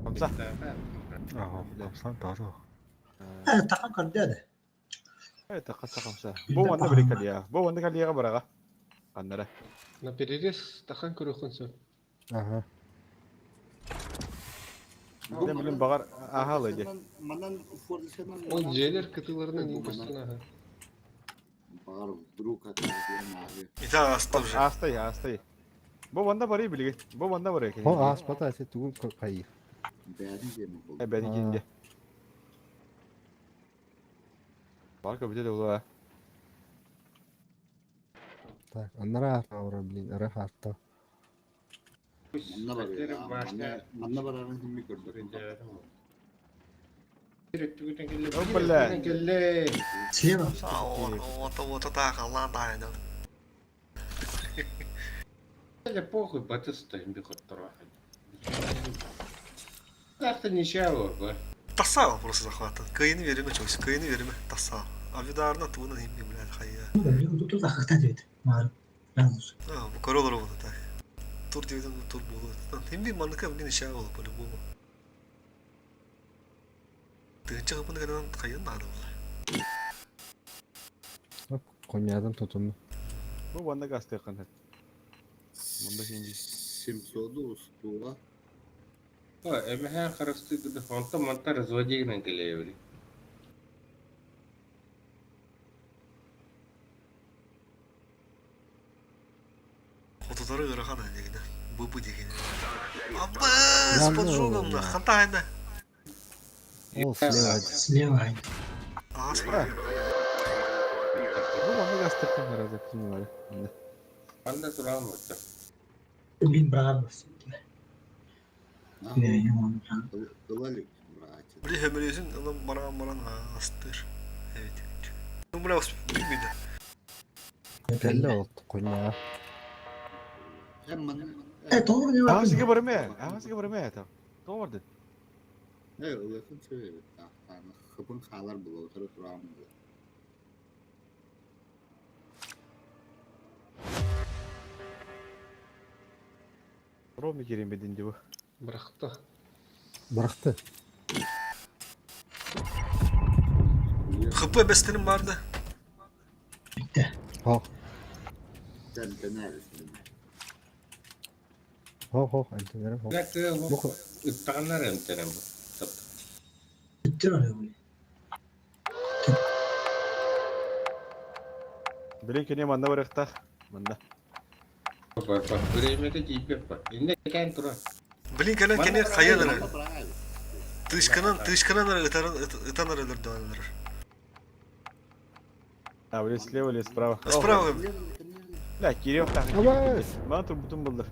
Хамса. Ага, хамсан тары. Э, тахан көрдөөдө. Это хаса хамса. Бу ванда бир калия. Бу ванда калияга барага. Аннара. На перерез тахан көрөхөн сөп. Ага. Мен билем багар ахалы де. Манан фордышанан. Ол дьиэлэр кытыларынан иин көстөн аха. Багар вдруг атаары. Ита аста уже. Астай, астай. Бу ванда бары билге. Бу ванда бары. О, аспата эсе тугун кайы. Бәрин деме бол. Э бәни кинде. Бар көбүтө да була. Так, аннара арта блин, ара арта. Манна бар. Манна барарын кимми көрдүк. Бля. Слева. Ото ото та қаллан тахайын. Да похуй, батыста им бихот Так-то ничего, ба. Таса просто захвата. Кыйны вериме чокс, кыйны вериме таса. Авидарна туна химми блядь хайя. Тут тахахта диэт. Маар. Янус. А, бу королар болду так. Тур дегенде тур болду. Химми маныка блин иша болду по-любому. Тыгынча кыпын кадан кайын надо было. Конядым тутунду. Бу ванда гасты кан. Мында хинди. Семсоду устуга. О, эмэхэ харасты гыды фонта манта разводигнан келеври. Хототары ырахана дегенде. Бу дегенде. Абы, с поджогом на хантайна. Ол слева. Слева. Аспа. Бу ванда гасты кан разы ким бар. Анда туран бакта. Блин, браво. Ылалык брат. Бли хөмөрөсүн ылым баран баран астыр. Evet. Ну бля, билбейді. Кэллэ ол хуйня. Э, тоҕо не Аҕа сигэ барыма ээ. Аҕа сигэ барыма ээ. Тоҕо бардын? Э, ылыахын сөп эбит. Хыпын хаалар була, утары тураан була. Роми киирин дии бу. Бырахта. Бырахты. ХП бэстэрим бар да. Bitti. Хо. Тэмтэнээр Хо хо энтэнэрим хо. Бу Ыттаҕыннар эмтэрем бу. Bitti öyle böyle. Били кини манна барыахтаах. Манна. Барбат. Бириэмэтэ тиийбэт бар. Иннэ кээн турар. Блин кэлэн кини хайан эрэ. Тышканан, тышканан эрэ ытарын ытан эрэ өлөрдөҕүн эрэ. А, или слева, или справа. Справа. Бля, Кирилл так. Давай. Мана турбутун булдыр.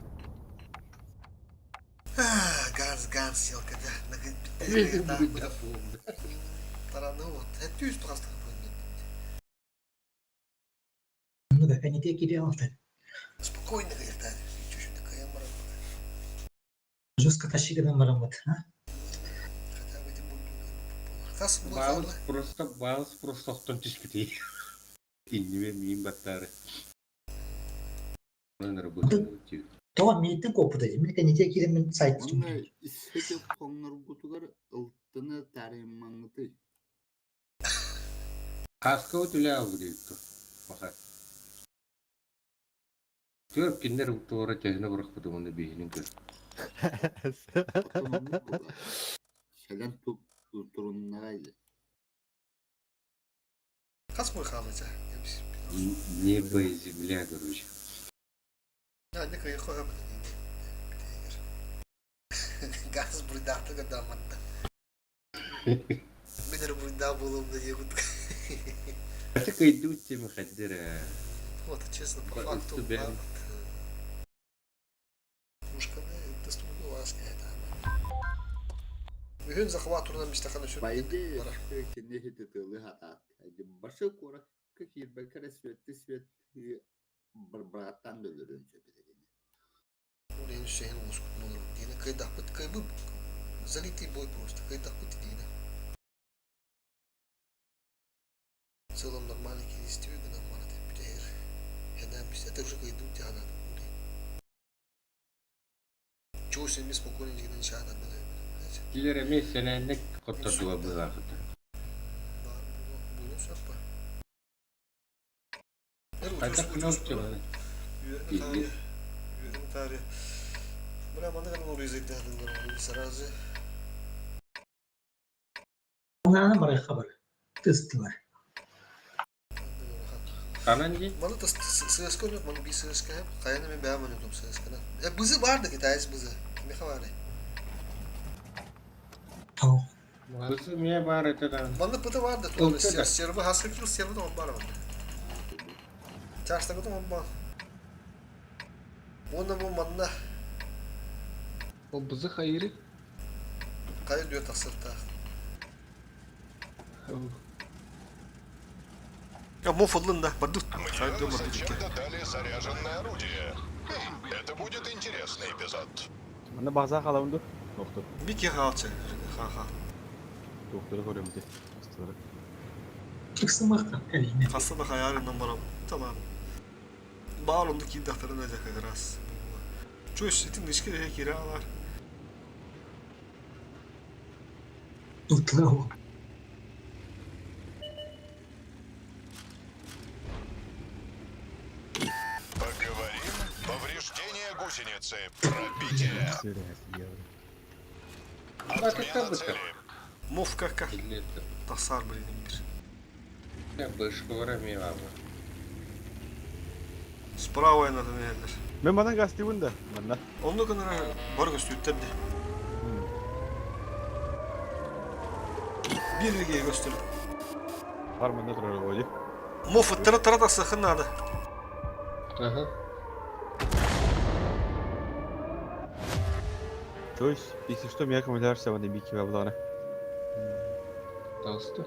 Ганс, ганс, селка, да. Тараны вот. Это үст қастық Ну да, кәнете кире алды. Спокойно, говорит, да. Чуть-чуть такая Жестко тащигіден барамыт, а? Хотя бы эти Хас Баалыс просто баалыс просто охтон түспүтүй. Иннибе миин баттары. Онон работа Тоҕо мииттен куоппута дии. Мин кәнете кире мин сайт Онно исхети хоҥнорбутугар ылтыны таарыймаҥҥытый. Хаска үлэ албыдыйту. Баха. Түөр киннер туора төһөнө бырахпытым уонна биһинин көр. Отоннук була. Сэлэн туруннаҕай Хас мой халыча. Небо и земля, короче. Газ бурдаахта гадаманна. Мен бурда болуым да егут. Это кайдут тем хаддера. Вот, честно, по факту, Мушканы доступны ласка это. Бүгүн захват турнан мистахана сүр. По идее, кини хитытылы хатаат. Башы куоракка киирбэккэ эрэ светти свет барбараттан өлөрүөн сөп этэ Ол сehen ускут олору диэни кыйдахпыт кыйбы залитый бой просто кыйдахпыт диэни. В целом нормально киристиби гынан барат бүтээр. Хэнэм это уже кыйдым тяна. Чего себе спокойно дигнен шаана Килер эме сенэннек коттордуга быгаахыта. Буйну саппа. Хайдах кынал Үөрүн таары. Бля, маны гана урызык сразу. Ананы барайха бар. Тыстылар. Канан ди? Маны та ССК yok, маны би ССК хеп. Каяны мен бәм ойнадым ССК-ны. Э, бызы барды китаец бызы. Кимеха бары. Бызы мие бар это да. Маны пыты барды. Ылты да. Сервы хаска кил сервы да он бар онда. Чаштагы да он бар. Оны бу манна Ол бызы хайыры. кайы дүө тахсырта. Я мофоллун да, бардут. Кайы дүө бардут. Зачем-то дали заряженное орудие. Хм, это будет интересный эпизод. Манна база хаалабын ду. Доктор. Бики хаалчы. Ха-ха. Докторы көрөм ди. Астылары. Ыксымакта кэлине. Хаста да хаярынан барам. Tamam. Баар онду киирдахтарын да как раз. Чуешь, итин ишки де киралар. Ылтылар ол. Поговорим. Повреждение гусеницы. Пробитие. Отмена цели. Мов как Тасар блин бир. Я бышкора мие бабы. Справа надо наверное. Мен манан гастыбын да. Манна. Онну кынара бар көстүттер де. Бир лиге көстүр. Бар манна турар оди. Мов тара тара тасахын надо. Ага. То есть, если что, меня комментарий на бики баблана. Толстой.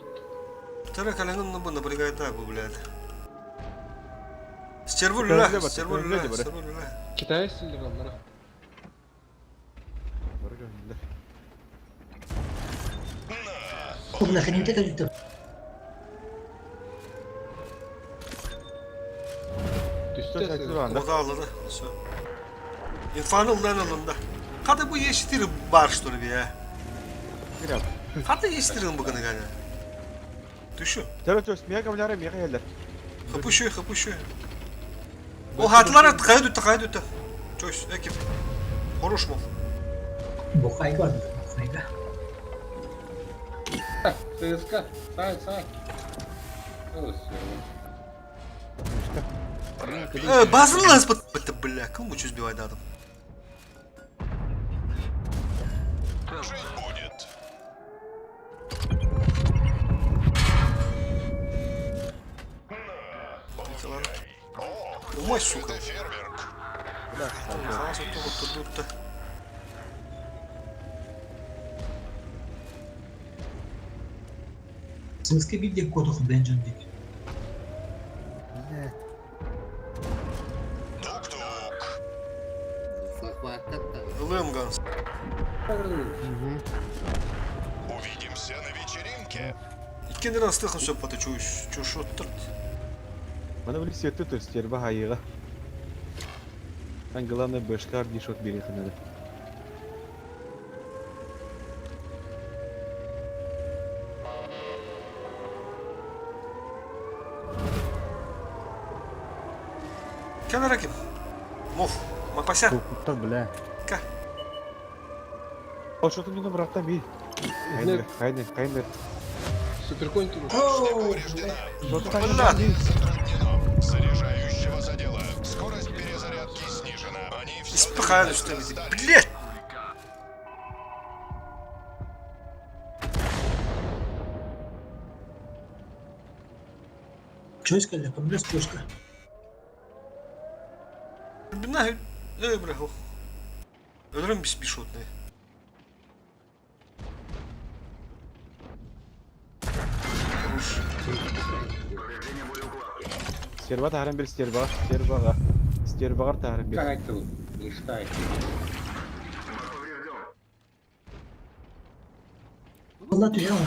Тара каленын бу напрягает так, блядь. Стерву үлэ, стерву үлэ, стерву үлэ. Китай силлер аллара. Бары көһүннүлэр. Бля, ханita кэлбитэ. Түстэ Ода алды. Все. Инфаны ылдан алында. Када бу Е4 бар что ли бе? Када Е4 бүгін гана. Түшү. Төрө төс, мия камляра, мия келдер. Хапышы, хапышы. О, хатлар кая дүтті, кая дүтті. Чойс, экип. Хорош мол. Бухайга бар, бухайга. ЦСКА, сай, сай. Ну, все. Базын лаз бітті, бля, кім учу сбивай дадым. Жить будет. Умай, сука. Это фейерверк. Халас отты, отты, отты. ЦСКА билде кодох бенджан дейт. Бля. Тук-тук. Захватка. Ылым ганс. Увидимся на вечеринке. Иккенлер астыхын сөп баты чуш, чуш оттырт. Мана били сетті то стерва хайыга. Там главное бэшкар дешот берехин надо. Кенар ким? Мов, мапася. Куттар, бля. Ка. Ол что-то мне брата би. Хайнер, хайнер, хайнер. Суперконь тут. Повреждена. Бля. Затруднено. Заряжающего задела. Скорость перезарядки снижена. Они все Испыхали, что ли? Блять! Чойс келе, помнишь, чойска. Бина, бля, Өлөрüm бис бишотный. Хорош. Стерва тахаран бир стерва, стервага. Стервагар тахаран бир. Как это? Не штай. Allah tüye var.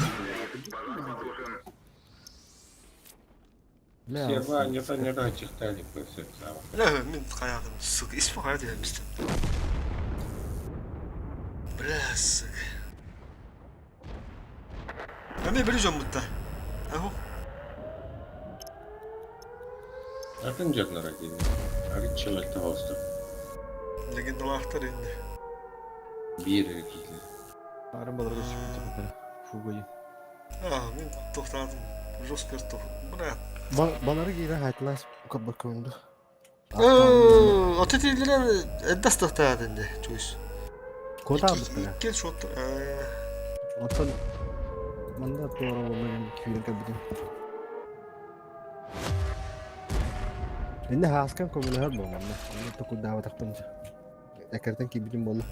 Бля. Серва, не то, не то, чехтали, все. Бля, мен каягым, сука, испыхали дегенбизди. Бля, сука. Эме били жон бутта. Аху. Атын жаднара дейін. Ары челакта холсту. Легендалахтар енді. Бир кийлер. Арын баларга сүпүт Фугой. А, мен тоқтадым. Жестко тоқ. Бля. Балары кире хайтлас кабаконду. От этилер эддас тоқтады енді. Чуйс. Кота бля. Кел шот. Отон манда туара болмаган күйрен кабидин. Инне хаскан көмөлөһөр болманна. Онно токудаава тахпынча. Экертен кибидин болду.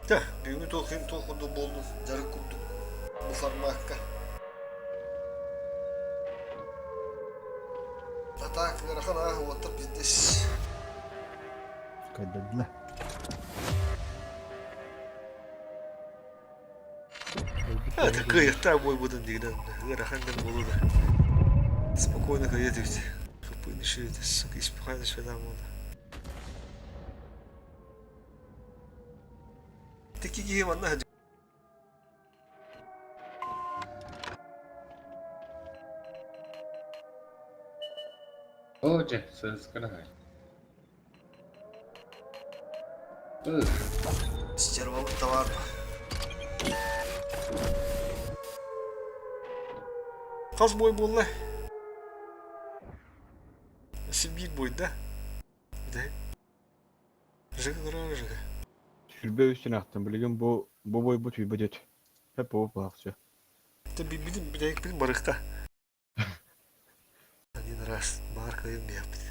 Та, бүгүн толкин толкунду болду. Жарык курдук. Бу форматка. А так, ыарахан аа, уоттар пиздец. Көддөдүлэ. Это кыйыкта бой будын дегенен. Ыарахан ден болду да. Спокойно кыйыт Хыпыны шүйді, сука, испуханы шүйді болды. Теки киһи манна О, же, ЦСКА. Стервалык товар. Хас бой болды. Сибирь будет, да? Да. Жига, жига. Сүрбе үстүн аттым. Билген бу бу бой бу түйбө дет. Хеп бу бакчы. Ты билим, билим, барыкта. Один раз бар кыйын бияппит.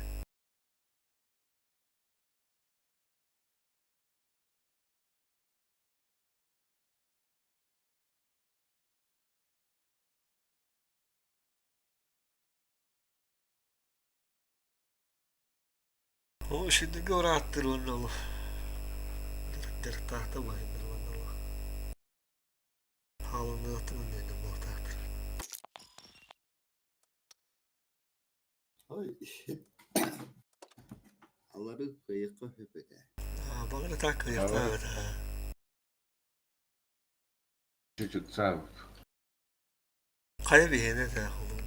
Ол үчүгдүк ырааттыр уонна ол дьарыктаахта баайдар уонна ол хаалыныахтын иннинэ буолтаахтар. Ой, алары кыайыахха сөп этэ. Баҕар так кыайыахтаах этэ. Чуть-чуть саабыт. Хайа биһиэнэ этэ холуун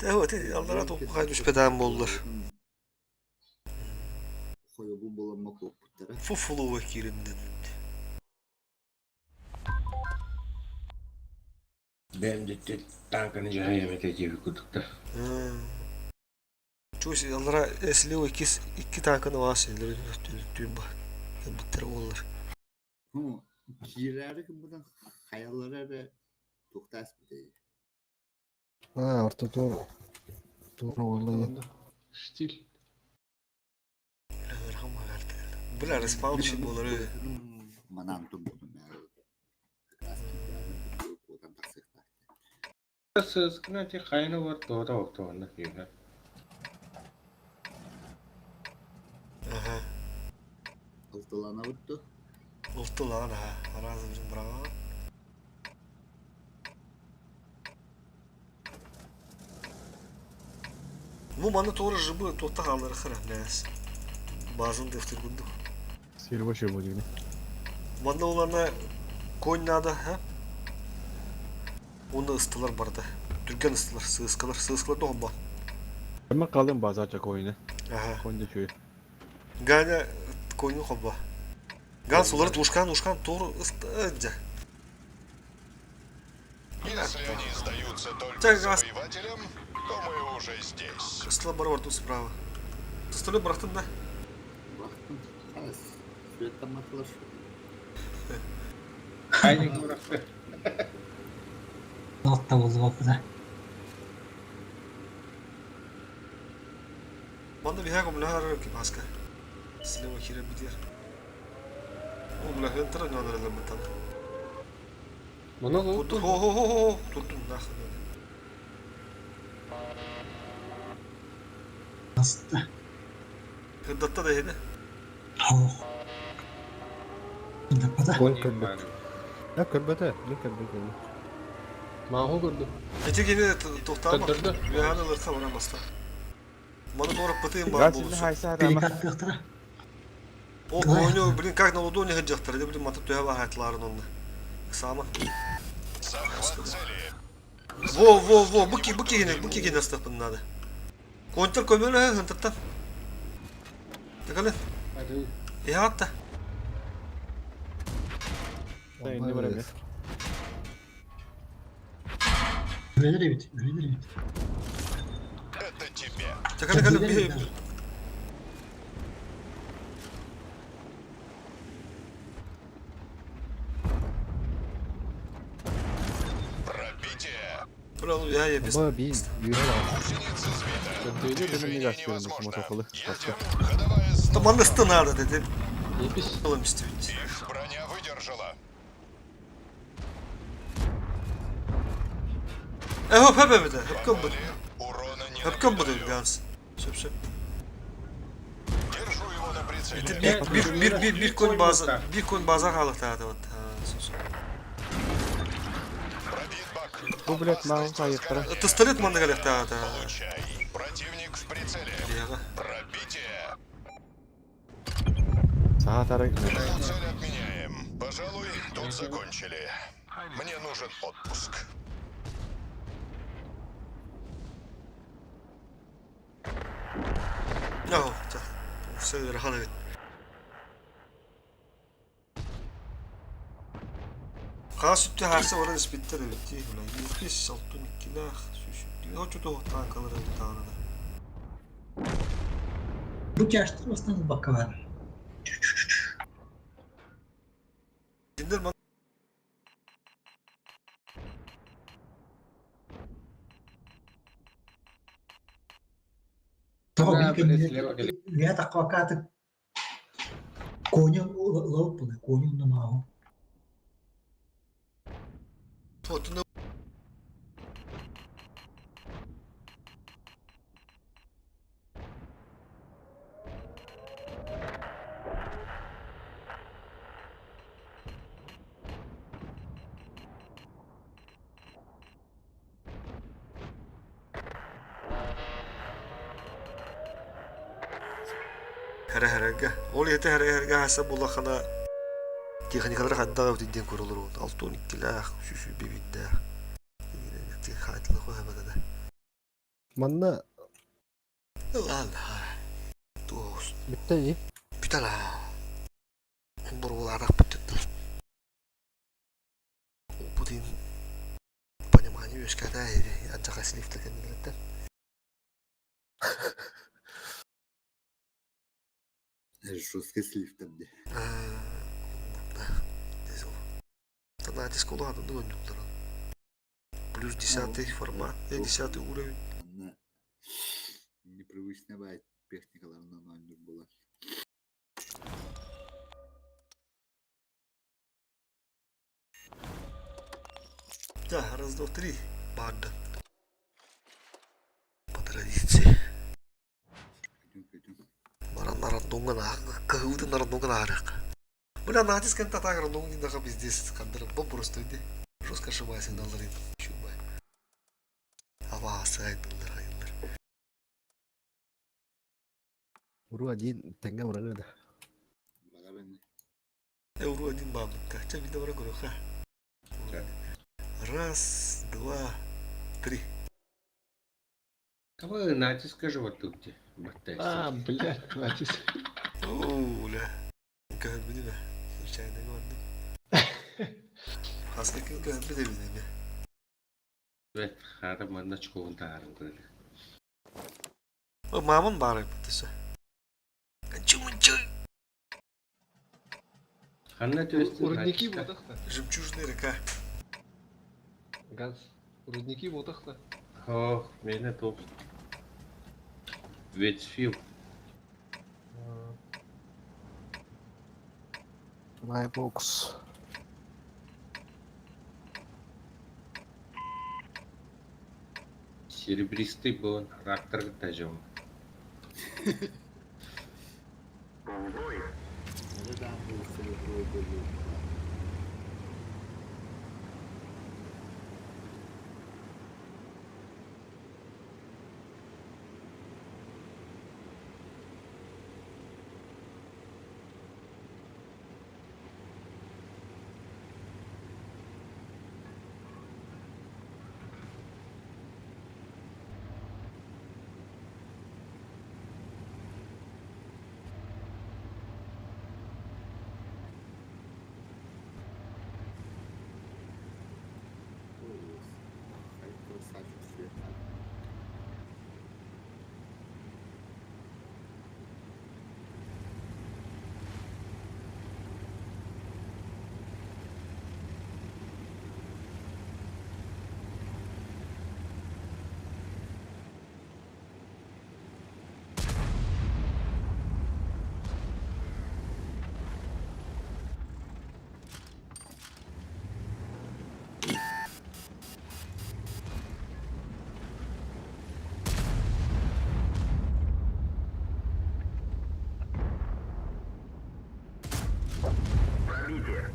Тэ аллара туппухай түспэтээн буоллар. Хойобул буоламма куоппуттара. Фуфлуга киирин дэнилди. Бэйэм дьиттэ танканы дьаһайам этэ диэбит курдуктар. Чуус аллара слева иккис икки танканы баас силер түүн ба. Биттер буоллар. Ну, киирээри гыммытын хайалара эрэ туохтаас бүтэй. Аа, ортотугар туора буолла диэн. Штиль. Бля, респаун буолары. Манан турбутум куотан тахсыахтаах. Сыскына ти хайны бар туота октоонна киһи. Аха. Алтыланабыт дуо? Алтылаан аха. Араас бирин быраҕаҕын. Ну, маны туора жыбы туотта хааллара хара, бээс. Базын дыфтыр курдук. Сир вообще будет. Манна улана конь надо, а? Оны ыстылар барды. Түрген ыстылар, сыыскалар, сыыскалар тоҕо Hemen kaldım bazı açak oyunu. Ага. Konca köyü. Ганя коню хоба. Ганс улар ушкан ушкан тур ыстыдя. Если они сдаются только Так, газ. завоевателям, то мы уже здесь. Ыстыла бар бар справа. Тыстылы бырахтын да. Бырахтым. Хас. Сүөттамматылар. Хайны курахты. Алта буолла Манна биһэ көмөлөһөр кипаска. Слева хире битер. О, бля, хентра не надо бытан. Мана Хо хо хо хо турдум нахуй. Аста. Хыдатта да хеде. Ох. Дапата. Конь көрбөт. Я көрбөтө, не көрбөт. Мааҕы көрдүм. Эти кини тоқтама. Көрдөрдө. Үөһээн ылырха баран баста. Маны туора пытыым баар Газ şimdi буолуссу. haysa adama. Перекаттыахтара. О, коню, блин, как на ладони хыджахтар, да, блин, мата төһө баһатларын онна. Сама. Захват цели. Во, во, во, бу ки гене, бу ки гене астапын надо. Контр көмөлө хынтаттан. Тыкалы. Hadi. Иһаатта. Ne var emir? Үлэлэр эбит, үлэлэр эбит. Это тебе. Тыкалы калы би Пробитие. Бля, ну я ебес. Ба би үйрен Гусеница сбита. Öyle benim Движение gazetelerim невозможно. motokolu. Едем. Ходовая Та манна надо, dedi. Епис. Алым истебит. Их броня выдержала. Э, хоп, хоп, хоп, хоп, хоп, Попали. Урона не хоп, хоп, наблюдаю. Ганс. Сөп, сөп. Держу его на прицеле. Bir bir bir bir bir конь база, bir конь база қалықтады вот. Пробит бак. Bu bilet mavi Опасность kayıplara. возгорания. Пистолет манна қалықтады. Получай. Противник в прицеле. Яға. Пробитие. Sağa taraf Эту цель отменяем. Пожалуй, тут закончили. Мне нужен отпуск. No, все рахана бит. Қас үтті харса оран спиттер бит. Бля, 105 алтын килах. Хочу того танкалары тағына. Бу тяжтыр бастан бакка бар. Киндер ман Тоҕо Да, били блин, слева кэлэ. Үйэ таққакааты коню лауп була, коню намааҕы. Отуна Хэрэ-хэрэргэ. Ол иһитэ хэрэ-хэрэргэ аһаса булахана техникалара хайдах эбитий диэн көрө олоробут. 62-лээх, 121-дээх. Хаайтылах өһөбөтө. Манна Ладно. Туос. бүттэ дии. Бүтэр аа. Буруолаатахпыт түттү. Путин понимание үөскээтэ адьаха слив кэннилэриттэн. Жесткий слив там де. Натиск улаатынды өннүктөр. Плюс десятый формат, десятый уровень. Манна непривычная баай техникаларынан оонньуур буолар. Да, раз, два, три. Банда. По традиции. Баран рандомҥа кыһыытын рандомҥа наарык. Бля, натиск так рандом не наха пиздец кандыр бо просто иди. Жестко ошибайся даллар чубай. Аваасы айдылар айылар. Уру один тэҥҥэ барар да. Уру один бабка. Ча вида бара көрөхө. Раз, два, три. Кого натиск же вот тут где? А, блядь, натиск. Оо, бля. Көһөрбүнү бе. Случайно көрдүм. Хаска ким көһөрбүт эбит эми. Evet, хара манна чкоун таарын көрөлү. Мамам баар эбит төсө. Чумунчу. Ханна төстүн Рудники бодахта. Жемчужная река. Газ. Рудники бодахта. Ох, мене топ. Ветсфил. Майбокс. Серебристый был, трактор тажем. Пробитие.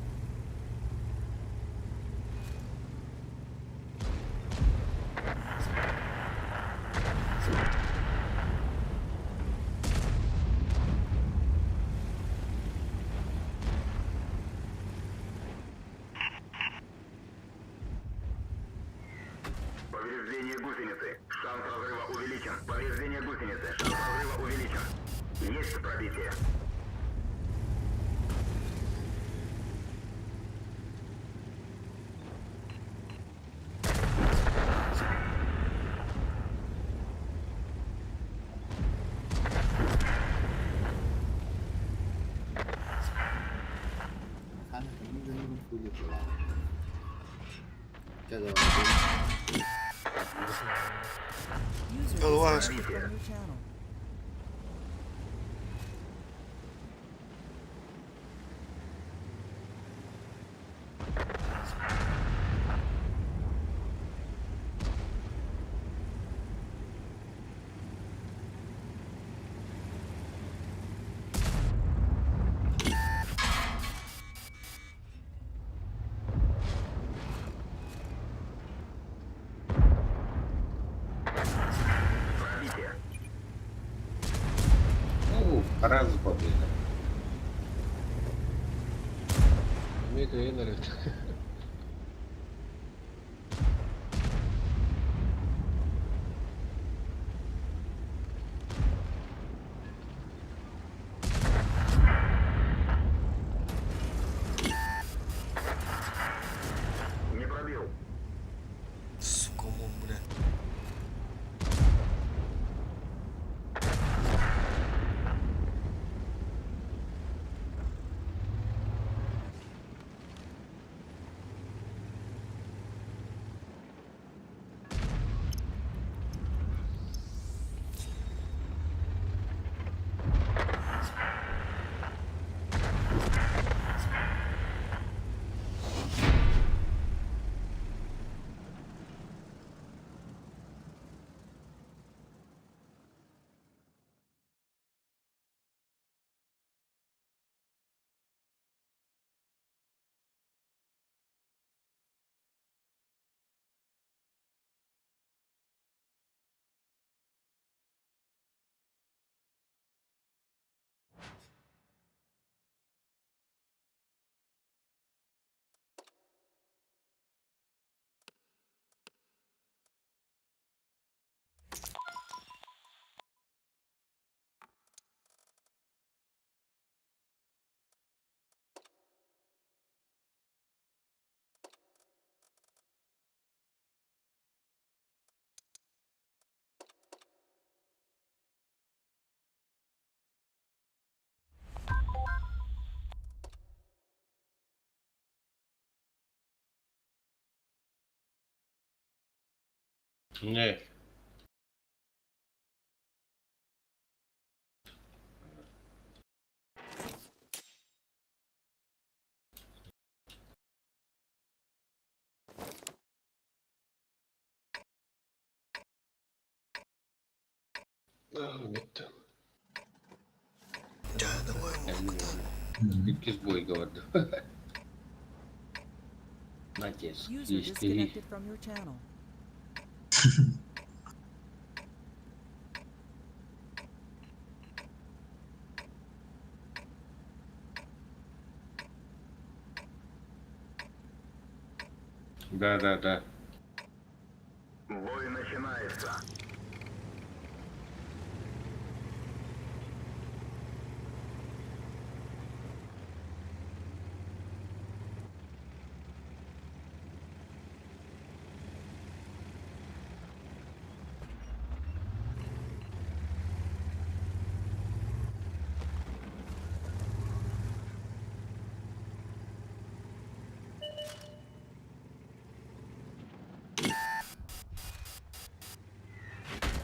Повреждение гусеницы. Шанс разрыва увеличен. Повреждение гусеницы. Шанс разрыва увеличен. Есть пробитие. Голова. Пробитие. Раз победа. Эмиэ кыайан эрэбит. Не пробил. Сука, мон, бля. Не. Аа, бүттэ. Да, давай, мовка. Иккис бойга барды. Натиск. User Исти. disconnected from your channel. Да, да, да. Бой начинается.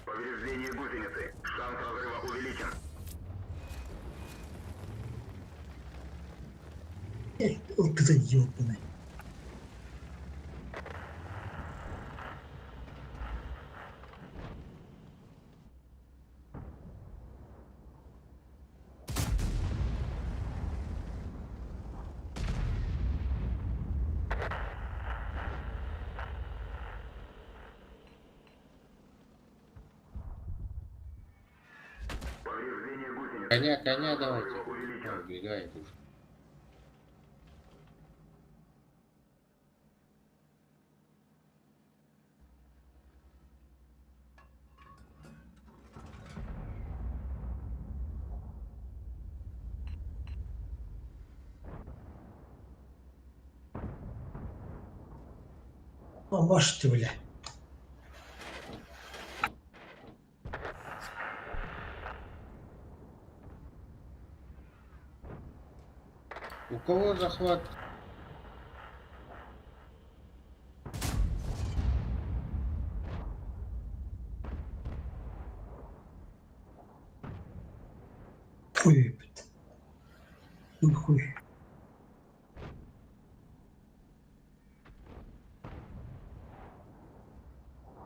Повреждение гусеницы. Шанс разрыва увеличен. Ылтыта ёбаный. Повреждение гусеницы. Коня, коня давайте. Увеличен. А, Убегает уж. Маш ты, бля. У кого захват? Хуй, блядь. Хуй, хуй.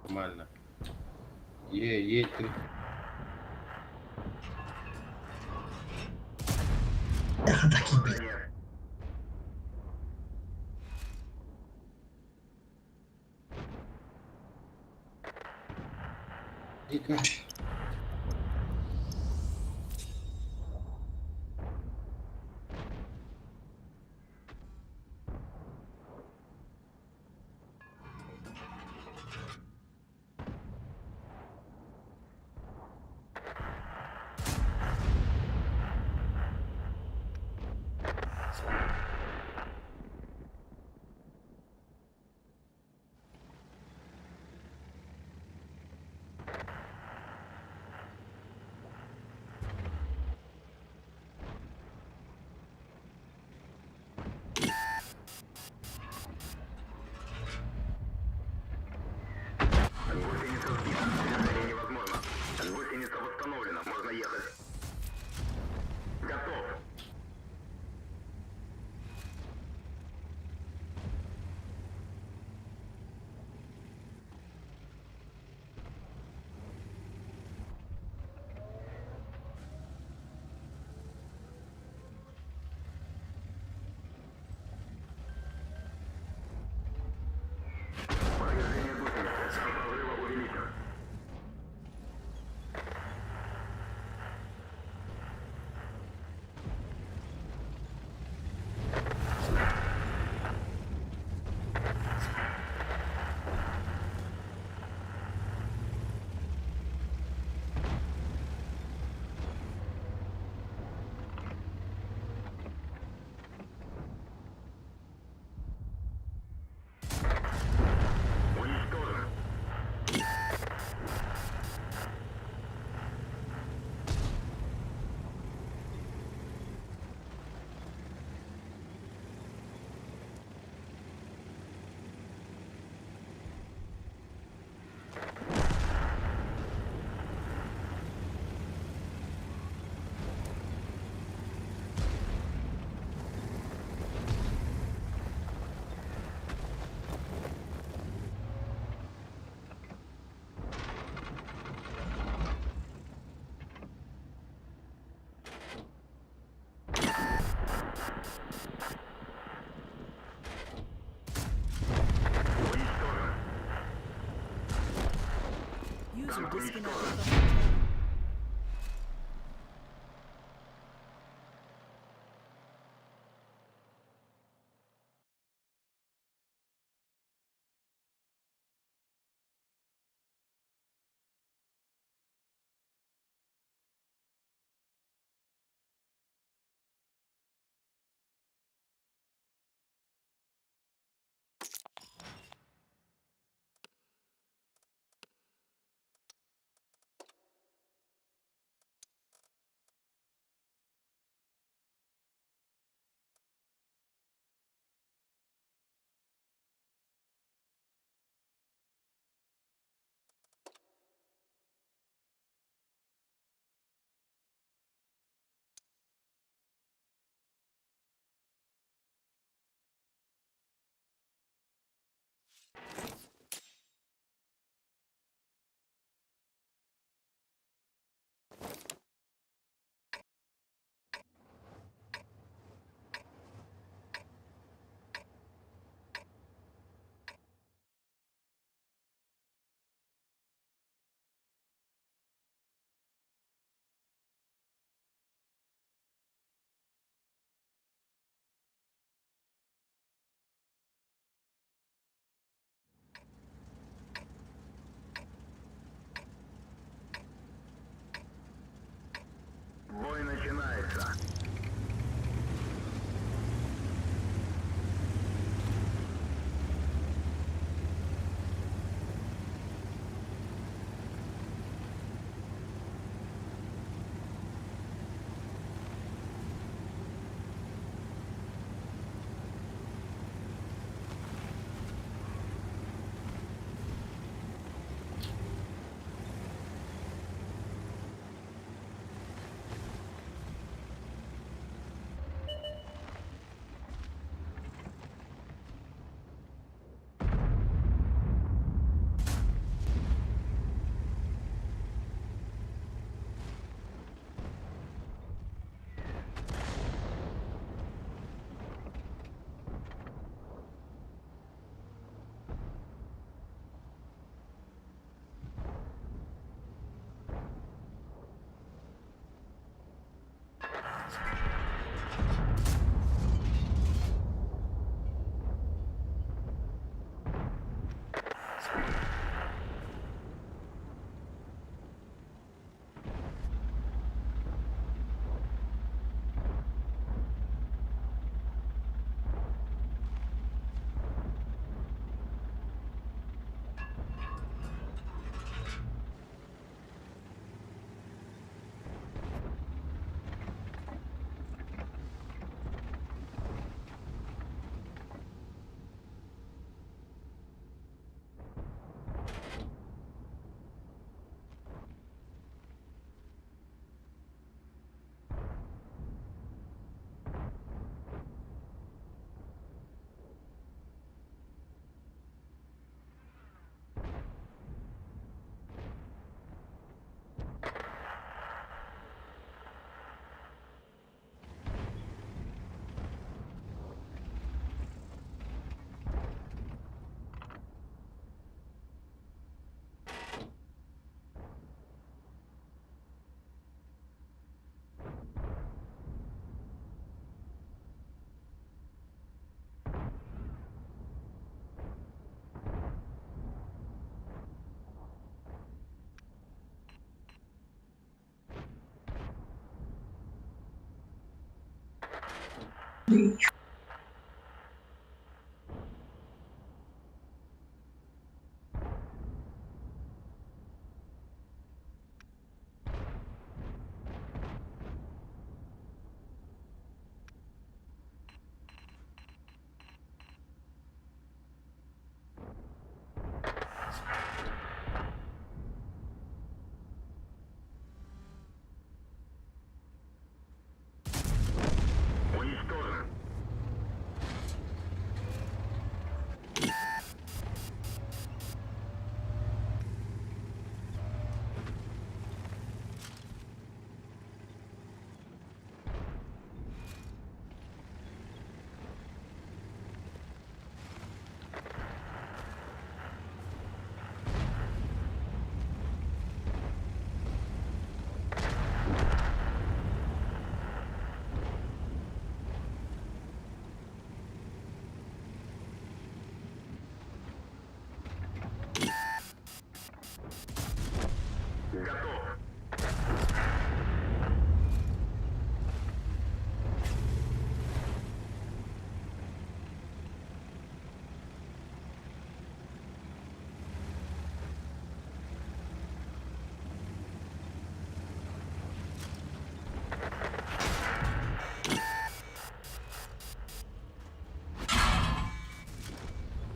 Нормально. Е, Е, три. Эх, такие, блядь. Дико. Гусеница восстановлена. Можно ехать. Готов. Повреждение гусеницы. Шанс разрыва увеличен. Уничтожен. Уничтожен. User Танк disconnected уничтожен. from your channel. Уничтожен. Готов.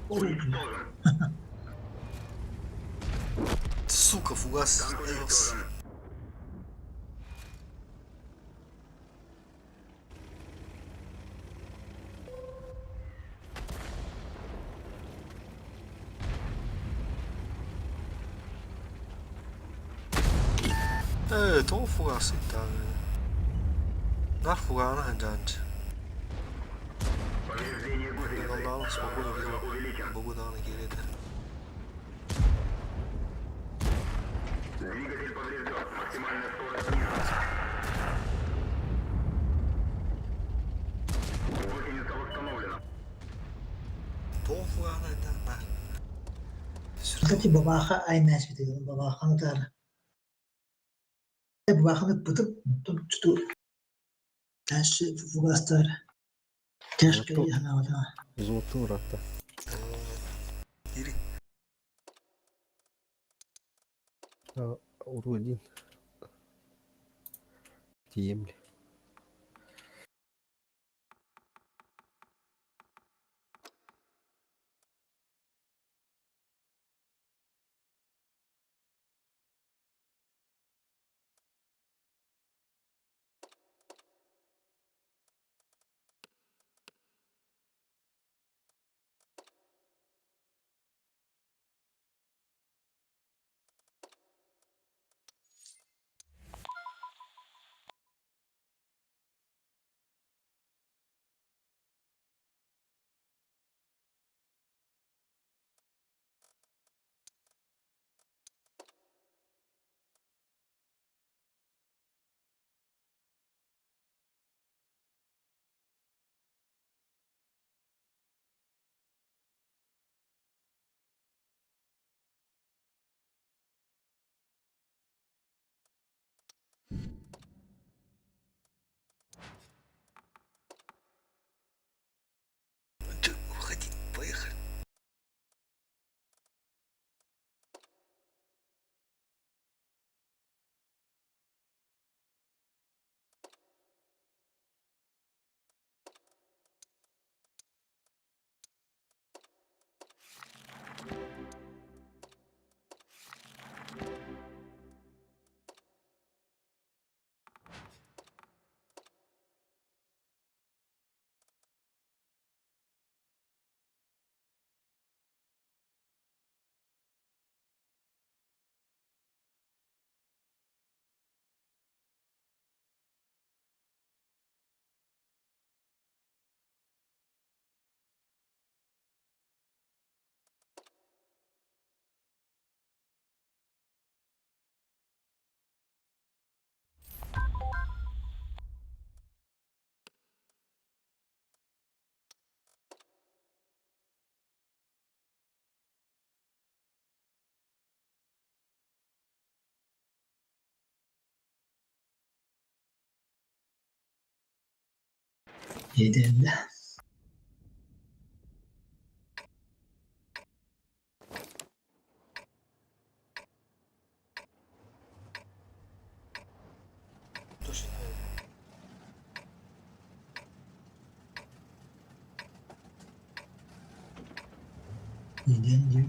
Уничтожен. Сука, фугас. Танк уничтожен. Э, тоҕо фугас ыттаҕы? Нар фуганы ханжаанчы. Повреждение гусеницы. Аллахым Шанс спокойно разрыва увеличен. Богу даҕаны киирэтэ. Двигатель поврежден. Максимальная скорость снижена. Гусеница восстановлена. Тоҕо фуганы ыттаҕы? Кстати, бабаха айнаас битигин бабаханы таар. Бабаханы пытып туту Таш фугастар. Тяжко яхнавата. Золотую ратта. Ири. Уруйдин. Тиемли. Еденде. Еден диyor.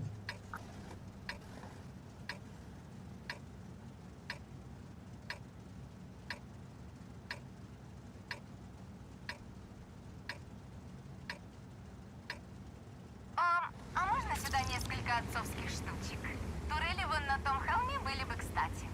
А, а можно сюда несколько отцовских штучек? Турели вон на том холме были бы кстати.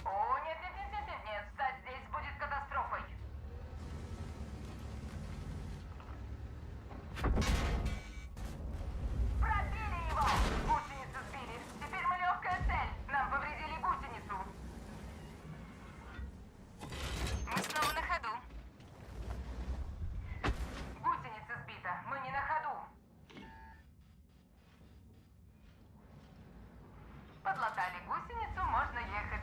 О, нет, нет, нет, нет, нет, нет, встать здесь будет катастрофой. Пробили его! Гусеницу сбили. Теперь мы легкая цель. Нам повредили гусеницу. Мы снова на ходу. Гусеница сбита. Мы не на ходу. Подлатали гусеницу, можно ехать.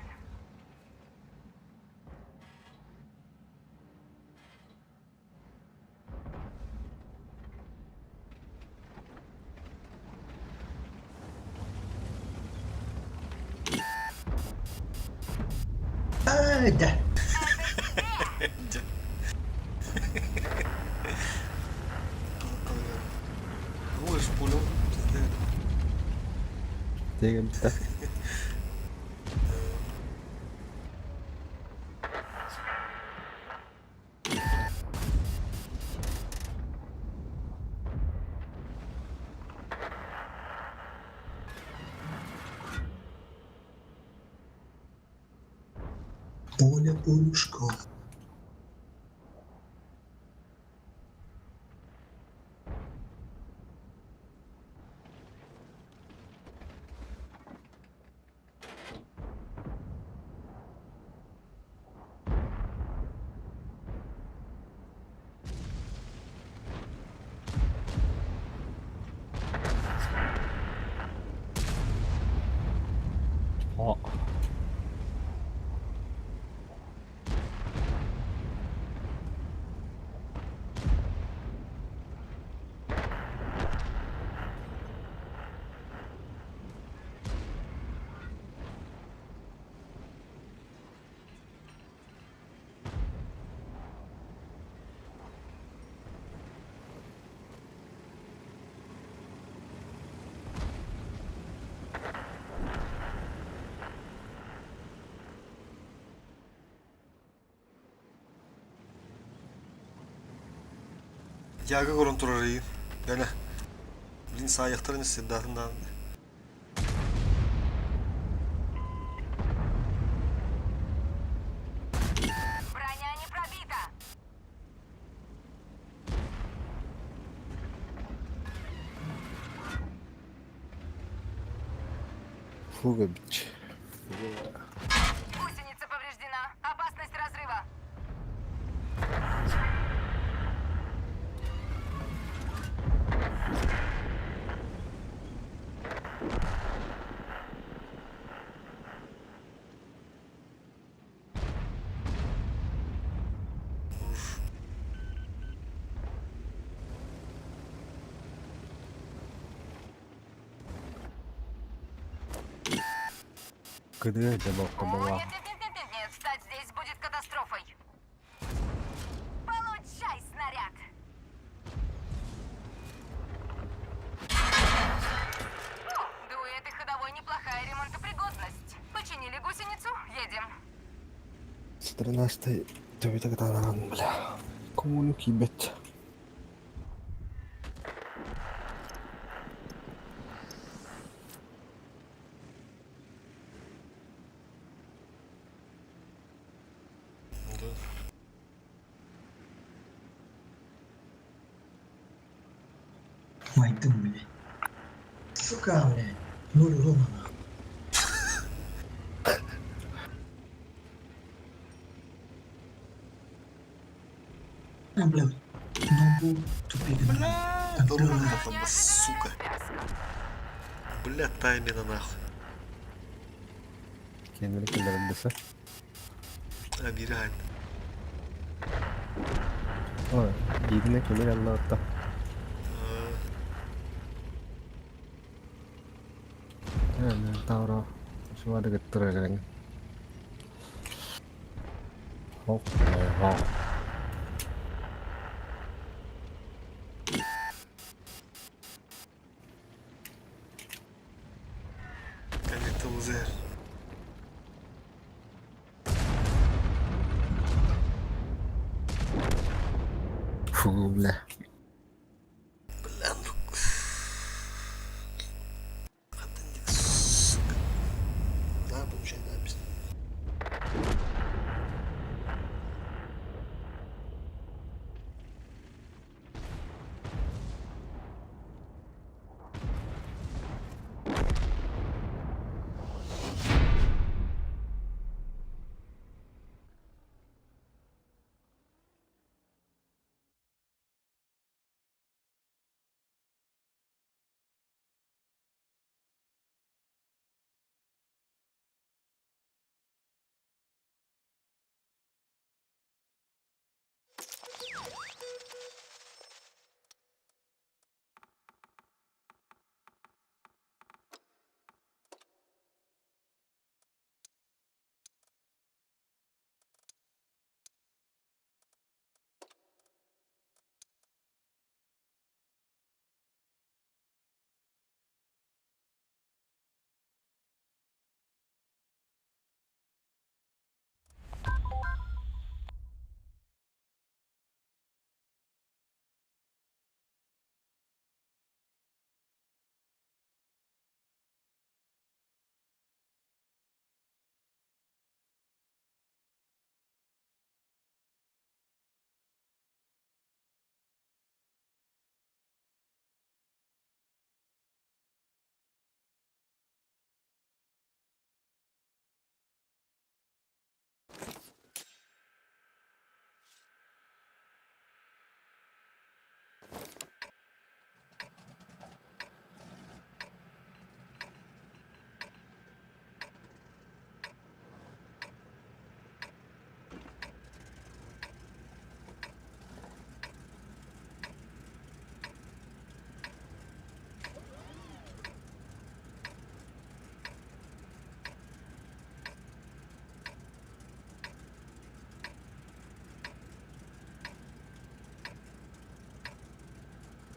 Ай, да. Дьэ. Ой, шпулю. Тегемтэ. Поле полюшко. О. Яга көрөн турар иин. Бэлэ. Блин, саайахтарын сырдаатын даҕаны. Броня не пробита. Фуга бич. Гусеница повреждена. Опасность разрыва. Кыдыы дьэ О, была. нет, нет, нет, нет, нет, нет, встать здесь будет катастрофой. Получай снаряд. О, да у этой ходовой неплохая ремонт. Тринадцатый төбөтө кытаанаҕын бля. Коммуну киирбэт. Да. Майдым бile. Сука, бля. Ноль урона нахуй. А, бля, ногу тупик. Бля, дорога там, сука. Бля, таймина нахуй. Kendini киллэрэн десе. А, бiri hayt. Ой, бииринэ кини аллаатта. Тавро. Шуа дэгеттэр гэрэн. Хоп, хоп. Коннектил ЗР. Фу, бля. Бля, ну... Хатындик, сука. Да, получай запись.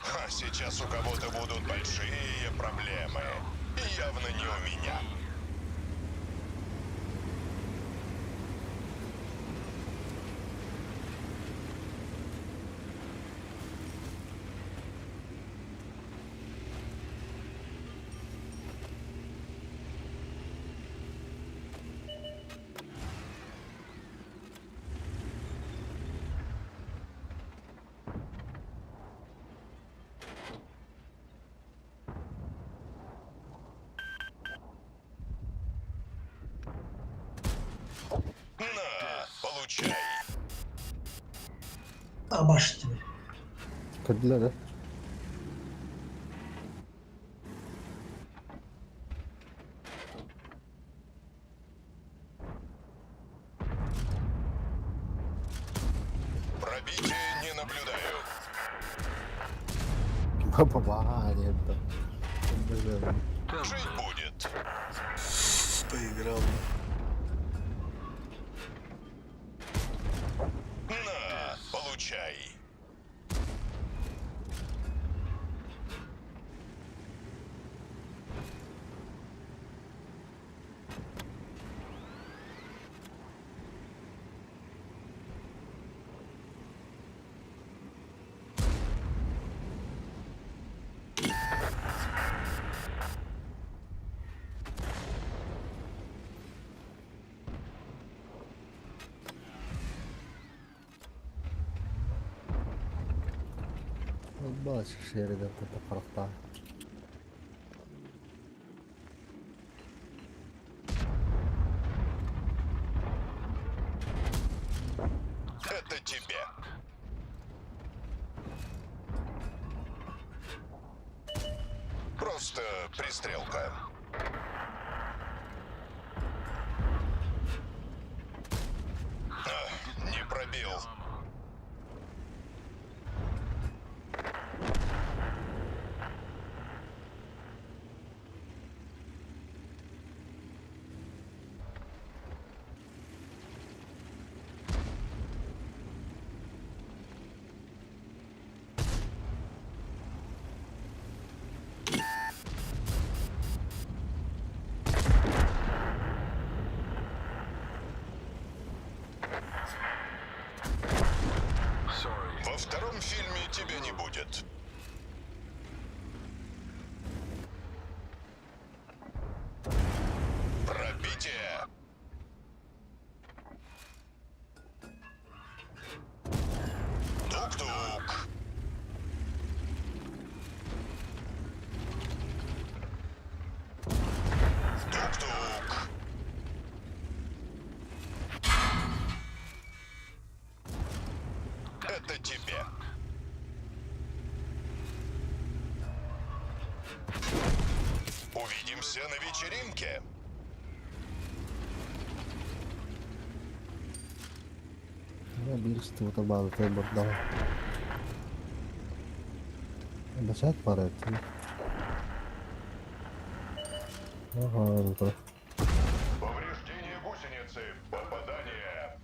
А сейчас у кого-то будут большие проблемы. И явно не у меня. На, получай. Абаш тебе. Көрдүлэр да? Пробитие не наблюдаю. Баба, нет. Жить будет. Поиграл. На, получай. Баҕа шериден кытта харахтаах. Это тебе. Просто пристрелка. А, не пробил. Во втором фильме тебя не будет. Пробитие. Тук-тук. Тук-тук. Это тебе. Увидимся на вечеринке. Биир ыстыбыта баалытай бардаҕа. Бачаат баар этим. Ага, да. Повреждение гусеницы. Попадание.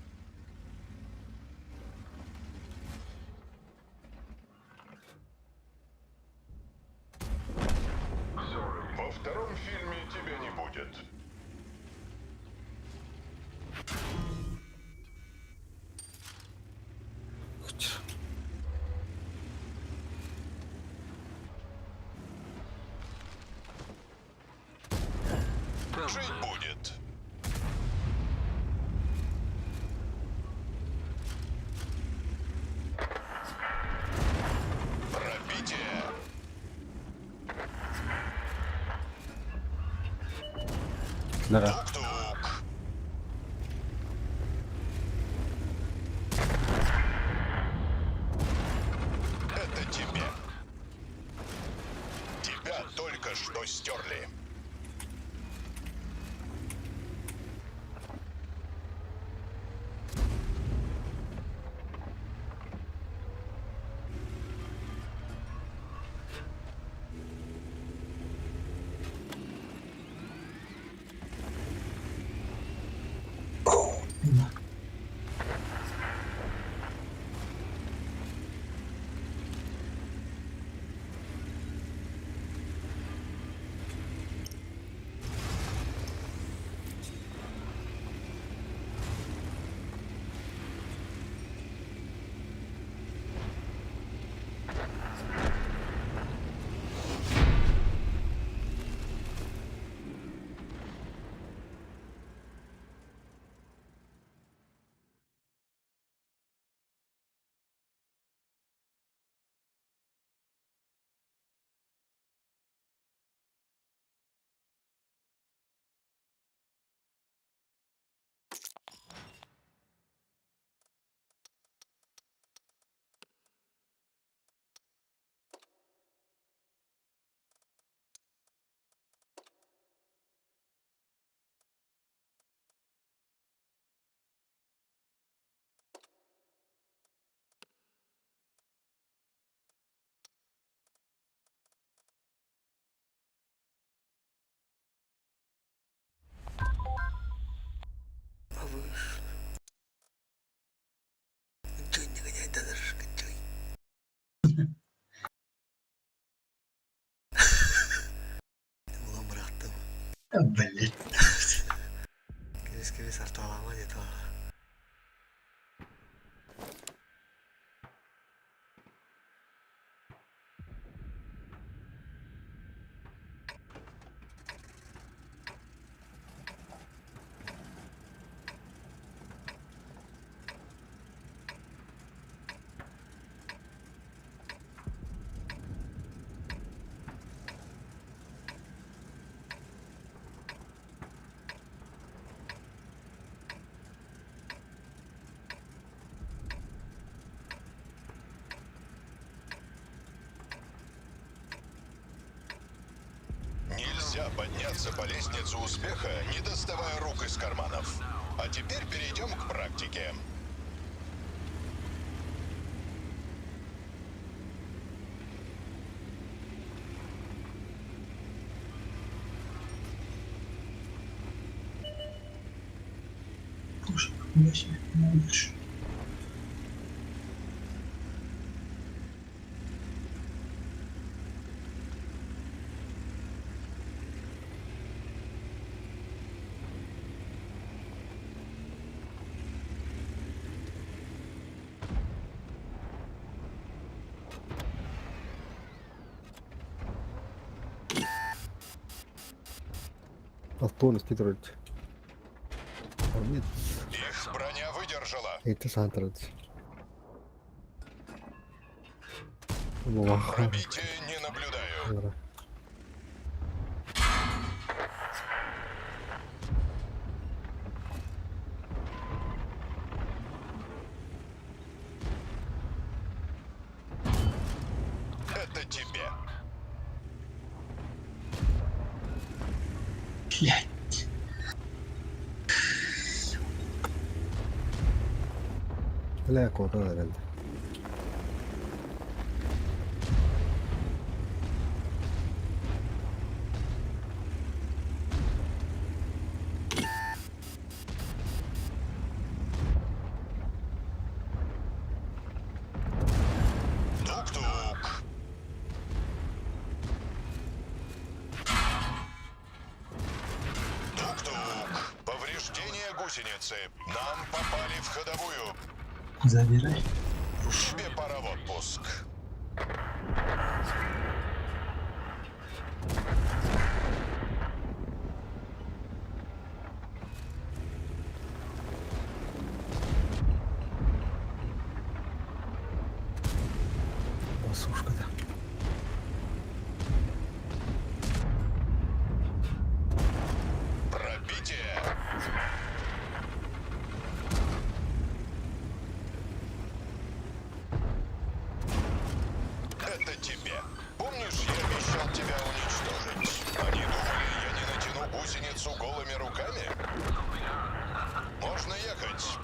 Во втором фильме тебя не будет. Жить будет. Пробитие. Да. Тук-тук. Это тебе. Тебя только что стерли. Повыше. Не гоняй, даже Улам бырахтым. Блять. Кебис кебис арталама деді. Подниматься по лестнице успеха, не доставая рук из карманов. А теперь перейдем к практике. Боже, нихуя себе, можешь. Алтон икки Нет, Их броня выдержала. это сантрадж. Улахан. Пробитие не наблюдаю. Это тебе. Блядь. Бля, куда herhalde. Тук-тук. Тук-тук. Повреждение гусеницы. Нам попали в ходовую. Забирай. Тебе пора в отпуск. Сушка да. Пробитие. Это тебе. Помнишь, я обещал тебя уничтожить? Они думали, я не натяну гусеницу голыми руками? Можно ехать.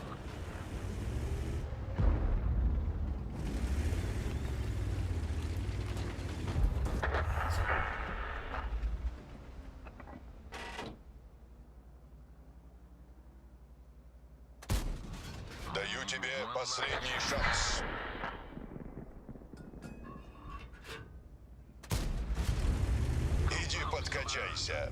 Даю тебе последний шанс. Иди подкачайся.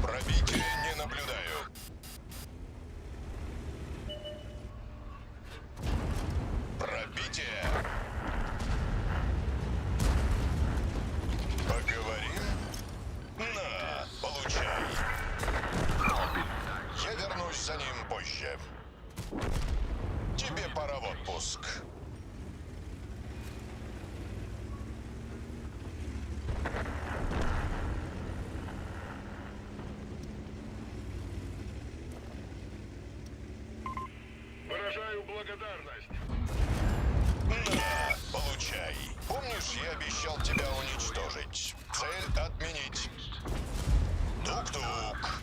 Пробитие не наблюдаю. Пробитие. Поговорим? На, получай. Я вернусь за ним позже. Тебе пора в отпуск. Выражаю благодарность. На, получай. Помнишь, я обещал тебя уничтожить? Цель отменить. Тук-тук.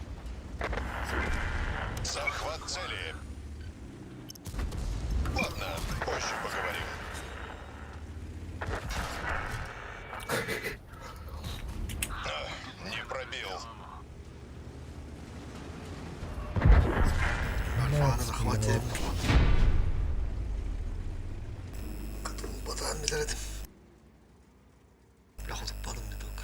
Захват цели. Ладно, позже поговорим. А, не пробил. Альфаны захватили. Katılmadan bilemedim. Лохотуппадым дедок.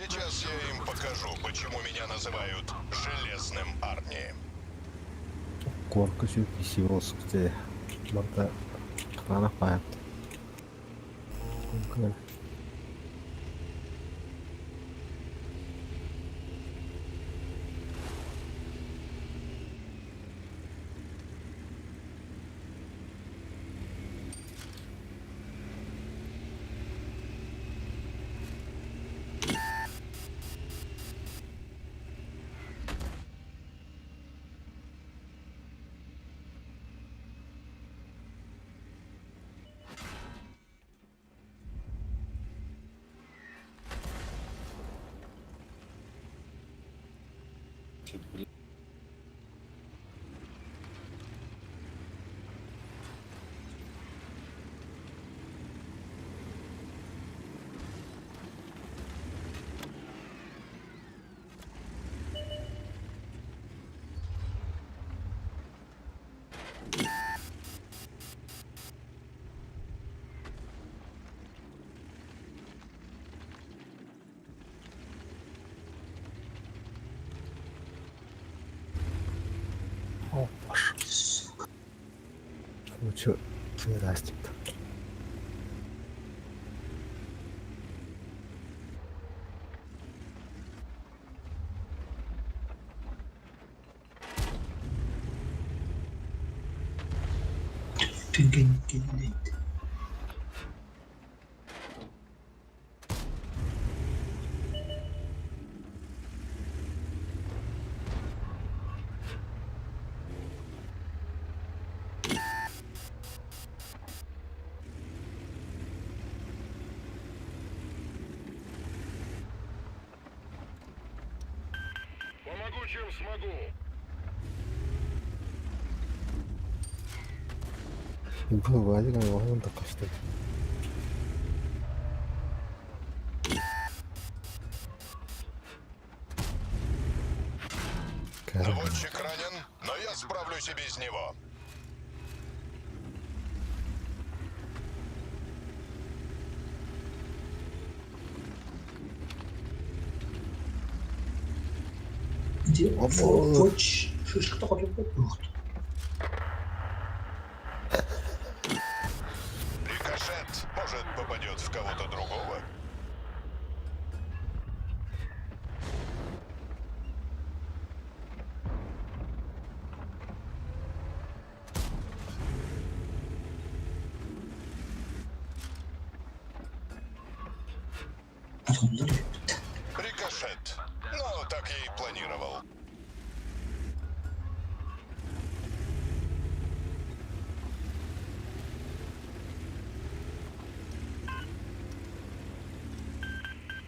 Сейчас я им покажу, почему меня называют Железным Арни. Корка сүр сироскте. Барда кытаанах баайат. О, боже. Ну чё, здрасте. Түнкен кеннет. Помогу, чем смогу. Бывает, он так что. Наводчик ранен, но я справлюсь и без него. Ити Обо. Фоч шишката хотур туохт. Рикошет, может, попадет в кого-то другого. Атомнар бүттэ. Рикошет. Ну, так я и планировал.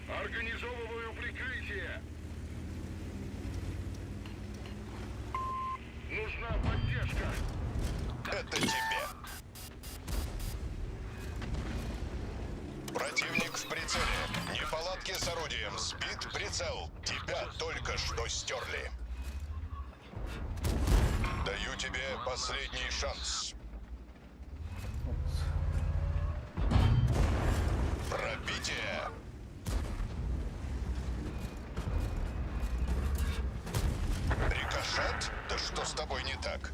Организовываю прикрытие. Нужна поддержка. Это тебе. Противник в прицеле. Неполадки с орудием. Сбит прицел. Тебя только что стерли. Даю тебе последний шанс. Пробитие. Рикошет? Да что с тобой не так?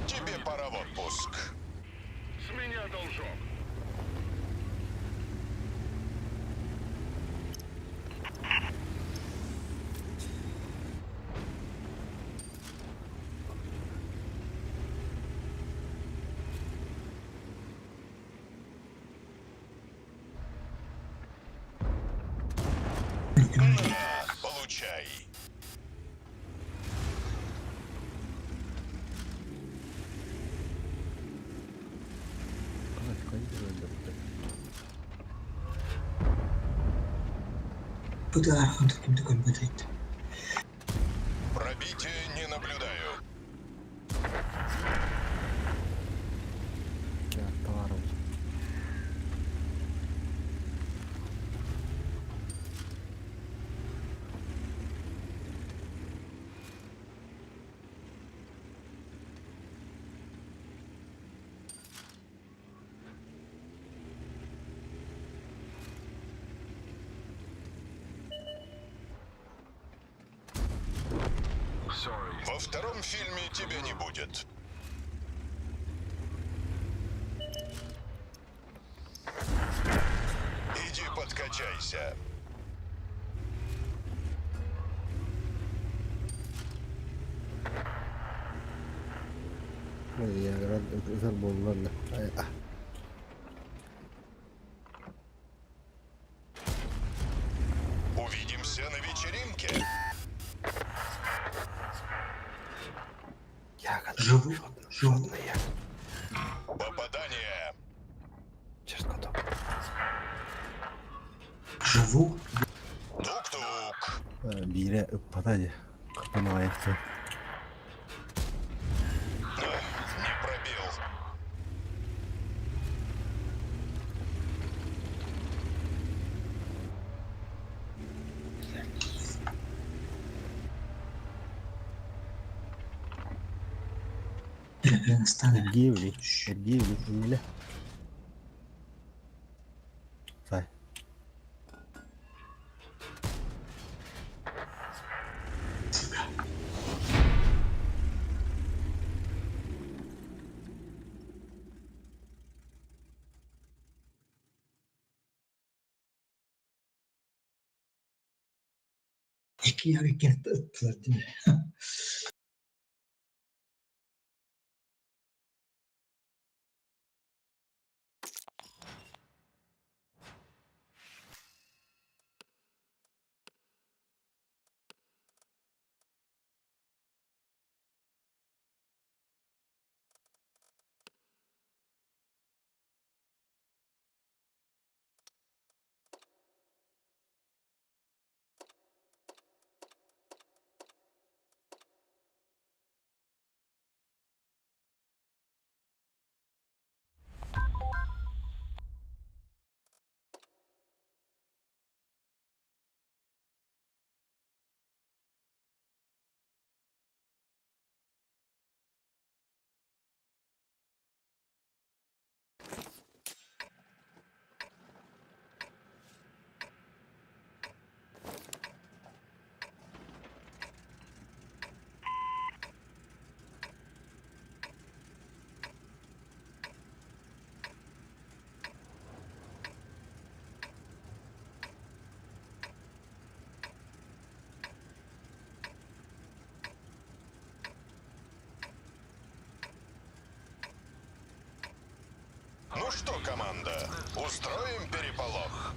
Тебе пора в отпуск. С меня должок. На, получай. Бытаар хантык кимди көрбөтөйт. Пробитие не наблюдаю. Товаром. Во втором фильме тебя не будет. Иди подкачайся. Ытар буоллар да. Увидимся на вечеринке. Живу, живу. Попадание. Живу. Тук-тук. Биирэ ыппата дии. Кыртан аҕайахтыы. Не пробил. Эргиэбили, эргиэбили, иннилэ. Сай. İki yer iki attılar değil mi? Ну что, команда, устроим переполох?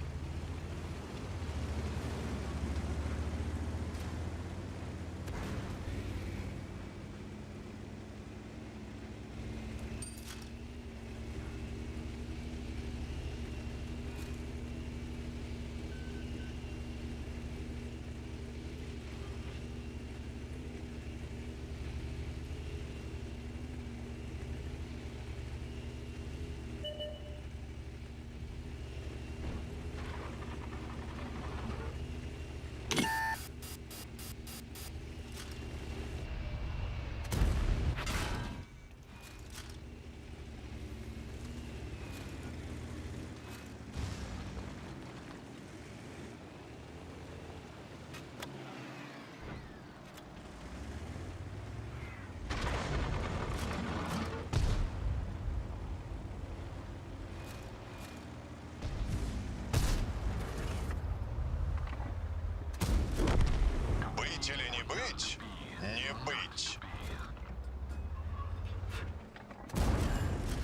Быть или не быть? Не быть.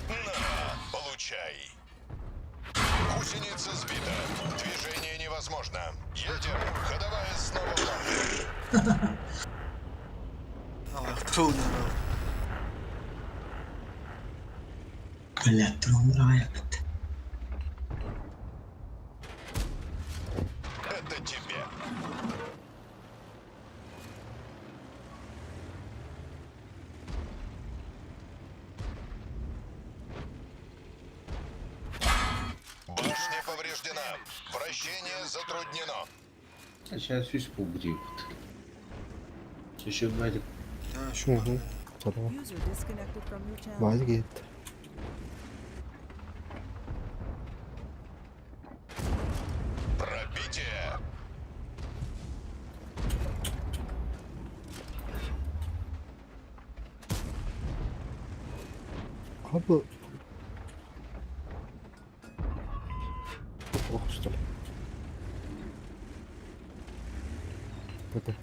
На, получай. Гусеница сбита. Движение невозможно. Едем. Ходовая снова в норме. Трудно. Бля, трон рая. Это тебе. Башня повреждена. Вращение затруднено. Сейчас үс побудуйбут. Еще бади. Угу. Потом. Бази кетти. Пробитие. Хабы. Ох, что ли. Это.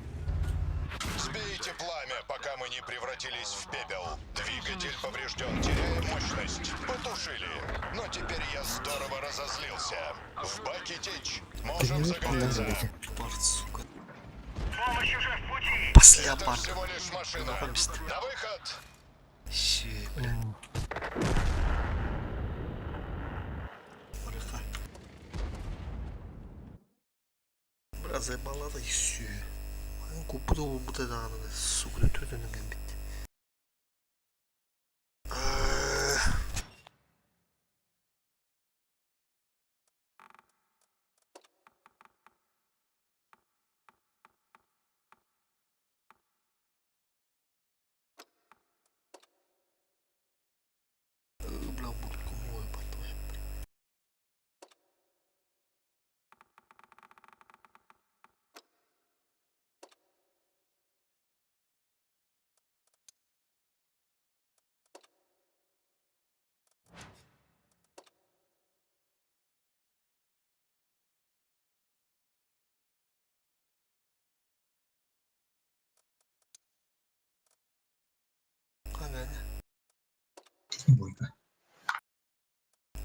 Сбейте пламя, пока мы не превратились в пепел. Двигатель поврежден, теряем мощность. Потушили. Но теперь я здорово разозлился. В баке течь. Можем загореться. Барт, сука. Помощь уже в пути. После Это барда. всего лишь машина. На выход! Щи, бля. Барыха. Бля, заебала да еще. Купил бы да, сука, тут не гамбит. Бля, бурку мой потом. Ага. Бойко.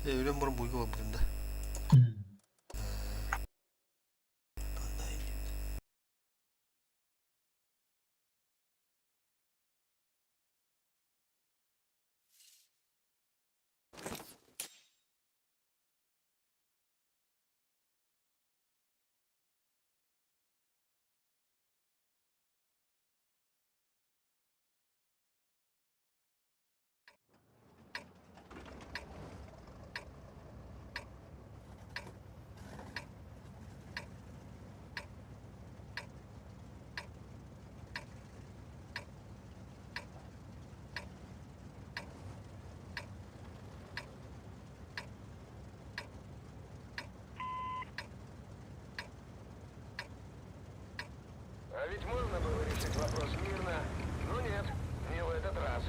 Өлөн баран бойга барбытым да. А ведь можно было решить вопрос мирно. Но нет, не в этот раз.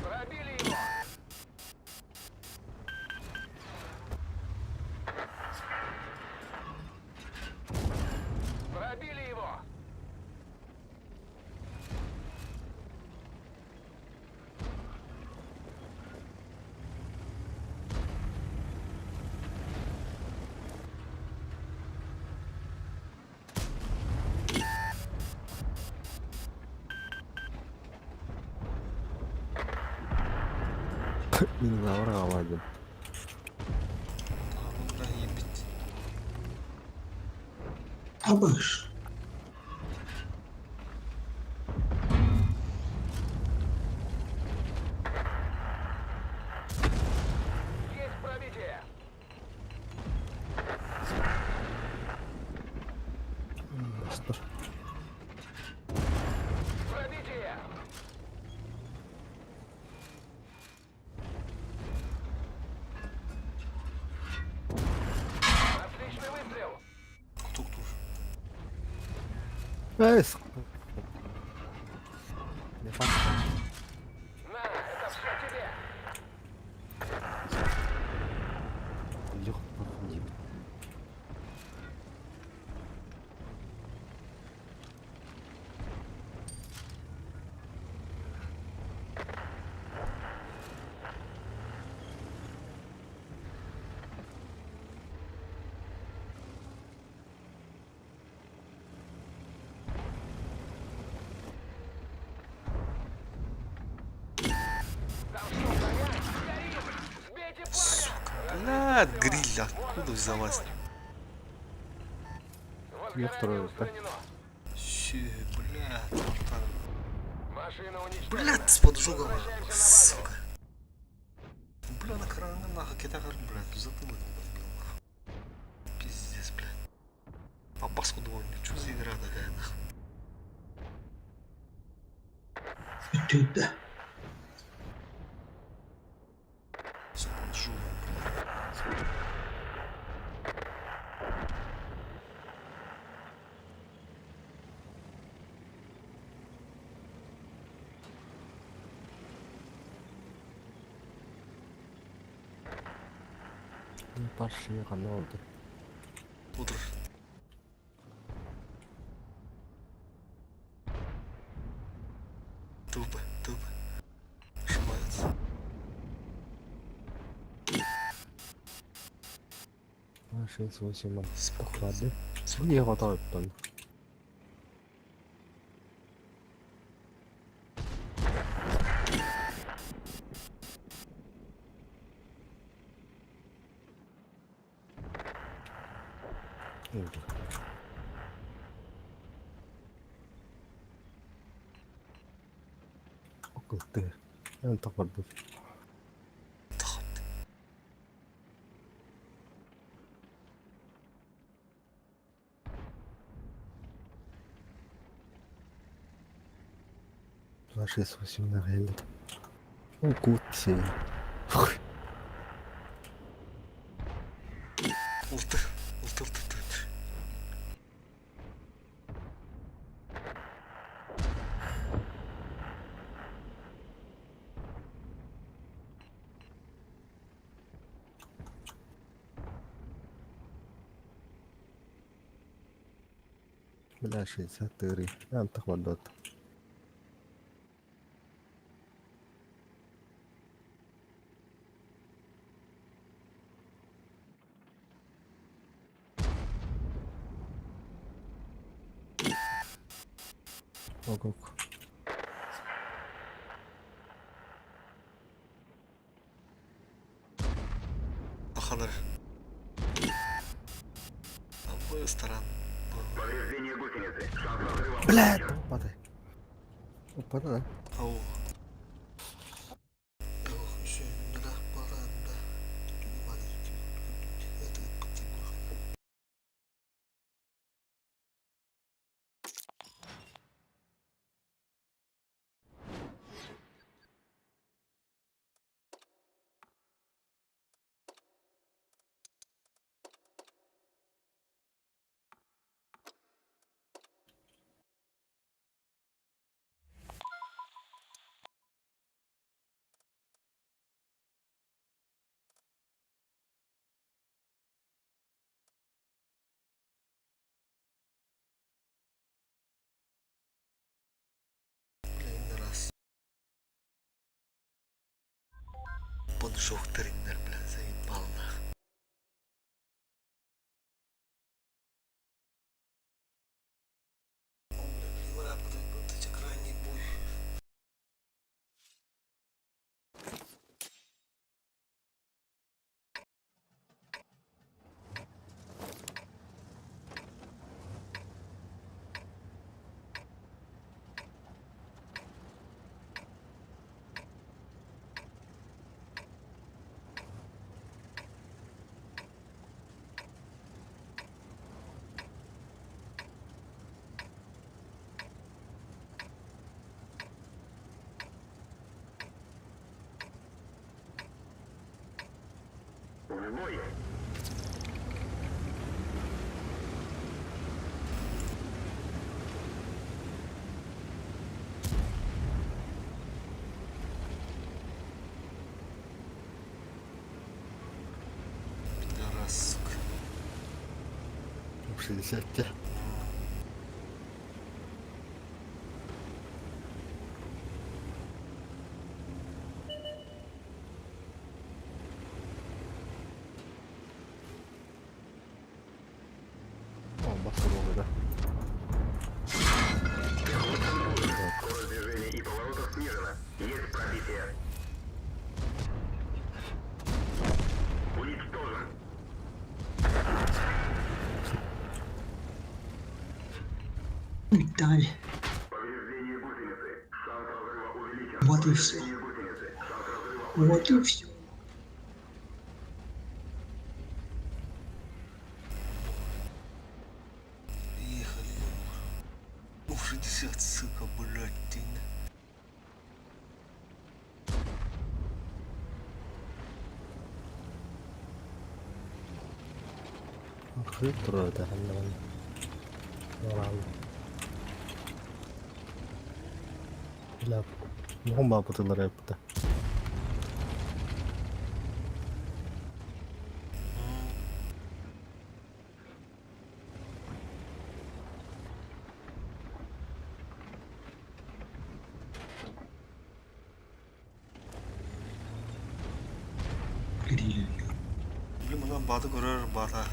Пробили его! Пробили его! Миновар аладым. Бля, ебить. Абыш. Есть пробитие! Бастар. Пробитие! Отличный выстрел! Тук-тук. Эс. Не факт. На, это все тебе! Лег нахуй. Там что, броня? Горим! Сбейте пламя! Сука, бля, гриль откуда взялась? Возгорание второй, да? устранено. Щи, бля. Блядь, Машина уничтожена. Блядь, с поджогом, Возвращаемся на базу. сука. Бля, на кране нахуй, китагар, блядь, в затылок подбил, нахуй. Пиздец, блядь. По баску думал, что за игра такая, нахуй. Бүттүбүт да. С поджогом, блядь. Паршивый канал. Утро. Тупо, тупо. Ошибается. 6, 8, Спокойно. Ладно. Не хватает там. Около Эн тахарбыт. Тахат. Два шесть восемь на релит. Ну, кут се. Улты. Улты, улты, улты. Бля, 63. Эн тахарбыт. Ок, ок. Ахалар. Обои сторон. Повреждение гусеницы. Шанс разрыва Бля, падай. Опа, да. Ау. Ох, еще да, пора, да. Это потемно. Блин, раз. Поджог тренер, бля, заебал нахуй. О, бля, блин, вот эти крайний бой. В бой. Пидорас, сука. 60. О, баскетбол, да. Скорость движения и поворотов снижена. Есть пробитие. Уничтожен. Бүттэ. Повреждение Вот и все. Вот и все. Ехали. Ну, 60, сука, блядь, ты. Хрып турар этэ ханна Норал. Бля, муһум баапытылар эппитэ. Блин, мына баты көрөр бата.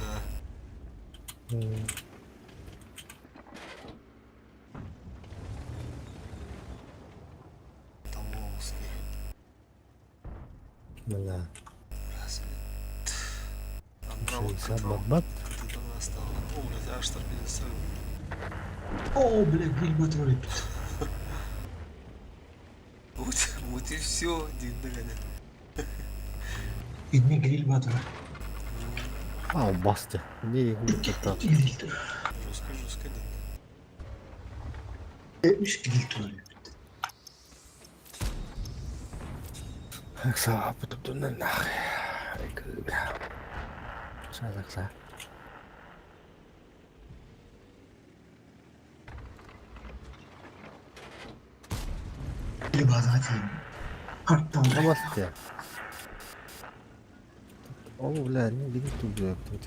Тамовский. Бля, Раз. Андра 60 бат-бат. О, блядь, аж торпеды О, бля, гриль батырып. Вот, вот и все, дин Инне гриль батырып. А, басты. Не, Икки гриль турар. Жестко, жестко, дин. Үч гриль турар. Акса, потом нахуй. Бля. Акса. Гриль базаға тием. Арттан. Басты. О, бля, не беги тут, бля, тут.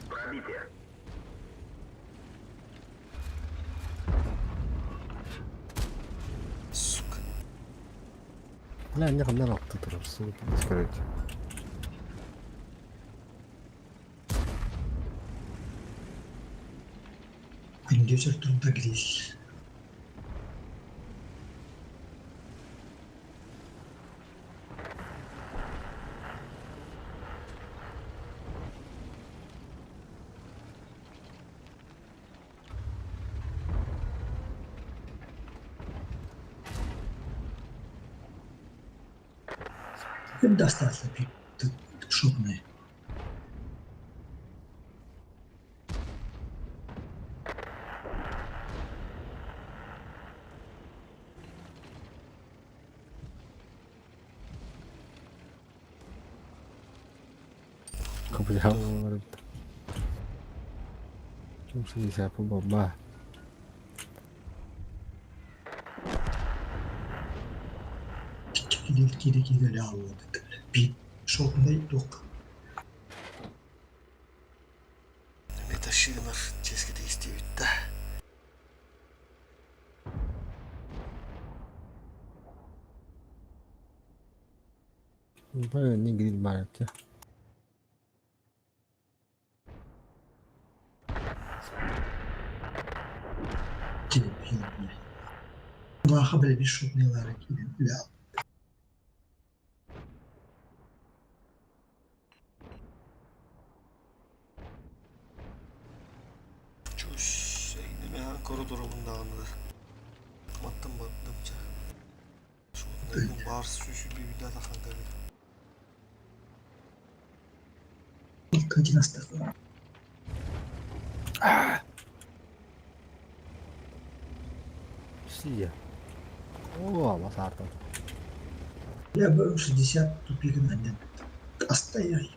Пробитие. Сука. Бля, не ханна ракты турар, сука, короче. Күндүзөр турда гриль. Ким достался шотный? Бля, 60 баба. Кири кири кири алды. Би шотный тук. Меташинар чески действует, да. Бля, не гриль барып. Кири Баха бля би шотныйлары кири бля. Чуш, неме коридорунда Маттым баттым ча. Шотный бар суши би да таханга. Один остался. Сия. О, масартан. Я бы 60 тупик на нет. Остояй,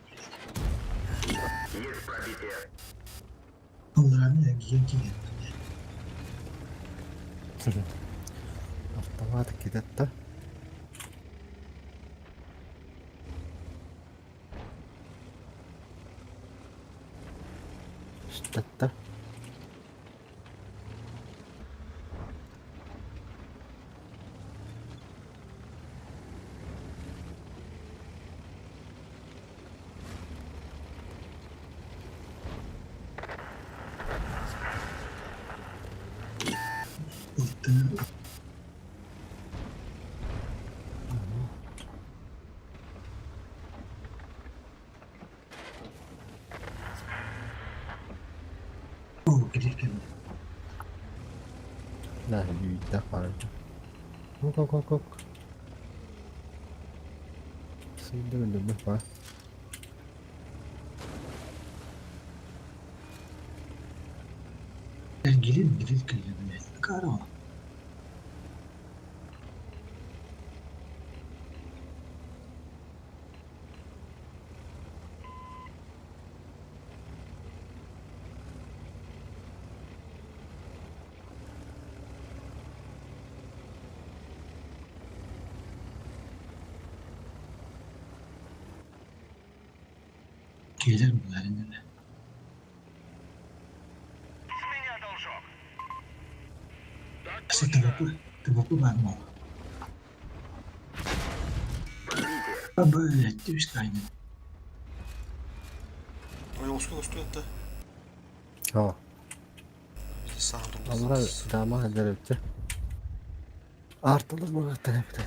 блядь. Есть пробитие. Алраны генки Автомат кидетті. Штатта. О, гриль. Да, үүттээх баар. Ок, ок, ок, ок. Сыйда өлөрбөх баар. Гелин, гелин кэллэ, блядь. Каро. Кэлэр буларына. Сы ТВП, ТВП бар мол. А, блядь, ты что? Ойоҕоско көстүү этэ. О, Саҥа аллара дама хаддар эбитэ. Артылар буолуохтара эбитэ.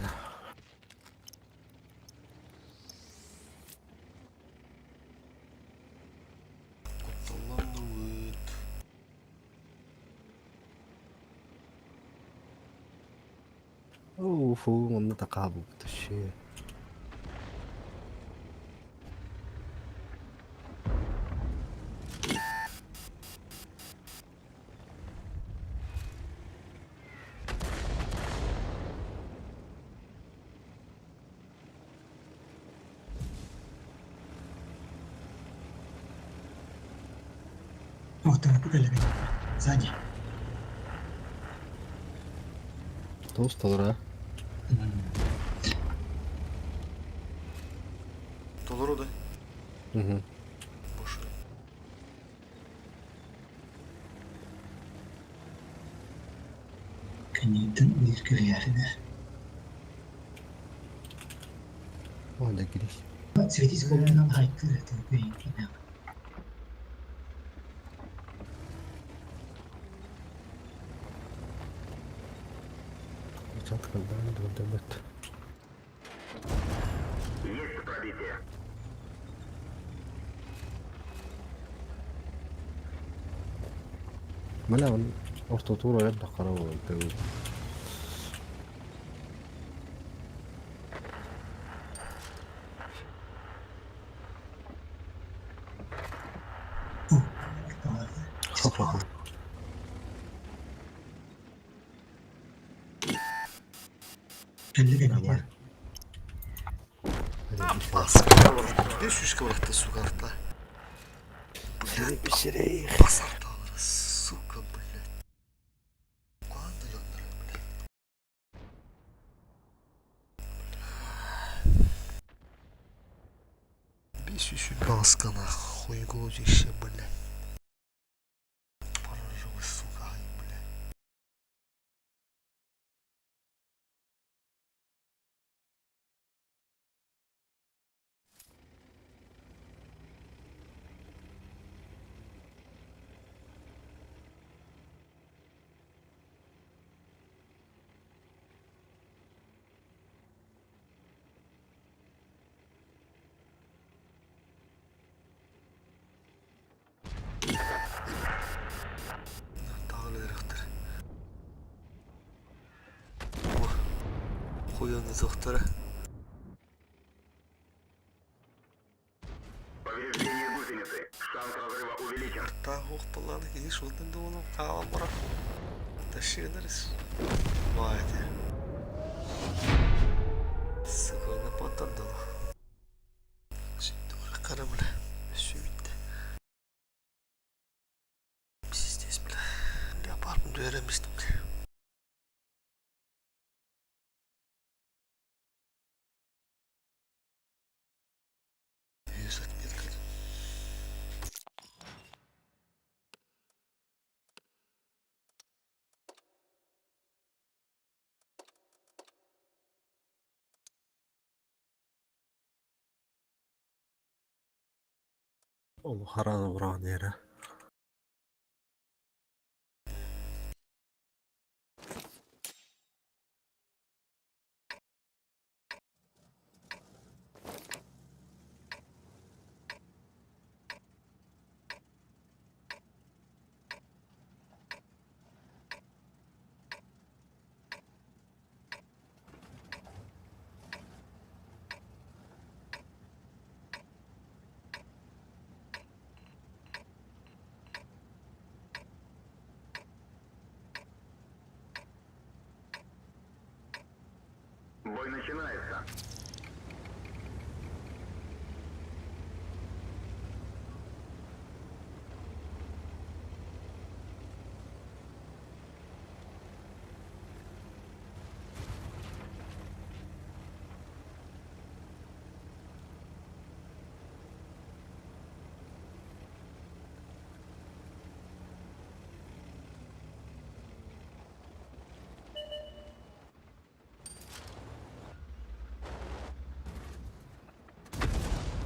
Кутталланныбыт. Оо, фу, онно такаабыт вообще. О, ТВП кэллэ. Сзади. Туус толора. Толору да. Мгм. Бош. Кэнниттэн биир кэлээринэ. О, да кирис. Светить колоннан хайкыр ТВП. Чат калдан дурдабыт. Есть пробитие. Мала он ортотур ойор тахара болду. Кэллэ кэнниттэн. 500 кыбырахта сугарта. Писерей. Басарта, сука, блядь. Куда дьоннор, блядь. 500 баласкана, хуйглотище, блядь. Поражу, сука, ай, блядь. Тағылырықтыр. Хуяны доктора. Повреждение гусеницы. Шанс разрыва увеличен. Тағуқ баланы кеш отын дуылып қағам бұрақ. Таширнерс. Вайте. Сыкойна потандала. Şimdi karı бля. Сүйбітті. Пиздец, бля. Леопардын дүйереместім. Yüz отметка. Ол хараны бұраған ері. Начинается.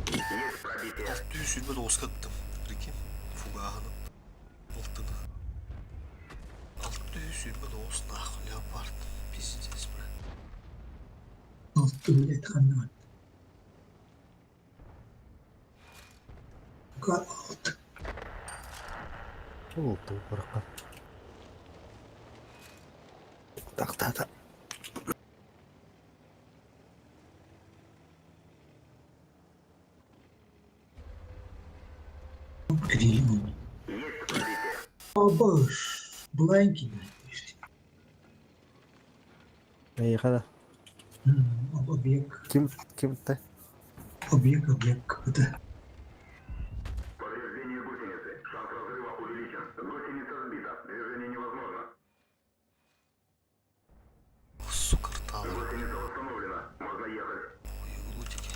Есть пробитие. Алты сүрбэ тоҕуска ыттым. Прикинь, фугаһын алтыны. 629 нахуй леопард. Пиздец, бля. Алты блядь, ханна. Алты. Oldu bırakın. Так так так. Кирилл. Есть пробитие. Абаш. Бланки, блядь. Эйиэхэ Объект. ким кимтэй? Объект, объект. Это Повреждение гусеницы. Шанс разрыва увеличен. Гусеница сбита. Движение невозможно. Сука, ртала. Гусеница восстановлена. Можно ехать. Ой, лутики.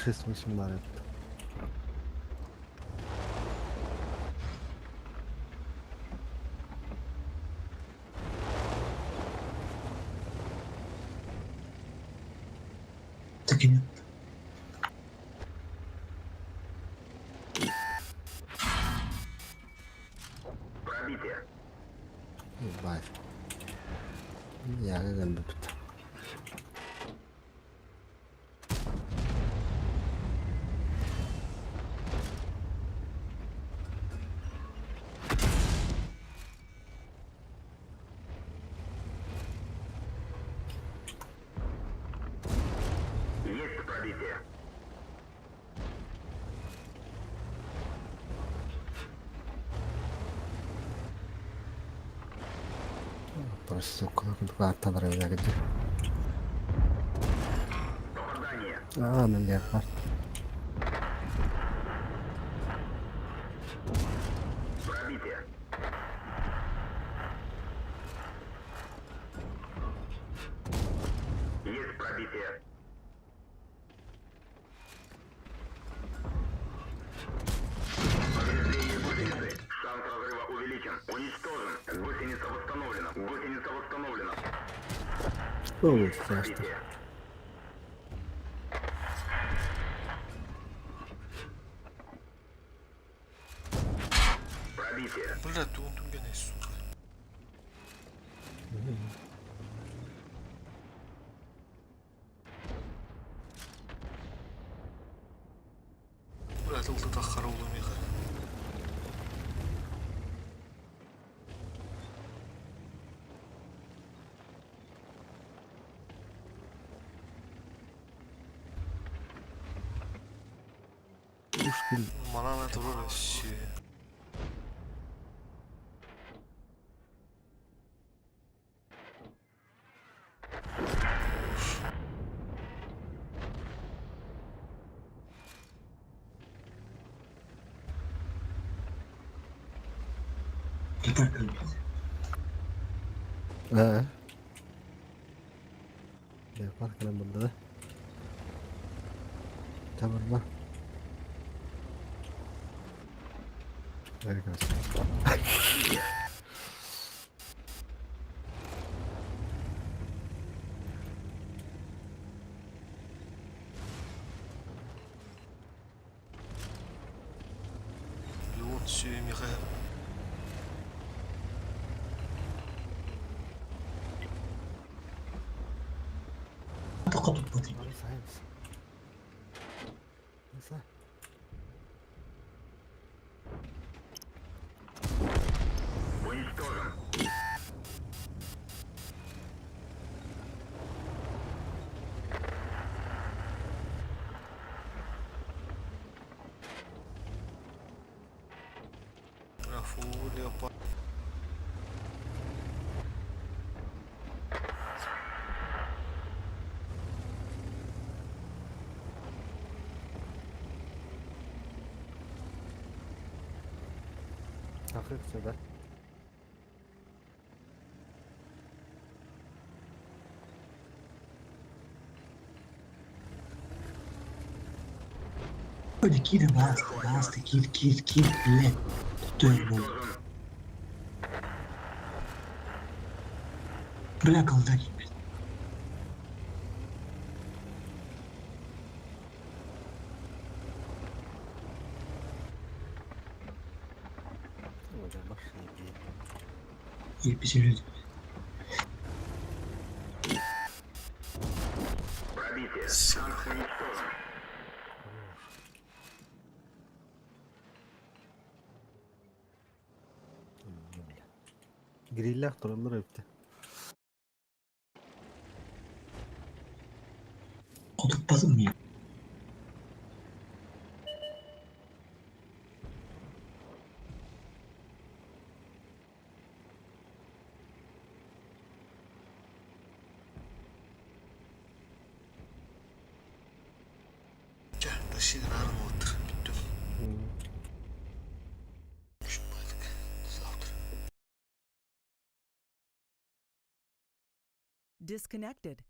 Шесть восемь баар эбит. так и нет. Пробитие. Бай. Яга кэлбиппит. Есть пробитие. Просто кулааттан арыйа кэлдэ. Попадание. Аа, мен леопард. Пробитие. Есть пробитие. Повреждение гусеницы. Шанс разрыва увеличен. Уничтожен. Гусеница восстановлена. Гусеница восстановлена. Ой, страшно. Пробитие. Пробитие. Бля, тугун түгэнэй, сука. Бля, ылтытах харулу миха. Пушкин. Манана турар өссө. Леопард кэлбит. Аа. Леопард кэлэн барда да. Табарда. Прекрасно. Леон сүө миха. Токотуппут. Сайымс. Са. Уничтожен. Опа. Хахык сюда. Hadi киир бааста, бааста, киир, киир, киир, блядь. Түтөөр бол. Бля, колда киирбит. Еписелюдь. Пробитие. Танк уничтожен. Гриллях тураллар эбит. Хотуппатым я. Чэ, тащи нарын отыр. Бүттүм. Күшпадык. Завтра. Disconnected.